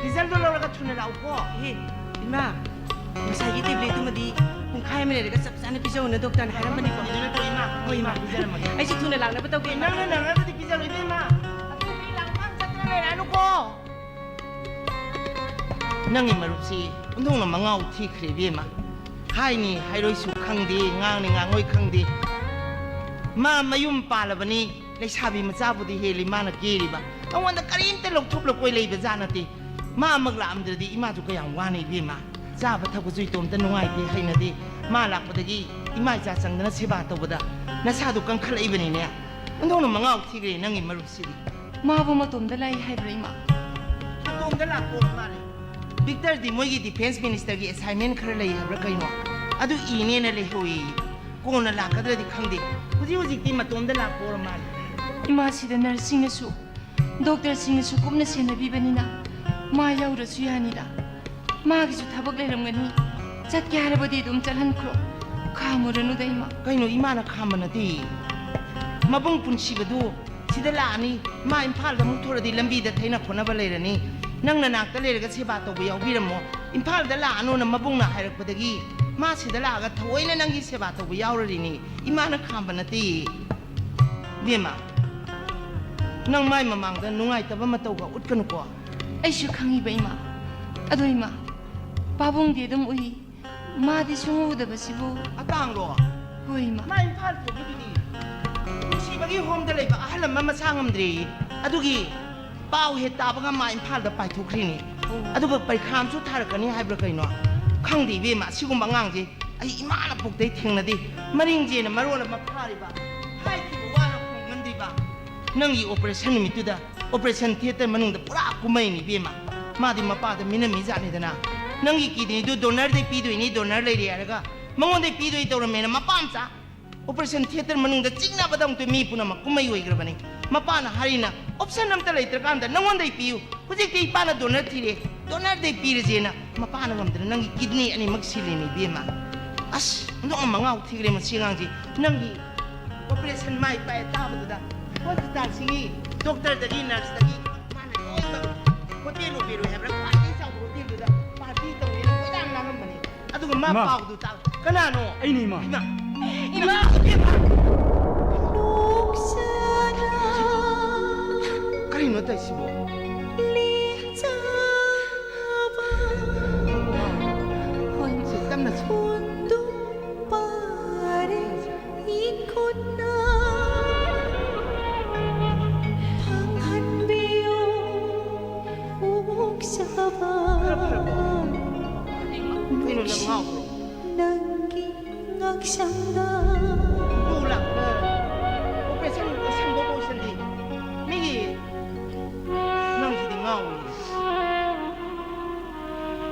Resultꯗꯣ ꯂꯧꯔꯒ ꯊꯨꯅ ꯂꯥꯛꯎꯀꯣ꯫ ꯏꯍꯦ, ꯏꯃꯥ, ꯉꯁꯥꯏꯒꯤ tabletꯇꯨꯃꯗꯤ ꯄꯨꯡꯈꯥꯏ ꯑꯃ ꯂꯩꯔꯒ ꯆꯞ ꯆꯥꯅ ꯄꯤꯖꯧꯅ doctorꯅ ꯍꯥꯏꯔꯝꯕꯅꯤꯀꯣ꯫ ꯀꯩꯅꯣ ꯇꯧꯔꯤ, ꯏꯃꯥ? ꯍꯣꯏ, ꯏꯃꯥ꯫ ꯄꯤꯖꯔꯝꯃꯒꯦ꯫ ꯑꯩꯁꯨ ꯊꯨꯅ ꯂꯥꯛꯅꯕ ꯇꯧꯒꯦ, ꯏꯃꯥ꯫ ꯅꯪꯅ ꯅꯪꯅꯕꯗꯤ ꯄꯤꯖꯔꯣꯏ, ꯏꯕꯦꯝꯃ꯫ ꯑꯗꯨꯗꯤ ꯂꯥꯛꯄ ꯑꯃ ꯆꯠꯇꯅ ꯂꯩꯔꯛꯑꯅꯨꯀꯣ꯫ ꯅꯪꯒꯤ ꯃꯔꯨꯞꯁꯤ ꯑꯣꯟꯊꯣꯛꯅ ꯃꯉꯥꯎ ꯊꯤꯈ꯭ꯔꯦ, ꯏꯕꯦꯝꯃ꯫ ꯍꯥꯏꯅꯤ ꯍꯥꯏꯔꯣꯏꯁꯨ ꯈꯪꯗꯦ, ꯉꯥꯡꯅꯤ ꯉꯥꯡꯉꯣꯏ ꯈꯪꯗꯦ꯫ ꯃꯥ ꯃꯌꯨꯝ ꯄꯥꯜꯂꯕꯅꯤ, ꯂꯩꯁꯥꯕꯤ ꯃꯆꯥꯕꯨꯗꯤ ꯍꯦꯜꯂꯤ ꯃꯥꯅ ꯀꯦꯔꯤꯕ꯫ ꯑꯩꯉꯣꯟꯗ ꯀꯔꯤꯝꯇ ꯂꯧꯊꯣꯛꯂꯛꯄꯣꯏ ꯂꯩꯕ ꯖꯥꯠ ꯅꯠꯇꯦ꯫ ꯃꯥ ꯑꯃꯛ ꯂꯥꯛꯑꯝꯗ꯭ꯔꯗꯤ ꯏꯃꯥꯁꯨ ꯀꯌꯥꯝ ꯋꯥꯅꯤ, ꯏꯕꯦꯝꯃ꯫ ꯆꯥꯕ ꯊꯛꯄꯁꯨ ꯏꯇꯣꯝꯇ ꯅꯨꯡꯉꯥꯏꯇꯦ, ꯍꯩꯅꯗꯦ꯫ ꯃꯥ ꯂꯥꯛꯄꯗꯒꯤ ꯏꯃꯥ ꯏꯆꯥ ꯆꯪꯗꯅ ꯁꯦꯕꯥ ꯇꯧꯕꯗ ꯅꯁꯥꯗꯨ ꯀꯟꯈꯠꯂꯛꯏꯕꯅꯤꯅꯦ꯫ ꯑꯣꯟꯊꯣꯛꯅ ꯃꯉꯥꯎ ꯊꯤꯈ꯭ꯔꯦ ꯅꯪꯒꯤ ꯃꯔꯨꯞꯁꯤꯗꯤ꯫ ꯃꯥꯕꯨ ꯃꯇꯣꯝꯗ ꯂꯥꯛꯏ ꯍꯥꯏꯕ꯭ꯔꯥ, ꯏꯃꯥ? ꯃꯇꯣꯝꯗ ꯂꯥꯛꯄ ꯑꯣꯏꯔ ꯃꯥꯜꯂꯦ꯫ ꯚꯤꯛꯇꯔꯗꯤ ꯃꯣꯏꯒꯤ defence ministerꯒꯤ assignment ꯈꯔ ꯂꯩ ꯍꯥꯏꯕ꯭ꯔꯥ ꯀꯩꯅꯣ, ꯑꯗꯨ ꯏꯅꯦꯅ ꯂꯩꯍꯧꯏ꯫ ꯀꯣꯟꯅ ꯂꯥꯛꯀꯗ꯭ꯔꯗꯤ ꯈꯪꯗꯦ꯫ ꯍꯧꯖꯤꯛ ꯍꯧꯖꯤꯛꯇꯤ ꯃꯇꯣꯝꯗ ꯂꯥꯛꯄ ꯑꯣꯏꯔ ꯃꯥꯜꯂꯦ꯫ ꯏꯃꯥꯁꯤꯗ nurseꯁꯤꯡꯅꯁꯨ, doctorꯁꯤꯡꯅꯁꯨ ꯀꯨꯞꯅ ꯁꯦꯟꯅꯕꯤꯕꯅꯤꯅ ꯃꯥ ꯌꯥꯎꯗ꯭ꯔꯁꯨ ꯌꯥꯅꯤꯗ꯫ ꯃꯥꯒꯤꯁꯨ ꯊꯕꯛ ꯂꯩꯔꯝꯒꯅꯤ꯫ ꯆꯠꯀꯦ ꯍꯥꯏꯔꯕꯗꯤ ꯑꯗꯨꯝ ꯆꯠꯍꯟꯈ꯭ꯔꯣ꯫ ꯈꯥꯝꯃꯨꯔꯅꯨꯗ, ꯏꯃꯥ꯫ ꯀꯩꯅꯣ, ꯏꯃꯥꯅ ꯈꯥꯝꯕ ꯅꯠꯇꯦ꯫ ꯃꯕꯨꯡ ꯄꯨꯟꯁꯤꯕꯗꯨ ꯁꯤꯗ ꯂꯥꯛꯑꯅꯤ꯫ ꯃꯥ ꯏꯝꯐꯥꯜꯗ ꯑꯃꯨꯛ ꯊꯣꯔꯗꯤ ꯂꯝꯕꯤꯗ ꯊꯩꯅ ꯈꯣꯠꯅꯕ ꯂꯩꯔꯅꯤ꯫ ꯅꯪ ꯅꯅꯥꯛꯇ ꯂꯩꯔꯒ ꯁꯦꯕꯥ ꯇꯧꯕ ꯌꯥꯎꯕꯤꯔꯝꯃꯣ꯫ ꯏꯝꯐꯥꯜꯗ ꯂꯥꯛꯑꯅꯣꯅ ꯃꯕꯨꯡꯅ ꯍꯥꯏꯔꯛꯄꯗꯒꯤ ꯃꯥ ꯁꯤꯗ ꯂꯥꯛꯑꯒ ꯊꯑꯣꯏꯅ ꯅꯪꯒꯤ ꯁꯦꯕꯥ ꯇꯧꯕ ꯌꯥꯎꯔꯔꯤꯅꯤ꯫ ꯏꯃꯥꯅ ꯈꯥꯝꯕ ꯅꯠꯇꯦ, ꯏꯕꯦꯝꯃ꯫ ꯅꯪ ꯃꯥꯏ ꯃꯃꯥꯡꯗ ꯅꯨꯡꯉꯥꯏꯇꯕ ꯃꯇꯧꯒ ꯎꯠꯀꯅꯨꯀꯣ꯫ ꯑꯩꯁꯨ ꯈꯪꯉꯤꯕ, ꯏꯃꯥ꯫ ꯑꯗꯣ, ꯏꯃꯥ, ꯄꯥꯕꯨꯡꯗꯤ ꯑꯗꯨꯝ ꯎꯏ꯫ ꯃꯥꯗꯤ ꯁꯨꯡꯎ ꯎꯗꯕꯁꯤꯕꯨ꯫ ꯑꯇꯥꯡꯂꯣ? ꯍꯣꯏ, ꯏꯃꯥ꯫ ꯃꯥ ꯏꯝꯐꯥꯜ ꯊꯣꯛꯈꯤꯗꯨꯗꯤ꯫ ꯅꯨꯡꯁꯤꯕꯒꯤ ꯍꯣꯝꯗ ꯂꯩꯕ ꯑꯍꯜ ꯑꯃ ꯃꯁꯥ ꯉꯝꯗ꯭ꯔꯦꯌꯦ꯫ ꯑꯗꯨꯒꯤ ꯄꯥꯎ ꯍꯦꯛ ꯇꯥꯕꯒ ꯃꯥ ꯏꯝꯐꯥꯜꯗ ꯄꯥꯏꯊꯣꯛꯈ꯭ꯔꯤꯅꯤ꯫ ꯑꯣ꯫ ꯑꯗꯨꯒ ꯄꯔꯤꯈꯥ ꯑꯃꯁꯨ ꯊꯥꯔꯛꯀꯅꯤ ꯍꯥꯏꯕ꯭ꯔꯥ ꯀꯩꯅꯣ? ꯈꯪꯗꯦ, ꯏꯕꯦꯝꯃ, ꯑꯁꯤꯒꯨꯝꯕ ꯑꯉꯥꯡꯁꯦ ꯑꯩ ꯏꯃꯥꯅ ꯄꯣꯛꯇꯩ ꯊꯦꯡꯅꯗꯦ꯫ ꯃꯔꯤꯡꯖꯦꯟꯅ ꯃꯔꯣꯜ ꯑꯃ ꯐꯥꯔꯤꯕ꯫ ꯍꯥꯏꯈꯤꯕ ꯋꯥ ꯅꯪꯒꯤ operation ꯅꯨꯃꯤꯠꯇꯨꯗ operation theatre ꯃꯅꯨꯡꯗ ꯄꯨꯔꯥ ꯀꯨꯝꯍꯩꯅꯤ ꯏꯕꯦꯝꯃ꯫ ꯃꯥꯗꯤ ꯃꯄꯥꯗ ꯃꯤꯅꯝꯃꯤ ꯖꯥꯠꯅꯤꯗꯅ꯫ ꯅꯪꯒꯤ kidney ꯗꯨ donor ꯗꯩ ꯄꯤꯗꯣꯏꯅꯤ, donor ꯂꯩꯔꯦ ꯍꯥꯏꯔꯒ ꯃꯉꯣꯟꯗꯩ ꯄꯤꯗꯣꯏ ꯇꯧꯔꯝꯃꯦꯅ ꯃꯄꯥ ꯃꯆꯥ operation theatre ꯃꯅꯨꯡꯗ ꯆꯤꯡꯅꯕꯗꯧꯅ ꯃꯤ ꯄꯨꯝꯅꯃꯛ ꯀꯨꯝꯍꯩ ꯑꯣꯏꯈ꯭ꯔꯕꯅꯤ꯫ ꯃꯄꯥꯅ ꯍꯥꯏꯔꯤꯅ option ꯑꯝꯇ ꯂꯩꯇ꯭ꯔꯀꯥꯟꯗ ꯅꯉꯣꯟꯗꯩ ꯄꯤꯌꯨ꯫ ꯍꯧꯖꯤꯛꯇꯤ ꯏꯄꯥꯅ donor ꯊꯤꯔꯦ, donor ꯗꯩ ꯄꯤꯔꯁꯦꯅ ꯃꯄꯥꯅ ꯉꯝꯗꯅ ꯅꯪꯒꯤ kidney ꯑꯅꯤꯃꯛ ꯁꯤꯜꯂꯤꯅꯤ ꯏꯕꯦꯝꯃ꯫ ꯑꯁ, ꯑꯣꯟꯊꯣꯛꯅ ꯃꯉꯥꯎ ꯊꯤꯈ꯭ꯔꯦ ꯃꯁꯤ ꯑꯉꯥꯡꯁꯤ꯫ ꯅꯪꯒꯤ operation ꯃꯥꯏ ꯄꯥꯛꯑꯦ ꯇꯥꯕꯗꯨꯗ hospital ꯁꯤꯒꯤ doctor ꯗꯒꯤ nurse ꯇꯒꯤ ꯃꯥꯅ ꯂꯣꯏꯅꯃꯛ hotel ꯂꯣꯕꯤꯔꯣꯏ ꯍꯥꯏꯕ꯭ꯔꯥ, ꯈ꯭ꯋꯥꯏꯗꯒꯤ ꯆꯥꯎꯕ hotel ꯗꯨꯗ party ꯇꯧꯅꯦꯅ ꯀꯣꯏꯂꯥꯡ ꯂꯥꯡꯉꯝꯕꯅꯤ꯫ ꯑꯗꯨꯒ ꯃꯥ ꯏꯃꯥ! ꯄꯥꯎꯗꯨ ꯇꯥ-, ꯀꯅꯥꯅꯣ? ꯑꯩꯅꯤ, ꯏꯃꯥ꯫ ꯏꯃꯥ! ꯏꯃꯥ! ꯏꯃꯥ! ꯀꯔꯤꯅꯣ ꯇꯧꯔꯤꯁꯤꯕꯣ? ꯁꯤ ꯇꯞꯅ ꯁꯤ- ꯐꯪꯍꯟꯕꯤꯌꯨ ꯑꯣꯛꯆꯕ꯫ ꯀꯩꯅꯣ ꯅꯪ ꯉꯥꯎꯕ꯭ꯔꯣ? ꯅꯪꯒꯤ ꯉꯛꯁꯝꯗ꯫ ꯇꯨ ꯂꯥꯛꯄꯗ operation ꯁꯪꯗꯣꯛ ꯑꯣꯏꯁꯟꯗꯤ꯫ ꯃꯤꯒꯤ ꯅꯪꯁꯤꯗꯤ ꯉꯥꯎꯔꯦ꯫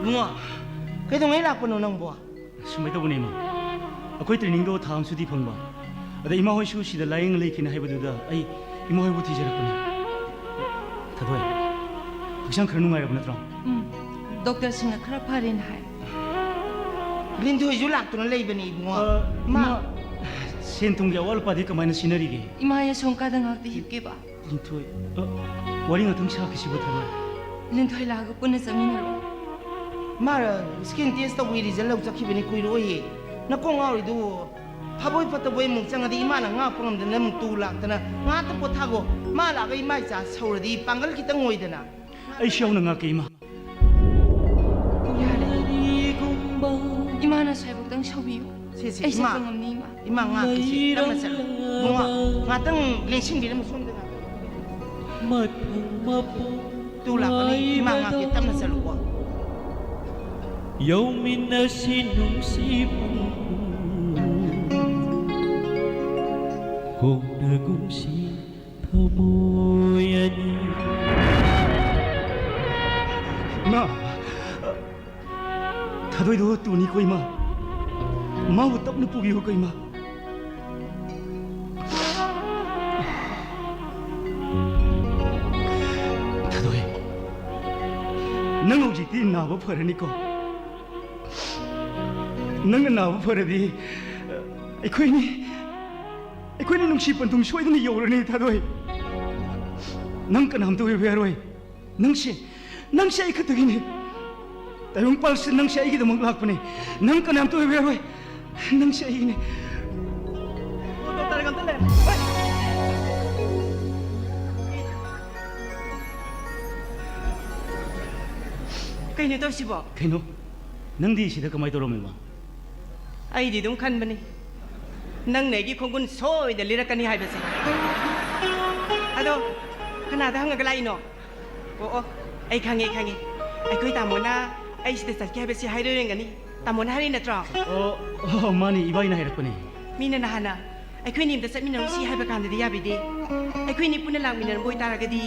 ꯏꯕꯨꯡꯉꯣ, ꯀꯩꯗꯧꯉꯩ ꯂꯥꯛꯄꯅꯣ ꯅꯪꯕꯣ? ꯁꯨꯃꯥꯏꯅ ꯇꯧꯕꯅꯦ, ꯏꯃꯥ꯫ ꯑꯩꯈꯣꯏ training ꯗꯣ ꯊꯥ ꯑꯃ ꯁꯨꯇꯤ ꯐꯪꯕ꯫ ꯑꯗ ꯏꯃꯥ ꯍꯣꯏꯁꯨ ꯁꯤꯗ ꯂꯥꯏꯌꯦꯡ ꯂꯩꯈꯤꯅ ꯍꯥꯏꯕꯗꯨꯗ ꯑꯩ ꯏꯃꯥ ꯍꯣꯏꯕꯨ ꯊꯤꯖꯔꯛꯄꯅꯦ꯫ ꯊꯥꯗꯣꯏ, ꯍꯛꯆꯥꯡ ꯈꯔ ꯅꯨꯡꯉꯥꯏꯔꯕ ꯅꯠꯇ꯭ꯔꯣ? ꯎꯝ, doctor ꯁꯤꯡꯅ ꯈꯔ ꯐꯔꯦꯅ ꯍꯥꯏ꯫ ꯂꯤꯟꯊꯣꯏꯁꯨ ꯂꯥꯛꯇꯨꯅ ꯂꯩꯕꯅꯦ, ꯏꯕꯨꯡꯉꯣ꯫ ꯑ, ꯃꯥ ꯏꯃꯥ, ꯁꯦꯟ ꯊꯨꯝꯒꯤ ꯑꯋꯥꯠ ꯑꯄꯥꯗꯤ ꯀꯃꯥꯏꯅ ꯁꯤꯟꯅꯔꯤꯒꯦ? ꯏꯃꯥ, ꯑꯩ ꯑꯁꯣꯝ ꯀꯥꯗ ꯉꯥꯏꯍꯥꯛꯇꯤ ꯍꯤꯞꯀꯦꯕ꯫ ꯂꯤꯟꯊꯣꯏ, ꯑ, ꯋꯥꯔꯤ ꯉꯥꯛꯇꯪ ꯁꯥꯈꯤꯁꯤꯕ, ꯊꯥꯗꯣꯏ꯫ ꯂꯤꯟꯊꯣꯏ ꯂꯥꯛꯑꯒ ꯄꯨꯟꯅ ꯆꯠꯃꯤꯟꯅꯔꯣ꯫ ꯃꯥ skin test ꯇꯧꯕꯒꯤ result ꯂꯧ ꯆꯠꯈꯤꯕꯅꯤ, ꯀꯨꯏꯔꯣꯏꯌꯦ꯫ ꯅꯀꯣꯡ ꯉꯥꯎꯔꯤꯗꯨꯕꯨ? ꯐꯕꯣꯏ ꯐꯠꯇꯕꯣꯏ ꯑꯃꯨꯛ ꯆꯪꯉꯗꯤ ꯏꯃꯥꯅ ꯉꯥꯛꯄ ꯉꯝꯗꯅ ꯑꯃꯨꯛ ꯇꯨ ꯂꯥꯛꯇꯅ꯫ ꯉꯥꯛꯇ ꯄꯣꯊꯥꯒꯣ꯫ ꯃꯥ ꯂꯥꯛꯑꯒ ꯏꯃꯥ ꯏꯆꯥ ꯁꯧꯔꯗꯤ ꯄꯥꯡꯒꯜ ꯈꯤꯇꯪ ꯑꯣꯏꯗꯅ꯫ ꯑꯩꯁꯨ ꯌꯥꯎꯅ ꯉꯥꯛꯀꯦ, ꯏꯃꯥ꯫ ꯌꯥꯔꯦ꯫ ꯏꯃꯥꯅ ꯁ꯭ꯋꯥꯏꯕꯨꯛꯇꯪ ꯁꯧꯕꯤꯌꯨ꯫ ꯁꯦ, ꯁꯦ, ꯑꯩ ꯏꯃꯥ꯫ ꯆꯠꯄ ꯉꯝꯅꯤ, ꯏꯃꯥ꯫ ꯏꯃꯥ ꯉꯥꯛꯀꯦ ꯁꯦ, ꯇꯞꯅ ꯆꯠꯂꯨ꯫ ꯏꯕꯨꯡꯉꯣ, ꯉꯥꯛꯇꯪ ꯂꯦꯡꯁꯤꯟꯕꯤꯔꯝꯃꯨ ꯁꯣꯝꯗ ꯉꯥꯛꯇꯪ꯫ ꯃꯊꯪ ꯃꯄꯣꯛ ꯇꯨ ꯂꯥꯛꯄꯅꯤ, ꯏꯃꯥ ꯉꯥꯛꯀꯦ, ꯇꯞꯅ ꯆꯠꯂꯨꯀꯣ꯫ ꯌꯧꯃꯤꯟꯅꯁꯤ ꯅꯨꯡꯁꯤꯕ ꯀꯣꯛꯅꯒꯨꯝꯁꯤ ꯊꯃꯣꯏ ꯑꯅꯤ꯫ ꯏꯃꯥ! ꯊꯥꯗꯣꯏꯗꯣ ꯇꯨꯅꯤꯀꯣ, ꯏꯃꯥ꯫ ꯃꯥꯕꯨ ꯇꯞꯅ ꯄꯨꯕꯤꯌꯨꯀꯣ, ꯏꯃꯥ꯫ ꯊꯥꯗꯣꯏ, ꯅꯪ ꯍꯧꯖꯤꯛꯇꯤ ꯅꯥꯕ ꯐꯔꯅꯤꯀꯣ꯫ ꯅꯪꯅ ꯅꯥꯕ ꯐꯔꯗꯤ, ꯑꯩꯈꯣꯏꯅꯤ, ꯑꯩꯈꯣꯏꯅꯤ ꯅꯨꯡꯁꯤ ꯄꯟꯊꯨꯡ ꯁꯣꯏꯗꯅ ꯌꯧꯔꯅꯤ, ꯊꯥꯗꯣꯏ꯫ ꯅꯪ ꯀꯅꯥꯝꯇ ꯑꯣꯏꯕ ꯌꯥꯔꯣꯏ꯫ ꯅꯪꯁꯦ, ꯅꯪꯁꯦ ꯑꯩ ꯈꯛꯇꯒꯤꯅꯦ꯫ ꯇꯥꯏꯕꯪꯄꯥꯜꯁꯤꯗ ꯅꯪꯁꯦ ꯑꯩꯒꯤꯗꯃꯛ ꯂꯥꯛꯄꯅꯦ꯫ ꯅꯪ ꯀꯅꯥꯝꯇ ꯑꯣꯏꯕ ꯌꯥꯔꯣꯏ꯫ ꯅꯪꯁꯦ ꯑꯩꯒꯤꯅꯦ꯫ ꯗꯣꯛꯇꯔꯒ ꯑꯝꯇ ꯂꯩꯔꯝꯃꯣ꯫ ꯀꯩꯅꯣ ꯇꯧꯔꯤꯁꯤꯕꯣ? ꯀꯩꯅꯣ? ꯅꯪꯗꯤ ꯁꯤꯗ ꯀꯃꯥꯏ ꯇꯧꯔꯝꯃꯤꯕ? ꯑꯩꯗꯤ ꯑꯗꯨꯝ ꯈꯟꯕꯅꯤ, ꯅꯪꯅ ꯑꯩꯒꯤ ꯈꯣꯡꯒꯨꯟ ꯁꯣꯏꯗꯅ ꯂꯤꯔꯛꯀꯅꯤ ꯍꯥꯏꯕꯁꯦ꯫ ꯑꯗꯣ, ꯀꯅꯥꯗ ꯍꯪꯉꯒ ꯂꯥꯛꯏꯅꯣ? ꯑꯣ, ꯑꯣ, ꯑꯩ ꯈꯪꯉꯦ, ꯑꯩ ꯈꯪꯉꯦ꯫ ꯑꯩꯈꯣꯏ ꯇꯥꯃꯣꯅ ꯑꯩ ꯁꯤꯗ ꯆꯠꯀꯦ ꯍꯥꯏꯕꯁꯤ ꯍꯥꯏꯔꯣꯏ ꯑꯣꯏꯔꯝꯒꯅꯤ꯫ ꯇꯥꯃꯣꯅ ꯍꯥꯏꯔꯤ ꯅꯠꯇ꯭ꯔꯣ? ꯑꯣ, ꯑꯣ, ꯃꯥꯅꯤ, ꯏꯕꯥꯏꯅ ꯍꯥꯏꯔꯛꯄꯅꯦ꯫ ꯃꯤꯅ ꯅꯍꯥꯟꯅ ꯑꯩꯈꯣꯏꯅꯤ ꯑꯝꯇ ꯆꯠꯃꯤꯟꯅꯔꯨꯁꯤ ꯍꯥꯏꯕ ꯀꯥꯟꯗꯗꯤ ꯌꯥꯕꯤꯗꯦ꯫ ꯑꯩꯈꯣꯏꯅꯤ ꯄꯨꯟꯅ ꯂꯥꯛꯃꯤꯟꯅꯔꯝꯕ ꯑꯣꯏꯇꯥꯔꯒꯗꯤ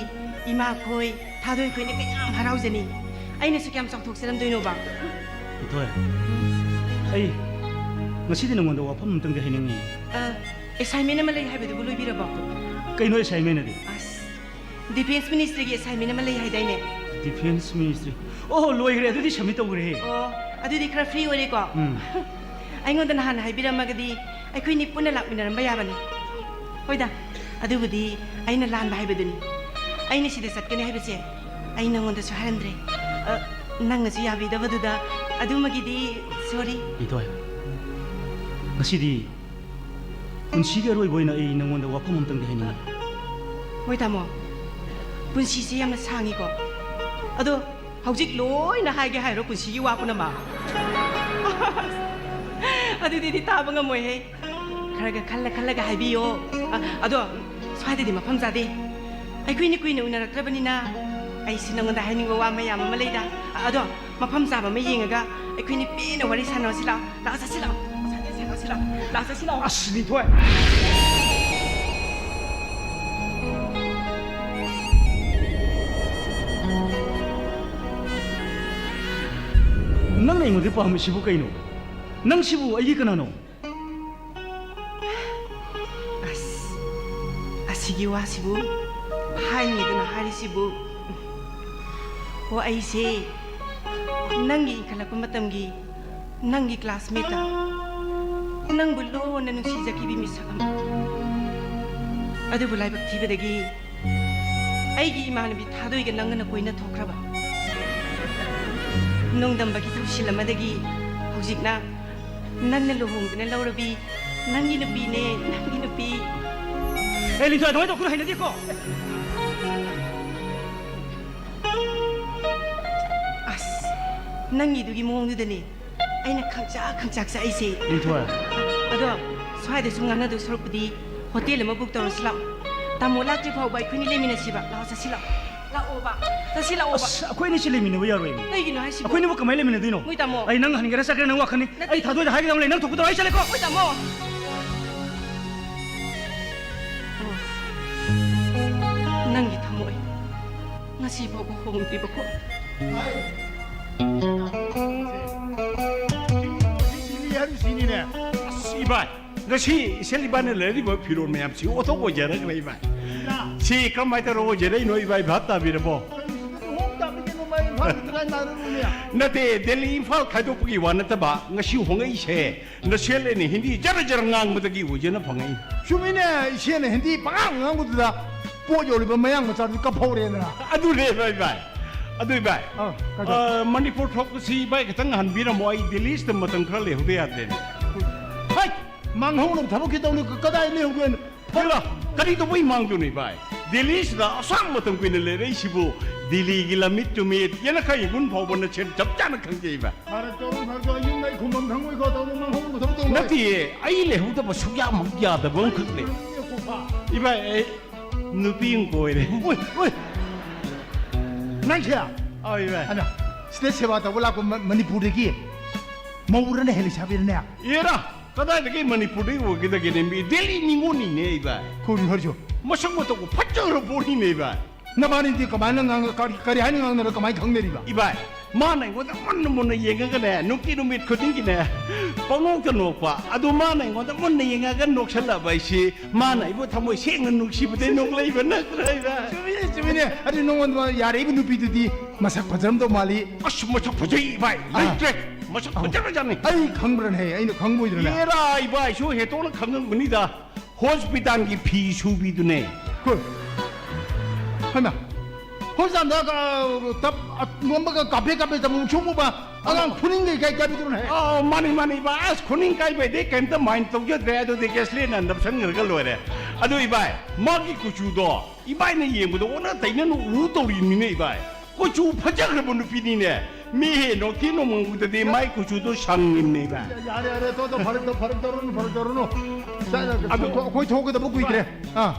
ꯏꯃꯥ ꯈꯣꯏ, ꯊꯥꯗꯣꯏ ꯈꯣꯏꯅ ꯀꯌꯥꯝ ꯍꯔꯥꯎꯖꯅꯤ꯫ ꯑꯩꯅꯁꯨ ꯀꯌꯥꯝ ꯆꯥꯎꯊꯣꯛꯆꯔꯝꯗꯣꯏꯅꯣꯕ꯫ ꯏꯊꯣꯏ, ꯑꯩ ꯉꯁꯤꯗꯤ ꯅꯉꯣꯟꯗ ꯋꯥꯐꯝ ꯑꯝꯇꯪꯗꯤ ꯍꯥꯏꯅꯤꯡꯉꯤ꯫ ꯑ, assignment ꯑꯃ ꯂꯩ ꯍꯥꯏꯕꯗꯨꯕꯨ ꯂꯣꯏꯕꯤꯔꯕꯣ? ꯀꯩꯅꯣ assignment ꯑꯗꯤ? ꯑꯁ, Defense Ministryꯒꯤ assignment ꯑꯃ ꯂꯩ ꯍꯥꯏꯗꯥꯏꯅꯦ? Defense Ministry? ꯑꯣ, ꯂꯣꯏꯈ꯭ꯔꯦ, ꯑꯗꯨꯗꯤ submit ꯇꯧꯈ꯭ꯔꯦ꯫ ꯑꯣ, ꯑꯗꯨꯗꯤ ꯈꯔ free ꯑꯣꯏꯔꯦꯀꯣ? ꯎꯝ꯫ ꯑꯩꯉꯣꯟꯗ ꯅꯍꯥꯟ ꯍꯥꯏꯕꯤꯔꯝꯃꯒꯗꯤ ꯑꯩꯈꯣꯏꯅꯤ ꯄꯨꯟꯅ ꯂꯥꯛꯃꯤꯟꯅꯔꯝꯕ ꯌꯥꯕꯅꯤ꯫ ꯍꯣꯏꯗ, ꯑꯗꯨꯕꯨꯗꯤ ꯑꯩꯅ ꯂꯥꯟꯕ ꯍꯥꯏꯕꯗꯨꯅꯤ꯫ ꯑꯩꯅ ꯁꯤꯗ ꯆꯠꯀꯅꯤ ꯍꯥꯏꯕꯁꯦ ꯑꯩ ꯅꯉꯣꯟꯗꯁꯨ ꯍꯥꯏꯔꯝꯗ꯭ꯔꯦ꯫ ꯑ, ꯅꯪꯅꯁꯨ ꯌꯥꯕꯤꯗꯕꯗꯨꯗ ꯑꯗꯨꯃꯒꯤꯗꯤ sorry꯫ ꯏꯊꯣꯏ, ꯉꯁꯤꯗꯤ ꯄꯨꯟꯁꯤꯒꯤ ꯑꯔꯣꯏꯕ ꯑꯣꯏꯅ ꯑꯩ ꯅꯉꯣꯟꯗ ꯋꯥꯐꯝ ꯑꯝꯇꯪꯗꯤ ꯍꯥꯏꯅꯤꯡꯉꯤ꯫ ꯍꯣꯏ ꯇꯥꯃꯣ, ꯄꯨꯟꯁꯤꯁꯦ ꯌꯥꯝꯅ ꯁꯥꯡꯉꯤꯀꯣ꯫ ꯑꯗꯣ ꯍꯧꯖꯤꯛ ꯂꯣꯏꯅ ꯍꯥꯏꯒꯦ ꯍꯥꯏꯔꯣ ꯄꯨꯟꯁꯤꯒꯤ ꯋꯥ ꯄꯨꯝꯅꯃꯛ? ꯑꯗꯨꯗꯤꯗꯤ ꯇꯥꯕ ꯉꯝꯃꯣꯏꯍꯦ꯫ ꯈꯔꯒ ꯈꯜꯂ ꯈꯜꯂꯒ ꯍꯥꯏꯕꯤꯌꯣ꯫ ꯑ, ꯑꯗꯣ ꯁ꯭ꯋꯥꯏꯗꯗꯤ ꯃꯐꯝ ꯆꯥꯗꯦ꯫ ꯑꯩꯈꯣꯏꯅꯤ ꯀꯨꯏꯅ ꯎꯅꯔꯛꯇ꯭ꯔꯕꯅꯤꯅ ꯑꯩꯁꯤ ꯅꯉꯣꯟꯗ ꯍꯥꯏꯅꯤꯡꯕ ꯋꯥ ꯃꯌꯥꯝ ꯑꯃ ꯂꯩꯗ꯫ ꯑ, ꯑꯗꯣ ꯃꯐꯝ ꯆꯥꯕ ꯑꯃ ꯌꯦꯡꯉꯒ ꯑꯩꯈꯣꯏꯅꯤ ꯄꯦꯟꯅ ꯋꯥꯔꯤ ꯁꯥꯟꯅꯔꯁꯤ ꯂꯥꯛꯑꯣ꯫ ꯂꯥꯛꯑꯣ ꯆꯠꯁꯤ ꯂꯥꯛꯑꯣ꯫ ꯁꯥꯟꯅꯁꯤ ꯂꯥꯛꯑꯣ꯫ ꯑꯁ, ꯂꯤꯟꯊꯣꯏ! ꯅꯪꯅ ꯑꯩꯉꯣꯟꯗ ꯄꯥꯝꯃꯤꯁꯤꯕꯨ ꯀꯩꯅꯣ? ꯅꯪꯁꯤꯕꯨ ꯑꯩꯒꯤ ꯀꯅꯥꯅꯣ? ꯑꯁ, ꯑꯁꯤꯒꯤ ꯋꯥꯁꯤꯕꯨ ꯍꯥꯏꯅꯤꯡꯗꯅ ꯍꯥꯏꯔꯤꯁꯤꯕꯨ꯫ ꯑꯣ, ꯑꯩꯁꯦ ꯅꯪꯒꯤ ꯏꯟꯈꯠꯂꯛꯄ ꯃꯇꯝꯒꯤ ꯅꯪꯒꯤ classmate ꯅꯪꯕꯨ ꯂꯣꯟꯅ ꯅꯨꯡꯁꯤꯖꯈꯤꯕꯤ ꯃꯤꯁꯛ ꯑꯃ꯫ ꯑꯗꯨꯕꯨ ꯂꯥꯏꯕꯛ ꯊꯤꯕꯗꯒꯤ ꯑꯩꯒꯤ ꯏꯃꯥꯟꯅꯕꯤ ꯊꯥꯗꯣꯏꯒ ꯅꯪꯒꯅ ꯀꯣꯏꯅ ꯊꯣꯛꯈ꯭ꯔꯕ꯫ ꯅꯣꯡꯗꯝꯕꯒꯤ ꯊꯧꯁꯤꯜ ꯑꯃꯗꯒꯤ ꯍꯧꯖꯤꯛꯅ ꯅꯪꯅ ꯂꯨꯍꯣꯡꯗꯨꯅ ꯂꯧꯔꯕꯤ ꯅꯪꯒꯤ ꯅꯨꯄꯤꯅꯦ, ꯅꯪꯒꯤ ꯅꯨꯄꯤ꯫ ꯑꯦ, ꯂꯤꯟꯊꯣꯏ, ꯑꯗꯨꯃꯥꯏꯅ ꯇꯧꯀꯅꯨ, ꯍꯩꯅꯗꯦꯀꯣ꯫ ꯑꯁ, ꯅꯪꯒꯤꯗꯨꯒꯤ ꯃꯑꯣꯡꯗꯨꯗꯅꯦ ꯑꯩꯅ ꯈꯪꯆꯥꯛ ꯈꯪꯆꯥꯛ ꯆꯥꯛꯏꯁꯦ꯫ ꯂꯤꯟꯊꯣꯏ꯫ ꯑꯗꯣ ꯁ꯭ꯋꯥꯏꯗ ꯁꯨꯝ ꯉꯥꯡꯅꯗꯧ ꯁꯔꯨꯛꯄꯨꯗꯤ ꯍꯣꯇꯦꯜ ꯑꯃ book ꯇꯧꯔꯁꯤ ꯂꯥꯛꯑꯣ꯫ ꯇꯥꯃꯣ ꯂꯥꯛꯇ꯭ꯔꯤ ꯐꯥꯎꯕ ꯑꯩꯈꯣꯏꯅꯤ ꯂꯩꯃꯤꯟꯅꯁꯤꯕ꯫ ꯂꯥꯛꯑꯣ, ꯆꯠꯁꯤ ꯂꯥꯛꯑꯣ꯫ ꯂꯥꯛꯑꯣꯕ꯫ ꯆꯠꯁꯤ ꯂꯥꯛꯑꯣꯕ꯫ ꯑꯁ, ꯑꯩꯈꯣꯏ ꯑꯅꯤꯁꯤ ꯂꯩꯃꯤꯟꯅꯕ ꯌꯥꯔꯣꯏꯅꯦ꯫ ꯀꯩꯒꯤꯅꯣ ꯍꯥꯏꯁꯤꯕꯣ? ꯑꯩꯈꯣꯏꯅꯤꯕꯨ ꯀꯃꯥꯏꯅ ꯂꯩꯃꯤꯟꯅꯗꯣꯏꯅꯣ? ꯃꯣꯏ ꯇꯥꯃꯣ꯫ ꯑꯩ ꯅꯪ ꯍꯟꯒꯦꯔꯥ ꯆꯠꯀꯦꯔꯥ ꯅꯪ ꯋꯥꯈꯜꯅꯤ꯫ ꯅꯠꯇꯦ꯫ ꯑꯩ ꯊꯥꯗꯣꯏꯗ ꯍꯥꯏꯒꯗꯕ ꯂꯩ, ꯅꯪ ꯊꯣꯛꯄ ꯇꯧꯔꯣ, ꯑꯩ ꯆꯠꯂꯦꯀꯣ꯫ ꯃꯣꯏ ꯇꯥꯃꯣ꯫ ꯅꯪꯒꯤ ꯊꯃꯣꯏ ꯉꯁꯤ ꯐꯥꯎꯕ ꯍꯣꯡꯗ꯭ꯔꯤꯕꯀꯣ꯫ ꯁꯤꯅꯤꯅꯦ꯫ ꯑꯁ, ꯏꯕꯥꯏ, ꯉꯁꯤ ꯏꯆꯦ ꯏꯕꯥꯅꯤ ꯂꯩꯔꯤꯕ ꯐꯤꯔꯣꯜ ꯃꯌꯥꯝꯁꯤ ꯑꯣꯟꯊꯣꯛ ꯑꯣꯏꯖꯔꯛꯈ꯭ꯔꯦ, ꯏꯕꯥꯏ꯫ ꯁꯤ ꯀꯔꯝꯍꯥꯏꯅ ꯇꯧꯔ ꯑꯣꯏꯖꯔꯛꯏꯅꯣ, ꯏꯕꯥꯏ? ꯚꯥꯞ ꯇꯥꯕꯤꯔꯕꯣ? ꯅꯠꯇꯦ, ꯗꯦꯜꯂꯤ ꯏꯝꯐꯥꯜ ꯈꯥꯏꯗꯣꯛꯄꯒꯤ ꯋꯥ ꯅꯠꯇꯕ, ꯉꯁꯤ ꯍꯣꯡꯉꯛꯏꯁꯦ ꯅꯁꯦꯜ ꯑꯅꯤ ꯍꯤꯟꯗꯤ ꯖꯔ ꯖꯔ ꯉꯥꯡꯕꯗꯒꯤ ꯑꯣꯏꯖꯅ ꯐꯪꯉꯛꯏ꯫ ꯆꯨꯝꯃꯤꯅꯦ, ꯏꯆꯦꯅ ꯍꯤꯟꯗꯤ ꯄꯉꯥꯡ ꯉꯥꯡꯕꯗꯨꯗ ꯄꯣꯠ ꯌꯣꯜꯂꯤꯕ ꯃꯌꯥꯡ ꯃꯆꯥꯗꯨ ꯀꯞꯐꯧꯔꯦꯗꯅ꯫ ꯑꯗꯨꯅꯦ, ꯚꯥꯏ, ꯚꯥꯏ꯫ ꯑꯗꯨ, ꯚꯥꯏ, ꯑꯥ, ꯀꯩꯗꯧ-, ꯑ, ꯃꯅꯤꯄꯨꯔ ꯊꯣꯛꯄꯁꯤ, ꯚꯥꯏ, ꯈꯤꯇꯪ ꯍꯟꯕꯤꯔꯝꯃꯣ꯫ ꯑꯩ ꯗꯦꯜꯂꯤꯁꯤꯗ ꯃꯇꯝ ꯈꯔ ꯂꯩꯍꯧꯗ ꯌꯥꯗꯦꯅꯦ꯫ ꯍꯩ! ꯃꯥꯡꯍꯧꯅꯕ ꯊꯕꯛ ꯀꯩꯗꯧꯅꯤ? ꯀ-, ꯀꯗꯥꯏ ꯂꯩꯍꯧꯗꯣꯏꯅꯣ? ꯍꯦꯔꯥ, ꯀꯔꯤ ꯇꯧꯕꯩ ꯃꯥꯡꯗꯣꯏꯅꯣ, ꯏꯕꯥꯏ? ꯗꯦꯜꯂꯤꯁꯤꯗ ꯑꯁꯥꯡ ꯃꯇꯝ ꯀꯨꯏꯅ ꯂꯩꯔꯛꯏꯁꯤꯕꯨ ꯗꯦꯜꯂꯤꯒꯤ ꯂꯝꯃꯤꯠ ꯇꯨꯃꯤꯠ ꯌꯦꯅꯈꯥ ꯌꯦꯡꯒꯨꯟ ꯐꯥꯎꯕ ꯅꯁꯦꯟ ꯆꯞ ꯆꯥꯅ ꯈꯪꯖꯩ, ꯏꯕꯥꯏ꯫ ꯐꯔꯦ, ꯇꯧꯔꯣ, ꯐꯔꯦ, ꯇꯧꯔꯣ꯫ ꯌꯨꯝꯗ ꯑꯩ ꯈꯨꯝꯐꯝ ꯈꯪꯉꯣꯏꯀꯣ, ꯇꯧꯔꯣ, ꯃꯥꯡꯍꯧꯅꯕ ꯊꯕꯛ ꯇꯧꯔꯣ꯫ ꯅꯠꯇꯤꯌꯦ, ꯑꯩ ꯂꯩꯍꯧꯗꯕ ꯁꯨꯛꯌꯥꯃꯛ ꯌꯥꯗꯕ ꯑꯃꯈꯛ ꯂꯩ꯫ ꯏꯕꯥꯏ, ꯑꯩ ꯅꯨꯄꯤ ꯑꯃ ꯀꯣꯏꯔꯦ꯫ ꯎꯏ, ꯎꯏ꯫ ꯅꯪꯁꯦ? ꯑꯧ, ꯏꯕꯥꯏ꯫ ꯑꯗ, ꯁꯤꯗ ꯁꯦꯕꯥ ꯇꯧꯕ ꯂꯥꯛꯄ ꯃ-, ꯃꯅꯤꯄꯨꯔꯗꯒꯤ ꯃꯧꯔꯅꯦ, ꯍꯦ, ꯂꯩꯁꯥꯕꯤꯔꯅꯦ? ꯑꯦꯔꯥ, ꯀꯗꯥꯏꯗꯒꯤ ꯃꯅꯤꯄꯨꯔꯗꯒꯤ ꯑꯣꯏꯒꯗꯒꯦꯅꯦ? ꯃꯤ ꯗꯦꯜꯂꯤ ꯅꯤꯉꯣꯜꯅꯤꯅꯦ, ꯏꯕꯥꯏ꯫ ꯀꯔꯤ ꯍꯥꯏꯔꯤꯁꯤꯕꯣ? ꯃꯁꯛ ꯃꯇꯧꯒ ꯐꯖꯈ꯭ꯔ ꯄꯣꯠꯅꯤꯅꯦ, ꯏꯕꯥꯏ꯫ ꯅꯕꯥꯅꯤꯗꯤ ꯀꯃꯥꯏꯅ ꯉꯥꯡ-, ꯀꯔꯤ, ꯀꯔꯤ ꯍꯥꯏꯅ ꯉꯥꯡꯅꯔ ꯀꯃꯥꯏꯅ ꯈꯪꯅꯔꯤꯕ? ꯏꯕꯥꯏ, ꯃꯥꯅ ꯑꯩꯉꯣꯟꯗ ꯃꯨꯟꯅ ꯃꯨꯟꯅ ꯌꯦꯡꯉꯒꯅꯦ, ꯅꯨꯡꯇꯤ ꯅꯨꯃꯤꯠ ꯈꯨꯗꯤꯡꯒꯤꯅꯦ ꯄꯪꯅꯣꯛꯇ ꯅꯣꯛꯄ꯫ ꯑꯗꯨ ꯃꯥꯅ ꯑꯩꯉꯣꯟꯗ ꯃꯨꯟꯅ ꯌꯦꯡꯉꯒ ꯅꯣꯛꯁꯜꯂꯛꯑꯕ ꯑꯩꯁꯤ, ꯃꯥꯅ ꯑꯩꯕꯨ ꯊꯃꯣꯏ ꯁꯦꯡꯅ ꯅꯨꯡꯁꯤꯕꯗꯩ ꯅꯣꯛꯂꯛꯏꯕ ꯅꯠꯇ꯭ꯔꯥ, ꯏꯕꯥꯏ? ꯆꯨꯝꯃꯤꯅꯦ, ꯆꯨꯝꯃꯤꯅꯦ꯫ ꯑꯗꯨ ꯅꯉꯣꯟꯗ ꯌꯥꯔꯛꯏꯕ ꯅꯨꯄꯤꯗꯨꯗꯤ ꯃꯁꯛ ꯐꯖꯔꯝꯗꯧ ꯃꯥꯜꯂꯤ꯫ ꯑꯁ, ꯃꯁꯛ ꯐꯖꯩ, ꯏꯕꯥꯏ꯫ ꯑꯥ꯫ ꯂꯩꯇ꯭ꯔꯦ꯫ ꯃꯁꯛ ꯑꯧ꯫ ꯐꯖꯈ꯭ꯔꯖꯥꯠꯅꯤ꯫ ꯑꯩ ꯈꯪꯕ꯭ꯔꯅꯦ? ꯑꯩꯅ ꯈꯪꯕꯣꯏꯗ꯭ꯔꯅꯦ? ꯑꯦꯔꯥ, ꯏꯕꯥꯏꯁꯨ ꯍꯦꯟꯇꯣꯛꯅ ꯈꯪꯉꯝꯒꯅꯤꯗ꯫ ꯍꯣꯁꯄꯤꯇꯥꯜꯒꯤ ꯐꯤ ꯁꯨꯕꯤꯗꯨꯅꯦ꯫ ꯍꯣꯏ꯫ ꯍꯩꯃꯥ꯫ ꯍꯣꯁꯄꯤꯇꯥꯜꯗ, ꯑ, ꯇꯞ, ꯑ, ꯅꯣꯝꯕꯒ ꯀꯥꯐꯦ ꯀꯥꯐꯦ ꯇꯧꯕ ꯁꯨꯝꯕ ꯑꯉꯥꯡ ꯈꯨꯅꯤꯡ ꯀꯩ ꯀꯥꯏ ꯀꯥꯏꯕꯤꯗꯨꯅ ꯍꯦ? ꯑꯣ, ꯃꯥꯅꯤ, ꯃꯥꯅꯤ, ꯏꯕꯥꯏ꯫ ꯑꯁ, ꯈꯨꯅꯤꯡ ꯀꯥꯏꯕꯩꯗꯤ ꯀꯩꯝꯇ mind ꯇꯧꯖꯗ꯭ꯔꯦ꯫ ꯑꯗꯨꯗꯤ ꯒꯦꯁꯂꯤꯟꯅ ꯅꯞꯁꯟꯈ꯭ꯔꯒ ꯂꯣꯏꯔꯦ꯫ ꯑꯗꯨ, ꯏꯕꯥꯏ, ꯃꯥꯒꯤ ꯀꯨꯆꯨꯗꯣ ꯏꯕꯥꯏꯅ ꯌꯦꯡꯕꯗ ꯑꯣꯟꯅ ꯇꯩꯅꯅ ꯎ ꯇꯧꯔꯤꯕꯅꯤꯅꯦ, ꯏꯕꯥꯏ꯫ ꯀꯨꯆꯨ ꯐꯖꯈ꯭ꯔꯕ ꯅꯨꯄꯤꯅꯤꯅꯦ꯫ ꯃꯤ ꯍꯦ ꯅꯣꯛꯊꯤ ꯅꯣꯡꯃꯪꯕꯗꯗꯤ ꯃꯥꯏ ꯀꯨꯆꯨꯗꯣ ꯁꯪꯉꯤꯕꯅꯦ, ꯏꯕꯥꯏ꯫ ꯌꯥꯔꯦ, ꯌꯥꯔꯦ, ꯇꯣ, ꯇꯣ, ꯐꯔꯛ ꯇꯧ, ꯐꯔꯛ ꯇꯧꯔꯨꯅꯨ, ꯐꯔꯛ ꯇꯧꯔꯨꯅꯨ꯫ ꯁꯥꯏ, ꯑꯗꯨ ꯑꯩꯈꯣꯏ, ꯑꯩꯈꯣꯏ ꯊꯣꯛꯀꯗꯕ ꯀꯨꯏꯗ꯭ꯔꯦ꯫ ꯑꯥ꯫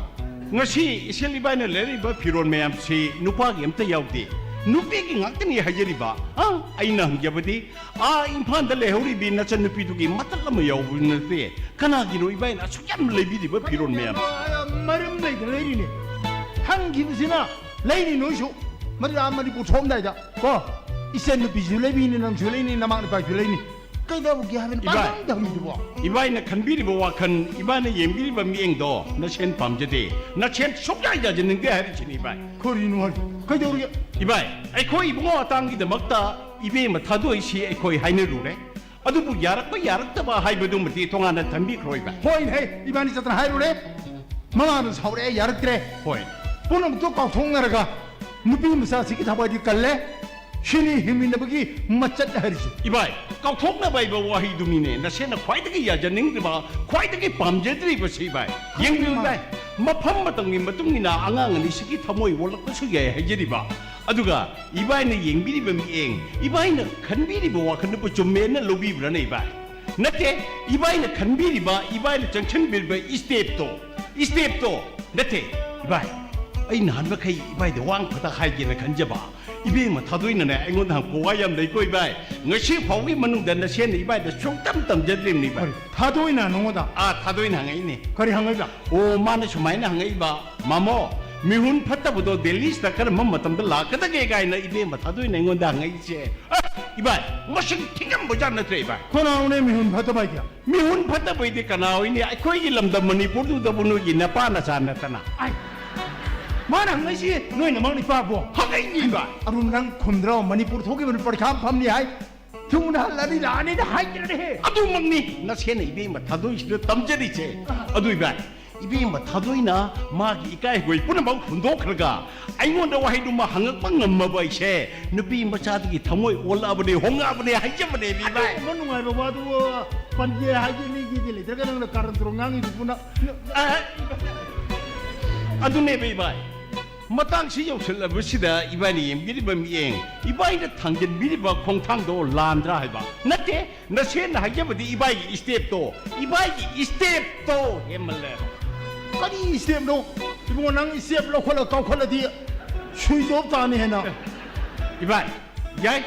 ꯉꯁꯤ ꯏꯆꯦꯜ ꯏꯕꯥꯏꯅ ꯂꯩꯔꯛꯏꯕ ꯐꯤꯔꯣꯜ ꯃꯌꯥꯝꯁꯤ ꯅꯨꯄꯥꯒꯤ ꯑꯝꯇ ꯌꯥꯎꯗꯦ꯫ ꯅꯨꯄꯤꯒꯤ ꯉꯥꯛꯇꯅꯤ ꯍꯥꯏꯖꯔꯤꯕ꯫ ꯑꯥ, ꯑꯩꯅ ꯍꯪꯖꯕꯗꯤ, ꯑꯥ, ꯏꯝꯐꯥꯜꯗ ꯂꯩꯍꯧꯔꯤꯕꯤ ꯅꯆꯟꯅꯨꯄꯤꯗꯨꯒꯤ ꯃꯇꯠ ꯑꯃ ꯌꯥꯎꯕ ꯅꯠꯇꯦ꯫ ꯀꯅꯥꯒꯤꯅꯣ ꯏꯕꯥꯏꯅ ꯑꯁꯨꯛ ꯌꯥꯝ ꯂꯩꯕꯤꯔꯤꯕ ꯐꯤꯔꯣꯜ ꯃꯌꯥꯝ? ꯃꯔꯝ ꯂꯩꯗꯅ ꯂꯩꯔꯤꯅꯦ꯫ ꯍꯪꯈꯤꯕꯁꯤꯅ ꯂꯩꯅꯤ ꯅꯣꯏꯁꯨ꯫ ꯃꯗꯨ ꯑꯥ ꯃꯅꯤꯄꯨꯔ ꯊꯣꯛꯑꯝꯗꯥꯏꯗ ꯀꯣ, ꯏꯆꯟ ꯅꯨꯄꯤꯁꯨ ꯂꯩꯕꯤꯅꯤ, ꯅꯪꯁꯨ ꯂꯩꯅꯤ, ꯅꯃꯥ ꯅꯄꯥꯁꯨ ꯂꯩꯅꯤ꯫ ꯀꯩꯗꯧꯒꯦ ꯍꯥꯏꯕꯅꯤ? ꯏꯕꯥꯏ, ꯄꯥꯡꯒꯪꯗ ꯍꯪꯉꯤꯗꯨꯕꯣ? ꯏꯕꯥꯏꯅ ꯈꯟꯕꯤꯔꯤꯕ ꯋꯥꯈꯜ, ꯏꯕꯥꯏꯅ ꯌꯦꯡꯕꯤꯔꯤꯕ ꯃꯤꯠꯌꯦꯡꯗꯣ ꯅꯁꯦꯟ ꯄꯥꯝꯖꯗꯦ, ꯅꯁꯦꯟ ꯁꯨꯛꯌꯥ ꯌꯥꯖꯅꯤꯡꯗꯦ ꯍꯥꯏꯔꯤꯁꯤꯅꯤ, ꯏꯕꯥꯏ꯫ ꯀꯔꯤꯅꯣ ꯍꯥꯏ? ꯀꯩꯗꯧꯔꯒꯦ? ꯏꯕꯥꯏ, ꯑꯩꯈꯣꯏ ꯏꯕꯨꯡꯉꯣ ꯑꯇꯥꯡꯒꯤꯗꯃꯛꯇ ꯏꯕꯦꯝꯃ ꯊꯥꯗꯣꯛꯏꯁꯤ ꯑꯩꯈꯣꯏ ꯍꯥꯏꯅꯔꯨꯔꯦ꯫ ꯑꯗꯨꯕꯨ ꯌꯥꯔꯛꯄ ꯌꯥꯔꯛꯇꯕ ꯍꯥꯏꯕꯗꯨꯃꯗꯤ ꯇꯣꯉꯥꯟꯅ ꯊꯝꯕꯤꯈ꯭ꯔꯣ, ꯏꯕꯥꯏ꯫ ꯍꯣꯏꯅꯦ, ꯏꯕꯥꯅꯤ ꯆꯠꯇꯅ ꯍꯥꯏꯔꯨꯔꯦ꯫ ꯃꯃꯥꯗꯨ ꯁꯥꯎꯔꯛꯑꯦ, ꯌꯥꯔꯛꯇ꯭ꯔꯦ꯫ ꯍꯣꯏ꯫ ꯄꯨꯝꯅꯃꯛꯇꯣ ꯀꯥꯎꯊꯣꯛꯅꯔꯒ ꯅꯨꯄꯤ ꯃꯆꯥꯁꯤꯒꯤ ꯊꯋꯥꯏꯗꯤ ꯀꯜꯂꯦ꯫ ꯁꯤꯅꯤ ꯍꯤꯡꯃꯤꯟꯅꯕꯒꯤ ꯃꯆꯠ ꯍꯥꯏꯔꯤꯁꯦ꯫ ꯏꯕꯥꯏ, ꯀꯥꯎꯊꯣꯛꯅꯕ ꯍꯥꯏꯕ ꯋꯥꯍꯩꯗꯨꯅꯤꯅꯦ ꯅꯁꯦꯟꯅ ꯈ꯭ꯋꯥꯏꯗꯒꯤ ꯌꯥꯖꯅꯤꯡꯗ꯭ꯔꯤꯕ, ꯈ꯭ꯋꯥꯏꯗꯒꯤ ꯄꯥꯝꯖꯗ꯭ꯔꯤꯕꯁꯤ, ꯏꯕꯥꯏ꯫ ꯌꯦꯡꯕꯤꯌꯨ, ꯏꯕꯥꯏ, ꯃꯐꯝ ꯃꯇꯝꯒꯤ ꯃꯇꯨꯡ ꯏꯟꯅ ꯑꯉꯥꯡ ꯑꯅꯤꯁꯤꯒꯤ ꯊꯃꯣꯏ ꯑꯣꯜꯂꯛꯄꯁꯨ ꯌꯥꯏ ꯍꯥꯏꯖꯔꯤꯕ꯫ ꯑꯗꯨꯒ ꯏꯕꯥꯏꯅ ꯌꯦꯡꯕꯤꯔꯤꯕ ꯃꯤꯠꯌꯦꯡ, ꯏꯕꯥꯏꯅ ꯈꯟꯕꯤꯔꯤꯕ ꯋꯥꯈꯜꯗꯨꯕꯨ ꯆꯨꯝꯃꯦꯅ ꯂꯧꯕꯤꯕ꯭ꯔꯥꯅꯦ, ꯏꯕꯥꯏ? ꯅꯠꯇꯦ, ꯏꯕꯥꯏꯅ ꯈꯟꯕꯤꯔꯤꯕ, ꯏꯕꯥꯏꯅ ꯆꯪꯁꯤꯟꯕꯤꯔꯤꯕ stepꯇꯣ, stepꯇꯣ ꯅꯠꯇꯦ, ꯏꯕꯥꯏ꯫ ꯑꯩ ꯅꯍꯥꯟ ꯃꯈꯩ ꯏꯕꯥꯏꯗ ꯋꯥ ꯑꯃꯈꯛꯇ ꯍꯥꯏꯒꯦꯅ ꯈꯟꯖꯕ꯫ ꯏꯕꯦꯝꯃ ꯊꯥꯗꯣꯏꯅꯅꯦ ꯑꯩꯉꯣꯟꯗ ꯍꯪꯉꯛꯄ ꯋꯥ ꯌꯥꯝ ꯂꯩꯀꯣ, ꯏꯕꯥꯏ꯫ ꯉꯁꯤ ꯐꯥꯎꯒꯤ ꯃꯅꯨꯡꯗ ꯅꯁꯦꯟꯅ ꯏꯕꯥꯏꯗ ꯁꯨꯡꯇꯝ ꯇꯝꯖꯗ꯭ꯔꯤꯕꯅꯤ, ꯏꯕꯥꯏ꯫ ꯀꯔꯤ? ꯊꯥꯗꯣꯏꯅ ꯅꯉꯣꯟꯗ? ꯑꯥ, ꯊꯥꯗꯣꯏꯅ ꯍꯪꯉꯛꯏꯅꯦ꯫ ꯀꯔꯤ ꯍꯪꯉꯛꯏꯕ? ꯑꯣ, ꯃꯥꯅ ꯁꯨꯃꯥꯏꯅ ꯍꯪꯉꯛꯏꯕ, "ꯃꯥꯃꯣ, ꯃꯤꯍꯨꯟ ꯐꯠꯇꯕꯗꯣ ꯗꯦꯜꯂꯤꯁꯤꯗ ꯀꯔꯝꯕ ꯃꯇꯝꯗ ꯂꯥꯛꯀꯗꯒꯦ ꯀꯥꯏꯅ ꯏꯕꯦꯝꯃ ꯊꯥꯗꯣꯏꯅ ꯑꯩꯉꯣꯟꯗ ꯍꯪꯉꯛꯏꯁꯦ꯫ ꯑ, ꯏꯕꯥꯏ, ꯃꯁꯤꯡ ꯊꯤꯉꯝꯕꯖꯥꯠ ꯅꯠꯇ꯭ꯔꯦ, ꯏꯕꯥꯏ꯫ ꯈꯣꯡꯅꯥꯎꯅꯦ ꯃꯤꯍꯨꯟ ꯐꯠꯇꯕ ꯍꯥꯏꯁꯦ꯫ ꯃꯤꯍꯨꯟ ꯐꯠꯇꯕꯩꯗꯤ ꯀꯅꯥ ꯑꯣꯏꯅꯤ? ꯑꯩꯈꯣꯏꯒꯤ ꯂꯝꯗꯝ ꯃꯅꯤꯄꯨꯔꯗꯨꯗꯕꯨ ꯅꯣꯏꯒꯤ ꯅꯄꯥ ꯅꯆꯥ ꯅꯠꯇꯅ꯫ ꯑꯥꯏ, ꯃꯥꯅ ꯍꯪꯉꯛꯏꯁꯦ ꯅꯣꯏ ꯅꯃꯧ ꯅꯄꯥꯕꯣ? ꯍꯪꯉꯛꯏꯅꯤ, ꯏꯕꯥꯏ꯫ ꯑꯔꯨꯟ, ꯅꯪ ꯈꯨꯝꯗ꯭ꯔꯣ? ꯃꯅꯤꯄꯨꯔ ꯊꯣꯛꯈꯤꯕꯅꯤ, ꯄꯔꯤꯈꯥ ꯐꯝꯅꯤ ꯍꯥꯏ꯫ ꯊꯨꯅ ꯍꯜꯂꯅꯤ, ꯂꯥꯛꯑꯅꯤꯅ ꯍꯥꯏꯗ꯭ꯔꯅꯦꯍꯦ꯫ ꯑꯗꯨꯃꯛꯅꯤ ꯅꯁꯦꯟꯅ ꯏꯕꯦꯝꯃ ꯊꯥꯗꯣꯏꯁꯤꯗ ꯇꯝꯖꯔꯤꯁꯦ꯫ ꯑꯗꯨ ꯏꯕꯥꯏ, ꯏꯕꯦꯝꯃ ꯊꯥꯗꯣꯏꯅ ꯃꯥꯒꯤ ꯏꯀꯥꯏ ꯍꯪꯒꯣꯏ ꯄꯨꯝꯅꯃꯛ ꯍꯨꯟꯗꯣꯛꯈ꯭ꯔꯒ ꯑꯩꯉꯣꯟꯗ ꯋꯥꯍꯩꯗꯨꯃ ꯍꯪꯉꯛꯄ ꯉꯝꯃꯕ ꯑꯩꯁꯦ ꯅꯨꯄꯤ ꯃꯆꯥꯗꯒꯤ ꯊꯃꯣꯏ ꯑꯣꯜꯂꯛꯑꯕꯅꯦ, ꯍꯣꯡꯉꯛꯑꯕꯅꯦ ꯍꯥꯏꯖꯕꯅꯦ ꯏꯕꯥꯏ꯫ ꯑꯗꯨꯒꯨꯝꯕ ꯅꯨꯡꯉꯥꯏꯕ ꯋꯥꯗꯨꯕꯨ ꯄꯟꯒꯦ ꯍꯥꯏꯒꯦ ꯂꯤꯒꯦꯗꯤ ꯂꯩꯇ꯭ꯔꯒ ꯅꯪꯅ ꯀꯥꯔꯟ ꯇꯨꯔꯟ ꯉꯥꯡꯉꯤꯗꯨꯕꯨ ꯅꯪ꯫ ꯑ, ꯑꯗꯨꯅꯦꯕ ꯏꯕꯥꯏ꯫ ꯃꯇꯥꯡꯁꯤ ꯌꯧꯁꯤꯜꯂꯕꯁꯤꯗ ꯏꯕꯥꯏꯅ ꯌꯦꯡꯕꯤꯔꯤꯕ ꯃꯤꯠꯌꯦꯡ, ꯏꯕꯥꯏꯅ ꯊꯥꯡꯖꯤꯟꯕꯤꯔꯤꯕ ꯈꯣꯡꯊꯥꯡꯗꯣ ꯂꯥꯟꯗ꯭ꯔꯥ ꯍꯥꯏꯕ? ꯅꯠꯇꯦ, ꯅꯁꯦꯟꯅ ꯍꯥꯏꯖꯕꯗꯤ ꯏꯕꯥꯏꯒꯤ ꯏꯁꯇꯦꯞꯇꯣ, ꯏꯕꯥꯏꯒꯤ ꯏꯁꯇꯦꯞꯇꯣ ꯍꯦꯟꯃꯜꯂꯦꯕ꯫ ꯀꯔꯤ ꯏꯁꯇꯦꯞꯅꯣ? ꯏꯕꯨꯡꯉꯣ, ꯅꯪ ꯏꯁꯇꯦꯞ ꯂꯧꯈꯠꯂ ꯀꯥꯎꯈꯠꯂꯗꯤ ꯁ꯭ꯋꯤꯆ ꯑꯣꯐ ꯇꯥꯅꯤ ꯍꯦꯟꯅ꯫ ꯏꯕꯥꯏ, ꯌꯥꯏ꯫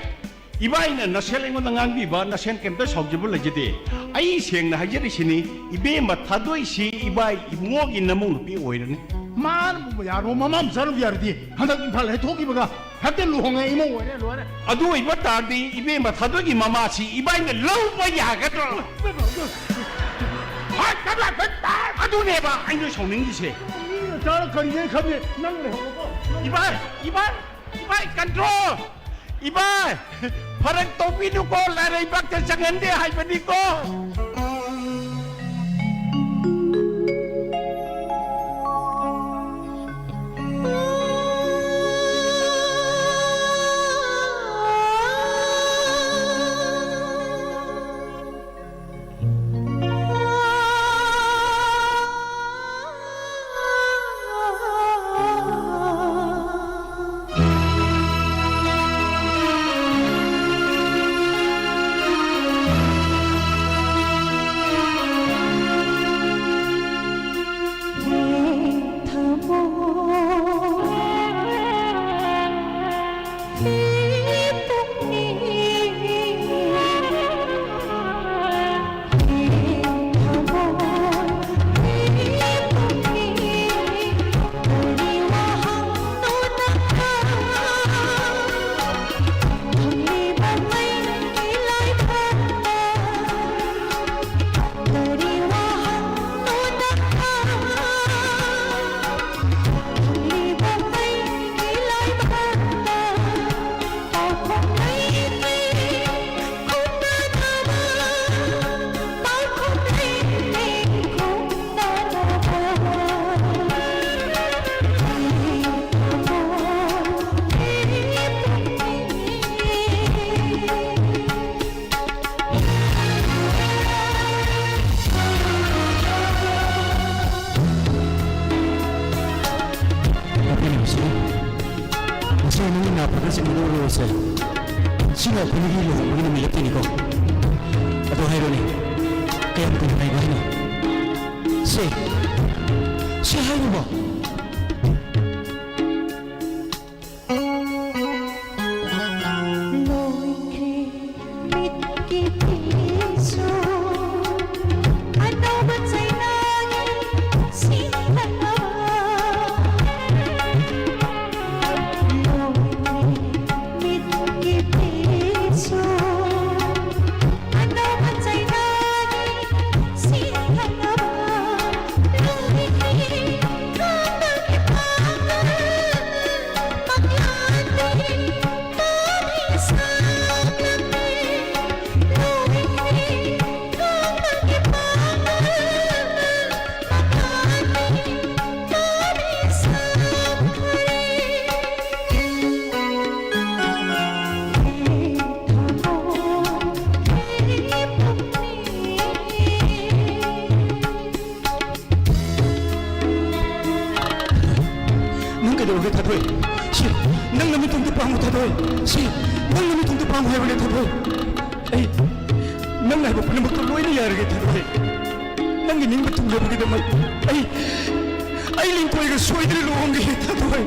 ꯏꯕꯥꯏꯅ ꯅꯁꯦꯟ ꯑꯩꯉꯣꯟꯗ ꯉꯥꯡꯕꯤꯕ, ꯅꯁꯦꯟ ꯀꯩꯝꯇ ꯁꯥꯎꯖꯕ ꯂꯩꯖꯗꯦ꯫ ꯑꯩ ꯁꯦꯡꯅ ꯍꯥꯏꯖꯔꯤꯁꯤꯅꯤ, ꯏꯕꯦꯝꯃ ꯊꯥꯗꯣꯏꯁꯤ ꯏꯕꯥꯏ ꯏꯕꯨꯡꯉꯣꯒꯤ ꯅꯃꯧ ꯅꯨꯄꯤ ꯑꯣꯏꯔꯅꯤ꯫ ꯃꯥꯅꯕꯨ ꯌꯥꯔꯣ, ꯃꯃꯥ ꯃꯆꯥꯅꯕꯨ ꯌꯥꯔꯗꯤ ꯍꯟꯗꯛ ꯏꯝꯐꯥꯜ ꯍꯦꯛ ꯊꯣꯛꯈꯤꯕꯒ ꯍꯦꯛꯇ ꯂꯨꯍꯣꯡꯉꯦ, ꯏꯃꯧ ꯑꯣꯏꯔꯦ, ꯂꯣꯏꯔꯦ꯫ ꯑꯗꯨ ꯑꯣꯏꯕ ꯇꯥꯔꯗꯤ ꯏꯕꯦꯝꯃ ꯊꯥꯗꯣꯏꯒꯤ ꯃꯃꯥꯁꯤ ꯏꯕꯥꯏꯅ ꯂꯧꯕ ꯌꯥꯒꯗ꯭ꯔꯣ? ꯍꯣꯏ, ꯇꯞꯅ, ꯇꯞꯅ, ꯇꯞꯅ꯫ ꯑꯗꯨꯅꯦꯕ ꯑꯩꯅ ꯁꯥꯎꯅꯤꯡꯉꯤꯁꯦ꯫ ꯃꯤꯅ ꯆꯥꯔ ꯀꯔꯤꯅꯦ ꯈꯪꯗꯦ, ꯅꯪ ꯂꯩꯍꯧꯔꯣꯀꯣ꯫ ꯏꯕꯥꯏ, ꯏꯕꯥꯏ, ꯏꯕꯥꯏ, ꯀꯟꯇ꯭ꯔꯣꯜ! ꯏꯕꯥꯏ! ꯐꯔꯛ ꯇꯧꯕꯤꯅꯨꯀꯣ, ꯂꯥꯏꯔꯩꯕꯥꯛꯇ ꯆꯪꯍꯟꯗꯦ ꯍꯥꯏꯕꯅꯤꯀꯣ꯫ ꯁꯦ, ꯁꯤꯅ ꯑꯩꯈꯣꯏꯒꯤ ꯂꯨꯍꯣꯡꯕꯒꯤ ꯅꯨꯃꯤꯠ ꯂꯦꯞꯇꯣꯏꯅꯤꯀꯣ꯫ ꯑꯗꯣ ꯍꯥꯏꯔꯣꯅꯦ, ꯀꯌꯥꯝ ꯀꯨꯏꯅ ꯉꯥꯏꯕ ꯍꯥꯏꯅꯣ? ꯁꯦ, ꯁꯤ ꯍꯥꯏꯔꯨꯕ꯫ ꯂꯣꯏꯈ꯭ꯔꯦ ꯃꯤꯠꯀꯤ ꯄꯤꯁꯨ, ꯑꯅꯧꯕ ꯆꯩꯅꯥꯒꯤ ꯁꯤꯡꯅꯕ꯫ ꯂꯣꯏꯈ꯭ꯔꯦ ꯃꯤꯠꯀꯤ ꯄꯤꯁꯨ, ꯑꯅꯧꯕ ꯆꯩꯅꯥꯒꯤ ꯁꯤꯡꯅꯕ꯫ ꯂꯣꯏꯈ꯭ꯔꯦ ꯈꯥꯡꯕꯒꯤ ꯄꯥꯡꯒꯜ꯫ ꯅꯪ ꯀꯩꯗꯧꯔꯒꯦ, ꯊꯥꯗꯣꯏ? ꯁꯤ, ꯅꯪ ꯅꯃꯤꯠꯇꯣ ꯑꯝꯇ ꯄꯥꯡꯉꯨ, ꯊꯥꯗꯣꯏ꯫ ꯁꯤ, ꯅꯪ ꯅꯃꯤꯠꯇꯣ ꯑꯝꯇ ꯄꯥꯡꯉꯨ ꯍꯥꯏꯕꯅꯦ, ꯊꯥꯗꯣꯏ꯫ ꯑꯩ ꯅꯪꯅ ꯍꯥꯏꯕ ꯄꯨꯝꯅꯃꯛꯇꯣ ꯂꯣꯏꯅ ꯌꯥꯔꯒꯦ, ꯊꯥꯗꯣꯏ꯫ ꯅꯪꯒꯤ ꯅꯤꯡꯕ ꯊꯨꯡꯅꯕꯒꯤꯗꯃꯛ ꯑꯩ, ꯑꯩ ꯂꯤꯡꯀꯣꯏꯒ ꯁꯣꯏꯗꯅ ꯂꯨꯍꯣꯡꯒꯦ, ꯊꯥꯗꯣꯏ꯫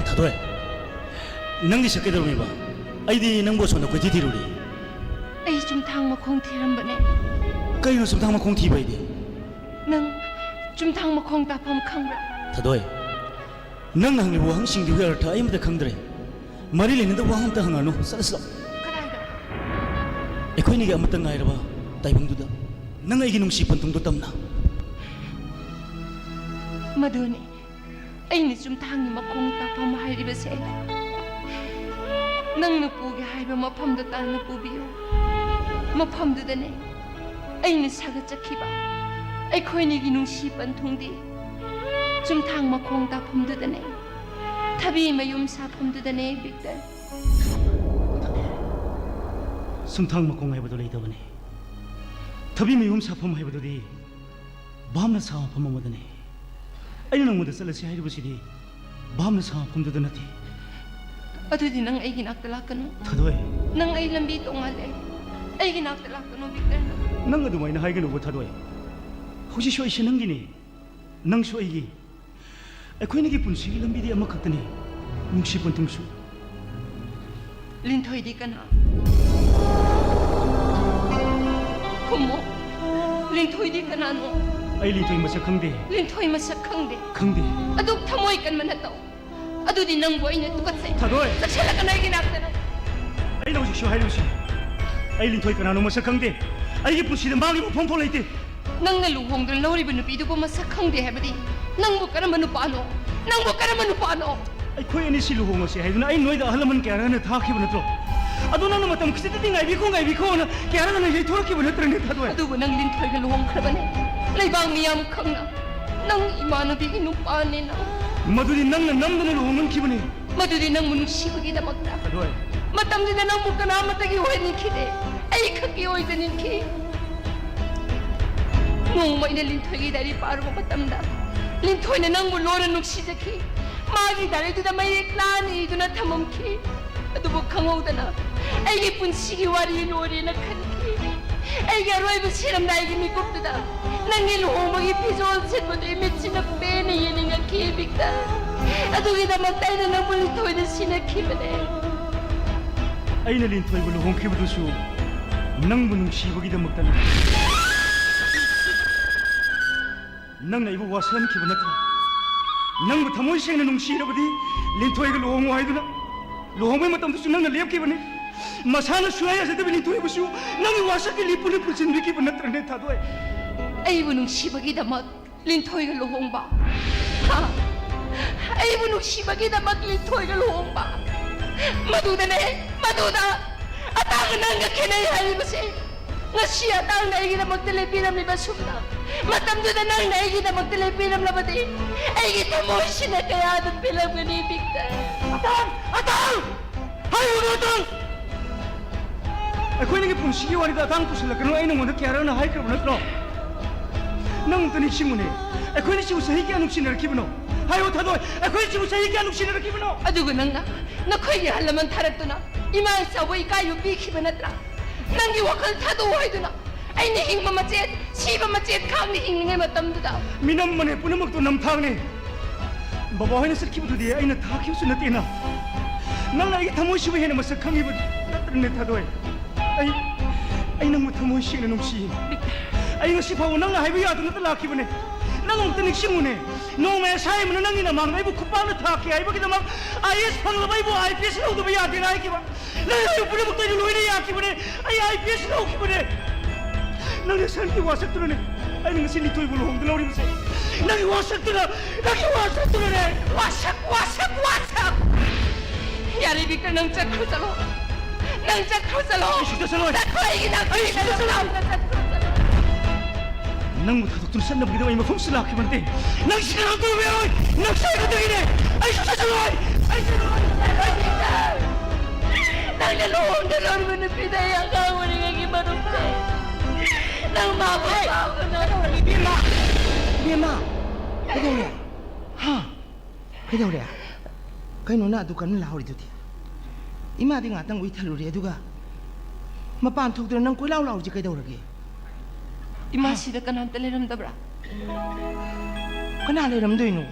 ꯊꯥꯗꯣꯏ, ꯅꯪꯒꯤ ꯁꯛ ꯀꯩꯗꯧꯔꯝꯃꯤꯕ? ꯑꯩꯗꯤ ꯅꯪꯕꯨ ꯑꯁꯣꯝꯗ ꯀꯣꯏꯊꯤ ꯊꯤꯔꯨꯔꯦ꯫ ꯑꯩ ꯆꯨꯝꯊꯥꯡ ꯃꯈꯣꯡ ꯊꯤꯔꯝꯕꯅꯦ꯫ ꯀꯩꯅꯣ ꯆꯨꯝꯊꯥꯡ ꯃꯈꯣꯡ ꯊꯤꯕ ꯍꯥꯏꯗꯤ? ꯅꯪ ꯆꯨꯝꯊꯥꯡ ꯃꯈꯣꯡ ꯇꯥꯐꯝ ꯈꯪꯕ꯭ꯔꯥ? ꯊꯥꯗꯣꯏ, ꯅꯪꯅ ꯍꯪꯂꯤꯕ ꯋꯥꯍꯪꯁꯤꯡꯗꯨꯒꯤ ꯑꯔꯊ ꯑꯩ ꯑꯃꯠꯇ ꯈꯪꯗ꯭ꯔꯦ꯫ ꯃꯔꯤ ꯂꯩꯅꯗꯕ ꯋꯥꯍꯪ ꯑꯝꯇ ꯍꯪꯉꯅꯨ꯫ ꯆꯠꯂꯁꯤ ꯂꯥꯛꯑꯣ꯫ ꯀꯗꯥꯏꯗ? ꯑꯩꯈꯣꯏꯅꯤꯒꯤ ꯑꯃꯠꯇ ꯉꯥꯏꯔꯕ ꯇꯥꯏꯕꯪꯗꯨꯗ ꯅꯪ ꯑꯩꯒꯤ ꯅꯨꯡꯁꯤ ꯄꯟꯊꯨꯡꯗꯨ ꯇꯝꯅ꯫ ꯃꯗꯨꯅꯤ ꯑꯩꯅ ꯆꯨꯝꯊꯥꯡꯒꯤ ꯃꯈꯣꯡ ꯇꯥꯐꯝ ꯍꯥꯏꯔꯤꯕꯁꯦ꯫ ꯅꯪꯅ ꯄꯨꯒꯦ ꯍꯥꯏꯕ ꯃꯐꯝꯗꯨ ꯇꯥꯟꯅ ꯄꯨꯕꯤꯌꯨ꯫ ꯃꯐꯝꯗꯨꯗꯅꯦ ꯑꯩꯅ ꯁꯥꯒꯠꯆꯈꯤꯕ ꯑꯩꯈꯣꯏꯅꯤꯒꯤ ꯅꯨꯡꯁꯤ ꯄꯟꯊꯨꯡꯗꯤ꯫ ꯆꯨꯝꯊꯥꯡ ꯃꯈꯣꯡ ꯇꯥꯐꯝꯗꯨꯗꯅꯦ, ꯊꯕꯤ ꯃꯌꯨꯝ ꯁꯥꯐꯝꯗꯨꯗꯅꯦ, ꯕꯤꯛꯇꯔ꯫ ꯆꯨꯝꯊꯥꯡ ꯃꯈꯣꯡ ꯍꯥꯏꯕꯗꯨ ꯂꯩꯇꯕꯅꯤ꯫ ꯊꯕꯤ ꯃꯌꯨꯝ ꯁꯥꯐꯝ ꯍꯥꯏꯕꯗꯨꯗꯤ ꯚꯥꯞꯅ ꯁꯥ ꯃꯐꯝ ꯑꯃꯗꯅꯤ꯫ ꯑꯩꯅ ꯅꯪꯉꯣꯟꯗ ꯆꯠꯂꯁꯤ ꯍꯥꯏꯔꯤꯕꯁꯤꯗꯤ ꯚꯥꯞꯅ ꯁꯥ ꯃꯐꯝꯗꯨꯗ ꯅꯠꯇꯦ꯫ ꯑꯗꯨꯗꯤ ꯅꯪ ꯑꯩꯒꯤ ꯅꯥꯛꯇ ꯂꯥꯛꯀꯅꯨ꯫ ꯊꯥꯗꯣꯏ꯫ ꯅꯪ ꯑꯩ ꯂꯝꯕꯤ ꯇꯣꯡꯉꯥꯜꯂꯦ꯫ ꯑꯩꯒꯤ ꯅꯥꯛꯇ ꯂꯥꯛꯀꯅꯨ, ꯕꯤꯛꯇꯔ꯫ ꯅꯪ ꯑꯗꯨꯃꯥꯏꯅ ꯍꯥꯏꯒꯅꯨꯕ, ꯊꯥꯗꯣꯏ꯫ ꯍꯧꯖꯤꯛꯁꯨ ꯑꯩꯁꯦ ꯅꯪꯒꯤꯅꯤ, ꯅꯪꯁꯨ ꯑꯩꯒꯤ꯫ ꯑꯩꯈꯣꯏꯅꯤꯒꯤ ꯄꯨꯟꯁꯤꯒꯤ ꯂꯝꯕꯤꯗꯤ ꯑꯃꯈꯛꯇꯅꯤ, ꯅꯨꯡꯁꯤ ꯄꯟꯊꯨꯡꯁꯨ꯫ ꯂꯤꯟꯊꯣꯏꯗꯤ ꯀꯅꯥ? ꯈꯨꯝꯃꯣ꯫ ꯂꯤꯟꯊꯣꯏꯗꯤ ꯀꯅꯥꯅꯣ? ꯑꯩ ꯂꯤꯟꯊꯣꯏ ꯃꯁꯛ ꯈꯪꯗꯦ꯫ ꯂꯤꯟꯊꯣꯏ ꯃꯁꯛ ꯈꯪꯗꯦ? ꯈꯪꯗꯦ꯫ ꯑꯗꯨꯛ ꯊꯃꯣꯏ ꯀꯟꯕ ꯅꯠꯇꯧ꯫ ꯑꯗꯨꯗꯤ ꯅꯪꯕꯨ ꯑꯩꯅ ꯇꯨꯀꯠꯆꯩ꯫ ꯊꯥꯗꯣꯏ! ꯆꯠꯁꯤꯜꯂꯛꯀꯅꯨ ꯑꯩꯒꯤ ꯅꯥꯛꯇ ꯅꯪ꯫ ꯑꯩꯅ ꯍꯧꯖꯤꯛꯁꯨ ꯍꯥꯏꯔꯤꯕꯁꯤ, ꯑꯩ ꯂꯤꯟꯊꯣꯏ ꯀꯅꯥꯅꯣ ꯃꯁꯛ ꯈꯪꯗꯦ꯫ ꯑꯩꯒꯤ ꯄꯨꯟꯁꯤꯗ ꯃꯥꯒꯤ ꯃꯐꯝ ꯐꯥꯎ ꯂꯩꯇꯦ꯫ ꯅꯪꯅ ꯂꯨꯍꯣꯡꯗꯨꯅ ꯂꯧꯔꯤꯕ ꯅꯨꯄꯤꯗꯨꯕꯨ ꯃꯁꯛ ꯈꯪꯗꯦ ꯍꯥꯏꯕꯗꯤ ꯅꯪꯕꯨ ꯀꯔꯝꯕ ꯅꯨꯄꯥꯅꯣ? ꯅꯪꯕꯨ ꯀꯔꯝꯕ ꯅꯨꯄꯥꯅꯣ? ꯑꯩꯈꯣꯏ ꯑꯅꯤꯁꯤ ꯂꯨꯍꯣꯡꯉꯁꯤ ꯍꯥꯏꯗꯨꯅ ꯑꯩ ꯅꯣꯏꯗ ꯑꯍꯜ ꯂꯃꯟ ꯀꯌꯥꯔꯛ ꯍꯟꯅ ꯊꯥꯈꯤꯕ ꯅꯠꯇ꯭ꯔꯣ? ꯑꯗꯣ ꯅꯪꯅ ꯃꯇꯝ ꯈꯤꯇꯪꯗꯤ ꯉꯥꯏꯕꯤꯈꯣ, ꯉꯥꯏꯕꯤꯈꯣꯅ ꯀꯌꯥꯔꯛ ꯍꯟꯅ ꯌꯩꯊꯣꯔꯛꯈꯤꯕ ꯅꯠꯇ꯭ꯔꯅꯦ, ꯊꯥꯗꯣꯏ? ꯑꯗꯨꯕꯨ ꯅꯪ ꯂꯤꯟꯊꯣꯏꯒ ꯂꯨꯍꯣꯡꯈ꯭ꯔꯕꯅꯦ, ꯂꯩꯕꯥꯛ ꯃꯤꯌꯥꯝ ꯈꯪꯅ꯫ ꯅꯪ ꯏꯃꯥꯟꯅꯕꯤꯒꯤ ꯅꯨꯄꯥꯅꯦ ꯅꯪ꯫ ꯃꯗꯨꯗꯤ ꯅꯪꯅ ꯅꯝꯗꯅ ꯂꯨꯍꯣꯡꯍꯟꯈꯤꯕꯅꯤ꯫ ꯃꯗꯨꯗꯤ ꯅꯪꯕꯨ ꯅꯨꯡꯁꯤꯕꯒꯤꯗꯃꯛꯇ꯫ ꯊꯥꯗꯣꯏ! ꯃꯇꯝꯗꯨꯗ ꯅꯪꯕꯨ ꯀꯅꯥꯃꯠꯇꯒꯤ ꯑꯣꯏꯍꯟꯈꯤꯗꯦ, ꯑꯩ ꯈꯛꯀꯤ ꯑꯣꯏꯖꯅꯤꯡꯈꯤ꯫ ꯅꯣꯡꯃ ꯑꯩꯅ ꯂꯤꯟꯊꯣꯏꯒꯤ ꯗꯥꯏꯔꯤ ꯄꯥꯔꯨꯕ ꯃꯇꯝꯗ, ꯂꯤꯟꯊꯣꯏꯅ ꯅꯪꯕꯨ ꯂꯣꯟꯅ ꯅꯨꯡꯁꯤꯖꯈꯤ꯫ ꯃꯥꯒꯤ ꯗꯥꯏꯔꯤꯗꯨꯗ ꯃꯌꯦꯛ ꯂꯥꯅ ꯏꯗꯨꯅ ꯊꯝꯃꯝꯈꯤ꯫ ꯑꯗꯨꯕꯨ ꯈꯪꯍꯧꯗꯅ ꯑꯩꯒꯤ ꯄꯨꯟꯁꯤꯒꯤ ꯋꯥꯔꯤ ꯂꯣꯏꯔꯦꯅ ꯈꯟꯈꯤ꯫ ꯑꯩꯒꯤ ꯑꯔꯣꯏꯕ ꯁꯤꯔꯝꯗꯥꯏꯒꯤ ꯃꯤꯀꯨꯞꯇꯨꯗ ꯅꯪꯒꯤ ꯂꯨꯍꯣꯡꯕꯒꯤ ꯐꯤꯖꯣꯜ ꯁꯦꯠꯄꯗꯨ ꯏꯃꯤꯠꯁꯤꯅ ꯄꯦꯟꯅ ꯌꯦꯡꯅꯤꯡꯉꯛꯈꯤ, ꯕꯤꯛꯇꯔ꯫ ꯑꯗꯨꯒꯤꯗꯃꯛꯇ ꯑꯩꯅ ꯅꯪꯕꯨ ꯂꯤꯟꯊꯣꯏꯗ ꯁꯤꯟꯅꯈꯤꯕꯅꯦ꯫ ꯑꯩꯅ ꯂꯤꯟꯊꯣꯏꯕꯨ ꯂꯨꯍꯣꯡꯈꯤꯕꯗꯨꯁꯨ ꯅꯪꯕꯨ ꯅꯨꯡꯁꯤꯕꯒꯤꯗꯃꯛꯇꯅꯤ꯫ ꯅꯪꯅ ꯑꯩꯕꯨ ꯋꯥꯁꯛꯍꯟꯈꯤꯕ ꯅꯠꯇ꯭ꯔꯥ? ꯅꯪꯕꯨ ꯊꯃꯣꯏ ꯁꯦꯡꯅ ꯅꯨꯡꯁꯤꯔꯕꯗꯤ ꯂꯤꯟꯊꯣꯏꯒ ꯂꯨꯍꯣꯡꯉꯨ ꯍꯥꯏꯗꯨꯅ ꯂꯨꯍꯣꯡꯕꯒꯤ ꯃꯇꯝꯗꯁꯨ ꯅꯪꯅ ꯂꯦꯞꯈꯤꯕꯅꯤ꯫ ꯃꯁꯥꯅ ꯁꯨꯡꯌꯥ ꯌꯥꯖꯗꯕ ꯂꯤꯟꯊꯣꯏꯕꯨꯁꯨ ꯅꯪꯒꯤ ꯋꯥꯁꯛꯀꯤ ꯂꯤꯞꯄꯨ ꯂꯤꯞꯄꯨ ꯆꯤꯟꯕꯤꯈꯤꯕ ꯅꯠꯇ꯭ꯔꯅꯦ ꯊꯥꯗꯣꯏ? ꯑꯩꯕꯨ ꯅꯨꯡꯁꯤꯕꯒꯤꯗꯃꯛ ꯂꯤꯟꯊꯣꯏꯒ ꯂꯨꯍꯣꯡꯕ? ꯍꯥ? ꯑꯩꯕꯨ ꯅꯨꯡꯁꯤꯕꯒꯤꯗꯃꯛ ꯂꯤꯟꯊꯣꯏꯒ ꯂꯨꯍꯣꯡꯕ? ꯃꯗꯨꯗꯅꯦ, ꯃꯗꯨꯗ ꯑꯇꯥꯡꯒ ꯅꯪꯒ ꯈꯦꯠꯅꯩ ꯍꯥꯏꯔꯤꯕꯁꯦ꯫ ꯉꯁꯤ ꯑꯇꯥꯡꯅ ꯑꯩꯒꯤꯗꯃꯛꯇ ꯂꯦꯞꯄꯤꯔꯝꯂꯤꯕ ꯁꯨꯝꯅ, ꯃꯇꯝꯗꯨꯗ ꯅꯪꯅ ꯑꯩꯒꯤꯗꯃꯛꯇ ꯂꯦꯞꯄꯤꯔꯝꯂꯕꯗꯤ ꯑꯩꯒꯤ ꯊꯃꯣꯏꯁꯤꯅ ꯀꯌꯥꯗ ꯄꯦꯜꯂꯝꯒꯅꯤ, ꯕꯤꯛꯇꯔ? ꯑꯇꯥꯡ! ꯑꯇꯥꯡ! ꯍꯥꯏꯔꯨꯅꯨ, ꯑꯇꯥꯡ! ꯑꯩꯈꯣꯏꯅꯤꯒꯤ ꯄꯨꯟꯁꯤꯒꯤ ꯋꯥꯔꯤꯗ ꯑꯇꯥꯡ ꯄꯨꯁꯤꯜꯂꯛꯀꯅꯨ, ꯑꯩ ꯅꯉꯣꯟꯗ ꯀꯌꯥꯔꯛꯅ ꯍꯥꯏꯈ꯭ꯔꯕ ꯅꯠꯇ꯭ꯔꯣ? ꯅꯪ ꯑꯝꯇ ꯅꯤꯡꯁꯤꯡꯉꯨꯅꯦ, ꯑꯩꯈꯣꯏꯅꯤꯁꯤꯕꯨ ꯆꯍꯤ ꯀꯌꯥ ꯅꯨꯡꯁꯤꯅꯔꯛꯈꯤꯕꯅꯣ? ꯍꯥꯏꯌꯣ ꯊꯥꯗꯣꯏ, ꯑꯩꯈꯣꯏꯅꯤꯁꯤꯕꯨ ꯆꯍꯤ ꯀꯌꯥ ꯅꯨꯡꯁꯤꯅꯔꯛꯈꯤꯕꯅꯣ? ꯑꯗꯨꯒ ꯅꯪꯅ ꯅꯈꯣꯏꯒꯤ ꯑꯍꯜ ꯂꯃꯟ ꯊꯥꯔꯛꯇꯨꯅ ꯏꯃꯥ ꯏꯆꯥꯕꯨ ꯏꯀꯥꯏꯕ ꯄꯤꯈꯤꯕ ꯅꯠꯇ꯭ꯔꯥ? ꯅꯪꯒꯤ ꯋꯥꯈꯜ ꯊꯥꯗꯣꯛꯎ ꯍꯥꯏꯗꯨꯅ ꯑꯩꯅ ꯍꯤꯡꯕ ꯃꯆꯦꯠ, ꯁꯤꯕ ꯃꯆꯦꯠ ꯈꯥꯛꯅ ꯍꯤꯡꯂꯤꯉꯩ ꯃꯇꯝꯗꯨꯗ꯫ ꯃꯤꯅꯝꯕꯅꯦ ꯄꯨꯝꯅꯃꯛꯇꯣ ꯅꯝꯊꯥꯛꯅꯦ꯫ ꯕꯕꯥ ꯍꯣꯏꯅ ꯆꯠꯈꯤꯕꯗꯨꯗꯤ ꯑꯩꯅ ꯊꯥꯈꯤꯕꯁꯨ ꯅꯠꯇꯦꯅ꯫ ꯅꯪꯅ ꯑꯩꯒꯤ ꯊꯃꯣꯏꯁꯤꯕꯨ ꯍꯦꯟꯅ ꯃꯁꯛ ꯈꯪꯉꯤꯕ ꯅꯠꯇ꯭ꯔꯅꯦ ꯊꯥꯗꯣꯏ? ꯑꯩ, ꯑꯩ ꯅꯪꯕꯨ ꯊꯃꯣꯏ ꯁꯦꯡꯅ ꯅꯨꯡꯁꯤ꯫ ꯑꯩ ꯉꯁꯤ ꯐꯥꯎꯕ ꯅꯪꯅ ꯍꯥꯏꯕ ꯌꯥꯗꯅꯇ ꯂꯥꯛꯈꯤꯕꯅꯦ꯫ ꯅꯪ ꯑꯃꯨꯛꯇ ꯅꯤꯡꯁꯤꯡꯉꯨꯅꯦ꯫ ꯅꯣꯡꯃ ꯑꯦꯁ ꯑꯥꯏ ꯑꯃꯅ ꯅꯪꯒꯤ ꯅꯃꯥꯡꯗ ꯑꯩꯕꯨ ꯈꯨꯄꯥꯛꯅ ꯊꯥꯈꯤ ꯍꯥꯏꯕꯒꯤꯗꯃꯛ ꯑꯥꯏ ꯑꯦꯁ ꯐꯪꯂꯕ ꯑꯩꯕꯨ ꯑꯥꯏ ꯄꯤ ꯑꯦꯁ ꯂꯧꯗꯕ ꯌꯥꯗꯦꯅ ꯍꯥꯏꯈꯤꯕ꯫ ꯅꯪ ꯍꯥꯏꯔꯤꯕ ꯄꯨꯝꯅꯃꯛꯇꯣ ꯑꯩꯅ ꯂꯣꯏꯅ ꯌꯥꯈꯤꯕꯅꯦ꯫ ꯑꯩ ꯑꯥꯏ ꯄꯤ ꯑꯦꯁ ꯂꯧꯈꯤꯕꯅꯦ꯫ ꯅꯪꯅ ꯁꯟꯒꯤ ꯋꯥꯁꯛꯇꯨꯅꯅꯦ ꯑꯩꯅ ꯉꯁꯤ ꯂꯤꯟꯊꯣꯏꯕꯨ ꯂꯨꯍꯣꯡꯗ ꯂꯧꯔꯤꯕꯁꯦ꯫ ꯅꯪꯒꯤ ꯋꯥꯁꯛꯇꯨꯅ, ꯅꯪꯒꯤ ꯋꯥꯁꯛꯇꯨꯅꯅꯦ꯫ ꯋꯥꯁꯛ, ꯋꯥꯁꯛ, ꯋꯥꯁꯛ! ꯌꯥꯔꯦ, ꯕꯤꯛꯇꯔ, ꯅꯪ ꯆꯠꯈ꯭ꯔꯣ, ꯆꯠꯂꯣ꯫ ꯅꯪ ꯆꯠꯈ꯭ꯔꯣ, ꯆꯠꯂꯣ꯫ ꯑꯩ ꯁꯨꯡꯆꯠ ꯆꯠꯂꯣꯏ꯫ ꯆꯠꯈ꯭ꯔꯣ, ꯑꯩꯒꯤ ꯅꯥꯛꯇꯒꯤ ꯑꯩ ꯁꯨꯡꯆꯠ ꯆꯠꯂꯣꯏ꯫ ꯅꯪ ꯆꯠꯈ꯭ꯔꯣ, ꯆꯠꯂꯣ꯫ ꯅꯪꯕꯨ ꯊꯥꯗꯣꯛꯇꯨꯅ ꯆꯠꯅꯕꯒꯤꯗꯃꯛ ꯑꯩ ꯃꯐꯝꯁꯤꯗ ꯂꯥꯛꯈꯤꯕ ꯅꯠꯇꯦ꯫ ꯅꯪ ꯁꯤ ꯀꯅꯥꯝꯇ ꯑꯣꯏꯕ ꯌꯥꯔꯣꯏ꯫ ꯅꯪ ꯁꯣꯏꯗꯅ ꯇꯧꯒꯅꯤ꯫ ꯑꯩ ꯁꯨꯡꯆꯠ ꯆꯠꯂꯣꯏ꯫ ꯑꯩ ꯆꯠꯂꯣꯏ꯫ ꯅꯪꯅ ꯂꯨꯍꯣꯡꯗ ꯂꯧꯔꯤꯕ ꯅꯨꯄꯤꯗ ꯑꯩ ꯑꯉꯥꯡ ꯑꯣꯏꯔꯤꯉꯩꯒꯤ ꯃꯔꯨꯞꯅꯦ꯫ ꯅꯪ ꯃꯥꯕꯨ ꯍꯦ! ꯀꯥꯎꯒꯅꯨ꯫ ꯀꯩꯗꯧꯔꯒꯦ, ꯏꯕꯦꯝꯃ? ꯏꯕꯦꯝꯃ, ꯀꯩꯗꯧꯔꯦ? ꯍꯥ? ꯀꯩꯗꯧꯔꯦ? ꯀꯩꯅꯣ ꯅꯪ ꯑꯗꯨ ꯀꯟꯅ ꯂꯥꯎꯔꯤꯗꯨꯗꯤ? ꯏꯃꯥꯗꯤ ꯉꯥꯛꯇꯪ ꯎꯏꯊꯔꯨꯔꯦ, ꯑꯗꯨꯒ ꯃꯄꯥꯟ ꯊꯣꯛꯇꯅ ꯅꯪ ꯀꯣꯏꯂꯥꯎ ꯂꯥꯎꯔꯤꯁꯦ ꯀꯩꯗꯧꯔꯒꯦ? ꯏꯃꯥ, ꯍꯥ? ꯁꯤꯗ ꯀꯅꯥꯝꯇ ꯂꯩꯔꯝꯗꯕ꯭ꯔꯥ? ꯀꯅꯥ ꯂꯩꯔꯝꯗꯣꯏꯅꯣ?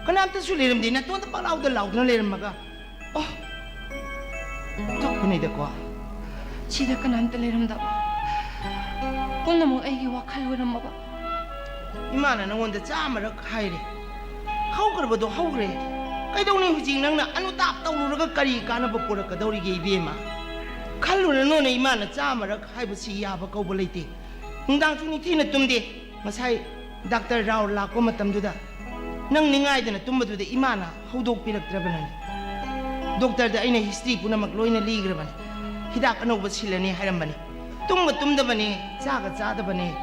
ꯀꯅꯥꯝꯇꯁꯨ ꯂꯩꯔꯝꯗꯦ, ꯅꯇꯣꯟꯗ ꯄꯪꯂꯥꯎꯗ ꯂꯥꯎꯗꯅ ꯂꯩꯔꯝꯃꯒ꯫ ꯑꯣ! ꯆꯣ, ꯅꯤꯗꯀꯣ꯫ ꯁꯤꯗ ꯀꯅꯥꯝꯇ ꯂꯩꯔꯝꯗꯕ꯫ ꯄꯨꯝꯅꯃꯛ ꯑꯩꯒꯤ ꯋꯥꯈꯜ ꯑꯣꯏꯔꯝꯃꯕ꯫ ꯏꯃꯥꯅ ꯅꯉꯣꯟꯗ ꯆꯥꯝꯃꯔꯛ ꯍꯥꯏꯔꯦ, ꯍꯧꯈ꯭ꯔꯕꯗꯣ ꯍꯧꯈ꯭ꯔꯦ꯫ ꯀꯩꯗꯧꯅꯤ ꯍꯧꯖꯤꯛ ꯅꯪꯅ ꯑꯅꯨꯇꯥꯞ ꯇꯧꯔꯨꯔꯒ ꯀꯔꯤ ꯀꯥꯟꯅꯕ ꯄꯨꯔꯛꯀꯗꯧꯔꯤꯒꯦ ꯏꯕꯦꯝꯃ? ꯈꯜꯂꯨꯔꯅꯨꯅꯦ, ꯏꯃꯥꯅ ꯆꯥꯝꯃꯔꯛ ꯍꯥꯏꯕꯁꯤ ꯌꯥꯕ ꯀꯧꯕ ꯂꯩꯇꯦ꯫ ꯅꯨꯡꯗꯥꯡꯁꯨ ꯅꯤꯡꯊꯤꯅ ꯇꯨꯝꯗꯦ꯫ ꯉꯁꯥꯏ ꯗꯥꯛꯇꯔ ꯔꯥꯎ ꯂꯥꯛꯄ ꯃꯇꯝꯗꯨꯗ ꯅꯪ ꯅꯤꯡꯉꯥꯏꯗꯅ ꯇꯨꯝꯕꯗꯨꯗ ꯏꯃꯥꯅ ꯍꯧꯗꯣꯛꯄꯤꯔꯛꯇ꯭ꯔꯕꯅꯅꯤ꯫ ꯗꯣꯛꯇꯔꯗ ꯑꯩꯅ ꯍꯤꯁꯇ꯭ꯔꯤ ꯄꯨꯝꯅꯃꯛ ꯂꯣꯏꯅ ꯂꯤꯈ꯭ꯔꯕꯅꯤ꯫ ꯍꯤꯗꯥꯛ ꯑꯅꯧꯕ ꯁꯤꯜꯂꯅꯤ ꯍꯥꯏꯔꯝꯕꯅꯤ꯫ ꯇꯨꯝꯒ ꯇꯨꯝꯗꯕꯅꯦ, ꯆꯥꯒ ꯆꯥꯗꯕꯅꯦ꯫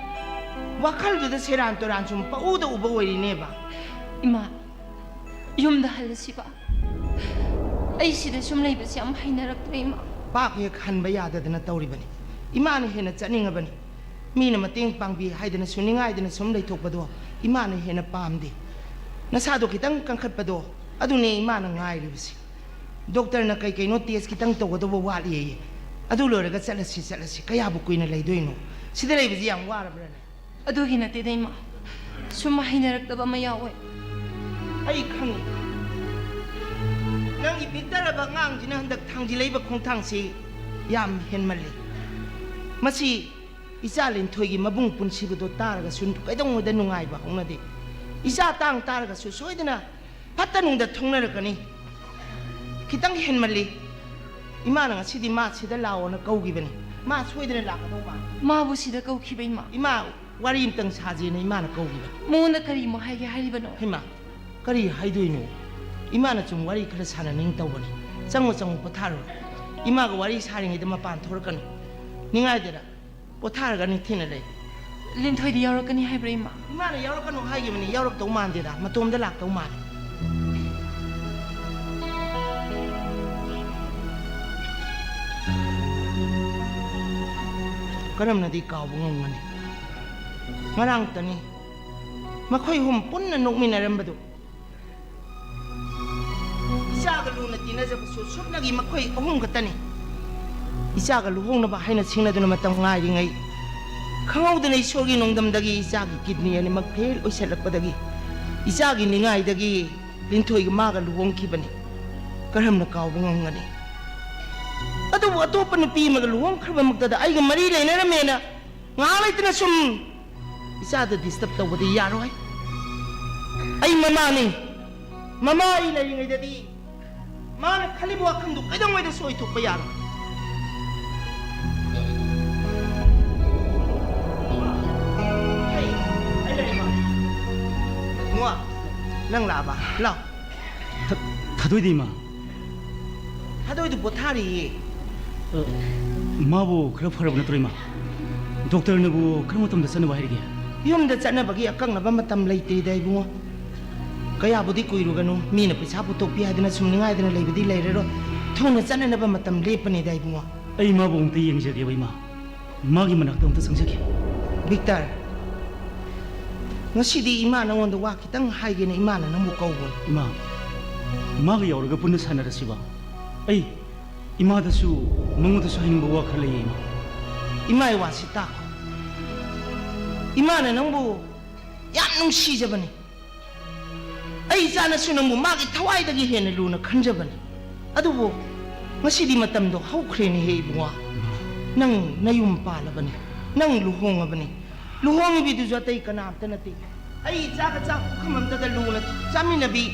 ꯋꯥꯈꯜꯗꯨꯗ ꯁꯦꯔꯥꯟ ꯇꯨꯔꯥꯟ ꯁꯨꯝ ꯄꯛꯎꯗ ꯎꯕ ꯑꯣꯏꯔꯤꯅꯦꯕ꯫ ꯏꯃꯥ, ꯌꯨꯝꯗ ꯍꯜꯂꯁꯤꯕ꯫ ꯑꯩ ꯁꯤꯗ ꯁꯨꯝ ꯂꯩꯕꯁꯦ ꯌꯥꯝ ꯍꯩꯅꯔꯛꯇ꯭ꯔꯦ, ꯏꯃꯥ꯫ ꯄꯥꯛ ꯍꯦꯛ ꯍꯟꯕ ꯌꯥꯗꯗꯅ ꯇꯧꯔꯤꯕꯅꯤ꯫ ꯏꯃꯥꯅ ꯍꯦꯟꯅ ꯆꯠꯅꯤꯡꯉꯕꯅꯤ꯫ ꯃꯤꯅ ꯃꯇꯦꯡ ꯄꯥꯡꯕꯤ ꯍꯥꯏꯗꯅꯁꯨ ꯅꯤꯡꯉꯥꯏꯗꯅ ꯁꯨꯝ ꯂꯩꯊꯣꯛꯄꯗꯣ ꯏꯃꯥꯅ ꯍꯦꯟꯅ ꯄꯥꯝꯗꯦ꯫ ꯅꯁꯥꯗꯣ ꯈꯤꯇꯪ ꯀꯟꯈꯠꯄꯗꯣ ꯑꯗꯨꯅꯦ ꯏꯃꯥꯅ ꯉꯥꯏꯔꯤꯕꯁꯤ꯫ ꯗꯣꯛꯇꯔꯅ ꯀꯩ ꯀꯩꯅꯣ ꯇꯦꯁ ꯈꯤꯇꯪ ꯇꯧꯒꯗꯧꯕ ꯋꯥꯠꯂꯤꯌꯦ꯫ ꯑꯗꯨ ꯂꯣꯏꯔꯒ ꯆꯠꯂꯁꯤ, ꯆꯠꯂꯁꯤ꯫ ꯀꯌꯥꯕꯨ ꯀꯨꯏꯅ ꯂꯩꯗꯣꯏꯅꯣ? ꯁꯤꯗ ꯂꯩꯕꯁꯤ ꯌꯥꯝ ꯋꯥꯔꯕ꯭ꯔꯥꯅꯦ? ꯑꯗꯨꯒꯤ ꯅꯠꯇꯦꯗ, ꯏꯃꯥ꯫ ꯁꯨꯝ ꯍꯩꯅꯔꯛꯇꯕ ꯑꯃ ꯌꯥꯎꯋꯦ꯫ ꯑꯩ ꯈꯪꯉꯤ꯫ ꯅꯪꯒꯤ ꯄꯤꯛꯇꯔꯕ ꯑꯉꯥꯡꯁꯤꯅ ꯍꯟꯗꯛ ꯊꯥꯡꯖꯤꯜꯂꯛꯏꯕ ꯈꯣꯡꯊꯥꯡꯁꯤ ꯌꯥꯝ ꯍꯦꯟꯃꯜꯂꯤ꯫ ꯃꯁꯤ ꯏꯆꯥ ꯂꯤꯟꯊꯣꯏꯒꯤ ꯃꯕꯨꯡ ꯄꯨꯟꯁꯤꯕꯗꯣ ꯇꯥꯔꯒꯁꯨ ꯀꯩꯗꯧꯉꯩꯗ ꯅꯨꯡꯉꯥꯏꯕ ꯍꯧꯅꯗꯦ꯫ ꯏꯆꯥ ꯇꯥꯡ ꯇꯥꯔꯒꯁꯨ ꯁꯣꯏꯗꯅ ꯐꯠꯇ ꯅꯨꯡꯗ ꯊꯨꯡꯅꯔꯛꯀꯅꯤ꯫ ꯈꯤꯇꯪ ꯍꯦꯟꯃꯜꯂꯤ꯫ ꯏꯃꯥꯅ ꯉꯁꯤꯗꯤ ꯃꯥ ꯁꯤꯗ ꯂꯥꯛꯑꯣꯅ ꯀꯧꯈꯤꯕꯅꯤ꯫ ꯃꯥ ꯁꯣꯏꯗꯅ ꯂꯥꯛꯀꯗꯧ ꯃꯥꯜꯂꯤ꯫ ꯃꯥꯕꯨ ꯁꯤꯗ ꯀꯧꯈꯤꯕ, ꯏꯃꯥ? ꯏꯃꯥ, ꯋꯥꯔꯤ ꯑꯝꯇꯪ ꯁꯥꯖꯦꯅ ꯏꯃꯥꯅ ꯀꯧꯈꯤꯕꯅꯤ꯫ ꯃꯉꯣꯟꯗ ꯀꯔꯤꯃꯨꯛ ꯍꯥꯏꯒꯦ ꯍꯥꯏꯔꯤꯕꯅꯣ? ꯍꯩꯃꯥ, ꯀꯔꯤ ꯍꯥꯏꯗꯣꯏꯅꯣ? ꯏꯃꯥꯅ ꯁꯨꯝ ꯋꯥꯔꯤ ꯈꯔ ꯁꯥꯟꯅꯅꯤꯡ ꯇꯧꯕꯅꯤ꯫ ꯆꯪꯉꯣ, ꯆꯪꯉꯣ, ꯄꯣꯊꯥꯔꯨꯔꯣ꯫ ꯏꯃꯥꯒ ꯋꯥꯔꯤ ꯁꯥꯔꯤꯉꯩꯗ ꯃꯄꯥꯟ ꯊꯣꯔꯛꯀꯅꯨ꯫ ꯅꯤꯡꯉꯥꯏꯗꯔ ꯄꯣꯊꯥꯔꯒ ꯅꯤꯡꯊꯤꯅ ꯂꯩ꯫ ꯂꯤꯟꯊꯣꯏꯗꯤ ꯌꯥꯎꯔꯛꯀꯅꯤ ꯍꯥꯏꯕ꯭ꯔꯥ, ꯏꯃꯥ? ꯏꯃꯥꯅ ꯌꯥꯎꯔꯛꯀꯅꯨ ꯍꯥꯏꯈꯤꯕꯅꯤ, ꯌꯥꯎꯔꯛꯇꯧ ꯃꯥꯟꯗꯦꯗ, ꯃꯇꯣꯝꯗ ꯂꯥꯛꯇꯧ ꯃꯥꯜꯂꯦ꯫ ꯀꯔꯝꯅꯗꯤ ꯀꯥꯎꯕ ꯉꯝꯒꯅꯤ? ꯉꯔꯥꯡꯇꯅꯤ ꯃꯈꯣꯏ ꯑꯍꯨꯝ ꯄꯨꯟꯅ ꯅꯣꯛꯃꯤꯟꯅꯔꯝꯕꯗꯨ꯫ ꯏꯆꯥꯒ ꯂꯨꯅ ꯇꯤꯟꯅꯖꯕꯁꯨ ꯁꯨꯞꯅꯒꯤ ꯃꯈꯣꯏ ꯑꯍꯨꯝ ꯈꯛꯇꯅꯤ꯫ ꯏꯆꯥꯒ ꯂꯨꯍꯣꯡꯅꯕ ꯍꯥꯏꯅ ꯁꯤꯡꯅꯗꯨꯅ ꯃꯇꯝ ꯉꯥꯏꯔꯤꯉꯩ, ꯈꯪꯍꯧꯗꯅ ꯏꯁꯣꯔꯒꯤ ꯅꯣꯡꯗꯝꯗꯒꯤ ꯏꯆꯥꯒꯤ ꯀꯤꯗꯅꯤ ꯑꯅꯤꯃꯛ ꯐꯦꯜ ꯑꯣꯏꯁꯜꯂꯛꯄꯗꯒꯤ ꯏꯆꯥꯒꯤ ꯅꯤꯡꯉꯥꯏꯗꯒꯤ ꯂꯤꯟꯊꯣꯏꯒ ꯃꯥꯒ ꯂꯨꯍꯣꯡꯈꯤꯕꯅꯤ꯫ ꯀꯔꯝꯅ ꯀꯥꯎꯕ ꯉꯝꯒꯅꯤ? ꯑꯗꯨꯕꯨ ꯑꯇꯣꯞꯄ ꯅꯨꯄꯤ ꯑꯃꯒ ꯂꯨꯍꯣꯡꯈ꯭ꯔꯕꯃꯛꯇꯗ ꯑꯩꯒ ꯃꯔꯤ ꯂꯩꯅꯔꯝꯃꯦꯅ ꯉꯥꯏꯍꯥꯛ ꯂꯩꯇꯅ ꯁꯨꯝ ꯏꯆꯥꯗ disturb ꯇꯧꯕꯗꯤ ꯌꯥꯔꯣꯏ꯫ ꯑꯩ ꯃꯃꯥꯅꯤ꯫ ꯃꯃꯥ ꯑꯩ ꯂꯩꯔꯤꯉꯩꯗꯗꯤ ꯃꯥꯅ ꯈꯜꯂꯤꯕ ꯋꯥꯈꯜꯗꯨ ꯀꯩꯗꯧꯉꯩꯗꯁꯨ ꯑꯣꯏꯊꯣꯛꯄ ꯌꯥꯔꯣꯏ꯫ ꯍꯩ, ꯑꯩ ꯂꯩꯔꯤꯕ꯫ ꯏꯕꯨꯡꯉꯣ, ꯅꯪ ꯂꯥꯛꯑꯕ? ꯂꯥꯎ꯫ ꯊ-, ꯊꯥꯗꯣꯏꯗꯤ, ꯏꯃꯥ? ꯊꯥꯗꯣꯏꯗꯨ ꯄꯣꯊꯥꯔꯤꯌꯦ꯫ ꯑ, ꯃꯥꯕꯨ ꯈꯔ ꯐꯔꯕ ꯅꯠꯇ꯭ꯔꯣ, ꯏꯃꯥ? ꯗꯣꯛꯇꯔꯅꯕꯨ ꯀꯔꯝꯕ ꯃꯇꯝꯗ ꯆꯠꯅꯕ ꯍꯥꯏꯔꯤꯒꯦ? ꯌꯨꯝꯗ ꯆꯠꯅꯕꯒꯤ ꯑꯀꯛꯅꯕ ꯃꯇꯝ ꯂꯩꯇꯦꯗ, ꯏꯕꯨꯡꯉꯣ꯫ ꯀꯌꯥꯕꯨꯗꯤ ꯀꯨꯏꯔꯨꯒꯅꯨ, ꯃꯤꯅ ꯄꯩꯁꯥ ꯄꯨꯊꯣꯛꯄꯤ ꯍꯥꯏꯗꯅ ꯁꯨꯝ ꯅꯤꯡꯉꯥꯏꯗꯅ ꯂꯩꯕꯗꯤ ꯂꯩꯔꯔꯣꯏ꯫ ꯊꯨꯅ ꯆꯠꯅꯅꯕ ꯃꯇꯝ ꯂꯦꯞꯄꯅꯤꯗ, ꯏꯕꯨꯡꯉꯣ꯫ ꯑꯩ ꯃꯥꯕꯨ ꯑꯃꯨꯛꯇ ꯌꯦꯡꯖꯒꯦꯕ, ꯏꯃꯥ꯫ ꯃꯥꯒꯤ ꯃꯅꯥꯛꯇ ꯑꯃꯨꯛꯇ ꯆꯪꯖꯒꯦ꯫ ꯕꯤꯛꯇꯔ, ꯉꯁꯤꯗꯤ ꯏꯃꯥ ꯅꯉꯣꯟꯗ ꯋꯥ ꯈꯤꯇꯪ ꯍꯥꯏꯒꯦꯅ ꯏꯃꯥꯅ ꯅꯪꯕꯨ ꯀꯧꯕꯅꯤ꯫ ꯏꯃꯥ, ꯃꯥꯒ ꯌꯥꯎꯔꯒ ꯄꯨꯟꯅ ꯁꯥꯟꯅꯔꯁꯤꯕ? ꯑꯩ ꯏꯃꯥꯗꯁꯨ, ꯃꯉꯣꯟꯗꯁꯨ ꯍꯥꯏꯅꯤꯡꯕ ꯋꯥ ꯈꯔ ꯂꯩꯌꯦ, ꯏꯃꯥ꯫ ꯏꯃꯥꯒꯤ ꯋꯥꯁꯤ ꯇꯥꯈꯣ꯫ ꯏꯃꯥꯅ ꯅꯪꯕꯨ ꯌꯥꯝ ꯅꯨꯡꯁꯤꯖꯕꯅꯤ꯫ ꯑꯩ ꯏꯆꯥꯅꯁꯨ ꯅꯪꯕꯨ ꯃꯥꯒꯤ ꯊꯋꯥꯏꯗꯒꯤ ꯍꯦꯟꯅ ꯂꯨꯅ ꯈꯟꯖꯕꯅꯤ꯫ ꯑꯗꯨꯕꯨ ꯉꯁꯤꯗꯤ ꯃꯇꯝꯗꯣ ꯍꯧꯈ꯭ꯔꯦꯅꯦꯍꯦ, ꯏꯕꯨꯡꯉꯣ꯫ ꯅꯪ ꯅꯌꯨꯝ ꯄꯥꯜꯂꯕꯅꯤ, ꯅꯪ ꯂꯨꯍꯣꯡꯉꯕꯅꯤ꯫ ꯂꯨꯍꯣꯡꯉꯤꯕꯤꯗꯨꯁꯨ ꯑꯇꯩ ꯀꯅꯥꯝꯇ ꯅꯠꯇꯦ, ꯑꯩ ꯏꯆꯥꯒ ꯆꯥꯛ ꯄꯨꯈꯝ ꯑꯝꯇꯗ ꯂꯨꯅ ꯆꯥꯃꯤꯟꯅꯕꯤ,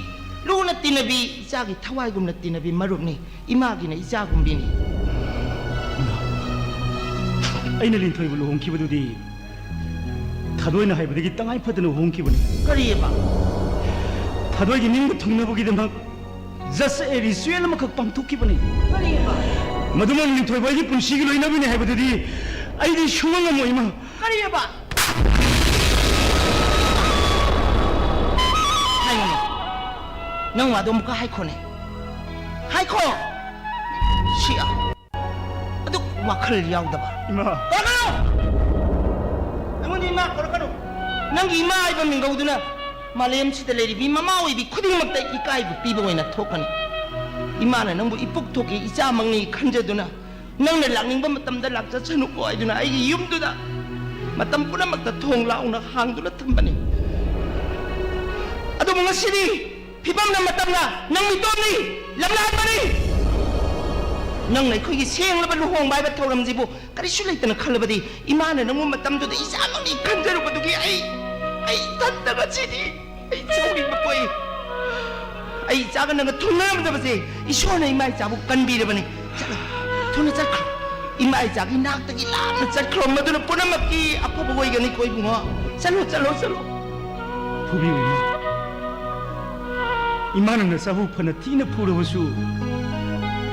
ꯂꯨꯅ ꯇꯤꯟꯅꯕꯤ, ꯏꯆꯥꯒꯤ ꯊꯋꯥꯏꯒꯨꯝꯅ ꯇꯤꯟꯅꯕꯤ ꯃꯔꯨꯞꯅꯤ꯫ ꯏꯃꯥꯒꯤꯅ ꯏꯆꯥꯒꯨꯝꯕꯤꯅꯤ꯫ ꯏꯃꯥ, ꯑꯩꯅ ꯂꯤꯟꯊꯣꯏꯕꯨ ꯂꯨꯍꯣꯡꯈꯤꯕꯗꯨꯗꯤ ꯊꯥꯗꯣꯏꯅ ꯍꯥꯏꯕꯗꯒꯤ ꯇꯉꯥꯏ ꯐꯗꯅ ꯍꯣꯡꯈꯤꯕꯅꯤ꯫ ꯀꯔꯤꯑꯕ? ꯊꯥꯗꯣꯏꯒꯤ ꯅꯤꯡꯕ ꯊꯨꯡꯅꯕꯒꯤꯗꯃꯛ just a ritual ꯑꯃꯈꯛ ꯄꯥꯡꯊꯣꯛꯈꯤꯕꯅꯤ꯫ ꯀꯔꯤꯑꯕ? ꯃꯗꯨꯃꯛ ꯂꯤꯟꯊꯣꯏꯕ ꯑꯩꯒꯤ ꯄꯨꯟꯁꯤꯒꯤ ꯂꯣꯏꯅꯕꯤꯅꯤ ꯍꯥꯏꯕꯗꯨꯗꯤ ꯑꯩꯗꯤ ꯁꯨꯡꯉꯝ ꯉꯝꯃꯣꯏ, ꯏꯃꯥ꯫ ꯀꯔꯤꯑꯕ? ꯍꯥꯏꯌꯨꯅꯦ꯫ ꯅꯪ ꯋꯥꯗꯣ ꯑꯃꯨꯛꯀ ꯍꯥꯏꯈꯣꯅꯦ꯫ ꯍꯥꯏꯈꯣ! ꯁꯤꯌꯥ! ꯑꯗꯨꯛ ꯋꯥꯈꯜ ꯌꯥꯎꯗꯕ꯫ ꯏꯃꯥ! ꯀꯧꯔꯛꯀꯅꯨ! ꯑꯩꯉꯣꯟꯗ ꯏꯃꯥ ꯀꯧꯔꯛꯀꯅꯨ! ꯅꯪꯒꯤ ꯏꯃꯥ ꯍꯥꯏꯕ ꯃꯤꯡꯒꯧꯗꯨꯅ ꯃꯥꯂꯦꯝꯁꯤꯗ ꯂꯩꯔꯤꯕꯤ ꯃꯃꯥ ꯑꯣꯏꯕꯤ ꯈꯨꯗꯤꯡꯃꯛꯇ ꯏꯀꯥꯏꯕ ꯄꯤꯕ ꯑꯣꯏꯅ ꯊꯣꯛꯀꯅꯤ꯫ ꯏꯃꯥꯅ ꯅꯪꯕꯨ ꯏꯄꯨꯛ ꯊꯣꯛꯀꯤ ꯏꯆꯥꯃꯛꯅꯤ ꯈꯟꯖꯗꯨꯅ, ꯅꯪꯅ ꯂꯥꯛꯅꯤꯡꯕ ꯃꯇꯝꯗ ꯂꯥꯛꯆꯁꯅꯨꯀꯣ ꯍꯥꯏꯗꯨꯅ ꯑꯩꯒꯤ ꯌꯨꯝꯗꯨꯗ ꯃꯇꯝ ꯄꯨꯝꯅꯃꯛꯇ ꯊꯣꯡ ꯂꯥꯎꯅ ꯍꯥꯡꯗꯨꯅ ꯊꯝꯕꯅꯤ꯫ ꯑꯗꯨꯕꯨ ꯉꯁꯤꯗꯤ ꯐꯤꯕꯝꯅ ꯃꯇꯝꯅ ꯅꯪ ꯃꯤꯇꯣꯞꯅꯤ, ꯂꯝꯂꯥꯟꯕꯅꯤ꯫ ꯅꯪꯅ ꯑꯩꯈꯣꯏꯒꯤ ꯁꯦꯡꯂꯕ ꯂꯨꯍꯣꯡꯕ ꯍꯥꯏꯕ ꯊꯧꯔꯝꯁꯤꯕꯨ ꯀꯔꯤꯁꯨ ꯂꯩꯇꯅ ꯈꯜꯂꯕꯗꯤ, ꯏꯃꯥꯅ ꯅꯪꯕꯨ ꯃꯇꯝꯗꯨꯗ ꯏꯆꯥꯃꯛꯅꯤ ꯈꯟꯖꯔꯨꯕꯗꯨꯒꯤ ꯑꯩ, ꯑꯩ ꯏꯊꯟꯇ ꯉꯁꯤꯗꯤ ꯑꯩ ꯁꯥꯎꯅꯤꯡꯕ ꯄꯣꯛꯏ꯫ ꯑꯩ ꯏꯆꯥꯒ ꯅꯪꯒ ꯊꯨꯡꯅꯔꯝꯗꯕꯁꯦ ꯏꯁꯣꯔꯅ ꯏꯃꯥ ꯏꯆꯥꯕꯨ ꯀꯟꯕꯤꯔꯕꯅꯤ꯫ ꯆꯠꯂꯣ, ꯊꯨꯅ ꯆꯠꯈ꯭ꯔꯣ꯫ ꯏꯃꯥ ꯏꯆꯥꯒꯤ ꯅꯥꯛꯇꯒꯤ ꯂꯥꯞꯅ ꯆꯠꯈ꯭ꯔꯣ꯫ ꯃꯗꯨꯅ ꯄꯨꯝꯅꯃꯛꯀꯤ ꯑꯐꯕ ꯑꯣꯏꯒꯅꯤꯀꯣ ꯏꯕꯨꯡꯉꯣ꯫ ꯆꯠꯂꯣ, ꯆꯠꯂꯣ, ꯆꯠꯂꯣ꯫ ꯐꯨꯕꯤꯌꯨ ꯏꯃꯥ꯫ ꯏꯃꯥꯅ ꯅꯆꯥꯕꯨ ꯐꯅ ꯊꯤꯅ ꯐꯨꯔꯕꯁꯨ,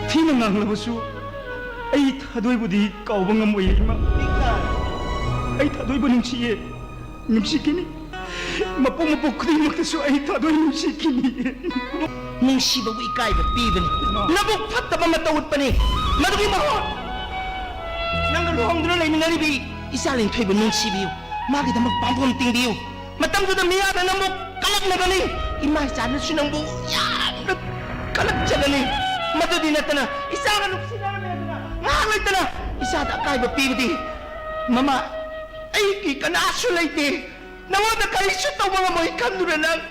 ꯊꯤꯅ ꯉꯥꯡꯂꯕꯁꯨ, ꯑꯩ ꯊꯥꯗꯣꯏꯕꯨꯗꯤ ꯀꯥꯎꯕ ꯉꯝꯃꯣꯏꯌꯦ ꯏꯃꯥ꯫ ꯑꯩ ꯊꯥꯗꯣꯏꯕꯨ ꯅꯨꯡꯁꯤꯌꯦ, ꯅꯨꯡꯁꯤꯈꯤꯅꯤ꯫ ꯃꯄꯣꯛ ꯃꯄꯣꯛ ꯈꯨꯗꯤꯡꯃꯛꯇꯁꯨ ꯑꯩ ꯊꯥꯗꯣꯏ ꯅꯨꯡꯁꯤꯈꯤꯅꯤ꯫ ꯅꯨꯡꯁꯤꯕꯕꯨ ꯏꯀꯥꯏꯕ ꯄꯤꯕꯅꯤ꯫ ꯅꯕꯨꯛ ꯐꯠꯇꯕ ꯃꯇꯧ ꯎꯠꯄꯅꯤ꯫ ꯃꯗꯨꯒꯤ ꯃꯍꯨꯠ ꯅꯪꯒ ꯂꯨꯍꯣꯡꯗꯨꯅ ꯂꯩꯃꯤꯟꯅꯔꯤꯕꯤ ꯏꯆꯥ ꯂꯤꯟꯊꯣꯏꯕꯨ ꯅꯨꯡꯁꯤꯕꯤꯌꯨ꯫ ꯃꯥꯒꯤꯗꯃꯛ ꯄꯥꯝꯕꯣꯝ ꯇꯤꯡꯕꯤꯌꯨ꯫ ꯃꯇꯝꯗꯨꯗ ꯃꯤꯌꯥꯝꯅ ꯅꯪꯕꯨ ꯀꯂꯛꯅꯒꯅꯤ꯫ ꯏꯃꯥ ꯏꯆꯥꯅꯁꯨ ꯅꯪꯕꯨ ꯌꯥꯝꯅ ꯀꯂꯛꯆꯒꯅꯤ꯫ ꯃꯗꯨꯗꯤ ꯅꯠꯇꯅ ꯏꯆꯥꯒ ꯅꯨꯡꯁꯤꯅꯔꯝꯃꯦꯗꯅ ꯉꯥꯏꯍꯥꯛ ꯂꯩꯇꯅ ꯏꯆꯥꯗ ꯑꯀꯥꯏꯕ ꯄꯤꯕꯗꯤ ꯃꯃꯥ ꯑꯩꯒꯤ ꯀꯅꯥꯁꯨ ꯂꯩꯇꯦ꯫ ꯅꯉꯣꯟꯗ ꯀꯔꯤꯁꯨ ꯇꯧꯕ ꯉꯝꯃꯣꯏ ꯈꯟꯗꯨꯅ ꯅꯪ,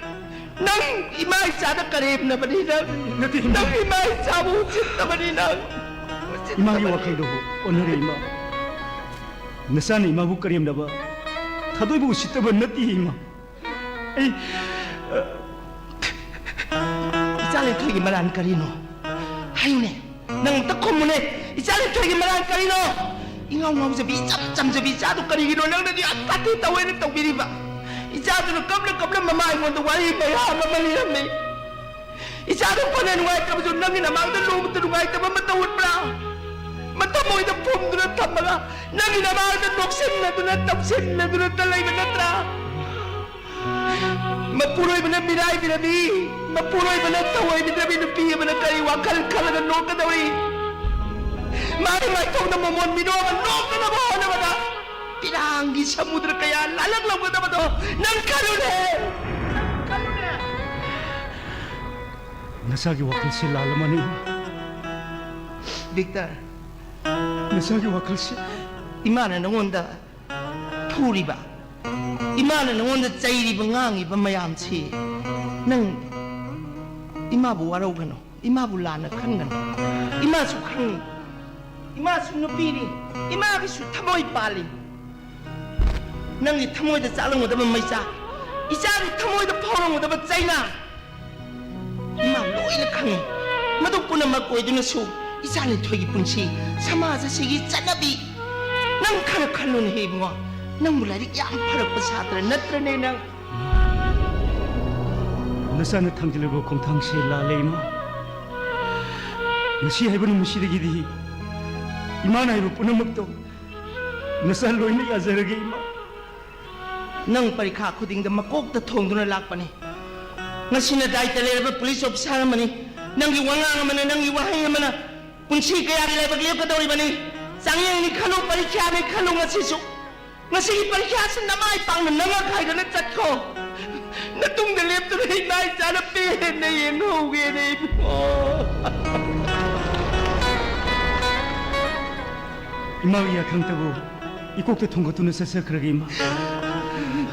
ꯅꯪ ꯏꯃꯥ ꯏꯆꯥꯗ ꯀꯔꯦꯝꯅꯕꯅꯤ ꯅꯪ꯫ ꯅꯠꯇꯦ, ꯏꯃꯥ꯫ ꯅꯪ ꯏꯃꯥ ꯏꯆꯥꯕꯨ ꯎꯁꯤꯠꯇꯕꯅꯤ ꯅꯪ꯫ ꯏꯃꯥꯒꯤ ꯎꯁꯤꯠꯇꯕꯅꯤ꯫ ꯋꯥꯈꯜꯗꯨꯕꯨ ꯑꯣꯟꯅꯔꯦ ꯏꯃꯥ꯫ ꯅꯆꯥꯅ ꯏꯃꯥꯕꯨ ꯀꯔꯦꯝꯅꯕ, ꯊꯥꯗꯣꯏꯕꯨ ꯎꯁꯤꯠꯇꯕ ꯅꯠꯇꯦ ꯏꯃꯥ꯫ ꯑꯩ, ꯏꯆꯥ ꯂꯤꯟꯊꯣꯏꯒꯤ ꯃꯔꯥꯟ ꯀꯔꯤꯅꯣ? ꯍꯥꯏꯌꯨꯅꯦ꯫ ꯅꯪ ꯑꯝꯇ ꯈꯨꯝꯃꯨꯅꯦ꯫ ꯏꯆꯥ ꯂꯤꯟꯊꯣꯏꯒꯤ ꯃꯔꯥꯟ ꯀꯔꯤꯅꯣ? ꯏꯉꯥꯎ ꯉꯥꯎꯖꯕꯤ, ꯏꯆꯝ ꯆꯝꯖꯕꯤ ꯏꯆꯥꯗꯨ ꯀꯔꯤꯒꯤꯅꯣ ꯅꯪꯅꯗꯤ ꯑꯇꯥꯇꯤ ꯇꯧꯋꯦꯅ ꯇꯧꯕꯤꯔꯤꯕ? ꯏꯆꯥꯗꯨꯅ ꯀꯞꯅ ꯀꯞꯅ ꯃꯃꯥ ꯑꯩꯉꯣꯟꯗ ꯋꯥꯔꯤ ꯃꯌꯥꯝ ꯑꯃ ꯂꯤꯔꯝꯃꯤ꯫ ꯏꯆꯥꯗꯨ ꯐꯅ ꯅꯨꯡꯉꯥꯏꯇꯕꯁꯨ ꯅꯪꯒꯤ ꯅꯃꯥꯡꯗ ꯅꯣꯡꯃꯇ ꯅꯨꯡꯉꯥꯏꯇꯕ ꯑꯃꯠꯇ ꯎꯠꯄ꯭ꯔꯥ? ꯃꯇꯝ ꯑꯣꯏꯗ ꯐꯨꯝꯗꯨꯅ ꯊꯝꯃꯒ ꯅꯪꯒꯤ ꯅꯃꯥꯡꯗ ꯅꯣꯛꯁꯤꯟꯅꯗꯨꯅ ꯇꯧꯁꯤꯟꯅꯗꯨꯅꯇ ꯂꯩꯕ ꯅꯠꯇ꯭ꯔꯥ? ꯃꯄꯨꯔꯣꯏꯕꯅ ꯃꯤꯔꯥꯏꯕꯤꯔꯕꯤ, ꯃꯄꯨꯔꯣꯏꯕꯅ ꯊꯑꯣꯏꯕꯤꯗ꯭ꯔꯕꯤ ꯅꯨꯄꯤ ꯑꯃꯅ ꯀꯔꯤ ꯋꯥꯈꯜ ꯈꯜꯂꯒ ꯅꯣꯛꯀꯗꯧꯔꯤ? ꯃꯥꯒꯤ ꯃꯥꯏꯊꯣꯡꯗ ꯃꯃꯣꯟ ꯃꯤꯅꯣꯛ ꯑꯃ ꯅꯣꯛꯅꯅꯕ ꯍꯣꯠꯅꯕꯗ ꯄꯤꯔꯥꯡꯒꯤ ꯁꯃꯨꯗ꯭ꯔ ꯀꯌꯥ ꯂꯥꯜꯂꯛꯂꯝꯒꯗꯕꯗꯣ ꯅꯪ ꯈꯜꯂꯨꯅꯦ, ꯅꯪ ꯈꯜꯂꯨꯅꯦ꯫ ꯅꯆꯥꯒꯤ ꯋꯥꯈꯜꯁꯤ ꯂꯥꯜꯂꯝꯃꯅꯤ꯫ ꯚꯤꯛꯇꯔ, ꯅꯆꯥꯒꯤ ꯋꯥꯈꯜꯁꯤ ꯏꯃꯥꯅ ꯅꯉꯣꯟꯗ ꯐꯨꯔꯤꯕ, ꯏꯃꯥꯅ ꯅꯉꯣꯟꯗ ꯆꯩꯔꯤꯕ, ꯉꯥꯡꯉꯤꯕ ꯃꯌꯥꯝꯁꯤ ꯅꯪ ꯏꯃꯥꯕꯨ ꯋꯥꯔꯧꯒꯅꯨ꯫ ꯏꯃꯥꯕꯨ ꯂꯥꯟꯅ ꯈꯟꯒꯅꯨ꯫ ꯏꯃꯥꯁꯨ ꯈꯪꯏ, ꯏꯃꯥꯁꯨ ꯅꯨꯄꯤꯅꯤ, ꯏꯃꯥꯒꯤꯁꯨ ꯊꯃꯣꯏ ꯄꯥꯜꯂꯤ꯫ ꯅꯪꯒꯤ ꯊꯃꯣꯏꯗ ꯆꯥꯛꯂꯝꯒꯗꯕ ꯃꯩꯆꯥꯛ, ꯏꯆꯥꯒꯤ ꯊꯃꯣꯏꯗ ꯐꯥꯎꯔꯝꯒꯗꯕ ꯆꯩꯅꯥ, ꯏꯃꯥ ꯂꯣꯏꯅ ꯈꯪꯏ꯫ ꯃꯗꯨ ꯄꯨꯝꯅꯃꯛ ꯑꯣꯏꯗꯨꯅꯁꯨ ꯏꯆꯥ ꯂꯤꯟꯊꯣꯏꯒꯤ ꯄꯨꯟꯁꯤ, ꯁꯃꯥꯖ ꯑꯁꯤꯒꯤ ꯆꯠꯅꯕꯤ, ꯅꯪ ꯈꯔ ꯈꯜꯂꯨꯅꯦꯍꯦ ꯏꯕꯨꯡꯉꯣ꯫ ꯅꯪꯕꯨ ꯂꯥꯏꯔꯤꯛ ꯌꯥꯝ ꯐꯔꯛꯄ ꯁꯥꯇ꯭ꯔ ꯅꯠꯇ꯭ꯔꯅꯦ ꯅꯪ? ꯅꯆꯥꯅ ꯊꯥꯡꯖꯤꯜꯂꯤꯕ ꯈꯣꯡꯊꯥꯡꯁꯦ ꯂꯥꯜꯂꯦ, ꯏꯃꯥ꯫ ꯉꯁꯤ ꯍꯥꯏꯕ ꯅꯨꯃꯤꯠꯁꯤꯗꯒꯤꯗꯤ ꯏꯃꯥꯅ ꯍꯥꯏꯕ ꯄꯨꯝꯅꯃꯛꯇꯣ ꯅꯆꯥ ꯂꯣꯏꯅ ꯌꯥꯖꯔꯒꯦ, ꯏꯃꯥ꯫ ꯅꯪ ꯄꯔꯤꯈꯥ ꯈꯨꯗꯤꯡꯗ ꯃꯀꯣꯛꯇ ꯊꯣꯡꯗꯨꯅ ꯂꯥꯛꯄꯅꯤ꯫ ꯉꯁꯤꯅ ꯗꯥꯏꯇ ꯂꯩꯔꯕ ꯄꯨꯂꯤꯁ ꯑꯣꯐꯤꯁꯥꯔ ꯑꯃꯅꯤ꯫ ꯅꯪꯒꯤ ꯋꯥꯉꯥꯡ ꯑꯃꯅ, ꯅꯪꯒꯤ ꯋꯥꯍꯩ ꯑꯃꯅ ꯄꯨꯟꯁꯤ ꯀꯌꯥꯒꯤ ꯂꯥꯏꯕꯛ ꯂꯦꯞꯀꯗꯧꯔꯤꯕꯅꯤ꯫ ꯆꯥꯡꯌꯦꯡꯅꯤ ꯈꯜꯂꯨ, ꯄꯔꯤꯈ꯭ꯌꯥꯅꯤ ꯈꯜꯂꯨ, ꯉꯁꯤꯁꯨ꯫ ꯉꯁꯤꯒꯤ ꯄꯔꯤꯈ꯭ꯌꯥꯁꯤ ꯅꯃꯥꯏ ꯄꯥꯛꯅ ꯅꯝꯃꯛ ꯍꯥꯏꯗꯨꯅ ꯆꯠꯈꯣ꯫ ꯅꯇꯨꯡꯗ ꯂꯦꯞꯇꯨꯅ ꯏꯃꯥ ꯏꯆꯥꯅ ꯄꯦꯟꯅ ꯌꯦꯡꯍꯧꯒꯦꯅꯦ ꯏꯕꯨꯡꯉꯣ꯫ ꯏꯃꯥꯒꯤ ꯌꯥꯊꯪꯇꯕꯨ ꯏꯀꯣꯛꯇ ꯊꯣꯡꯒꯠꯇꯨꯅ ꯆꯠꯆꯈ꯭ꯔꯒꯦ, ꯏꯃꯥ꯫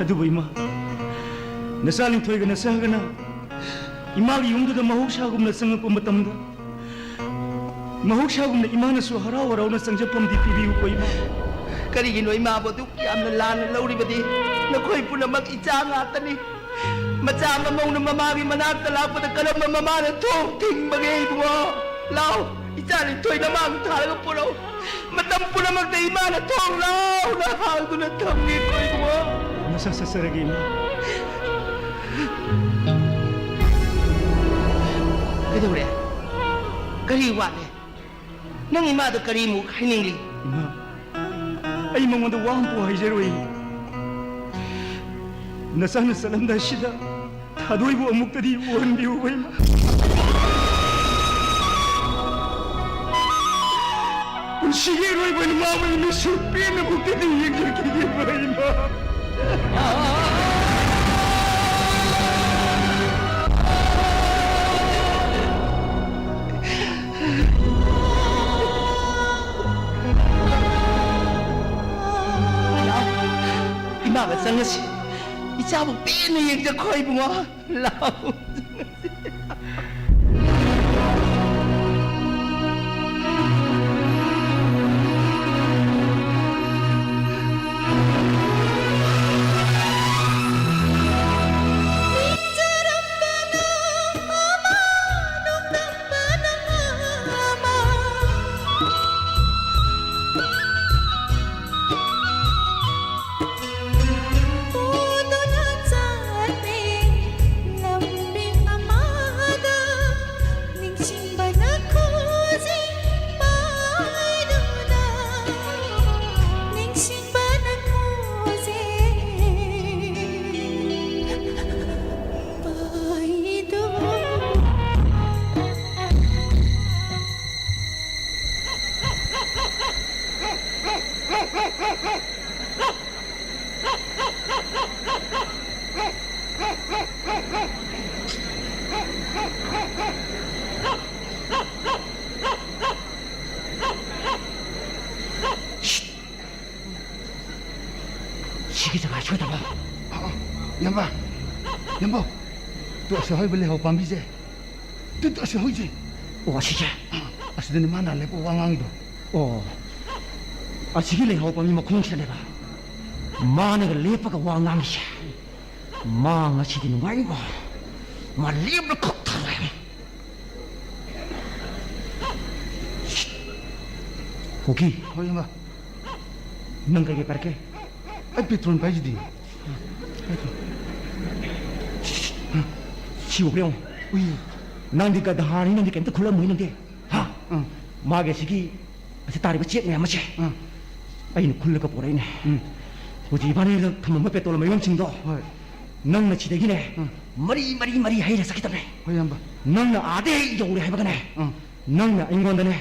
ꯑꯗꯨꯕꯨ ꯏꯃꯥ, ꯅꯆꯥ ꯂꯤꯟꯊꯣꯏꯒ ꯅꯆꯥꯒꯅ ꯏꯃꯥꯒꯤ ꯌꯨꯝꯗꯨꯗ ꯃꯍꯧꯁꯥꯒꯨꯝꯅ ꯆꯪꯉꯛꯄ ꯃꯇꯝꯗ, ꯃꯍꯧꯁꯥꯒꯨꯝꯅ ꯏꯃꯥꯅꯁꯨ ꯍꯔꯥꯎ ꯍꯔꯥꯎꯅ ꯆꯪꯖꯐꯝꯗꯤ ꯄꯤꯕꯤꯌꯨꯀꯣ, ꯏꯃꯥ꯫ ꯀꯔꯤꯒꯤꯅꯣ ꯏꯃꯥꯕꯨ ꯑꯗꯨꯛ ꯌꯥꯝꯅ ꯂꯥꯟꯅ ꯂꯧꯔꯤꯕꯗꯤ? ꯅꯈꯣꯏ ꯄꯨꯝꯅꯃꯛ ꯏꯆꯥ ꯉꯥꯛꯇꯅꯤ꯫ ꯃꯆꯥ ꯑꯃ ꯃꯧꯅ ꯃꯃꯥꯒꯤ ꯃꯅꯥꯛꯇ ꯂꯥꯛꯄꯗ ꯀꯔꯝꯕ ꯃꯃꯥꯅ ꯊꯣꯡ ꯊꯤꯡꯕꯒꯦ, ꯏꯕꯨꯡꯉꯣ? ꯂꯥꯎ, ꯏꯆꯥ ꯂꯤꯟꯊꯣꯏ ꯅꯃꯥꯡ ꯊꯥꯔꯒ ꯄꯨꯔꯛꯎ꯫ ꯃꯇꯝ ꯄꯨꯝꯅꯃꯛꯇ ꯏꯃꯥꯅ ꯊꯣꯡ ꯂꯥꯎꯅ ꯍꯥꯡꯗꯨꯅ ꯊꯝꯒꯦꯀꯣ, ꯏꯕꯨꯡꯉꯣ꯫ ꯅꯆꯥ ꯆꯠꯆꯔꯒꯦ, ꯏꯃꯥ꯫ ꯀꯩꯗꯧꯔꯦ? ꯀꯔꯤ ꯋꯥꯠꯂꯦ? ꯅꯪ ꯏꯃꯥꯗ ꯀꯔꯤꯃꯨꯛ ꯍꯥꯏꯅꯤꯡꯂꯤ? ꯏꯃꯥ, ꯑꯩ ꯃꯉꯣꯟꯗ ꯋꯥ ꯑꯃꯐꯥꯎ ꯍꯥꯏꯖꯔꯣꯏ꯫ ꯅꯆꯥꯅ ꯆꯠꯂꯝꯗꯥꯏꯁꯤꯗ ꯊꯥꯗꯣꯏꯕꯨ ꯑꯃꯨꯛꯇꯗꯤ ꯎꯍꯟꯕꯤꯌꯨ, ꯏꯃꯥ꯫ ꯄꯨꯟꯁꯤꯒꯤ ꯑꯔꯣꯏꯕ ꯏꯃꯥꯕꯨ ꯃꯤꯠꯁꯨ ꯄꯦꯟꯅ ꯑꯃꯨꯛꯇꯗꯤ ꯌꯦꯡꯖꯈꯤꯒꯦ, ꯏꯃꯥ꯫ ꯏꯃꯥꯒ ꯆꯪꯉꯁꯤ꯫ ꯏꯆꯥꯕꯨ ꯄꯦꯟꯅ ꯌꯦꯡꯖꯈꯣ, ꯏꯕꯨꯡꯉꯣ꯫ ꯂꯥꯎ꯫ ꯈꯤꯖꯒꯥꯏ ꯁꯣꯏꯗꯕ꯫ ꯑ, ꯑ, ꯏꯌꯥꯝꯕ, ꯏꯌꯥꯝꯕ, ꯇꯨ ꯑꯁꯤ ꯍꯧꯔꯤꯕ ꯂꯩꯍꯧ ꯄꯥꯝꯕꯤꯁꯦ, ꯇꯨ, ꯇꯨ ꯑꯁꯤ ꯍꯧꯔꯤꯁꯦ꯫ ꯑꯣ, ꯑꯁꯤꯁꯦ? ꯑ, ꯑꯁꯤꯗꯅꯦ ꯃꯥꯅ ꯂꯦꯞꯄ ꯋꯥ ꯉꯥꯡꯉꯤꯗꯣ꯫ ꯑꯣ, ꯑꯁꯤꯒꯤ ꯂꯩꯍꯧ ꯄꯥꯝꯕꯤ ꯃꯈꯣꯡꯁꯤꯗꯅꯦꯕ ꯃꯥꯅꯒ ꯂꯦꯞꯄꯒ ꯋꯥ ꯉꯥꯡꯉꯤꯁꯦ꯫ ꯃꯥ ꯉꯁꯤꯗꯤ ꯅꯨꯡꯉꯥꯏꯅꯤꯀꯣ꯫ ꯃꯥ ꯂꯦꯞꯅ ꯈꯛ ꯊꯥꯔꯣꯏ꯫ ꯀꯨꯀꯤ꯫ ꯍꯣꯏ, ꯏꯌꯥꯝꯕ꯫ ꯅꯪ ꯀꯩꯀꯩ ꯄꯥꯏꯔꯛꯀꯦ? ꯑꯩ ꯄꯦꯇ꯭ꯔꯣꯜ ꯄꯥꯏꯁꯤꯗꯤ꯫ ꯁꯤ ꯎꯕ꯭ꯔꯥ ꯌꯦꯡꯉꯣ꯫ ꯎꯏ꯫ ꯅꯪꯗꯤ ꯒꯙꯥꯅꯤ, ꯅꯪꯗꯤ ꯀꯩꯝꯇ ꯈꯨꯜꯂꯝꯃꯣꯏ ꯅꯪꯗꯤ꯫ ꯍꯥ? ꯎꯝ꯫ ꯃꯥꯒꯤ ꯑꯁꯤꯒꯤ ꯑꯁꯤ ꯇꯥꯔꯤꯕ ꯆꯦꯛ ꯃꯌꯥꯝ ꯑꯁꯦ ꯑꯥ꯫ ꯑꯩꯅ ꯈꯨꯜꯂꯒ ꯄꯣꯔꯛꯏꯅꯦ꯫ ꯎꯝ꯫ ꯍꯧꯖꯤꯛ ꯏꯕꯥꯅꯤꯅ ꯊꯝꯃꯝꯕ ꯄꯦꯇ꯭ꯔꯣꯜ ꯃꯌꯣꯝꯁꯤꯡꯗꯣ ꯍꯣꯏ꯫ ꯅꯪꯅ ꯁꯤꯗꯒꯤꯅꯦ ꯑꯥ꯫ ꯃꯔꯤ, ꯃꯔꯤ, ꯃꯔꯤ ꯍꯩꯔ ꯆꯠꯈꯤꯗꯕꯅꯦ꯫ ꯍꯣꯏ, ꯏꯌꯥꯝꯕ꯫ ꯅꯪꯅ ꯑꯥꯗ ꯍꯦꯛ ꯌꯧꯔꯦ ꯍꯥꯏꯕꯒꯅꯦ, ꯑꯥ꯫ ꯅꯪꯅ ꯑꯩꯉꯣꯟꯗꯅꯦ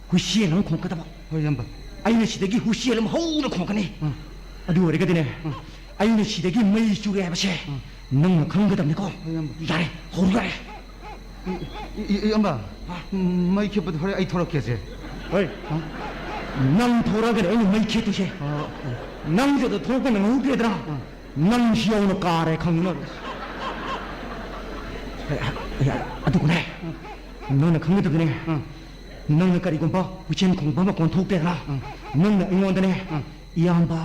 ꯍꯨꯏꯁꯦꯜ ꯑꯃ ꯈꯣꯡꯀꯗꯕ꯫ ꯍꯣꯏ, ꯏꯌꯥꯝꯕ꯫ ꯑꯩꯅ ꯁꯤꯗꯒꯤ ꯍꯨꯏꯁꯦꯜ ꯑꯃ ꯍꯧꯅ ꯈꯣꯡꯀꯅꯤ꯫ ꯑꯥ꯫ ꯑꯗꯨ ꯑꯣꯏꯔꯒꯗꯤꯅꯦ, ꯑꯥ꯫ ꯑꯩꯅ ꯁꯤꯗꯒꯤ ꯃꯩ ꯆꯨꯔꯦ ꯍꯥꯏꯕꯁꯦ ꯑꯥ꯫ ꯅꯪꯅ ꯈꯪꯒꯗꯕꯅꯤꯀꯣ꯫ ꯍꯣꯏ, ꯏꯌꯥꯝꯕ꯫ ꯌꯥꯔꯦ, ꯍꯧꯔꯣ ꯌꯥꯔꯦ꯫ ꯏ-, ꯏ-, ꯏ-, ꯏꯌꯥꯝꯕ, ꯍꯥ? ꯃꯩ ꯈꯦꯠꯄꯗꯣ ꯍꯣꯔꯦꯟ ꯑꯩ ꯊꯣꯔꯛꯀꯦꯁꯦ꯫ ꯍꯣꯏ꯫ ꯍꯥ? ꯅꯪ ꯊꯣꯔꯛꯑꯒꯅꯦ ꯑꯩꯅ ꯃꯩ ꯈꯦꯠꯇꯣꯏꯁꯦ꯫ ꯑꯥ, ꯑꯥ꯫ ꯅꯪꯁꯨ ꯑꯗ ꯊꯣꯛꯄ ꯅꯪꯍꯧꯗ꯭ꯔꯦꯗꯅ, ꯑꯥ꯫ ꯅꯪꯁꯨ ꯌꯥꯎꯅ ꯀꯥꯔꯦ ꯈꯪꯅꯔꯣꯏ꯫ ꯑꯦ, ꯑꯦ, ꯑꯗꯨꯒꯅꯦ, ꯑꯥ꯫ ꯅꯪꯅ ꯈꯪꯒꯗꯕꯅꯦ, ꯑꯥ꯫ ꯅꯪꯅ ꯀꯔꯤꯒꯨꯝꯕ ꯍꯨꯏꯆꯦꯟ ꯈꯣꯡꯕ ꯃꯈꯣꯟ ꯊꯣꯛꯇ꯭ꯔꯦꯗꯅ, ꯑꯥ꯫ ꯅꯪꯅ ꯑꯩꯉꯣꯟꯗꯅꯦ, ꯑꯥ꯫ "ꯏꯌꯥꯝꯕ,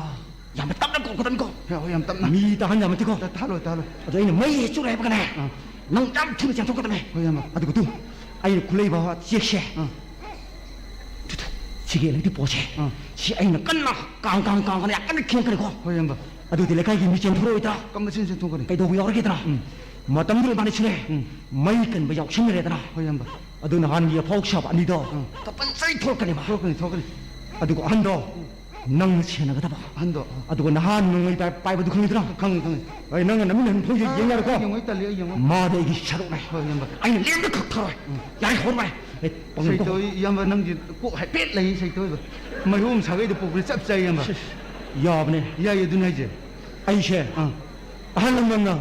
ꯌꯥꯝꯅ ꯇꯞꯅ ꯀꯧꯔꯛꯀꯗꯕꯅꯤꯀꯣ꯫ ꯍꯣꯏ, ꯍꯣꯏ, ꯌꯥꯝ ꯇꯞꯅ꯫ ꯃꯤ ꯇꯥꯍꯟ ꯌꯥꯕ ꯅꯠꯇꯦꯀꯣ꯫ ꯇꯥ-, ꯇꯥꯍꯜꯂꯣꯏ, ꯇꯥꯍꯜꯂꯣꯏ꯫ ꯑꯗꯣ ꯑꯩꯅ ꯃꯩ ꯍꯦꯛ ꯆꯨꯔꯦ ꯍꯥꯏꯕꯒꯅꯦ, ꯑꯥ꯫ ꯅꯪ ꯌꯥꯝ ꯊꯨꯅ ꯆꯦꯟꯊꯣꯛꯀꯗꯕꯅꯦ꯫ ꯍꯣꯏ, ꯏꯌꯥꯝꯕ꯫ ꯑꯗꯨꯒ ꯇꯨ, ꯑꯩꯅ ꯈꯨꯠꯂꯩꯕ ꯆꯦꯛꯁꯦ, ꯑꯥ꯫ ꯇꯨ, ꯇꯨ, ꯁꯤꯒꯤ ꯂꯩꯔꯤꯕ ꯄꯣꯠꯁꯦ, ꯑꯥ꯫ ꯁꯤ ꯑꯩꯅ ꯀꯟꯅ ꯀꯥꯡ, ꯀꯥꯡ, ꯀꯥꯡ ꯑꯅ ꯌꯥꯝ ꯀꯟꯅ ꯈꯦꯡꯀꯅꯤꯀꯣ꯫ ꯍꯣꯏ, ꯏꯌꯥꯝꯕ꯫ ꯑꯗꯨꯗꯤ ꯂꯩꯀꯥꯏꯒꯤ ꯃꯤ ꯆꯦꯟꯊꯣꯔꯛꯑꯣꯏꯗ꯭ꯔꯥ? ꯀꯝꯕ ꯆꯦꯟ ꯆꯦꯟꯊꯣꯛꯀꯅꯤ? ꯀꯩꯗꯧꯕ ꯌꯥꯎꯔꯒꯦꯗ꯭ꯔꯥ? ꯎꯝ꯫ ꯃꯇꯝꯗꯨꯗ ꯏꯕꯥꯅꯤꯁꯨꯅꯦ, ꯎꯝ꯫ ꯃꯩ ꯀꯟꯕ ꯌꯥꯎꯁꯟꯅꯔꯦꯗꯅ꯫ ꯍꯣꯏ, ꯏꯌꯥꯝꯕ꯫ ꯑꯗꯨ ꯅꯍꯥꯟꯒꯤ ꯑꯐꯥꯎ ꯁꯥꯕ ꯑꯅꯤꯗꯣ ꯎꯝ꯫ ꯀꯝꯄꯜꯁꯔꯤ ꯊꯣꯛꯂꯛꯀꯅꯦꯕ꯫ ꯊꯣꯛꯂꯛꯀꯅꯤ, ꯊꯣꯛꯂꯛꯀꯅꯤ꯫ ꯑꯗꯨꯒ ꯑꯍꯟꯗꯣ ꯎꯝ꯫ ꯅꯪꯅ ꯁꯦꯟꯅꯒꯗꯕ꯫ ꯑꯍꯟꯗꯣ, ꯑꯥ꯫ ꯑꯗꯨꯒ ꯅꯍꯥꯟ ꯅꯣꯡꯃꯩ ꯄꯥꯏ-, ꯄꯥꯏꯕꯗꯨ ꯈꯪꯉꯤꯗ꯭ꯔꯥ? ꯈꯪꯉꯤ, ꯈꯪꯉꯤ꯫ ꯍꯣꯏ, ꯅꯪꯅ ꯅꯃꯤꯠ ꯅꯪ ꯊꯣꯛꯏꯁꯦ ꯑꯥ, ꯌꯦꯡ ꯌꯥꯔꯦꯀꯣ? ꯑꯩ ꯌꯦꯡꯉꯣꯏ, ꯇꯜꯂꯤ, ꯑꯩ ꯌꯦꯡꯉꯣꯏ꯫ ꯃꯥꯗꯤ ꯑꯩꯒꯤ ꯁꯔꯨꯛꯅꯦ꯫ ꯍꯣꯏ, ꯏꯌꯥꯝꯕ꯫ ꯑꯩꯅ ꯂꯦꯝꯅ ꯈꯛ ꯊꯥꯔꯣꯏ꯫ ꯎꯝ꯫ ꯌꯥꯔꯦ, ꯍꯧꯔꯣ ꯌꯥꯔꯦ꯫ ꯑꯦ, ꯄꯪꯒꯅꯨꯀꯣ꯫ ꯁꯩꯇꯣꯏ, ꯏꯌꯥꯝꯕ, ꯅꯪꯒꯤ ꯀꯣꯛ ꯍꯥꯏꯐꯦꯠ ꯂꯩ, ꯁꯩꯇꯣꯏꯕ꯫ ꯃꯩꯍꯧ ꯑꯃ ꯁꯥꯒꯩꯗꯣ ꯄꯣꯛꯄꯗꯤ ꯆꯞ ꯆꯥꯏ, ꯏꯌꯥꯝꯕ꯫ ꯁꯤꯁ, ꯌꯥꯕꯅꯦ꯫ ꯌꯥꯏ, ꯑꯗꯨꯅꯦ ꯍꯥꯏꯁꯦ꯫ ꯑꯩꯁꯦ ꯑꯥ꯫ ꯑꯍꯜ ꯂꯃꯟꯅ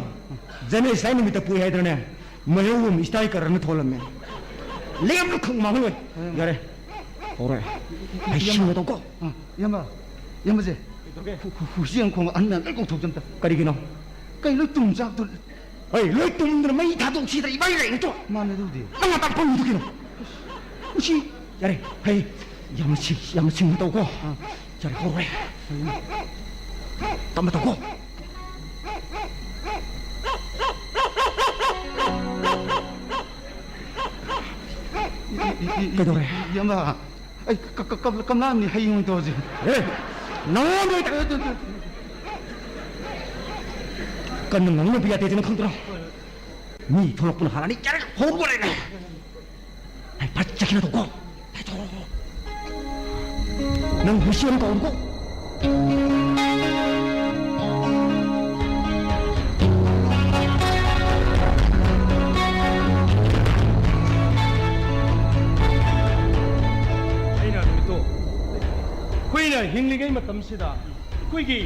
ꯖꯅꯦꯁꯥꯏ ꯅꯨꯃꯤꯠꯇ ꯄꯣꯛꯏ ꯍꯥꯏꯗ꯭ꯔꯅꯦ? ꯃꯩꯍꯧꯕꯝ ꯏꯁꯇꯥꯏ ꯀꯔꯟꯅ ꯊꯣꯜꯂꯝꯃꯦ꯫ ꯂꯦꯝꯅ ꯈꯪ ꯃꯥꯡꯍꯜꯂꯣꯏ꯫ ꯍꯣꯏ꯫ ꯌꯥꯔꯦ꯫ ꯍꯧꯔꯦ꯫ ꯑꯩ ꯏꯌꯥꯝꯕ꯫ ꯁꯤꯡꯅ ꯇꯧꯀꯣ꯫ ꯑꯥ, ꯏꯌꯥꯝꯕ꯫ ꯏꯌꯥꯝꯕꯁꯦ꯫ ꯀꯩꯗꯧꯔꯒꯦ? ꯍꯨ-, ꯍꯨ-, ꯍꯨꯏꯁꯤ ꯌꯦꯡꯈꯣꯡ ꯑꯍꯟ ꯃꯌꯥꯝ ꯂꯣꯏ ꯀꯧꯊꯣꯛꯆꯝꯇ꯫ ꯀꯔꯤꯒꯤꯅꯣ? ꯀꯩ ꯂꯣꯏ ꯇꯨꯝ ꯆꯥꯛꯇꯣ? ꯍꯩ, ꯂꯣꯏ ꯇꯨꯝꯗꯅ ꯃꯩ ꯊꯥꯗꯣꯛꯁꯤꯗ ꯏꯕꯥꯏ ꯂꯩꯔꯛꯇꯣ꯫ ꯃꯥꯅꯦ ꯑꯗꯨꯕꯨꯗꯤ꯫ ꯅꯪ ꯉꯥꯛꯇꯪ ꯐꯝꯃꯤꯗꯨ ꯀꯩꯅꯣ? ꯃꯁꯤ ꯌꯥꯔꯦ, ꯍꯩ, ꯌꯥꯝꯅ ꯁꯤꯡ-, ꯌꯥꯝꯅ ꯁꯤꯡꯅ ꯇꯧꯀꯣ꯫ ꯑꯥ꯫ ꯌꯥꯔꯦ, ꯍꯧꯔꯣꯏ꯫ ꯇꯞꯅ ꯇꯧꯀꯣ꯫ ꯏ-, ꯏ-, ꯏ-, ꯏ-, ꯀꯩꯗꯧꯔꯦ? ꯏꯌꯥꯝꯕ, ꯑꯩ ꯀ-, ꯀ-, ꯀ-, ꯀꯝꯂꯥ ꯑꯃꯅꯤ ꯍꯌꯦꯡ ꯑꯣꯏꯅ ꯇꯧꯔꯁꯦ꯫ ꯑꯦ, ꯅꯉꯣꯟꯗ ꯑꯣꯏꯅ ꯀꯟꯅ ꯉꯥꯡꯅꯕ ꯌꯥꯗꯦ, ꯅꯪ ꯈꯪꯗ꯭ꯔꯣ? ꯃꯤ ꯊꯣꯛꯂꯛꯄꯅ ꯍꯥꯟꯅꯅꯤ, ꯌꯥꯔꯦ, ꯍꯧꯔꯨꯕ ꯂꯩꯔꯦ꯫ ꯑꯩ ꯐꯠ ꯆꯠꯈꯤꯅ ꯇꯧꯀꯣ꯫ ꯅꯪ ꯍꯨꯏꯁꯤ ꯑꯃ ꯀꯧꯔꯨꯀꯣ꯫ ꯑꯩꯅ ꯅꯨꯃꯤꯠꯇꯣ, ꯑꯩꯈꯣꯏꯅ ꯍꯤꯡꯂꯤꯉꯩ ꯃꯇꯝꯁꯤꯗ ꯑꯩꯈꯣꯏꯒꯤ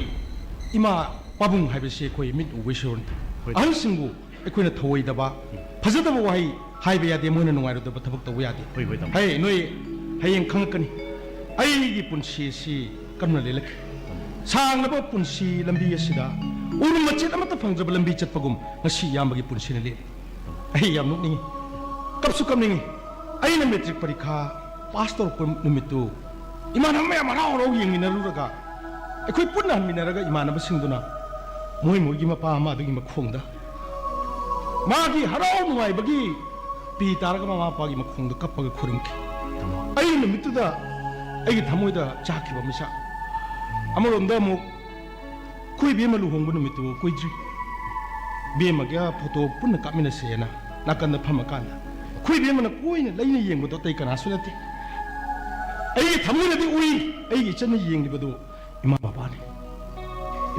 ꯏꯃꯥ ꯄꯥꯕꯨꯡ ꯍꯥꯏꯕꯁꯤ ꯑꯩꯈꯣꯏ ꯃꯤꯠ ꯎꯕ ꯏꯁꯣꯔꯅꯤ꯫ ꯍꯣꯏ꯫ ꯑꯍꯜꯁꯤꯡꯕꯨ ꯑꯩꯈꯣꯏꯅ ꯊꯧꯑꯣꯏꯗꯕ, ꯐꯖꯗꯕ ꯋꯥꯍꯩ ꯍꯥꯏꯕ ꯌꯥꯗꯦ, ꯃꯣꯏꯅ ꯅꯨꯡꯉꯥꯏꯔꯣꯏꯗꯕ ꯊꯕꯛ ꯇꯧꯕ ꯌꯥꯗꯦ꯫ ꯍꯣꯏ, ꯍꯣꯏ, ꯇꯥꯃꯣ꯫ ꯍꯌꯦ, ꯅꯣꯏ ꯍꯌꯦꯡ ꯈꯪꯉꯛꯀꯅꯤ꯫ ꯑꯩꯒꯤ ꯄꯨꯟꯁꯤ ꯑꯁꯤ ꯀꯔꯝꯅ ꯂꯦꯜꯂꯛꯈꯤ? ꯁꯥꯡꯂꯕ ꯄꯨꯟꯁꯤ ꯂꯝꯕꯤ ꯑꯁꯤꯗ ꯎꯔꯨꯝ ꯃꯆꯦꯠ ꯑꯃꯠꯇ ꯐꯪꯖꯕ ꯂꯝꯕꯤ ꯆꯠꯄꯒꯨꯝ ꯉꯁꯤ ꯏꯌꯥꯝꯕꯒꯤ ꯄꯨꯟꯁꯤꯅ ꯂꯦꯜꯂꯤ꯫ ꯑꯩ ꯌꯥꯝ ꯅꯣꯛꯅꯤꯡꯉꯤ, ꯀꯞꯁꯨ ꯀꯞꯅꯤꯡꯉꯤ꯫ ꯑꯩꯅ ꯃꯦꯇ꯭ꯔꯤꯛ ꯄꯔꯤꯈꯥ ꯄꯥꯁ ꯇꯧꯔꯛꯄ ꯅꯨꯃꯤꯠꯇꯨ ꯏꯃꯥꯟꯅꯕ ꯃꯌꯥꯝ ꯍꯔꯥꯎ ꯍꯔꯥꯎ ꯌꯦꯡꯃꯤꯟꯅꯔꯨꯔꯒ ꯑꯩꯈꯣꯏ ꯄꯨꯟꯅ ꯍꯟꯃꯤꯟꯅꯔꯒ ꯏꯃꯥꯟꯅꯕꯁꯤꯡꯗꯨꯅ ꯃꯣꯏ ꯃꯣꯏꯒꯤ ꯃꯄꯥ ꯑꯃ ꯑꯗꯨꯒꯤ ꯃꯈꯣꯡꯗ ꯃꯥꯒꯤ ꯍꯔꯥꯎ ꯅꯨꯡꯉꯥꯏꯕꯒꯤ ꯄꯤ ꯇꯥꯔꯒ ꯃꯃꯥ ꯃꯄꯥꯒꯤ ꯃꯈꯣꯡꯗ ꯀꯞꯄꯒ ꯈꯨꯔꯨꯝꯈꯤ꯫ ꯇꯥꯃꯣ꯫ ꯑꯩ ꯅꯨꯃꯤꯠꯇꯨꯗ ꯑꯩꯒꯤ ꯊꯃꯣꯏꯗ ꯆꯥꯛꯈꯤꯕ ꯃꯤꯁꯛ꯫ ꯑꯃꯔꯣꯝꯗ ꯑꯃꯨꯛ ꯑꯩꯈꯣꯏ ꯏꯕꯦꯝꯃ ꯂꯨꯍꯣꯡꯕ ꯅꯨꯃꯤꯠꯇꯨ ꯀꯨꯏꯗ꯭ꯔꯤ꯫ ꯏꯕꯦꯝꯃꯒ ꯐꯣꯇꯣ ꯄꯨꯟꯅ ꯀꯥꯞꯃꯤꯟꯅꯁꯦꯅ ꯅꯥꯀꯟꯗ ꯐꯝꯃꯀꯥꯟꯗ ꯑꯩꯈꯣꯏ ꯏꯕꯦꯝꯃꯅ ꯀꯣꯏꯅ ꯂꯩꯅ ꯌꯦꯡꯕꯗꯣ ꯑꯇꯩ ꯀꯅꯥꯁꯨ ꯅꯠꯇꯦ꯫ ꯑꯩꯒꯤ ꯊꯃꯣꯏꯅꯗꯤ ꯎꯏ, ꯑꯩꯒꯤ ꯏꯆꯟꯅ ꯌꯦꯡꯂꯤꯕꯗꯨ ꯏꯃꯥ ꯕꯕꯥꯅꯤ꯫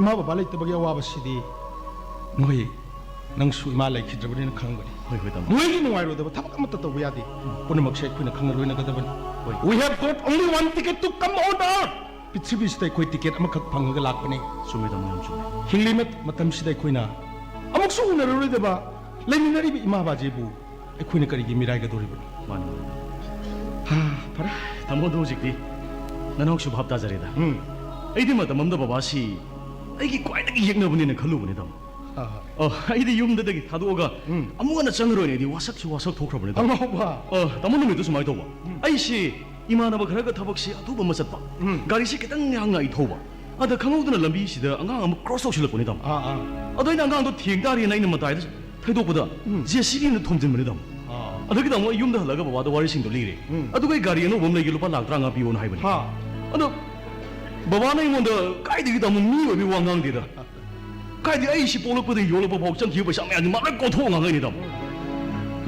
ꯏꯃꯥ ꯕꯕꯥ ꯂꯩꯇꯕꯒꯤ ꯑꯋꯥꯕꯁꯤꯗꯤ ꯅꯣꯏ, ꯅꯪꯁꯨ ꯏꯃꯥ ꯂꯩꯈꯤꯗ꯭ꯔꯕꯅꯤꯅ ꯈꯪꯕꯅꯤ꯫ ꯍꯣꯏ, ꯍꯣꯏ, ꯇꯥꯃꯣ꯫ ꯅꯣꯏꯒꯤ ꯅꯨꯡꯉꯥꯏꯔꯣꯏꯗꯕ ꯊꯕꯛ ꯑꯃꯠꯇ ꯇꯧꯕ ꯌꯥꯗꯦ꯫ ꯄꯨꯝꯅꯃꯛꯁꯦ ꯑꯩꯈꯣꯏꯅ ꯈꯪꯅ ꯂꯣꯏꯅꯒꯗꯕꯅꯤ꯫ ꯍꯣꯏ꯫ We have got only one ticket to come on earth. ꯄ꯭ꯔꯤꯊꯤꯕꯤꯁꯤꯗ ꯑꯩꯈꯣꯏ ꯇꯤꯀꯦꯠ ꯑꯃꯈꯛ ꯐꯪꯉꯒ ꯂꯥꯛꯄꯅꯤ꯫ ꯆꯨꯝꯃꯦ, ꯇꯥꯃꯣ, ꯌꯥꯝ ꯆꯨꯝꯃꯦ꯫ ꯍꯤꯡꯂꯤ ꯃꯠ-, ꯃꯇꯝꯁꯤꯗ ꯑꯩꯈꯣꯏꯅ ꯑꯃꯨꯛꯁꯨ ꯎꯅꯔꯔꯣꯏꯗꯕ ꯂꯩꯃꯤꯟꯅꯔꯤꯕ ꯏꯃꯥ ꯕꯥꯖꯤꯕꯨ ꯑꯩꯈꯣꯏꯅ ꯀꯔꯤꯒꯤ ꯃꯤꯔꯥꯏꯒꯗꯧꯔꯤꯕꯅꯣ? ꯃꯥꯅꯤ, ꯃꯥꯅꯤ꯫ ꯍꯥ, ꯐꯔꯦ꯫ ꯇꯥꯃꯣ, ꯑꯗꯨ ꯍꯧꯖꯤꯛꯇꯤ ꯅꯅꯥꯎꯁꯨ ꯚꯥꯞ ꯇꯥꯖꯔꯦꯗ꯫ ꯎꯝ꯫ ꯑꯩꯗꯤ ꯃꯇꯝ ꯑꯃꯗ ꯕꯕꯥꯁꯤ ꯑꯩꯒꯤ ꯈ꯭ꯋꯥꯏꯗꯒꯤ ꯌꯦꯛꯅꯕꯅꯦꯅ ꯈꯜꯂꯨꯕꯅꯦ, ꯇꯥꯃꯣ꯫ ꯑꯥ꯫ ꯑꯣ, ꯑꯩꯗꯤ ꯌꯨꯝꯗꯗꯒꯤ ꯊꯥꯗꯣꯛꯑꯒ ꯎꯝ꯫ ꯑꯃꯨꯛ ꯍꯟꯅ ꯆꯪꯉꯔꯣꯏꯅꯦ, ꯑꯩꯗꯤ ꯋꯥꯁꯛꯁꯨ ꯋꯥꯁꯛ ꯊꯣꯛꯈ꯭ꯔꯕꯅꯦ, ꯇꯥꯃꯣ꯫ ꯑꯉꯥꯎꯕ꯫ ꯑꯣ, ꯇꯥꯃꯣ, ꯅꯨꯃꯤꯠꯇꯨ ꯁꯨꯃꯥꯏꯅ ꯇꯧꯕ꯫ ꯎꯝ꯫ ꯑꯩꯁꯤ ꯏꯃꯥꯟꯅꯕ ꯈꯔꯒ ꯊꯕꯛꯁꯤ ꯑꯊꯨꯕ ꯑꯃ ꯆꯠꯄ꯫ ꯎꯝ꯫ ꯒꯥꯔꯤꯁꯤ ꯈꯤꯇꯪ ꯌꯥꯡꯅ ꯑꯩ ꯊꯧꯕ꯫ ꯑꯗ ꯈꯪꯍꯧꯗꯅ ꯂꯝꯕꯤꯁꯤꯗ ꯑꯉꯥꯡ ꯑꯃ ꯀ꯭ꯔꯣꯁ ꯇꯧꯁꯤꯜꯂꯛꯄꯅꯦ, ꯇꯥꯃꯣ꯫ ꯑꯥ, ꯑꯥ꯫ ꯑꯗꯣ ꯑꯩꯅ ꯑꯉꯥꯡꯗꯣ ꯊꯦꯡ ꯇꯥꯔꯦꯅ ꯑꯩꯅ ꯃꯇꯥꯏꯗ ꯊꯩꯗꯣꯛꯄꯗ ꯎꯝ꯫ ꯖꯦ ꯁꯤ ꯕꯤ ꯑꯃꯅ ꯊꯣꯝꯖꯤꯟꯕꯅꯦ, ꯇꯥꯃꯣ꯫ ꯑꯥ꯫ ꯑꯗꯒꯤ ꯇꯥꯃꯣ ꯑꯩ ꯌꯨꯝꯗ ꯍꯜꯂꯒ ꯕꯕꯥꯗ ꯋꯥꯔꯤꯁꯤꯡꯗꯣ ꯂꯤꯔꯦ꯫ ꯎꯝ꯫ ꯑꯗꯨꯒ ꯑꯩ ꯒꯥꯔꯤ ꯑꯅꯧꯕ ꯑꯃ ꯂꯩꯒꯦ, ꯂꯨꯄꯥ ꯂꯥꯛ ꯇꯔꯥꯃꯉꯥ ꯄꯤꯌꯣꯅ ꯍꯥꯏꯕꯅꯦ꯫ ꯍꯥ꯫ ꯑꯗꯣ ꯕꯕꯥꯅ ꯑꯩꯉꯣꯟꯗ ꯀꯥꯏꯗꯒꯤ, ꯇꯥꯃꯣ, ꯃꯤ ꯑꯣꯏꯕꯒꯤ ꯋꯥ ꯉꯥꯡꯗꯦꯗ꯫ ꯀꯥꯏꯗꯤ ꯑꯩ ꯁꯤ ꯄꯣꯛꯂꯛꯄꯗꯒꯤ ꯌꯣꯛꯂꯛꯄ ꯐꯥꯎ ꯆꯪꯈꯤꯕ ꯄꯩꯁꯥ ꯃꯌꯥꯝꯁꯤ ꯃꯥ ꯂꯣꯏ ꯀꯣꯟꯊꯣꯛꯑ ꯉꯥꯡꯉꯛꯏꯅꯦ, ꯇꯥꯃꯣ꯫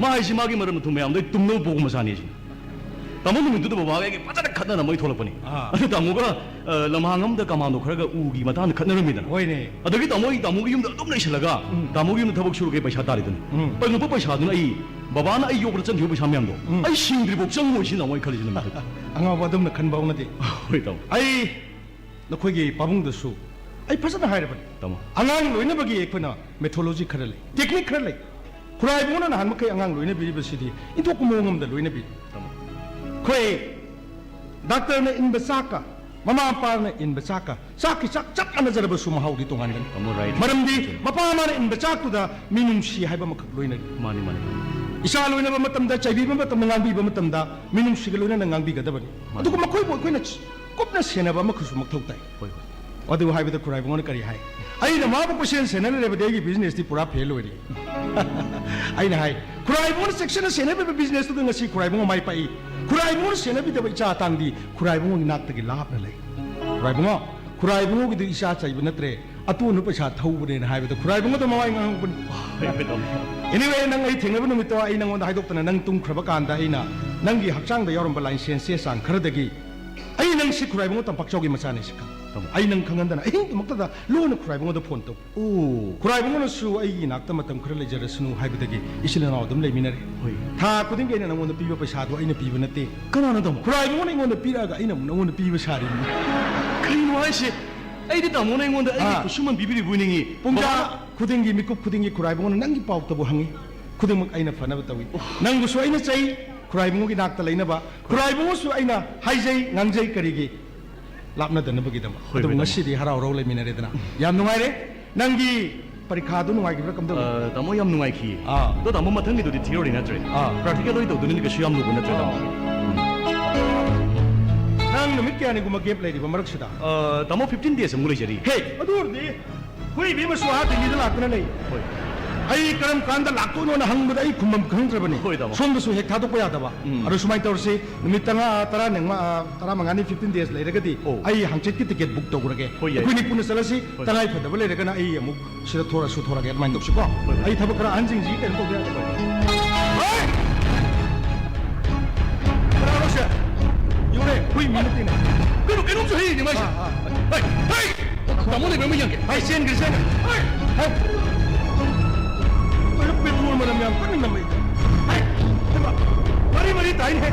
ꯃꯥ ꯍꯥꯏꯁꯤ ꯃꯥꯒꯤ ꯃꯔꯟ ꯃꯊꯨꯝ ꯃꯌꯥꯝꯗꯣ ꯑꯩ ꯇꯨꯝꯅꯕ ꯄꯣꯛꯄ ꯃꯆꯥꯅꯤ ꯁꯤꯅꯤ꯫ ꯇꯥꯃꯣ, ꯅꯨꯃꯤꯠꯇꯨꯗ ꯕꯕꯥꯒ ꯑꯩꯒ ꯐꯖꯅ ꯈꯠꯅꯔꯝꯃ ꯑꯩ ꯊꯣꯛꯂꯛꯄꯅꯤ꯫ ꯑꯥ꯫ ꯑꯗꯨ ꯇꯥꯃꯣꯒ, ꯑ, ꯂꯝꯍꯥꯡ ꯑꯃꯗ ꯀꯃꯥꯟꯗꯣ ꯈꯔꯒ ꯎꯒꯤ ꯃꯇꯥꯡꯗ ꯈꯠꯅꯔꯝꯃꯤꯗꯅ꯫ ꯍꯣꯏꯅꯦ꯫ ꯑꯗꯒꯤ ꯇꯥꯃꯣ ꯑꯩ ꯇꯥꯃꯣꯒꯤ ꯌꯨꯝꯗ ꯑꯗꯨꯝ ꯂꯩꯁꯜꯂꯒ ꯎꯝ꯫ ꯇꯥꯃꯣꯒꯤ ꯌꯨꯝꯗ ꯊꯕꯛ ꯁꯨꯔꯒ ꯑꯩ ꯄꯩꯁꯥ ꯇꯥꯔꯤꯗꯨꯅꯤ꯫ ꯎꯝ꯫ ꯐꯪꯉꯛꯄ ꯄꯩꯁꯥꯗꯨꯅ ꯑꯩ ꯕꯕꯥꯅ ꯑꯩ ꯌꯣꯛꯄꯗ ꯆꯪꯈꯤꯕ ꯄꯩꯁꯥ ꯃꯌꯥꯝꯗꯣ ꯎꯝ꯫ ꯑꯩ ꯁꯤꯡꯗ꯭ꯔꯤꯐꯥꯎ ꯆꯪꯉꯣꯏ ꯁꯤꯅꯤ ꯇꯥꯃꯣ ꯑꯩ ꯈꯜꯂꯤꯁꯤ ꯅꯨꯃꯤꯠꯇꯨ꯫ ꯑꯉꯥꯎꯕ ꯑꯗꯨꯝꯅ ꯈꯟꯕ ꯍꯧꯅꯗꯦ꯫ ꯍꯣꯏ, ꯇꯥꯃꯣ꯫ ꯑꯩ ꯅꯈꯣꯏꯒꯤ ꯄꯥꯕꯨꯡꯗꯁꯨ ꯑꯩ ꯐꯖꯅ ꯍꯥꯏꯔꯕꯅꯤ꯫ ꯇꯥꯃꯣ꯫ ꯑꯉꯥꯡ ꯂꯣꯏꯅꯕꯒꯤ ꯑꯩꯈꯣꯏꯅ ꯃꯦꯊꯣꯂꯣꯖꯤ ꯈꯔ ꯂꯩ, ꯇꯦꯛꯅꯤꯛ ꯈꯔ ꯂꯩ꯫ ꯈꯨꯔꯥꯏꯕꯨꯡꯅ ꯅꯍꯥꯟꯃꯈꯩ ꯑꯉꯥꯡ ꯂꯣꯏꯅꯕꯤꯔꯤꯕꯁꯤꯗꯤ ꯏꯟꯊꯣꯛꯄ ꯃꯑꯣꯡ ꯑꯃꯗ ꯂꯣꯏꯅꯕꯤ꯫ ꯇꯥꯃꯣ꯫ ꯑꯩꯈꯣꯏ ꯗꯥꯛꯇꯔꯅ ꯏꯟꯕ ꯆꯥꯛꯀ ꯃꯃꯥ ꯃꯄꯥꯅ ꯏꯟꯕ ꯆꯥꯛꯀ ꯆꯥꯛꯀꯤ ꯆꯥꯛ ꯆꯞ ꯃꯥꯟꯅꯖꯔꯕꯁꯨ ꯃꯍꯥꯎꯗꯤ ꯇꯣꯉꯥꯟꯒꯅꯤ꯫ ꯇꯥꯃꯣ, right꯫ ꯃꯔꯝꯗꯤ ꯃꯄꯥ ꯃꯃꯥꯅ ꯏꯟꯕ ꯆꯥꯛꯇꯨꯗ ꯃꯤꯅꯨꯡꯁꯤ ꯍꯥꯏꯕ ꯑꯃꯈꯛ ꯂꯣꯏꯅꯔꯤ꯫ ꯃꯥꯅꯤ, ꯃꯥꯅꯤ꯫ ꯏꯆꯥ ꯂꯣꯏꯅꯕ ꯃꯇꯝꯗ, ꯆꯩꯕꯤꯕ ꯃꯇꯝꯗ, ꯉꯥꯡꯕꯤꯕ ꯃꯇꯝꯗ ꯃꯤꯅꯨꯡꯁꯤꯒ ꯂꯣꯏꯅꯅ ꯉꯥꯡꯕꯤꯒꯗꯕꯅꯤ꯫ ꯃꯥꯅꯤ꯫ ꯑꯗꯨꯒ ꯃꯈꯣꯏꯕꯨ ꯑꯩꯈꯣꯏꯅ ꯀꯨꯞꯅ ꯁꯦꯟꯅꯕ ꯑꯃꯈꯛꯁꯨ ꯃꯊꯧ ꯇꯥꯏ꯫ ꯍꯣꯏ, ꯍꯣꯏ꯫ ꯑꯗꯨ ꯍꯥꯏꯕꯗ ꯈꯨꯔꯥꯏꯕꯨꯡꯅ ꯀꯔꯤ ꯍꯥꯏ? ꯑꯩꯅ ꯃꯥꯕꯨ ꯀꯣꯏꯁꯦꯟ ꯁꯦꯟꯅ ꯂꯩꯔꯕꯗꯤ ꯑꯩꯒꯤ ꯕꯤꯖꯤꯅꯦꯁꯇꯤ ꯄꯨꯔꯥ ꯐꯦꯜ ꯑꯣꯏꯔꯦ꯫ ꯑꯩꯅ ꯍꯥꯏ, ꯈꯨꯔꯥꯏꯕꯨꯡꯅ ꯆꯦꯛꯁꯤꯟꯅ ꯁꯦꯟꯅꯕꯤꯕ ꯕꯤꯖꯤꯅꯦꯁꯇꯨꯗ ꯉꯁꯤ ꯈꯨꯔꯥꯏꯕꯨꯡ ꯃꯥꯏ ꯄꯥꯛꯏ꯫ ꯈꯨꯔꯥꯏꯕꯨꯡꯅ ꯁꯦꯟꯅꯕꯤꯗꯕ ꯏꯆꯥ ꯑꯇꯥꯡꯗꯤ ꯈꯨꯔꯥꯏꯕꯨꯡꯒꯤ ꯅꯥꯛꯇꯒꯤ ꯂꯥꯞꯅ ꯂꯩ꯫ ꯈꯨꯔꯥꯏꯕꯨꯡꯉꯣ, ꯈꯨꯔꯥꯏꯕꯨꯡꯉꯣꯒꯤꯗꯨ ꯏꯆꯥ ꯆꯩꯕ ꯅꯠꯇ꯭ꯔꯦ, ꯑꯇꯣꯟꯕ ꯄꯩꯁꯥ ꯊꯧꯕꯅꯦꯅ ꯍꯥꯏꯕꯗ ꯈꯨꯔꯥꯏꯕꯨꯡꯉꯣꯗ ꯃꯃꯥꯏ ꯉꯥꯡꯍꯧꯕꯅꯤ꯫ ꯍꯣꯏ, ꯍꯣꯏ, ꯇꯥꯃꯣ꯫ Anyway, ꯅꯪ ꯑꯩ ꯊꯦꯡꯅꯕ ꯅꯨꯃꯤꯠꯇꯣ ꯑꯩ ꯅꯪꯉꯣꯟꯗ ꯍꯥꯏꯗꯣꯛꯇꯅ ꯅꯪ ꯇꯨꯝꯈ꯭ꯔꯕ ꯀꯥꯟꯗ ꯑꯩꯅ ꯅꯪꯒꯤ ꯍꯛꯆꯥꯡꯗ ꯌꯥꯎꯔꯝꯕ ꯂꯥꯏꯁꯦꯟꯁ ꯆꯦ ꯆꯥꯡ ꯈꯔꯗꯒꯤ ꯑꯩ ꯅꯪꯁꯤ ꯈꯨꯔꯥꯏꯕꯨꯡꯉꯣ ꯇꯝꯄꯥꯛꯆꯥꯎꯒꯤ ꯃꯆꯥꯅꯤ ꯁꯤ ꯈꯪ꯫ ꯇꯥꯃꯣ꯫ ꯑꯩ ꯅꯪ ꯈꯪꯍꯟꯗꯅ ꯑꯍꯤꯡꯗꯨꯃꯛꯇꯗ ꯂꯣꯟꯅ ꯈꯨꯔꯥꯏꯕꯨꯡꯉꯣꯗ ꯐꯣꯟ ꯇꯧ꯫ ꯑꯣ꯫ ꯈꯨꯔꯥꯏꯕꯨꯡꯉꯣꯅꯁꯨ ꯑꯩꯒꯤ ꯏꯅꯥꯛꯇ ꯃꯇꯝ ꯈꯔ ꯂꯩꯖꯔꯁꯅꯨ ꯍꯥꯏꯕꯗꯒꯤ ꯏꯆꯤꯜ ꯏꯅꯥꯎ ꯑꯗꯨꯝ ꯂꯩꯃꯤꯟꯅꯔꯦ꯫ ꯍꯣꯏ꯫ ꯊꯥ ꯈꯨꯗꯤꯡꯒꯤ ꯑꯩꯅ ꯅꯪꯉꯣꯟꯗ ꯄꯤꯕ ꯄꯩꯁꯥꯗꯣ ꯑꯩꯅ ꯄꯤꯕ ꯅꯠꯇꯦ꯫ ꯀꯅꯥꯅꯣ, ꯇꯥꯃꯣ? ꯈꯨꯔꯥꯏꯕꯨꯡꯉꯣꯅ ꯑꯩꯉꯣꯟꯗ ꯄꯤꯔꯛꯑꯒ ꯑꯩꯅ ꯑꯃꯨꯛ ꯅꯪꯉꯣꯟꯗ ꯄꯤꯕ ꯁꯥꯔꯤꯅꯤ꯫ ꯀꯩꯅꯣ ꯍꯥꯏꯁꯦ? ꯑꯩꯗꯤ ꯇꯥꯃꯣꯅ ꯑꯩꯉꯣꯟꯗ ꯑꯩꯒꯤ ꯑꯥ꯫ ꯈꯨꯠꯁꯨꯃꯟ ꯄꯤꯕꯤꯔꯤꯕꯣꯏ ꯅꯤꯡꯉꯤ꯫ ꯄꯨꯡꯖꯥ ꯕꯕꯥ ꯈꯨꯗꯤꯡꯒꯤ, ꯃꯤꯀꯨꯞ ꯈꯨꯗꯤꯡꯒꯤ ꯈꯨꯔꯥꯏꯕꯨꯡꯉꯣꯅ ꯅꯪꯒꯤ ꯄꯥꯎꯇꯕꯨ ꯍꯪꯉꯤ꯫ ꯈꯨꯗꯤꯡꯃꯛ ꯑꯩꯅ ꯐꯅꯕ ꯇꯧꯏ꯫ ꯑꯣ꯫ ꯅꯪꯕꯨꯁꯨ ꯑꯩꯅ ꯆꯩ, ꯈꯨꯔꯥꯏꯕꯨꯡꯉꯣꯒꯤ ꯅꯥꯛꯇ ꯂꯩꯅꯕ꯫ ꯈꯨꯔꯥꯏꯕꯨꯡꯉꯣꯁꯨ ꯑꯩꯅ ꯍꯥꯏꯖꯩ, ꯉꯥꯡꯖꯩ꯫ ꯀꯔꯤꯒꯤ? ꯂꯥꯞꯅꯗꯅꯕꯒꯤꯗꯃꯛ꯫ ꯍꯣꯏ, ꯑꯗꯨꯕꯨ ꯍꯣꯏ, ꯇꯥꯃꯣ꯫ ꯉꯁꯤꯗꯤ ꯍꯔꯥꯎ ꯍꯔꯥꯎ ꯂꯩꯃꯤꯟꯅꯔꯦꯗꯅ꯫ ꯌꯥꯝ ꯅꯨꯡꯉꯥꯏꯔꯦ꯫ ꯅꯪꯒꯤ ꯄꯔꯤꯈꯥꯗꯨ ꯅꯨꯡꯉꯥꯏꯈꯤꯕ꯭ꯔꯥ, ꯀꯝꯗꯧꯏ? ꯑ, ꯇꯥꯃꯣ, ꯌꯥꯝ ꯅꯨꯡꯉꯥꯏꯈꯤꯌꯦ꯫ ꯑꯥ꯫ ꯑꯗꯣ ꯇꯥꯃꯣ, ꯃꯊꯪꯒꯤꯗꯨꯗꯤ theory ꯅꯠꯇ꯭ꯔꯦ? ꯑꯥ꯫ Practical ꯑꯣꯏꯅ ꯇꯧꯗꯣꯏꯅꯤꯅ ꯀꯩꯁꯨ ꯌꯥꯝ ꯂꯨꯕ ꯅꯠꯇ꯭ꯔꯦ, ꯇꯥꯃꯣ꯫ ꯑꯥ꯫ ꯅꯪ ꯅꯨꯃꯤꯠ ꯀꯌꯥꯅꯤꯒꯨꯝꯕ gap ꯂꯩꯔꯤꯕ ꯃꯔꯛꯁꯤꯗ? ꯑ, ꯇꯥꯃꯣ, fifteen days ꯑꯃꯨꯛ ꯂꯩꯖꯔꯤ꯫ ꯍꯦ! ꯑꯗꯨ ꯑꯣꯏꯔꯗꯤ ꯑꯩꯈꯣꯏ ꯏꯕꯦꯝꯃꯁꯨ ꯑꯥ ꯗꯤꯜꯂꯤꯗ ꯂꯥꯛꯇꯅ ꯂꯩ꯫ ꯍꯣꯏ꯫ ꯑꯩ ꯀꯔꯝ ꯀꯥꯟꯗ ꯂꯥꯛꯇꯣꯏꯅꯣꯅ ꯍꯪꯕꯗ ꯑꯩ ꯈꯨꯝꯐꯝ ꯈꯪꯗ꯭ꯔꯕꯅꯤ꯫ ꯍꯣꯏ, ꯇꯥꯃꯣ꯫ ꯁꯣꯝꯗꯁꯨ ꯍꯦꯛ ꯊꯥꯗꯣꯛꯄ ꯌꯥꯗꯕ꯫ ꯎꯝ꯫ ꯑꯗꯣ ꯁꯨꯃꯥꯏꯅ ꯇꯧꯔꯁꯤ, ꯅꯨꯃꯤꯠ ꯇꯔꯥ, ꯇꯔꯥꯃꯉꯥꯅꯤ, fifteen days ꯂꯩꯔꯒꯗꯤ ꯑꯣ꯫ ꯑꯩ ꯍꯪꯆꯤꯠꯀꯤ ticket book ꯇꯧꯈ꯭ꯔꯒꯦ꯫ ꯍꯣꯏ, ꯌꯥꯏ꯫ ꯑꯩꯈꯣꯏꯅꯤ ꯄꯨꯟꯅ ꯆꯠꯂꯁꯤ꯫ ꯍꯣꯏ꯫ ꯇꯉꯥꯏ ꯐꯗꯕ ꯂꯩꯔꯒꯅ ꯑꯩ ꯑꯃꯨꯛ ꯁꯤꯗ ꯊꯣꯔꯛꯑꯁꯨ ꯊꯣꯔꯛꯑꯒꯦ, ꯑꯗꯨꯃꯥꯏꯅ ꯇꯧꯁꯤꯀꯣ꯫ ꯍꯣꯏ꯫ ꯑꯩ ꯊꯕꯛ ꯈꯔ ꯑꯍꯟꯁꯤꯡꯁꯤ ꯀꯩꯅꯣ ꯇꯧꯗ ꯌꯥꯗꯕ꯫ ꯍꯣꯏ꯫ ꯀꯅꯥꯅꯣ ꯁꯦ? ꯌꯧꯔꯦ, ꯍꯨꯏ ꯃꯤ ꯅꯠꯇꯦꯅꯦ꯫ ꯀꯩꯅꯣ, ꯀꯩꯅꯣꯝꯁꯨ ꯍꯩꯔꯤꯅꯦ ꯃꯥꯏꯁꯦ꯫ ꯑꯥ, ꯑꯥ꯫ ꯍꯩ, ꯍꯩ! ꯇꯥꯃꯣ ꯂꯩꯕ꯭ꯔꯥ ꯑꯃ ꯌꯦꯡꯒꯦ꯫ ꯍꯩ, ꯆꯦꯟꯈ꯭ꯔꯦ, ꯆꯦꯟꯈ꯭ꯔꯦ꯫ ꯍꯩ! ꯍꯩ! ꯀꯩꯅꯣ, petrol ꯃꯅꯝ ꯌꯥꯝ ꯀꯟꯅ ꯅꯝꯃꯛꯏ꯫ ꯍꯩ! ꯍꯩꯃꯥ! ꯃꯔꯤ ꯃꯔꯤ ꯇꯥꯏꯅꯦ꯫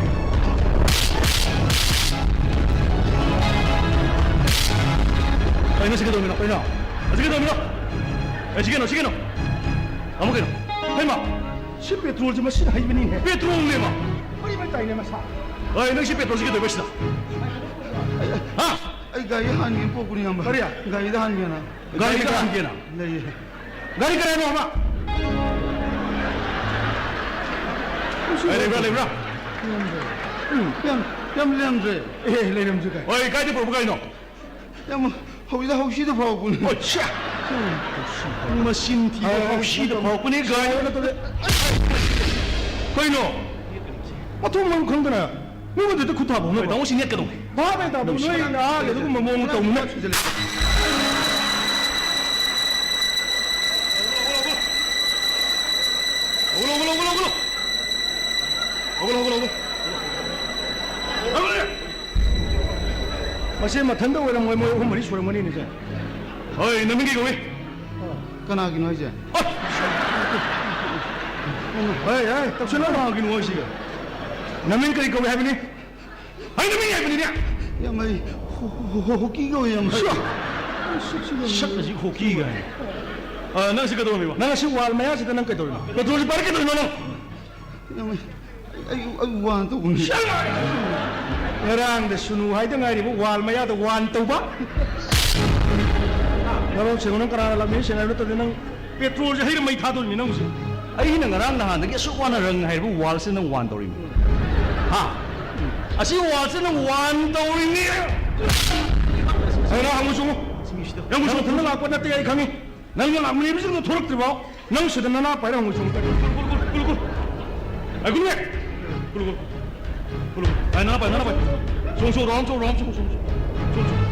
ꯀꯩꯅꯣ ꯁꯤ ꯀꯩꯗꯧꯔꯝꯃꯤꯅꯣ? ꯀꯩꯅꯣ? ꯑꯁꯤ ꯀꯩꯗꯧꯔꯝꯃꯤꯅꯣ? ꯑꯁꯤ ꯀꯩꯅꯣ? ꯁꯤ ꯀꯩꯅꯣ? ꯇꯥꯃꯣ ꯀꯩꯅꯣ? ꯍꯩꯃꯥ! ꯁꯤ petrolꯁꯦ ꯃꯁꯤꯅ ꯍꯩꯕꯅꯤꯅꯦ꯫ Petrolꯅꯦꯕ꯫ ꯃꯔꯤ ꯃꯔꯤ ꯇꯥꯏꯅꯦ ꯃꯁꯥ꯫ ꯍꯣꯏ, ꯅꯪ ꯁꯤ petrolꯁꯤ ꯀꯩꯗꯧꯕ ꯁꯤꯗ? ꯍꯥ? ꯑꯩ ꯒꯥꯔꯤ ꯍꯥꯟꯒꯦꯅ ꯄꯣꯛꯄꯅꯤ, ꯏꯌꯥꯝꯕ꯫ ꯀꯔꯤ? ꯒꯥꯔꯤꯗ ꯍꯥꯟꯒꯦꯅ꯫ ꯒꯥꯔꯤꯗ ꯍꯥꯟꯒꯦꯅ? ꯂꯩꯌꯦ꯫ ꯒꯥꯔꯤ ꯀꯗꯥꯏꯅꯣ ꯑꯃ? ꯑꯩ ꯂꯩꯕ꯭ꯔꯥ, ꯂꯩꯕ꯭ꯔꯥ? ꯌꯥꯝ, ꯌꯥꯝ ꯂꯩꯔꯝꯗ꯭ꯔꯦ꯫ ꯑꯦ, ꯂꯩꯔꯝꯗ꯭ꯔꯦ ꯀꯥꯏ? ꯍꯣꯏ, ꯀꯥꯏꯗ ꯄꯨꯔꯛꯄ ꯒꯥꯔꯤꯅꯣ? ꯌꯥꯝ ꯍꯧꯖꯤꯛ ꯍꯧꯁꯤꯗ ꯐꯥꯎꯔꯛꯄꯅꯤ꯫ ꯑꯣ, ꯁ꯭ꯌꯥ! ꯃꯆꯤꯟ ꯊꯤꯕ, ꯑꯦ, ꯍꯧꯁꯤꯗ ꯐꯥꯎꯔꯛꯄꯅꯦ ꯒꯥꯔꯤ꯫ ꯀꯩꯅꯣ? ꯃꯊꯣꯡ ꯃꯔꯝ ꯈꯪꯗꯅ ꯃꯤꯉꯣꯟꯗ ꯍꯦꯛꯇ ꯈꯨꯠ ꯊꯥꯕ ꯍꯣꯏ, ꯍꯧꯅꯕ꯭ꯔꯣ? ꯇꯥꯃꯣ, ꯁꯤ ꯅꯦꯠꯀꯗꯧꯅꯦ꯫ ꯚꯥꯞ ꯍꯦꯛ ꯇꯥꯗꯕ ꯅꯣꯏ ꯅꯍꯥꯒꯤ ꯑꯗꯨꯒꯨꯝꯕ ꯃꯑꯣꯡ ꯇꯧꯅꯨꯅꯦ꯫ ꯍꯧꯒꯠꯂꯣ, ꯍꯧꯒꯠꯂꯣ, ꯍꯧꯒꯠꯂꯣ, ꯍꯧꯒꯠꯂꯣ꯫ ꯍꯧꯒꯠꯂꯣ, ꯍꯧꯒꯠꯂꯣ, ꯍꯧꯒꯠꯂꯣ꯫ ꯍꯧꯒꯠꯂꯣ꯫ ꯃꯁꯤ ꯃꯊꯟꯇ ꯑꯣꯏꯔꯝꯃꯣꯏ, ꯃꯣꯏ ꯑꯍꯨꯝ ꯃꯔꯤ ꯁꯨꯔꯝꯒꯅꯤꯅꯦ ꯁꯦ꯫ ꯍꯣꯏ, ꯅꯃꯤꯡ ꯀꯩ ꯀꯧꯏ? ꯀꯅꯥꯒꯤꯅꯣ ꯍꯥꯏꯁꯦ? ꯍꯣꯏ, ꯍꯣꯏ, ꯇꯧꯁꯤꯜꯂꯣ, ꯀꯅꯥꯒꯤꯅꯣ ꯍꯥꯏꯁꯤꯒ? ꯅꯃꯤꯡ ꯀꯔꯤ ꯀꯧꯏ ꯍꯥꯏꯕꯅꯤ? ꯑꯩ ꯅꯃꯤꯡ ꯍꯥꯏꯕꯅꯤꯅꯦ꯫ ꯌꯥꯝ ꯍꯩ꯫ ꯍꯣ-, ꯍꯣ-, ꯍꯣ-, ꯍꯣꯀꯤ ꯀꯧꯏ, ꯌꯥꯝ ꯍꯩ꯫ ꯁꯛ ꯑꯁꯤ ꯍꯣꯀꯤ ꯀꯥꯏꯅ꯫ ꯑ, ꯅꯪ ꯁꯤ ꯀꯩꯗꯧꯔꯝꯃꯤꯕ? ꯅꯪ ꯑꯁꯤ wall ꯃꯌꯥꯁꯤꯗ ꯅꯪ ꯀꯩꯗꯧꯔꯤꯅꯣ? Petrolꯁꯤ ꯄꯥꯏꯔ ꯀꯩꯗꯧꯔꯤꯅꯣ ꯅꯪ? ꯌꯥꯝ ꯍꯩ꯫ ꯑꯩ, ꯑꯩ, ꯑꯩ ꯋꯥꯅ ꯇꯧꯕꯅꯤ꯫ ꯁꯛ! ꯉꯔꯥꯡꯗ ꯁꯨꯅꯨ ꯍꯥꯏꯗ ꯉꯥꯏꯔꯤꯕ ꯋꯥꯜ ꯃꯌꯥꯗ ꯋꯥꯟ ꯇꯧꯕ꯫ ꯅꯔꯣꯟ ꯁꯦꯡꯉꯨ, ꯅꯪ ꯀꯅꯥꯅ ꯂꯝꯍꯦꯟ ꯁꯦꯡꯅ ꯍꯥꯏꯕ ꯅꯠꯇ꯭ꯔꯗꯤ ꯅꯪ ꯄꯦꯇ꯭ꯔꯣꯜꯁꯦ ꯍꯩꯔ ꯃꯩ ꯊꯥꯗꯣꯔꯤꯃꯤ ꯅꯪ ꯍꯧꯖꯤꯛ꯫ ꯑꯩꯅ ꯉꯔꯥꯡ ꯅꯍꯥꯟꯗꯒꯤ ꯑꯁꯨꯛ ꯋꯥꯅ ꯔꯪ ꯍꯥꯏꯔꯤꯕ ꯋꯥꯜꯁꯦ ꯅꯪ ꯋꯥꯟ ꯇꯧꯔꯤꯃꯤ꯫ ꯍꯥ? ꯑꯁꯤ ꯋꯥꯜꯁꯦ ꯅꯪ ꯋꯥꯟ ꯇꯧꯔꯤꯃꯤ꯫ ꯑꯩ ꯅꯪ ꯍꯪꯉꯨ ꯆꯨꯝꯃꯨ꯫ ꯅꯪ ꯁꯣꯝꯗ ꯂꯥꯛꯄ ꯅꯠꯇꯦ ꯑꯩ ꯈꯪꯉꯤ꯫ ꯅꯪꯅ ꯂꯥꯛꯃꯤꯟꯅꯕꯁꯤꯡꯗꯣ ꯊꯣꯛꯂꯛꯇ꯭ꯔꯤꯕꯣ? ꯅꯪ ꯁꯤꯗ ꯅꯅꯥ ꯄꯥꯏꯔ ꯍꯪꯉꯨ ꯆꯨꯝꯃꯨ꯫ Cool, cool, cool, cool. ꯑꯩ cool. Cool, cool. Cool, cool. ꯑꯩ ꯅꯅꯥ ꯄꯥꯏ, ꯅꯅꯥ ꯄꯥꯏ꯫ ꯆꯣꯡ, ꯆꯣꯡ, ꯔꯥꯎꯟ ꯆꯣꯡ, ꯔꯥꯎꯟ ꯆꯣꯡ, ꯆꯣꯡ, ꯆꯣꯡ꯫ ꯆꯣꯡ, ꯆꯣꯡ꯫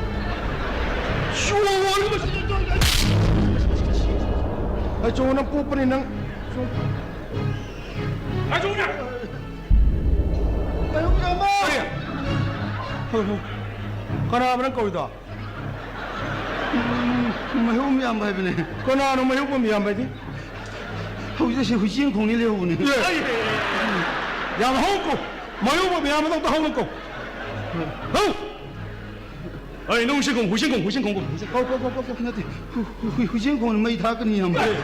ꯆꯣꯡ, ꯆꯣꯡ, ꯅꯪ ꯄꯣꯛꯄꯅꯤ ꯅꯪ꯫ ꯆꯣꯡ꯫ ꯑꯩ ꯆꯣꯡꯅ꯫ ꯀꯔꯤ? ꯀꯅꯥꯕ ꯅꯪ ꯀꯧꯔꯤꯗꯣ? ꯎꯝ, ꯃꯩꯍꯧ ꯃꯌꯥꯝꯕ ꯍꯥꯏꯕꯅꯦ꯫ ꯀꯅꯥꯅꯣ ꯃꯩꯍꯧ ꯃꯌꯥꯝꯕ ꯍꯥꯏꯗꯤ? ꯍꯧꯖꯤꯛ ꯑꯁꯤ ꯍꯨꯏꯆꯦꯟ ꯈꯣꯡꯅꯤ ꯂꯩꯍꯧꯕꯅꯦ꯫ ꯑꯦ! ꯌꯥꯝ ꯍꯧꯅ ꯀꯧ꯫ ꯃꯩꯍꯧ ꯃꯌꯥꯝꯕꯗꯧ ꯍꯧꯅ ꯀꯧ꯫ ꯍꯧ! ꯑꯩ ꯅꯪ ꯍꯨꯏꯆꯦꯟ ꯈꯣꯡ, ꯍꯨꯏꯆꯦꯟ ꯈꯣꯡ, ꯍꯨꯏꯆꯦꯟ ꯈꯣꯡ, ꯍꯨꯏꯆꯦꯟ ꯈꯣꯡ꯫ ꯀꯧ, ꯀꯧ, ꯀꯧ, ꯀꯧ, ꯀꯧ꯫ ꯅꯠꯇꯦ, ꯍꯨ-, ꯍꯨ-, ꯍꯨꯏ-, ꯍꯨꯏꯆꯦꯟ ꯈꯣꯡꯅ ꯃꯩ ꯊꯥꯛꯀꯅꯤ ꯌꯥꯝꯕ꯫ ꯑꯦ!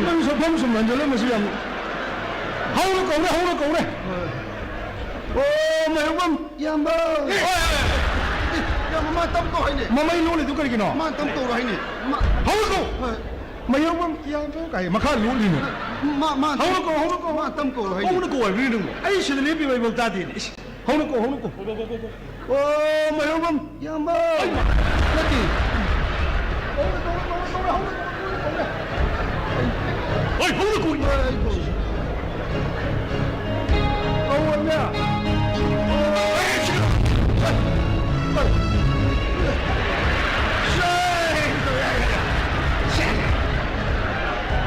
ꯅꯪ ꯁꯛꯐꯝ ꯁꯨꯝ ꯍꯟꯖꯜꯂꯝꯕꯁꯨ ꯌꯥꯝ ꯍꯧꯅ ꯀꯧꯔꯦ, ꯍꯧꯅ ꯀꯧꯔꯦ꯫ ꯍꯣꯏ꯫ ꯑꯣ, ꯃꯩꯍꯧꯕꯝ꯫ ꯏꯌꯥꯝꯕ! ꯑꯦ! ꯏꯌꯥꯝꯕ, ꯃꯥ ꯇꯞ ꯀꯧ ꯍꯥꯏꯅꯦ꯫ ꯃꯃꯩ ꯂꯣꯜꯂꯤꯗꯨ ꯀꯔꯤꯒꯤꯅꯣ? ꯃꯥ ꯇꯞ ꯀꯧꯔꯣ ꯍꯥꯏꯅꯦ꯫ ꯃꯥ ꯍꯧꯅ ꯀꯧ! ꯍꯣꯏ꯫ ꯃꯌꯥꯝꯕꯝ ꯏꯌꯥꯝꯕ ꯀꯥꯏ ꯃꯈꯥ ꯂꯣꯠꯂꯤꯅꯦ꯫ ꯃꯥ, ꯃꯥ ꯍꯧꯅ ꯀꯧ, ꯍꯧꯅ ꯀꯧ꯫ ꯃꯥ ꯇꯞ ꯀꯧꯔꯣ ꯍꯥꯏꯅꯦ꯫ ꯍꯧꯅ ꯀꯧ ꯍꯥꯏꯕꯅꯤ ꯅꯪꯕꯨ꯫ ꯑꯩ ꯁꯤꯗ ꯂꯦꯞꯄꯤꯕ ꯑꯩꯕꯧ ꯇꯥꯗꯦꯅꯦ꯫ ꯏꯁ, ꯍꯧꯅ ꯀꯧ, ꯍꯧꯅ ꯀꯧ꯫ ꯀꯧ, ꯀꯧ, ꯀꯧ, ꯀꯧ, ꯀꯧ꯫ ꯑꯣ, ꯃꯌꯥꯝꯕꯝ ꯏꯌꯥꯝꯕ! ꯅꯠꯇꯦ꯫ ꯍꯣꯏ, ꯍꯧꯅ ꯀꯧꯏ꯫ ꯍꯣꯏ, ꯑꯩ ꯀꯧꯏ꯫ ꯀꯧꯑꯣꯅꯦ꯫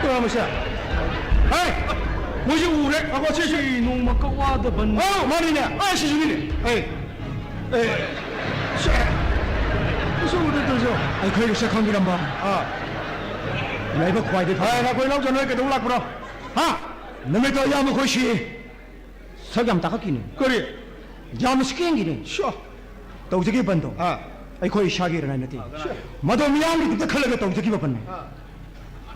ꯀꯅꯥ ꯃꯁꯦ? ꯍꯩ! ꯃꯣꯏꯁꯦ ꯎꯔꯦ꯫ ꯉꯥꯏꯈꯣ, ꯁꯤ, ꯁꯤ꯫ ꯁꯤ ꯅꯣꯡꯃ ꯀꯛꯋꯥꯗ ꯕꯟ꯫ ꯑꯣ, ꯃꯥꯅꯤꯅꯦ꯫ ꯑꯦ, ꯁꯤꯁꯨꯅꯤꯅꯦ꯫ ꯑꯦ꯫ ꯑꯦ꯫ ꯁꯦ꯫ ꯃꯁꯤ ꯎꯗꯦ ꯇꯧꯔꯤꯁꯦ꯫ ꯑꯩꯈꯣꯏꯒꯤ ꯁꯛ ꯈꯪꯕꯤꯔꯝꯕ꯫ ꯑꯥ꯫ ꯂꯥꯏꯕꯛ ꯈ꯭ꯋꯥꯏꯗꯒꯤ ꯐꯕ꯫ ꯑꯦ, ꯅꯈꯣꯏ ꯏꯅꯥꯎꯆꯥ ꯅꯣꯏ ꯀꯩꯗꯧ ꯂꯥꯛꯄ꯭ꯔꯣ? ꯍꯥ? ꯅꯨꯃꯤꯠꯇꯣ ꯏꯌꯥꯝꯕ ꯑꯩꯈꯣꯏ ꯁꯤ ꯁꯛ ꯌꯥꯝ ꯇꯥꯈꯠꯈꯤꯅꯦ꯫ ꯀꯔꯤ? ꯌꯥꯝꯅ ꯁꯤꯀꯦꯡꯒꯤꯅꯦ꯫ ꯁꯣ꯫ ꯇꯧꯖꯈꯤꯕ ꯕꯟꯗꯣ꯫ ꯑꯥ꯫ ꯑꯩꯈꯣꯏ ꯏꯁꯥꯒꯤ ꯏꯔꯥꯟ ꯅꯠꯇꯦ꯫ ꯁꯣ꯫ ꯃꯗꯣ ꯃꯤꯌꯥꯝꯒꯤ ꯈꯛꯇ ꯈꯜꯂꯒ ꯇꯧꯖꯈꯤꯕ ꯕꯟꯅꯦ꯫ ꯑꯥ꯫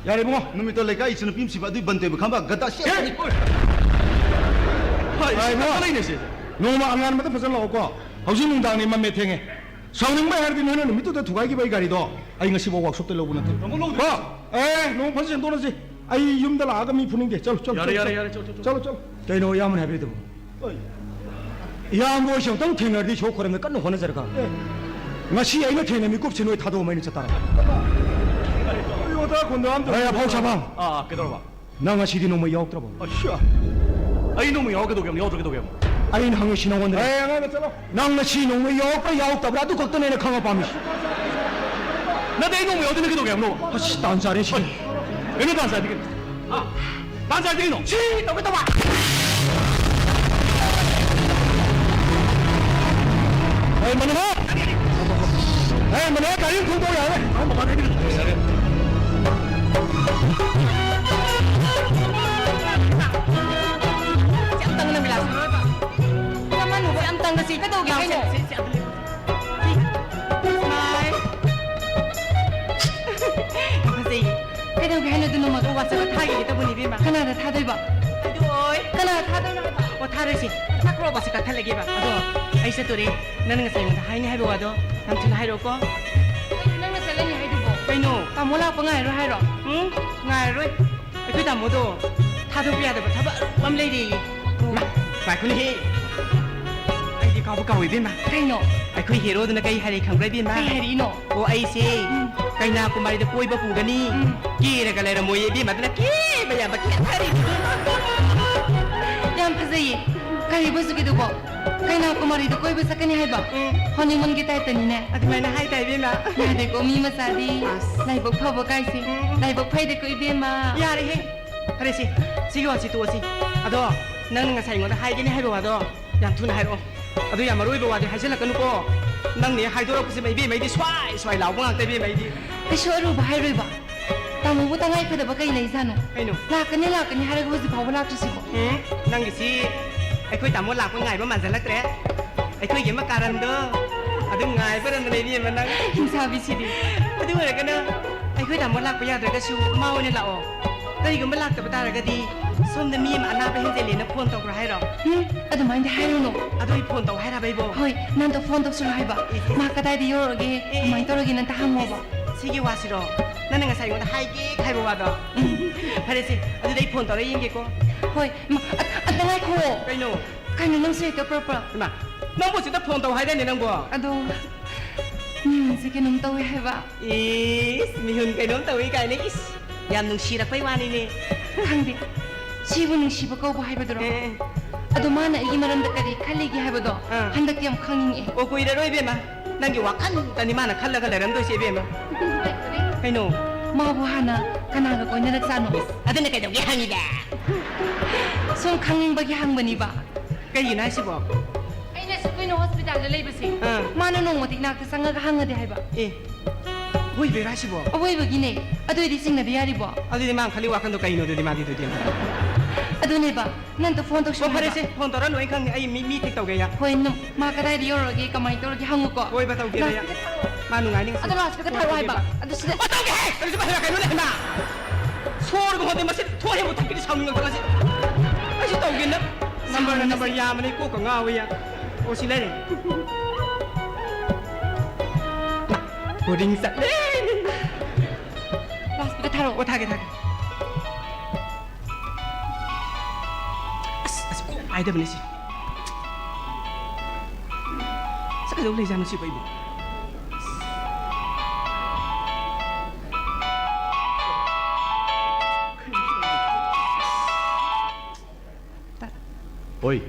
ꯌꯥꯔꯦ ꯏꯕꯨꯡꯉꯣ, ꯅꯨꯃꯤꯠꯇꯣ ꯂꯩꯀꯥꯏ ꯏꯆꯟꯅꯨꯄꯤ ꯑꯃ ꯁꯤꯕ ꯑꯗꯨꯏ ꯕꯟ ꯇꯧꯕ ꯈꯪꯕ ꯒꯗꯥ ꯁꯤ꯫ ꯑꯦ! ꯍꯣꯏ, ꯁꯤ ꯍꯥꯏ, ꯏꯕꯨꯡꯉꯣ꯫ ꯀꯅꯥ ꯂꯩꯅꯦ ꯁꯤ? ꯅꯣꯡꯃ ꯑꯉꯥꯟꯕꯗ ꯐꯖꯅ ꯂꯥꯛꯑꯣꯀꯣ꯫ ꯍꯧꯖꯤꯛ ꯅꯨꯡꯗꯥꯡꯅꯤ, ꯃꯝꯃꯦ, ꯊꯦꯡꯉꯦ꯫ ꯁꯥꯎꯅꯤꯡꯕ ꯍꯥꯏꯔꯗꯤ ꯅꯣꯏꯅ ꯅꯨꯃꯤꯠꯇꯨꯗ ꯊꯨꯒꯥꯏꯈꯤꯕ ꯑꯩ ꯒꯥꯔꯤꯗꯣ ꯑꯩ ꯉꯁꯤꯐꯥꯎ ꯋꯥꯛꯁꯣꯞꯇ ꯂꯧꯕ ꯅꯠꯇꯦ꯫ ꯇꯥꯃꯣ, ꯂꯧꯗꯣꯏ ꯀꯣ? ꯑꯦ, ꯅꯣꯡꯃ ꯐꯖꯅ ꯁꯦꯡꯗꯣꯛꯅꯁꯤ꯫ ꯑꯩ ꯌꯨꯝꯗ ꯂꯥꯛꯑꯒ ꯃꯤ ꯐꯨꯅꯤꯡꯗꯦ꯫ ꯆꯠꯂꯣ, ꯆꯠꯂꯣ, ꯌꯥꯔꯦ, ꯆꯠꯂꯣ, ꯌꯥꯔꯦ, ꯆꯠꯂꯣ꯫ ꯌꯥꯔꯦ, ꯆꯠꯂꯣ, ꯆꯠꯂꯣ꯫ ꯆꯠꯂꯣ, ꯆꯠꯂꯣ꯫ ꯀꯩꯅꯣ ꯏꯌꯥꯝꯕꯅ ꯍꯥꯏꯕꯤꯔꯤꯗꯨꯕꯨ? ꯍꯣꯏ꯫ ꯏꯌꯥꯝꯕ ꯍꯣꯏꯁꯦ ꯑꯃꯨꯛꯇꯪ ꯊꯦꯡꯅꯔꯗꯤ ꯏꯁꯣꯔ ꯈꯣꯏꯔꯝꯗ ꯀꯟꯅ ꯍꯣꯠꯅꯖꯔꯒ꯫ ꯑꯦ꯫ ꯉꯁꯤ ꯑꯩꯅ ꯊꯦꯡꯅ ꯃꯤꯀꯨꯞꯁꯦ ꯅꯣꯏ ꯊꯥꯗꯣꯛꯑꯝꯃ ꯑꯩꯅ ꯆꯠꯇꯥꯔꯦ꯫ ꯑꯩ ꯑꯣꯗ ꯈꯣꯟꯗꯣ ꯑꯝꯇ ꯑꯦ, ꯑꯐꯥꯎ ꯁꯥꯕꯥꯡ꯫ ꯑꯥ, ꯑꯥ, ꯀꯩꯗꯧꯔꯕ? ꯅꯪ ꯉꯁꯤꯗꯤ ꯅꯣꯡꯃꯩ ꯌꯥꯎꯔꯛꯇ꯭ꯔꯕꯣ? ꯑꯁ! ꯑꯩ ꯅꯣꯡꯃꯩ ꯌꯥꯎꯔ ꯀꯩꯗꯧꯒꯦ ꯍꯥꯏꯕꯅꯣ? ꯌꯥꯎꯗ꯭ꯔ ꯀꯩꯗꯧꯒꯦ ꯍꯥꯏꯕꯅꯣ? ꯑꯩꯅ ꯍꯪꯉꯤꯁꯤ ꯅꯉꯣꯟꯗ꯫ ꯑꯦ, ꯑꯉꯥꯡꯗ ꯆꯠꯂꯣ꯫ ꯅꯪ ꯉꯁꯤ ꯅꯣꯡꯃꯩ ꯌꯥꯎꯔꯛꯄ꯭ꯔꯥ ꯌꯥꯎꯔꯛꯇꯕ꯭ꯔꯥ ꯑꯗꯨ ꯈꯛꯇꯅꯦ ꯑꯩꯅ ꯈꯪꯕ ꯄꯥꯝꯃꯤꯁꯤ꯫ ꯅꯠꯇꯦ, ꯑꯩ ꯅꯣꯡꯃꯩ ꯌꯥꯎꯗꯅ ꯀꯩꯗꯧꯒꯦ ꯍꯥꯏꯕꯅꯣ? ꯑꯁ, ꯇꯥꯟ ꯆꯥꯔꯦ ꯁꯤꯗꯤ꯫ ꯀꯩꯅꯣ ꯇꯥꯟ ꯆꯥꯔꯗꯤ ꯀꯩꯅꯣ? ꯍꯥ? ꯇꯥꯟ ꯆꯥꯔꯗꯤ ꯀꯩꯅꯣ? ꯁꯤ ꯇꯧꯒꯦ ꯇꯧꯕ꯫ ꯑꯦ, ꯃꯅꯦ! ꯑꯦ, ꯃꯅꯦ, ꯒꯥꯔꯤ ꯑꯃ ꯊꯧꯗꯣꯛ ꯌꯥꯔꯦ꯫ ꯌꯥꯝ ꯇꯪꯅ ꯃꯤꯂꯥꯁ꯫ ꯆꯞ ꯃꯥꯟꯅꯕ ꯌꯥꯝ ꯇꯪꯅꯁꯤ꯫ ꯀꯩꯗꯧꯒꯦ ꯍꯥꯏꯅꯣ? ꯁꯦ, ꯁꯦ, ꯁꯦ, ꯑꯗꯨ ꯂꯦꯞꯄꯣ꯫ ꯁꯤ꯫ ꯁꯃꯥꯏ꯫ ꯌꯥꯝ ꯐꯖꯩꯌꯦ꯫ ꯀꯩꯗꯧꯒꯦ ꯍꯥꯏꯅꯣ ꯑꯗꯨꯅ? ꯃꯗꯨ ꯋꯥꯆꯞꯇ ꯊꯥꯒꯦ ꯇꯧꯕꯅꯤ, ꯏꯕꯦꯝꯃ꯫ ꯀꯅꯥꯗ ꯊꯥꯗꯣꯏꯕ? ꯊꯥꯗꯣꯛꯑꯣꯏ꯫ ꯀꯅꯥꯗ ꯊꯥꯗꯣꯏꯅꯣ ꯍꯥꯏꯕ? ꯑꯣ, ꯊꯥꯗꯣꯏꯁꯦ꯫ ꯊꯥꯈ꯭ꯔꯣꯕ, ꯁꯤ ꯀꯛꯊꯠꯂꯒꯦꯕ꯫ ꯑꯗꯣ ꯑꯩ ꯆꯠꯇꯣꯔꯦ꯫ ꯅꯪꯅ ꯉꯁꯥꯏ ꯑꯩꯉꯣꯟꯗ ꯍꯥꯏꯅꯤ ꯍꯥꯏꯕ ꯋꯥꯗꯣ ꯌꯥꯝ ꯊꯨꯅ ꯍꯥꯏꯔꯛꯑꯣꯀꯣ꯫ ꯀꯩꯅꯣ ꯅꯪꯅ ꯆꯠꯂꯅꯤ ꯍꯥꯏꯗꯨꯕꯣ? ꯀꯩꯅꯣ? ꯇꯥꯃꯣ ꯂꯥꯛꯄ ꯉꯥꯏꯔꯣ ꯍꯥꯏꯔꯣ? ꯎꯝ, ꯉꯥꯏꯔꯔꯣꯏ꯫ ꯑꯩꯈꯣꯏ ꯇꯥꯃꯣꯗꯣ ꯊꯥꯗꯣꯛꯄ ꯌꯥꯗꯕ ꯊꯕꯛ ꯑꯃ ꯂꯩꯔꯦꯌꯦ꯫ ꯃꯥ, ꯉꯥꯏꯈꯣꯅꯦꯍꯦ꯫ ꯑꯩꯗꯤ ꯀꯥꯎꯕ ꯀꯥꯎꯏ, ꯏꯕꯦꯝꯃ꯫ ꯀꯩꯅꯣ? ꯑꯩꯈꯣꯏ ꯍꯦꯔꯣꯗꯨꯅ ꯀꯩ ꯍꯥꯏꯔꯦ ꯈꯪꯕ꯭ꯔꯥ, ꯏꯕꯦꯝꯃ? ꯀꯩ ꯍꯥꯏꯔꯛꯏꯅꯣ? ꯑꯣ, ꯑꯩꯁꯦ ꯎꯝ꯫ ꯀꯩꯅꯥꯀꯨꯃꯥꯔꯤꯗ ꯀꯣꯏꯕ ꯄꯨꯒꯅꯤ꯫ ꯎꯝ꯫ ꯀꯦꯔꯒ ꯂꯩꯔꯝꯃꯣꯌꯦ, ꯏꯕꯦꯝꯃ, ꯑꯗꯨꯅ ꯀꯦꯕ ꯌꯥꯕ ꯀꯦꯊꯔꯤꯕ꯫ ꯌꯥꯝ ꯐꯖꯩꯌꯦ꯫ ꯀꯔꯤꯕ ꯍꯧꯖꯤꯛꯀꯤꯗꯨꯕꯣ? ꯀꯩꯅꯥꯀꯨꯃꯥꯔꯤꯗ ꯀꯣꯏꯕ ꯆꯠꯀꯅꯤ ꯍꯥꯏꯕ? ꯎꯝ꯫ ꯍꯣꯅꯤꯃꯨꯟꯒꯤ ꯇꯥꯏꯞꯇꯅꯤꯅꯦ꯫ ꯑꯗꯨꯃꯥꯏꯅ ꯍꯥꯏꯇꯥꯏ, ꯏꯕꯦꯝꯃ꯫ ꯌꯥꯗꯦꯀꯣ, ꯃꯤ ꯃꯆꯥꯗꯤ꯫ ꯑꯁ꯫ ꯂꯥꯏꯕꯛ ꯐꯕ ꯀꯥꯏꯁꯦ꯫ ꯎꯝ꯫ ꯂꯥꯏꯕꯛ ꯐꯩꯗꯀꯣ, ꯏꯕꯦꯝꯃ꯫ ꯌꯥꯔꯦꯍꯦ꯫ ꯐꯔꯦꯁꯦ, ꯁꯤꯒꯤ ꯋꯥꯁꯤ ꯇꯣꯛꯑꯁꯤ꯫ ꯑꯗꯣ ꯅꯪꯅ ꯉꯁꯥꯏ ꯑꯩꯉꯣꯟꯗ ꯍꯥꯏꯒꯅꯤ ꯍꯥꯏꯕ ꯋꯥꯗꯣ ꯌꯥꯝ ꯊꯨꯅ ꯍꯥꯏꯔꯛꯑꯣ꯫ ꯑꯗꯨ ꯌꯥꯝ ꯃꯔꯨ ꯑꯣꯏꯕ ꯋꯥꯗꯤ ꯍꯥꯏꯖꯤꯜꯂꯛꯀꯅꯨꯀꯣ꯫ ꯅꯪꯅ ꯍꯦꯛ ꯍꯥꯏꯗꯣꯔꯛꯄꯁꯤꯃ ꯏꯕꯦꯝꯃ ꯑꯩꯗꯤ ꯁ꯭ꯋꯥꯏ ꯁ꯭ꯋꯥꯏ ꯂꯥꯎꯕ ꯉꯥꯛꯇ ꯏꯕꯦꯝꯃ ꯑꯩꯗꯤ꯫ ꯀꯩꯁꯨ ꯑꯔꯨꯕ ꯍꯥꯏꯔꯣꯏꯕ꯫ ꯇꯥꯃꯣꯕꯨ ꯇꯉꯥꯏ ꯐꯗꯕ ꯀꯩ ꯂꯩꯖꯥꯠꯅꯣ? ꯀꯩꯅꯣ? ꯂꯥꯛꯀꯅꯤ ꯂꯥꯛꯀꯅꯤ ꯍꯥꯏꯔꯒ ꯍꯧꯖꯤꯛ ꯐꯥꯎꯕ ꯂꯥꯛꯇ꯭ꯔꯤꯁꯤꯕꯣ? ꯎꯝ, ꯅꯪꯒꯤꯁꯤ ꯑꯩꯈꯣꯏ ꯇꯥꯃꯣ ꯂꯥꯛꯄ ꯉꯥꯏꯕ ꯃꯥꯟꯖꯜꯂꯛꯇ꯭ꯔꯦ꯫ ꯑꯩꯈꯣꯏꯒꯤ ꯑꯃ ꯀꯥꯔꯟꯗꯣ ꯑꯗꯨꯝ ꯉꯥꯏꯕ ꯔꯟꯗꯅ ꯏꯕꯦꯝꯃ ꯅꯪ꯫ ꯍꯤꯡꯁꯥꯕꯤꯁꯤꯗꯤ꯫ ꯑꯗꯨ ꯑꯣꯏꯔꯒꯅ ꯑꯩꯈꯣꯏ ꯇꯥꯃꯣ ꯂꯥꯛꯄ ꯌꯥꯗ꯭ꯔꯒꯁꯨ ꯃꯥ ꯑꯣꯏꯅ ꯂꯥꯛꯑꯣ꯫ ꯀꯔꯤꯒꯨꯝꯕ ꯂꯥꯛꯇꯕ ꯇꯥꯔꯒꯗꯤ ꯁꯣꯝꯗ ꯃꯤ ꯑꯃ ꯑꯅꯥꯕ ꯍꯦꯟꯖꯜꯂꯦꯅ ꯐꯣꯟ ꯇꯧꯕ꯭ꯔꯥ ꯍꯥꯏꯔꯣ? ꯎꯝ, ꯑꯗꯨꯃꯥꯏꯅꯗꯤ ꯍꯥꯏꯔꯨꯅꯨ꯫ ꯑꯗꯨ ꯑꯩ ꯐꯣꯟ ꯇꯧ ꯍꯥꯏꯔꯕ ꯑꯩꯕꯣ? ꯍꯣꯏ, ꯅꯪꯗꯣ ꯐꯣꯟ ꯇꯧꯁꯤꯔꯣ ꯍꯥꯏꯕ꯫ ꯑꯦ, ꯑꯦ꯫ ꯃꯥ ꯀꯗꯥꯏꯗ ꯌꯧꯔꯒꯦ, ꯑꯦ, ꯑꯦ꯫ ꯀꯃꯥꯏꯅ ꯇꯧꯔꯒꯦꯅ ꯑꯝꯇ ꯍꯪꯉꯣꯕ꯫ ꯁꯤꯒꯤ ꯋꯥꯁꯤꯔꯣ? ꯅꯪꯅ ꯉꯁꯥꯏ ꯑꯩꯉꯣꯟꯗ ꯍꯥꯏꯒꯦ ꯍꯥꯏꯕ ꯋꯥꯗꯣ? ꯎꯝ꯫ ꯐꯔꯦꯁꯦ, ꯑꯗꯨꯗꯤ ꯑꯩ ꯐꯣꯟ ꯇꯧꯔ ꯌꯦꯡꯒꯦꯀꯣ꯫ ꯍꯣꯏ, ꯃꯥ, ꯑ-, ꯑꯝꯇ ꯉꯥꯏꯈꯣ꯫ ꯀꯩꯅꯣ? ꯀꯩꯅꯣ ꯅꯪꯁꯦ ꯍꯦꯛꯇ ꯄ꯭ꯔꯞ ꯄ꯭ꯔꯞ? ꯏꯃꯥ, ꯅꯪꯕꯨ ꯁꯤꯗ ꯐꯣꯟ ꯇꯧ ꯍꯥꯏꯗꯥꯏꯅꯦ ꯅꯪꯕꯣ? ꯑꯗꯣ, ꯃꯤꯍꯨꯟꯁꯦ ꯀꯩꯅꯣꯝ ꯇꯧꯋꯦ ꯍꯥꯏꯕ꯫ ꯏꯁ, ꯃꯤꯍꯨꯟ ꯀꯩꯅꯣꯝ ꯇꯧꯏ ꯀꯥꯏꯅ, ꯏꯁ, ꯌꯥꯝ ꯅꯨꯡꯁꯤꯔꯛꯄꯩ ꯋꯥꯅꯤꯅꯦ꯫ ꯈꯪꯗꯦ, ꯁꯤꯕꯨ ꯅꯨꯡꯁꯤꯕ ꯀꯧꯕ ꯍꯥꯏꯕꯗꯨꯔꯣ? ꯑꯦ, ꯑꯦ꯫ ꯑꯗꯣ ꯃꯥꯅ ꯑꯩꯒꯤ ꯃꯔꯝꯗ ꯀꯔꯤ ꯈꯜꯂꯤꯒꯦ ꯍꯥꯏꯕꯗꯣ ꯑꯥ꯫ ꯍꯟꯗꯛꯇꯤ ꯌꯥꯝ ꯈꯪꯅꯤꯡꯉꯛꯑꯦ꯫ ꯑꯣ, ꯀꯨꯏꯔꯔꯣꯏ ꯏꯕꯦꯝꯃ, ꯅꯪꯒꯤ ꯋꯥꯈꯜꯗꯅꯤ ꯃꯥꯅ ꯈꯜꯂꯒ ꯂꯩꯔꯝꯗꯣꯏꯁꯦ ꯏꯕꯦꯝꯃ꯫ ꯀꯩꯅꯣ? ꯃꯥꯕꯨ ꯍꯥꯟꯅ ꯀꯅꯥꯒ ꯀꯣꯏꯅꯔꯛ ꯆꯥꯅꯣ? ꯑꯗꯨꯅ ꯀꯩꯗꯧꯒꯦ ꯍꯪꯉꯤꯗ? ꯁꯨꯝ ꯈꯪꯅꯤꯡꯕꯒꯤ ꯍꯪꯕꯅꯤꯕ꯫ ꯀꯩꯒꯤꯅꯣ ꯍꯥꯏꯁꯤꯕꯣ? ꯑꯩꯅ ꯁꯨꯛ ꯀꯨꯏꯅ ꯍꯣꯁꯄꯤꯇꯥꯜꯗ ꯂꯩꯕꯁꯦ, ꯑꯥ꯫ ꯃꯥꯅ ꯅꯣꯡꯃꯇ ꯏꯅꯥꯛꯇ ꯆꯪꯉꯒ ꯍꯪꯉꯗꯤ ꯍꯥꯏꯕ꯫ ꯑꯦ, ꯑꯣꯏꯕꯩꯔꯣ ꯍꯥꯏꯁꯤꯕꯣ? ꯑꯋꯣꯏꯕꯒꯤꯅꯦ꯫ ꯑꯗꯨ ꯑꯣꯏꯗꯤ ꯆꯤꯡꯅꯕ ꯌꯥꯔꯤꯕꯣ? ꯑꯗꯨꯗꯤ ꯃꯥꯅ ꯈꯜꯂꯤ ꯋꯥꯈꯜꯗꯣ ꯀꯩꯅꯣ ꯑꯗꯨꯗꯤ ꯃꯥꯗꯤ ꯑꯗꯨꯗꯤ? ꯑꯗꯨꯅꯦꯕ, ꯅꯪ ꯑꯝꯇ ꯐꯣꯟ ꯇꯧꯁꯤꯜꯂꯣ ꯑꯣ, ꯐꯔꯦꯁꯦ, ꯍꯥꯏꯕ꯫ ꯐꯣꯟ ꯇꯧꯔ ꯂꯣꯏ ꯈꯪꯉꯦ꯫ ꯑꯩ ꯃꯤ, ꯃꯤ ꯊꯤꯛ ꯇꯧꯒꯦ ꯌꯥ꯫ ꯍꯣꯏ, ꯅꯪ ꯃꯥ ꯀꯗꯥꯏꯗ ꯌꯧꯔꯒꯦ, ꯀꯃꯥꯏꯅ ꯇꯧꯔꯒꯦ ꯍꯪꯉꯨꯀꯣ꯫ ꯍꯣꯏꯕ, ꯇꯧꯒꯦꯕ ꯌꯥ꯫ ꯂꯥꯁꯇ ꯊꯥꯔꯛꯑꯣ꯫ ꯃꯥ ꯅꯨꯡꯉꯥꯏꯅꯤ ꯉꯁꯤ꯫ ꯑꯗꯣ ꯂꯥꯁꯇ ꯊꯥꯔꯛꯑꯣ ꯍꯥꯏꯕ꯫ ꯇꯧꯒꯦꯕ꯫ ꯑꯗꯨ ꯁꯤꯗ ꯑꯣ, ꯇꯧꯒꯦ ꯍꯦ! ꯀꯔꯤꯁꯨ ꯄꯥꯏꯍꯜꯂꯛꯀꯅꯨꯅꯦ, ꯏꯃꯥ! ꯁꯣꯔꯒ ꯍꯣꯟꯗꯦ, ꯃꯁꯤ ꯊꯣꯛꯍꯦ, ꯃꯨꯊꯠꯀꯅꯤ, ꯁꯥꯎꯅꯤꯡꯉꯛꯇꯅ ꯁꯤ꯫ ꯑꯩꯁꯨ ꯇꯧꯒꯦꯅ꯫ ꯅꯝꯕꯔꯅ ꯅꯝꯕꯔ ꯌꯥꯝꯕꯅꯤ, ꯀꯣꯛꯀ ꯉꯥꯎꯋꯤ ꯌꯥ꯫ ꯑꯣ, ꯁꯤ ꯂꯩꯔꯦ꯫ ꯕꯣꯔꯗꯤꯡ ꯆꯠꯂꯦ꯫ ꯂꯥꯁꯇ ꯊꯥꯔꯛꯑꯣ꯫ ꯑꯣ, ꯊꯥꯒꯦ, ꯊꯥꯒꯦ꯫ ꯑꯁ, ꯑꯁ, ꯀꯣꯛ ꯄꯥꯏꯗꯕꯅꯦ ꯁꯤ꯫ ꯁꯤ ꯀꯩꯗꯧ ꯂꯩꯖꯥꯠꯅꯣ ꯁꯤꯕꯣ ꯑꯩꯕꯣ? ꯍꯣꯏ,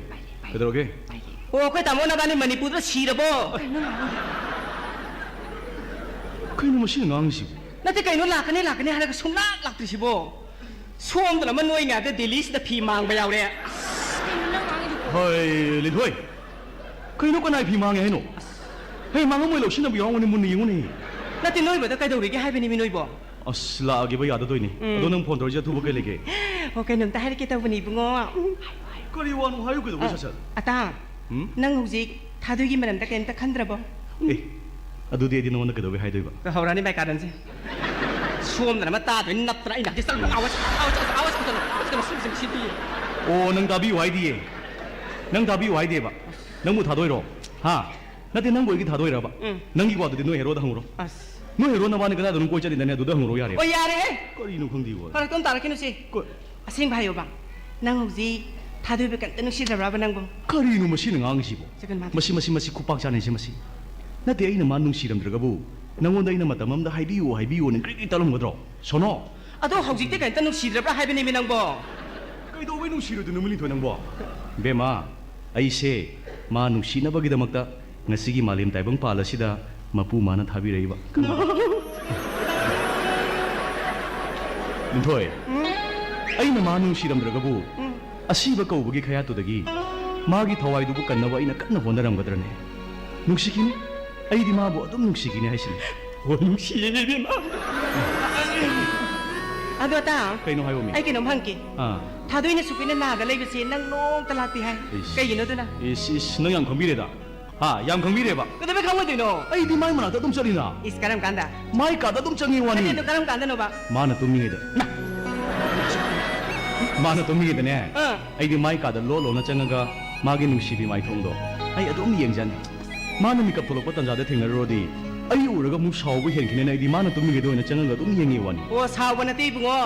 ꯀꯩꯗꯧꯔꯒꯦ? ꯑꯣ, ꯑꯩꯈꯣꯏ ꯇꯥꯃꯣ ꯅꯕꯥꯅꯤ ꯃꯅꯤꯄꯨꯔꯗ ꯁꯤꯔꯕꯣ? ꯀꯩꯅꯣ ꯃꯁꯤꯅ ꯉꯥꯡꯉꯤꯁꯤꯕꯣ? ꯅꯠꯇꯦ, ꯀꯩꯅꯣ ꯂꯥꯛꯀꯅꯤ, ꯂꯥꯛꯀꯅꯤ ꯍꯥꯏꯔꯒ ꯁꯨꯡꯂꯥꯛ ꯂꯥꯛꯇ꯭ꯔꯤꯁꯤꯕꯣ? ꯁꯣꯝꯗꯅ ꯑꯃ ꯅꯣꯏ ꯉꯥꯏꯕꯗ ꯗꯦꯜꯂꯤꯁꯤꯗ ꯐꯤ ꯃꯥꯡꯕ ꯌꯥꯎꯔꯦ꯫ ꯀꯩꯅꯣ ꯅꯪ ꯉꯥꯡꯉꯤꯗꯨꯕꯣ? ꯍꯣꯏ, ꯂꯤꯟꯊꯣꯏ꯫ ꯀꯩꯅꯣ ꯀꯅꯥꯏ ꯐꯤ ꯃꯥꯡꯉꯦ ꯍꯥꯏꯅꯣ? ꯍꯦ, ꯃꯥꯡꯉꯝꯃꯣꯏ, ꯂꯧꯁꯤꯟꯅꯕ ꯌꯥꯎꯔꯝꯒꯅꯤ, ꯃꯨꯟꯅ ꯌꯦꯡꯉꯨꯅꯦ꯫ ꯅꯠꯇꯦ, ꯅꯣꯏꯕꯗ ꯀꯩꯗꯧꯔꯤꯒꯦ ꯍꯥꯏꯕꯅꯤꯃꯤ ꯅꯣꯏꯕꯣ? ꯑꯁ, ꯂꯥꯛꯑꯒꯦꯕ ꯌꯥꯗꯗꯣꯏꯅꯦ꯫ ꯎꯝ꯫ ꯑꯗꯣ ꯅꯪ ꯐꯣꯟ ꯇꯧꯔꯛꯏꯁꯦ ꯑꯊꯨꯕ ꯀꯩ ꯂꯩꯒꯦ? ꯑꯣ, ꯀꯩꯅꯣꯝꯇ ꯍꯥꯏꯔꯛꯀꯦ ꯇꯧꯕꯅꯤ, ꯏꯕꯨꯡꯉꯣ꯫ ꯀꯔꯤ ꯋꯥꯅꯣ ꯍꯥꯏꯌꯨ ꯀꯩꯗꯧꯒꯦ, ꯑ, ꯁꯠ ꯁꯠ? ꯑꯇꯥ, ꯎꯝ? ꯅꯪ ꯍꯧꯖꯤꯛ ꯊꯥꯗꯣꯏꯒꯤ ꯃꯔꯝꯗ ꯀꯩꯝꯇ ꯈꯟꯗ꯭ꯔꯕꯣ? ꯑꯦ, ꯑꯗꯨꯗꯤ ꯑꯩꯗꯤ ꯅꯉꯣꯟꯗ ꯀꯩꯗꯧꯕꯩ ꯍꯥꯏꯗꯣꯏꯕ? ꯍꯧꯔꯛꯑꯅꯤ ꯃꯥꯏ ꯀꯥꯔꯟꯁꯦ꯫ ꯁꯣꯝꯗꯅ ꯑꯃ ꯇꯥꯗꯣꯏꯅꯤ ꯅꯞꯇꯅ ꯑꯩ ꯅꯥꯛꯇ ꯆꯪꯉꯣ꯫ ꯑꯥꯎ, ꯑꯥꯎ, ꯑꯥꯎ, ꯑꯥꯎ, ꯑꯣ, ꯅꯪ ꯇꯥꯕꯤꯌꯨ ꯍꯥꯏꯗꯤꯌꯦ꯫ ꯅꯪ ꯇꯥꯕꯤꯌꯨ ꯍꯥꯏꯗꯦꯕ꯫ ꯅꯪꯕꯨ ꯊꯥꯗꯣꯏꯔꯣ? ꯍꯥ? ꯅꯠꯇꯦ, ꯅꯪꯕꯨ ꯑꯩꯒꯤ ꯊꯥꯗꯣꯏꯔꯕ? ꯎꯝ꯫ ꯅꯪꯒꯤ ꯋꯥꯗꯨꯗꯤ ꯅꯣꯏ ꯍꯦꯔꯣꯗ ꯍꯪꯉꯨꯔꯣ꯫ ꯑꯁ꯫ ꯅꯣꯏ ꯍꯦꯔꯣ ꯅꯕꯥꯅꯤ ꯀꯗꯥꯏꯗꯅꯣ ꯀꯣꯏ ꯆꯠꯂꯤꯗꯅꯦ, ꯑꯗꯨꯗ ꯍꯪꯉꯨꯔꯣ ꯌꯥꯔꯦ꯫ ꯑꯣ, ꯌꯥꯔꯦꯍꯦ꯫ ꯀꯔꯤꯅꯣ ꯈꯪꯗꯦꯕ꯫ ꯐꯔꯛꯇꯣ ꯑꯃ ꯇꯥꯔꯛꯈꯤꯅꯨꯁꯦ꯫ ꯀꯣ- ꯑꯁꯦꯡꯕ ꯍꯥꯏꯌꯣꯕ꯫ ꯅꯪ ꯍꯧꯖꯤꯛ ꯊꯥꯗꯣꯏꯕ ꯀꯩꯝꯇ ꯅꯨꯡꯁꯤꯗ꯭ꯔꯕ꯭ꯔꯕ ꯅꯪꯕꯨ? ꯀꯔꯤꯅꯣ ꯃꯁꯤꯅ ꯉꯥꯡꯉꯤꯁꯤꯕꯣ? ꯆꯒꯟ ꯃꯥꯟꯗꯦ꯫ ꯃꯁꯤ, ꯃꯁꯤ, ꯃꯁꯤ ꯈꯨꯄꯥꯛ ꯆꯥꯅꯩꯁꯦ ꯃꯁꯤ꯫ ꯅꯠꯇꯦ, ꯑꯩꯅ ꯃꯥ ꯅꯨꯡꯁꯤꯔꯝꯗ꯭ꯔꯒꯕꯨ ꯅꯪꯉꯣꯟꯗ ꯑꯩꯅ ꯃꯇꯝ ꯑꯃꯗ ꯍꯥꯏꯕꯤꯌꯨ, ꯍꯥꯏꯕꯤꯌꯨꯅ ꯒ꯭ꯔꯤꯛ ꯒ꯭ꯔꯤꯛ ꯇꯛꯂꯝꯒꯗ꯭ꯔꯣ? ꯁꯣꯅꯣ꯫ ꯑꯗꯣ ꯍꯧꯖꯤꯛꯇꯤ ꯀꯩꯝꯇ ꯅꯨꯡꯁꯤꯗ꯭ꯔꯕ꯭ꯔꯥ ꯍꯥꯏꯕꯅꯦꯃꯤ ꯅꯪꯕꯣ? ꯀꯩꯗꯧꯕꯩ ꯅꯨꯡꯁꯤꯔꯣꯏꯗꯣꯏꯅꯣ ꯃꯤꯂꯤꯟꯊꯣꯏ ꯅꯪꯕꯣ? ꯕꯦꯝꯃ, ꯑꯩꯁꯦ ꯃꯥ ꯅꯨꯡꯁꯤꯅꯕꯒꯤꯗꯃꯛꯇ ꯉꯁꯤꯒꯤ ꯃꯥꯂꯦꯝ ꯇꯥꯏꯕꯪ ꯄꯥꯜ ꯑꯁꯤꯗ ꯃꯄꯨ ꯃꯥꯅ ꯊꯥꯕꯤꯔꯛꯏꯕ꯫ ꯂꯤꯟꯊꯣꯏ, ꯎꯝ? ꯑꯩꯅ ꯃꯥ ꯅꯨꯡꯁꯤꯔꯝꯗ꯭ꯔꯒꯕꯨ ꯎꯝ꯫ ꯑꯁꯤꯕ ꯀꯧꯕꯒꯤ ꯈꯌꯥꯠꯇꯨꯗꯒꯤ ꯃꯥꯒꯤ ꯊꯋꯥꯏꯗꯨꯕꯨ ꯀꯟꯅꯕ ꯑꯩꯅ ꯀꯟꯅ ꯍꯣꯠꯅꯔꯝꯒꯗ꯭ꯔꯅꯦ? ꯅꯨꯡꯁꯤꯈꯤꯅꯤ, ꯑꯩꯗꯤ ꯃꯥꯕꯨ ꯑꯗꯨꯝ ꯅꯨꯡꯁꯤꯈꯤꯅꯤ ꯍꯥꯏꯁꯤꯅꯤ꯫ ꯍꯣ, ꯅꯨꯡꯁꯤꯌꯦ ꯏꯕꯦꯝꯃ꯫ ꯑꯗꯣ ꯇꯥ, ꯀꯩꯅꯣ ꯍꯥꯏꯌꯣ ꯃꯤ? ꯑꯩ ꯀꯩꯅꯣꯝ ꯍꯪꯒꯦ꯫ ꯑꯥ꯫ ꯊꯥꯗꯣꯏꯅ ꯁꯨꯛ ꯀꯨꯏꯅ ꯅꯥꯗ ꯂꯩꯕꯁꯦ ꯅꯪ ꯅꯣꯡꯇ ꯂꯥꯛꯇꯦ ꯍꯥꯏ꯫ ꯏꯁ꯫ ꯀꯩꯒꯤꯅꯣ ꯑꯗꯨꯅ? ꯏꯁ, ꯏꯁ, ꯅꯪ ꯌꯥꯝ ꯈꯪꯕꯤꯔꯦꯗ꯫ ꯍꯥ, ꯌꯥꯝ ꯈꯪꯕꯤꯔꯦꯕ꯫ ꯀꯩꯗꯧꯕꯩ ꯈꯪꯉꯣꯏꯗꯣꯏꯅꯣ? ꯑꯩꯗꯤ ꯃꯥꯏ ꯃꯅꯥꯛꯇ ꯑꯗꯨꯝ ꯆꯠꯂꯤꯅ꯫ ꯏꯁ, ꯀꯔꯝ ꯀꯥꯟꯗ? ꯃꯥꯏ ꯀꯥꯗ ꯑꯗꯨꯝ ꯆꯪꯉꯤ ꯋꯥꯅꯤ꯫ ꯅꯠꯇꯦ, ꯑꯗꯨ ꯀꯔꯝ ꯀꯥꯟꯗꯅꯣꯕ? ꯃꯥꯅ ꯇꯨꯝꯃꯤꯉꯩꯗ꯫ ꯃꯥꯅ ꯇꯨꯝꯃꯤꯉꯩꯗꯅꯦ, ꯑꯥ꯫ ꯑꯩꯗꯤ ꯃꯥꯏ ꯀꯥꯗ ꯂꯣꯟ ꯂꯣꯟꯅ ꯆꯪꯉꯒ ꯃꯥꯒꯤ ꯅꯨꯡꯁꯤꯕꯤ ꯃꯥꯏꯊꯣꯡꯗꯣ ꯑꯩ ꯑꯗꯨꯝ ꯌꯦꯡꯖꯅꯤ꯫ ꯃꯥꯅ ꯃꯤꯀꯞ ꯊꯣꯛꯂꯛꯄ ꯇꯥꯟꯖꯥꯗ ꯊꯦꯡꯅꯔꯨꯔꯗꯤ ꯑꯩ ꯎꯔꯒ ꯑꯃꯨꯛ ꯁꯥꯎꯕ ꯍꯦꯟꯈꯤꯅꯦꯅ ꯑꯩꯗꯤ ꯃꯥꯅ ꯇꯨꯝꯃꯤꯉꯩꯗ ꯑꯣꯏꯅ ꯆꯪꯉꯒ ꯑꯗꯨꯝ ꯌꯦꯡꯉꯤ ꯋꯥꯅꯤ꯫ ꯑꯣ, ꯁꯥꯎꯕ ꯅꯠꯇꯦ ꯏꯕꯨꯡꯉꯣ,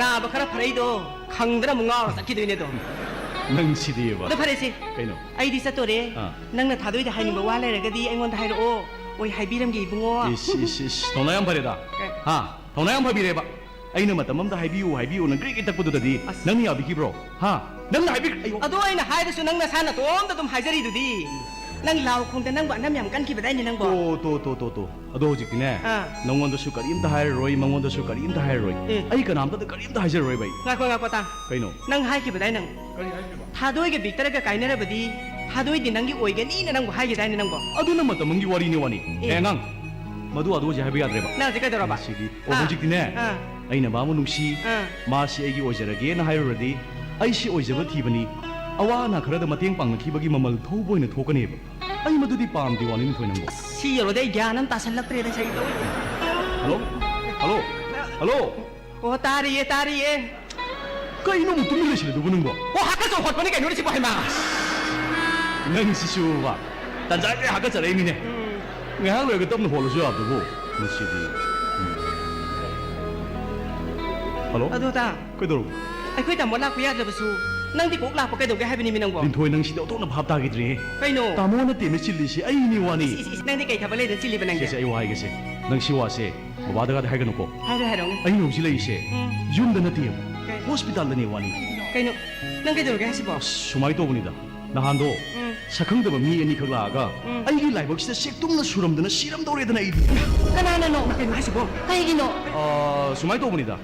ꯅꯥꯕ ꯈꯔ ꯐꯔꯛꯏꯗꯣ ꯈꯪꯗꯅ ꯑꯃꯨꯛ ꯉꯥꯎꯔ ꯆꯠꯈꯤꯗꯣꯏꯅꯦ ꯑꯗꯣ꯫ ꯅꯪ ꯁꯤꯗꯤꯕ꯫ ꯑꯗꯣ ꯐꯔꯦꯁꯦ, ꯀꯩꯅꯣ? ꯑꯩꯗꯤ ꯆꯠꯇꯣꯔꯦ꯫ ꯑꯥ꯫ ꯅꯪꯅ ꯊꯥꯗꯣꯏꯗ ꯍꯥꯏꯅꯤꯡꯕ ꯋꯥ ꯂꯩꯔꯒꯗꯤ ꯑꯩꯉꯣꯟꯗ ꯍꯥꯏꯔꯛꯑꯣ꯫ ꯑꯣꯏ ꯍꯥꯏꯕꯤꯔꯝꯒꯦ ꯏꯕꯨꯡꯉꯣ꯫ ꯏꯁ, ꯏꯁ, ꯏꯁ, ꯊꯧꯅꯥ ꯌꯥꯝ ꯐꯔꯦꯗ꯫ ꯀꯩ? ꯍꯥ? ꯊꯧꯅꯥ ꯌꯥꯝ ꯐꯕꯤꯔꯦꯕ꯫ ꯑꯩꯅ ꯃꯇꯝ ꯑꯃꯗ ꯍꯥꯏꯕꯤꯌꯨ, ꯍꯥꯏꯕꯤꯌꯨꯅ ꯒ꯭ꯔꯤꯛ ꯒ꯭ꯔꯤꯛ ꯇꯛꯄꯗꯨꯗꯗꯤ ꯑꯁ꯫ ꯅꯪꯅ ꯌꯥꯕꯤꯈꯤꯕ꯭ꯔꯣ? ꯍꯥ? ꯅꯪꯅ ꯍꯥꯏꯕꯤ-, ꯑꯩꯌꯣ꯫ ꯑꯗꯣ ꯑꯩꯅ ꯍꯥꯏꯔꯁꯨ ꯅꯪ ꯅꯁꯥ ꯅꯇꯣꯝꯇ ꯑꯗꯨꯝ ꯍꯥꯏꯖꯔꯤꯗꯨꯗꯤ꯫ ꯅꯪ ꯂꯥꯎ ꯈꯣꯡꯗ ꯅꯪꯕꯨ ꯑꯅꯝ ꯌꯥꯝ ꯀꯟꯈꯤꯕꯗꯥꯏꯅꯦ ꯅꯪꯕꯣ? ꯇꯣ, ꯇꯣ, ꯇꯣ, ꯇꯣ, ꯇꯣ꯫ ꯑꯗꯣ ꯍꯧꯖꯤꯛꯇꯤꯅꯦ, ꯑꯥ꯫ ꯅꯪꯉꯣꯟꯗꯁꯨ ꯀꯔꯤꯝꯇ ꯍꯥꯏꯔꯔꯣꯏ, ꯃꯉꯣꯟꯗꯁꯨ ꯀꯔꯤꯝꯇ ꯍꯥꯏꯔꯔꯣꯏ꯫ ꯑꯦ꯫ ꯑꯩ ꯀꯅꯥꯝꯇꯗ ꯀꯔꯤꯝꯇ ꯍꯥꯏꯖꯔꯔꯣꯏꯕ ꯑꯩ꯫ ꯉꯥꯏꯈꯣ, ꯉꯥꯏꯈꯣ, ꯇꯥ꯫ ꯀꯩꯅꯣ? ꯅꯪ ꯍꯥꯏꯈꯤꯕꯗꯥꯏ ꯅꯪ? ꯀꯔꯤ ꯍꯥꯏꯈꯤꯕ? ꯊꯥꯗꯣꯏꯒ ꯕꯤꯛꯇꯔꯒ ꯀꯥꯏꯅꯔꯕꯗꯤ ꯊꯥꯗꯣꯏꯗꯤ ꯅꯪꯒꯤ ꯑꯣꯏꯒꯅꯤꯅ ꯅꯪꯕꯨ ꯍꯥꯏꯈꯤꯗꯥꯏꯅꯦ ꯅꯪꯕꯣ? ꯑꯗꯨꯅ ꯃꯇꯝ ꯑꯃꯒꯤ ꯋꯥꯔꯤꯅꯦ ꯋꯥꯅꯤ꯫ ꯑꯦ꯫ ꯑꯦ, ꯑꯉꯥꯡ, ꯃꯗꯨ ꯑꯗꯨ ꯍꯧꯖꯤꯛ ꯍꯥꯏꯕ ꯌꯥꯗ꯭ꯔꯦꯕ꯫ ꯅꯪ ꯍꯧꯖꯤꯛ ꯀꯩꯗꯧꯔꯕ? ꯁꯤꯗꯤ꯫ ꯑꯣ, ꯑꯥ꯫ ꯍꯧꯖꯤꯛꯇꯤꯅꯦ, ꯑꯥ꯫ ꯑꯩꯅ ꯃꯥꯕꯨ ꯅꯨꯡꯁꯤ, ꯑꯥ꯫ ꯃꯥꯁꯤ ꯑꯩꯒꯤ ꯑꯣꯏꯖꯔꯒꯦꯅ ꯍꯥꯏꯔꯨꯔꯗꯤ, ꯑꯩꯁꯤ ꯑꯣꯏꯖꯕ ꯊꯤꯕꯅꯤ, ꯑꯋꯥ ꯑꯅꯥ ꯈꯔꯗ ꯃꯇꯦꯡ ꯄꯥꯡꯅꯈꯤꯕꯒꯤ ꯃꯃꯜ ꯊꯧꯕ ꯑꯣꯏꯅ ꯊꯣꯛꯀꯅꯦꯕ꯫ ꯑꯩ ꯃꯗꯨꯗꯤ ꯄꯥꯝꯗꯦ ꯋꯥꯅꯤ, ꯂꯤꯟꯊꯣꯏ ꯅꯪꯕꯨ꯫ ꯑꯁ, ꯁꯤ ꯌꯧꯔꯗꯤ ꯑꯩ ꯒ꯭ꯌꯥꯟ ꯑꯃ ꯇꯥꯁꯜꯂꯛꯇ꯭ꯔꯦꯗ, ꯁꯩ ꯇꯧꯔꯤꯁꯦ꯫ ꯍꯜꯂꯣ? ꯍꯜꯂꯣ? ꯍꯜꯂꯣ? ꯑꯣ, ꯇꯥꯔꯤꯌꯦ, ꯇꯥꯔꯤꯌꯦ꯫ ꯀꯩꯅꯣ ꯑꯃꯨꯛ ꯇꯨꯃꯤꯟ ꯂꯩꯁꯤꯜꯂꯤꯗꯨꯕꯨ ꯅꯪꯕꯣ? ꯑꯣ, ꯍꯥꯀꯠꯆ ꯍꯣꯠꯄꯅꯤ ꯀꯩꯅꯣꯅꯦ ꯁꯤꯕꯣ, ꯍꯩꯃꯥ! ꯅꯪꯁꯤꯁꯨꯕ, ꯇꯟꯖꯥꯁꯤꯗ ꯍꯥꯀꯠꯆꯔꯛꯏꯅꯤꯅꯦ꯫ ꯎꯝ꯫ ꯉꯥꯏꯍꯥꯛ ꯂꯩꯔꯒ ꯇꯞꯅ ꯍꯣꯜꯂꯁꯨ ꯌꯥꯕꯗꯨꯕꯨ꯫ ꯃꯁꯤꯗꯤ꯫ ꯎꯝ꯫ ꯍꯜꯂꯣ? ꯑꯗꯣ ꯇꯥ, ꯀꯩꯗꯧꯔꯕ? ꯑꯩꯈꯣꯏ ꯇꯥꯃꯣ ꯂꯥꯛꯄ ꯌꯥꯗ꯭ꯔꯕꯁꯨ ꯅꯪꯗꯤ ꯀꯣꯛ ꯂꯥꯛꯄ ꯀꯩꯗꯧꯒꯦ ꯍꯥꯏꯕꯅꯤꯃꯤ ꯅꯪꯕꯣ? ꯂꯤꯟꯊꯣꯏ, ꯅꯪ ꯁꯤꯗꯤ ꯑꯣꯟꯊꯣꯛꯅ ꯚꯥꯞ ꯇꯥꯈꯤꯗ꯭ꯔꯦꯍꯦ꯫ ꯀꯩꯅꯣ? ꯇꯥꯃꯣ ꯅꯠꯇꯦꯅꯦ ꯆꯤꯜꯂꯤꯁꯦ, ꯑꯩꯅꯤ ꯋꯥꯅꯤ꯫ ꯏꯁ, ꯏꯁ, ꯏꯁ, ꯅꯪꯗꯤ ꯀꯩ ꯊꯕꯛ ꯂꯩꯗꯅ ꯆꯤꯜꯂꯤꯕ ꯅꯪꯗꯤ? ꯁꯦ, ꯁꯦ, ꯑꯩ ꯋꯥ ꯍꯥꯏꯒꯦꯁꯦ꯫ ꯅꯪ ꯁꯤ ꯋꯥꯁꯦ ꯕꯕꯥꯗꯒꯗꯤ ꯍꯥꯏꯒꯅꯨꯀꯣ꯫ ꯍꯥꯏꯔꯣꯏ, ꯍꯥꯏꯔꯣꯏ꯫ ꯑꯩꯅ ꯍꯧꯖꯤꯛ ꯂꯩꯔꯤꯁꯦ ꯎꯝ꯫ ꯌꯨꯝꯗ ꯅꯠꯇꯦꯕ, ꯀꯩ? ꯍꯣꯁꯄꯤꯇꯥꯜꯗꯅꯦ ꯋꯥꯅꯤ꯫ ꯀꯩꯅꯣ? ꯅꯪ ꯀꯩꯗꯧꯔꯒꯦ ꯍꯥꯏꯁꯤꯕꯣ? ꯑꯁ, ꯁꯨꯃꯥꯏꯅ ꯇꯧꯕꯅꯤꯗ, ꯅꯍꯥꯟꯗꯣ ꯎꯝ꯫ ꯁꯛꯈꯪꯗꯕ ꯃꯤ ꯑꯅꯤꯈꯛ ꯂꯥꯛꯑꯒ ꯎꯝ꯫ ꯑꯩꯒꯤ ꯂꯥꯏꯕꯛꯁꯤꯗ ꯁꯦꯛ ꯇꯨꯝꯅ ꯁꯨꯔꯝꯗꯅ ꯁꯤꯔꯝꯗꯧꯔꯦꯗꯅ ꯑꯩꯗꯤ꯫ ꯀꯅꯥꯅꯅꯣ? ꯀꯩꯅꯣ ꯍꯥꯏꯁꯤꯕꯣ? ꯀꯩꯒꯤꯅꯣ? ꯑꯥ, ꯁꯨꯃꯥꯏꯅ ꯇꯧꯕꯅꯤꯗ,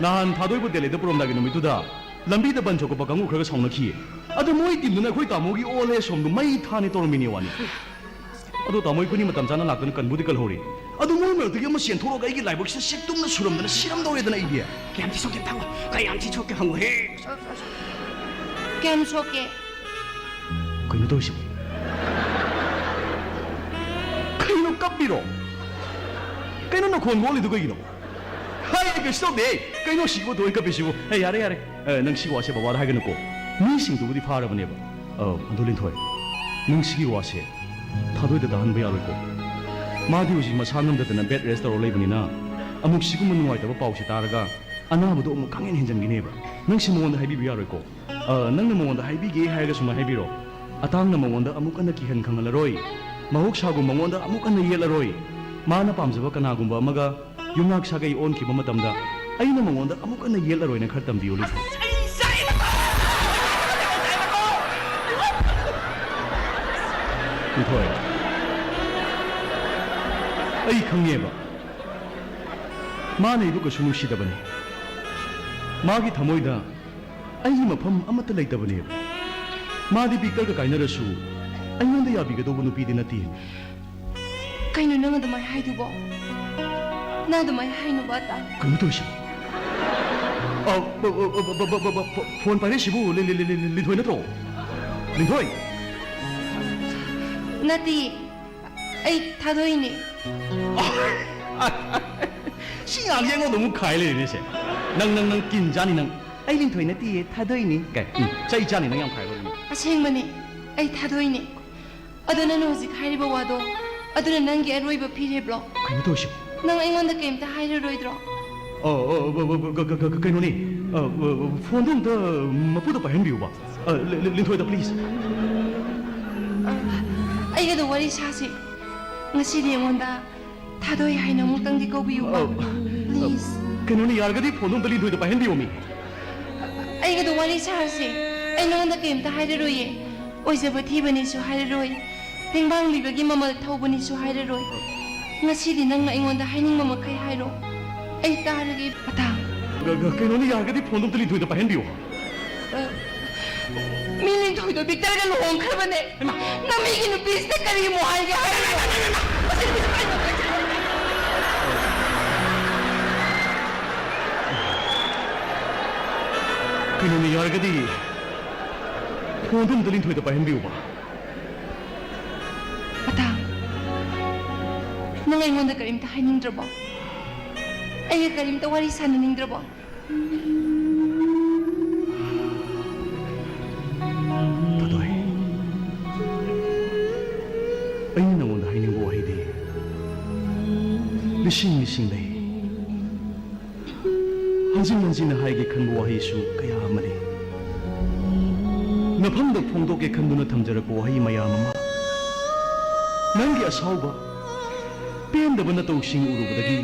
ꯅꯍꯥꯟ ꯊꯥꯗꯣꯏꯕꯨ ꯗꯦꯜꯂꯤꯗ ꯄꯨꯔꯝꯗꯥꯏꯒꯤ ꯅꯨꯃꯤꯠꯇꯨꯗ ꯂꯝꯕꯤꯗ ꯕꯟ ꯁꯣꯛꯄ ꯀꯥꯡꯕꯨ ꯈꯔꯒ ꯁꯥꯎꯅꯈꯤꯌꯦ꯫ ꯑꯗꯨ ꯃꯣꯏ ꯇꯤꯝꯗꯨꯅ ꯑꯩꯈꯣꯏ ꯇꯥꯃꯣꯒꯤ ꯑꯣꯜ ꯑꯦꯖ ꯍꯣꯝꯗꯨ ꯃꯩ ꯊꯥꯅꯤ ꯇꯧꯔꯝꯃꯤꯅꯦ ꯋꯥꯅꯤ꯫ ꯑꯗꯣ ꯇꯥꯃꯣ ꯑꯩꯈꯣꯏꯅꯤ ꯃꯇꯝ ꯆꯥꯅ ꯂꯥꯛꯇꯅ ꯀꯟꯕꯨꯗꯤ ꯀꯜꯍꯧꯔꯤ꯫ ꯑꯗꯨ ꯃꯣꯏ ꯃꯔꯛꯇꯒꯤ ꯑꯃ ꯆꯦꯟꯊꯣꯔꯛꯑꯒ ꯑꯩꯒꯤ ꯂꯥꯏꯕꯛꯁꯤꯗ ꯁꯦꯛ ꯇꯨꯝꯅ ꯁꯨꯔꯝꯗꯅ ꯁꯤꯔꯝꯗꯧꯔꯦꯗꯅ ꯑꯩꯗꯤ꯫ ꯀꯌꯥꯝ ꯊꯤ ꯁꯣꯛꯀꯦ ꯇꯥꯃꯣ? ꯀꯌꯥꯝ ꯊꯤ ꯁꯣꯛꯀꯦ ꯍꯪꯉꯨꯍꯦ꯫ ꯀꯌꯥꯝ ꯁꯣꯛꯀꯦ? ꯀꯩꯅꯣ ꯇꯧꯔꯤꯁꯤꯕꯣ? ꯀꯩꯅꯣ ꯀꯞꯄꯤꯔꯣ? ꯀꯩꯅꯣ ꯅꯈꯣꯟ ꯃꯣꯜꯂꯤꯗꯨ ꯀꯩꯒꯤꯅꯣ? ꯍꯥꯏ, ꯀꯩꯁꯨ ꯇꯧꯗꯦ꯫ ꯀꯩꯅꯣ ꯁꯤꯕꯨ ꯊꯣꯏ ꯀꯞꯄꯤꯁꯤꯕꯨ? ꯑꯦ, ꯌꯥꯔꯦ, ꯌꯥꯔꯦ꯫ ꯑꯦ, ꯅꯪ ꯁꯤ ꯋꯥꯁꯦ ꯕꯕꯥꯗ ꯍꯥꯏꯒꯅꯨꯀꯣ꯫ ꯃꯤꯁꯤꯡꯗꯨꯕꯨꯗꯤ ꯐꯥꯔꯕꯅꯦꯕ꯫ ꯑ, ꯑꯗꯨ ꯂꯤꯟꯊꯣꯏ, ꯅꯪ ꯁꯤꯒꯤ ꯋꯥꯁꯦ ꯊꯥꯗꯣꯏꯗ ꯇꯥꯍꯟꯕ ꯌꯥꯔꯣꯏꯀꯣ꯫ ꯃꯥꯗꯤ ꯍꯧꯖꯤꯛ ꯃꯁꯥ ꯉꯝꯗꯗꯅ ꯕꯦꯗ ꯔꯦꯁ ꯇꯧꯔ ꯂꯩꯕꯅꯤꯅ, ꯑꯃꯨꯛ ꯁꯤꯒꯨꯝꯕ ꯅꯨꯡꯉꯥꯏꯇꯕ ꯄꯥꯎꯁꯦ ꯇꯥꯔꯒ ꯑꯅꯥꯕꯗꯣ ꯑꯃꯨꯛ ꯈꯪꯍꯦꯟ ꯍꯦꯟꯖꯟꯒꯤꯅꯦꯕ꯫ ꯅꯪ ꯁꯤ ꯃꯉꯣꯟꯗ ꯍꯥꯏꯕꯤꯕ ꯌꯥꯔꯣꯏꯀꯣ꯫ ꯑ, ꯅꯪꯅ ꯃꯉꯣꯟꯗ ꯍꯥꯏꯕꯤꯒꯦ ꯍꯥꯏꯔꯒ ꯁꯨꯃꯥꯏꯅ ꯍꯥꯏꯕꯤꯔꯣ, "ꯑꯇꯥꯡꯅ ꯃꯉꯣꯟꯗ ꯑꯃꯨꯛ ꯍꯟꯅ ꯀꯤꯍꯟ ꯈꯪꯍꯜꯂꯔꯣꯏ, ꯃꯍꯧꯁꯥꯒꯨꯝ ꯃꯉꯣꯟꯗ ꯑꯃꯨꯛ ꯍꯟꯅ ꯌꯦꯠꯂꯔꯣꯏ, ꯃꯥꯅ ꯄꯥꯝꯖꯕ ꯀꯅꯥꯒꯨꯝꯕ ꯑꯃꯒ ꯌꯨꯝꯅꯥꯛ ꯁꯥꯒꯩ ꯑꯣꯟꯈꯤꯕ ꯃꯇꯝꯗ ꯑꯩꯅ ꯃꯉꯣꯟꯗ ꯑꯃꯨꯛ ꯍꯟꯅ ꯌꯦꯠꯂꯔꯣꯏꯅ ꯈꯔ ꯇꯝꯕꯤꯌꯨ ꯂꯤꯟꯊꯣꯏ꯫" ꯂꯤꯟꯊꯣꯏ, ꯑꯩ ꯈꯪꯉꯦꯕ, ꯃꯥꯅ ꯑꯩꯕꯨ ꯀꯩꯁꯨ ꯅꯨꯡꯁꯤꯗꯕꯅꯤ꯫ ꯃꯥꯒꯤ ꯊꯃꯣꯏꯗ ꯑꯩꯒꯤ ꯃꯐꯝ ꯑꯃꯠꯇ ꯂꯩꯇꯕꯅꯦꯕ꯫ ꯃꯥꯗꯤ ꯕꯤꯛꯇꯔꯒ ꯀꯥꯏꯅꯔꯁꯨ ꯑꯩꯉꯣꯟꯗ ꯌꯥꯕꯤꯒꯗꯧꯕ ꯅꯨꯄꯤꯗꯤ ꯅꯠꯇꯦ꯫ ꯀꯩꯅꯣ ꯅꯪ ꯑꯗꯨꯃꯥꯏꯅ ꯍꯥꯏꯗꯨꯕꯣ? ꯅꯪ ꯑꯗꯨꯃꯥꯏꯅ ꯍꯥꯏꯅꯨꯕ, ꯑꯇꯥ꯫ ꯀꯩꯅꯣ ꯇꯧꯔꯤꯁꯤꯕꯣ? ꯑ, ꯕ-, ꯕ-, ꯐꯣꯟ ꯄꯥꯏꯔꯛꯏꯁꯤꯕꯨ ꯂꯤ-, ꯂꯤ-, ꯂꯤ-, ꯂꯤ-, ꯂꯤꯟꯊꯣꯏ ꯅꯠꯇ꯭ꯔꯣ? ꯂꯤꯟꯊꯣꯏ! ꯅꯠꯇꯦ, ꯑꯩ ꯊꯥꯗꯣꯏꯅꯦ꯫ ꯁꯤ ꯉꯥꯡꯁꯦ ꯑꯩꯉꯣꯟꯗ ꯑꯃꯨꯛ ꯈꯥꯏ ꯂꯩꯔꯦꯅꯦ ꯁꯦ꯫ ꯅꯪ, ꯅꯪ, ꯅꯪ ꯀꯤꯟ ꯆꯥꯅꯤ ꯅꯪ꯫ ꯑꯩ ꯂꯤꯟꯊꯣꯏ ꯅꯠꯇꯤꯌꯦ, ꯊꯥꯗꯣꯏꯅꯤ꯫ ꯀꯩ? ꯎꯝ, ꯆꯩ ꯆꯥꯅꯤ ꯅꯪ ꯌꯥꯝ ꯈꯥꯏꯕ꯫ ꯑꯁꯦꯡꯕꯅꯦ, ꯑꯩ ꯊꯥꯗꯣꯏꯅꯦ꯫ ꯑꯗꯣ ꯅꯪꯅ ꯍꯧꯖꯤꯛ ꯍꯥꯏꯔꯤꯕ ꯋꯥꯗꯣ, ꯑꯗꯨꯅ ꯅꯪꯒꯤ ꯑꯔꯣꯏꯕ ꯐꯤꯔꯦꯞꯂꯣ? ꯀꯩꯅꯣ ꯇꯧꯔꯤꯁꯤꯕꯣ? ꯅꯪ ꯑꯩꯉꯣꯟꯗ ꯀꯩꯝꯇ ꯍꯥꯏꯔꯔꯣꯏꯗ꯭ꯔꯣ? ꯑ, ꯑ, ꯕ-, ꯕ-, ꯕ-, ꯀ-, ꯀ-, ꯀ-, ꯀꯩꯅꯣꯅꯦ, ꯑ, ꯕ-, ꯕ-, ꯐꯣꯟꯗꯣ ꯑꯝꯇ ꯃꯄꯨꯗ ꯄꯥꯏꯍꯟꯕꯤꯌꯨꯕ꯫ ꯑ, ꯂꯤ-, ꯂꯤ-, ꯂꯤꯟꯊꯣꯏꯗ, please꯫ ꯑ, ꯑꯩꯒꯗꯣ ꯋꯥꯔꯤ ꯁꯥꯁꯤ꯫ ꯉꯁꯤꯗꯤ ꯑꯩꯉꯣꯟꯗ ꯊꯥꯗꯣꯏ ꯍꯥꯏꯅ ꯑꯃꯨꯛꯇꯪꯗꯤ ꯀꯧꯕꯤꯌꯨꯕ꯫ ꯑ, please꯫ ꯀꯩꯅꯣꯅꯦ, ꯌꯥꯔꯒꯗꯤ ꯐꯣꯟꯗꯣ ꯑꯝꯇ ꯂꯤꯟꯊꯣꯏꯗ ꯄꯥꯏꯍꯟꯕꯤꯌꯣꯃꯤ꯫ ꯑꯩꯒꯗꯣ ꯋꯥꯔꯤ ꯁꯥꯔꯁꯦ꯫ ꯑꯩ ꯅꯉꯣꯟꯗ ꯀꯩꯝꯇ ꯍꯥꯏꯔꯔꯣꯏꯌꯦ꯫ ꯑꯣꯏꯖꯕ ꯊꯤꯕꯅꯤꯁꯨ ꯍꯥꯏꯔꯔꯣꯏ꯫ ꯇꯦꯡꯕꯥꯡꯂꯤꯕꯒꯤ ꯃꯃꯜ ꯊꯧꯕꯅꯤꯁꯨ ꯍꯥꯏꯔꯔꯣꯏ꯫ ꯉꯁꯤꯗꯤ ꯅꯪꯅ ꯑꯩꯉꯣꯟꯗ ꯍꯥꯏꯅꯤꯡꯕ ꯃꯈꯩ ꯍꯥꯏꯔꯣ꯫ ꯑꯩ ꯇꯥꯔꯒꯦ, ꯑꯇꯥ꯫ ꯒ-, ꯒ-, ꯀꯩꯅꯣꯅꯦ, ꯌꯥꯔꯒꯗꯤ ꯐꯣꯟꯗꯣ ꯑꯝꯇ ꯂꯤꯟꯊꯣꯏꯗ ꯄꯥꯏꯍꯟꯕꯤꯌꯣ꯫ ꯑ, ꯃꯤ ꯂꯤꯟꯊꯣꯏꯗꯣ ꯕꯤꯛꯇꯔꯒ ꯂꯨꯍꯣꯡꯈ꯭ꯔꯕꯅꯦ꯫ ꯍꯩꯃꯥ! ꯅꯃꯤꯒꯤ ꯅꯨꯄꯤꯁꯤꯗ ꯀꯔꯤ ꯑꯃꯨꯛ ꯍꯥꯏꯒꯦ ꯍꯥꯏꯔꯤꯅꯣ? ꯃꯁꯤ ꯅꯨꯄꯤꯁꯤ ꯀꯔꯤꯅꯣ? ꯀꯩꯅꯣꯅꯦ, ꯌꯥꯔꯒꯗꯤ ꯐꯣꯟꯗꯣ ꯑꯝꯇ ꯂꯤꯟꯊꯣꯏꯗ ꯄꯥꯏꯍꯟꯕꯤꯌꯨꯕ꯫ ꯑꯇꯥ, ꯅꯪ ꯑꯩꯉꯣꯟꯗ ꯀꯔꯤꯝꯇ ꯍꯥꯏꯅꯤꯡꯗ꯭ꯔꯕꯣ? ꯑꯩꯒ ꯀꯔꯤꯝꯇ ꯋꯥꯔꯤ ꯁꯥꯟꯅꯅꯤꯡꯗ꯭ꯔꯕꯣ? ꯊꯥꯗꯣꯏ, ꯑꯩꯅ ꯅꯉꯣꯟꯗ ꯍꯥꯏꯅꯤꯡꯕ ꯋꯥꯍꯩꯗꯤ ꯂꯤꯁꯤꯡ ꯂꯤꯁꯤꯡ ꯂꯩ꯫ ꯍꯟꯖꯤꯟ ꯍꯟꯖꯤꯟꯅ ꯍꯥꯏꯒꯦ ꯈꯟꯕ ꯋꯥꯍꯩꯁꯨ ꯀꯌꯥ ꯑꯃ ꯂꯩ꯫ ꯅꯐꯝꯗ ꯐꯣꯡꯗꯣꯛꯀꯦ ꯈꯟꯗꯨꯅ ꯊꯝꯖꯔꯛꯄ ꯋꯥꯍꯩ ꯃꯌꯥꯝ ꯑꯃ, ꯅꯪꯒꯤ ꯑꯁꯥꯎꯕ, ꯄꯦꯟꯗꯕ ꯅꯇꯧꯁꯤꯡ ꯎꯔꯨꯕꯗꯒꯤ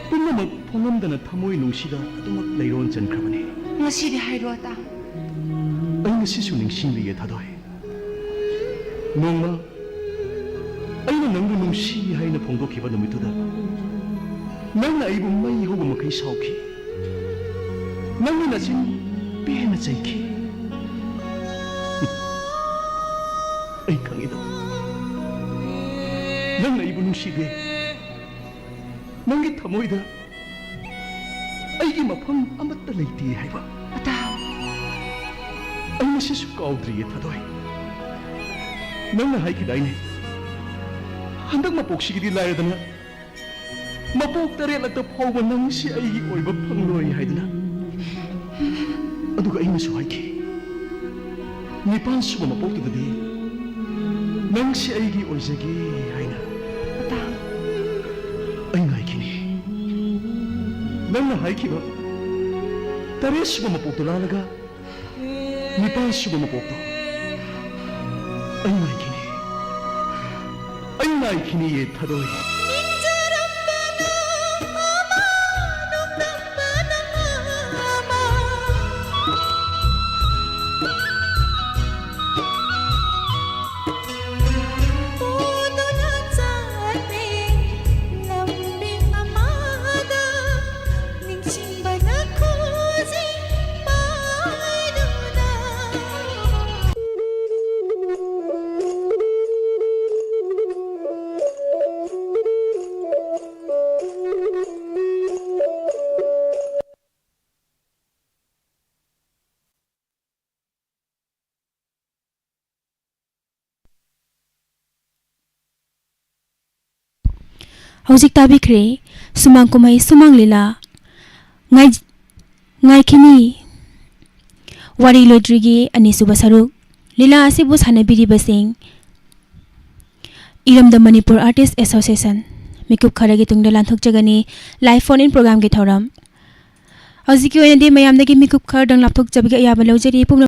ꯄꯨꯝꯅꯃꯛ ꯐꯣꯡꯉꯝꯗꯅ ꯊꯃꯣꯏ ꯅꯨꯡꯁꯤꯗ ꯑꯗꯨꯃꯛ ꯂꯩꯔꯣꯟ ꯆꯟꯈ꯭ꯔꯕꯅꯤ꯫ ꯉꯁꯤꯗꯤ ꯍꯥꯏꯔꯣ, ꯑꯇꯥ꯫ ꯑꯩ ꯉꯁꯤꯁꯨ ꯅꯤꯡꯁꯤꯡꯂꯤꯌꯦ, ꯊꯥꯗꯣꯏ꯫ ꯅꯣꯡꯃ ꯑꯩꯅ ꯅꯪꯕꯨ ꯅꯨꯡꯁꯤ ꯍꯥꯏꯅ ꯐꯣꯡꯗꯣꯛꯈꯤꯕ ꯅꯨꯃꯤꯠꯇꯨꯗ, ꯅꯪꯅ ꯑꯩꯕꯨ ꯃꯩ ꯍꯧꯕ ꯃꯈꯩ ꯁꯥꯎꯈꯤ꯫ ꯅꯪꯅ ꯅꯆꯤꯟ ꯄꯦꯟꯅ ꯆꯩꯈꯤ꯫ ꯑꯩ ꯈꯪꯉꯤꯗꯣ, ꯅꯪꯅ ꯑꯩꯕꯨ ꯅꯨꯡꯁꯤꯗꯦ꯫ ꯅꯪꯒꯤ ꯊꯃꯣꯏꯗ ꯑꯩꯒꯤ ꯃꯐꯝ ꯑꯃꯠꯇ ꯂꯩꯇꯦ ꯍꯥꯏꯕ꯫ ꯑꯇꯥ꯫ ꯑꯩ ꯃꯁꯤꯁꯨ ꯀꯥꯎꯗ꯭ꯔꯤꯌꯦ, ꯊꯥꯗꯣꯏ꯫ ꯅꯪꯅ ꯍꯥꯏꯈꯤꯗꯥꯏꯅꯦ, ꯍꯟꯗꯛ ꯃꯄꯣꯛꯁꯤꯒꯤꯗꯤ ꯂꯥꯏꯔꯗꯅ, ꯃꯄꯣꯛ ꯇꯔꯦꯠꯂꯛꯇ ꯐꯥꯎꯕ ꯅꯪꯁꯤ ꯑꯩꯒꯤ ꯑꯣꯏꯕ ꯐꯪꯂꯣꯏ ꯍꯥꯏꯗꯅ꯫ ꯑꯗꯨꯒ ꯑꯩꯅꯁꯨ ꯍꯥꯏꯈꯤ, ꯅꯤꯄꯥꯟ ꯁꯨꯕ ꯃꯄꯣꯛꯇꯨꯗꯗꯤ ꯅꯪꯁꯤ ꯑꯩꯒꯤ ꯑꯣꯏꯖꯒꯦ ꯍꯥꯏꯅ꯫ ꯑꯇꯥꯡ꯫ ꯑꯩ ꯉꯥꯏꯈꯤꯅꯤ꯫ ꯅꯪꯅ ꯍꯥꯏꯈꯤꯕ ꯇꯔꯦꯠ ꯁꯨꯕ ꯃꯄꯣꯛꯇꯨ ꯂꯥꯜꯂꯒ ꯅꯤꯄꯥꯟ ꯁꯨꯕ ꯃꯄꯣꯛꯇꯣ ꯑꯩ ꯉꯥꯏꯈꯤꯅꯤ꯫ ꯑꯩ ꯉꯥꯏꯈꯤꯅꯤꯌꯦ ꯊꯥꯗꯣꯏ꯫ ꯍꯧꯖꯤꯛ ꯇꯥꯕꯤꯈ꯭ꯔꯦ ꯁꯨꯃꯥꯡ ꯀꯨꯝꯍꯩ ꯁꯨꯃꯥꯡ ꯂꯤꯂꯥ ꯉꯥꯏ-, ꯉꯥꯏꯈꯤꯅꯤ ꯋꯥꯔꯤ ꯂꯣꯏꯗ꯭ꯔꯤꯒꯤ ꯑꯅꯤꯁꯨꯕ ꯁꯔꯨꯛ꯫ ꯂꯤꯂꯥ ꯑꯁꯤꯕꯨ ꯁꯥꯟꯅꯕꯤꯔꯤꯕꯁꯤꯡ ꯏꯔꯝꯗꯝ ꯃꯅꯤꯄꯨꯔ ꯑꯥꯔꯇꯤꯁ ꯑꯦꯁꯣꯁꯤꯌꯦꯁꯟ꯫ ꯃꯤꯀꯨꯞ ꯈꯔꯒꯤ ꯇꯨꯡꯗ ꯂꯥꯟꯊꯣꯛꯆꯒꯅꯤ live phone in programꯒꯤ ꯊꯧꯔꯝ꯫ ꯍꯧꯖꯤꯛꯀꯤ ꯑꯣꯏꯅꯗꯤ ꯃꯌꯥꯝꯗꯒꯤ ꯃꯤꯀꯨꯞ ꯈꯔꯗꯪ ꯂꯥꯞꯊꯣꯛꯆꯕꯒꯤ ꯑꯌꯥꯕ ꯂꯧꯖꯔꯤ꯫ ꯄꯨꯝꯅꯃꯛ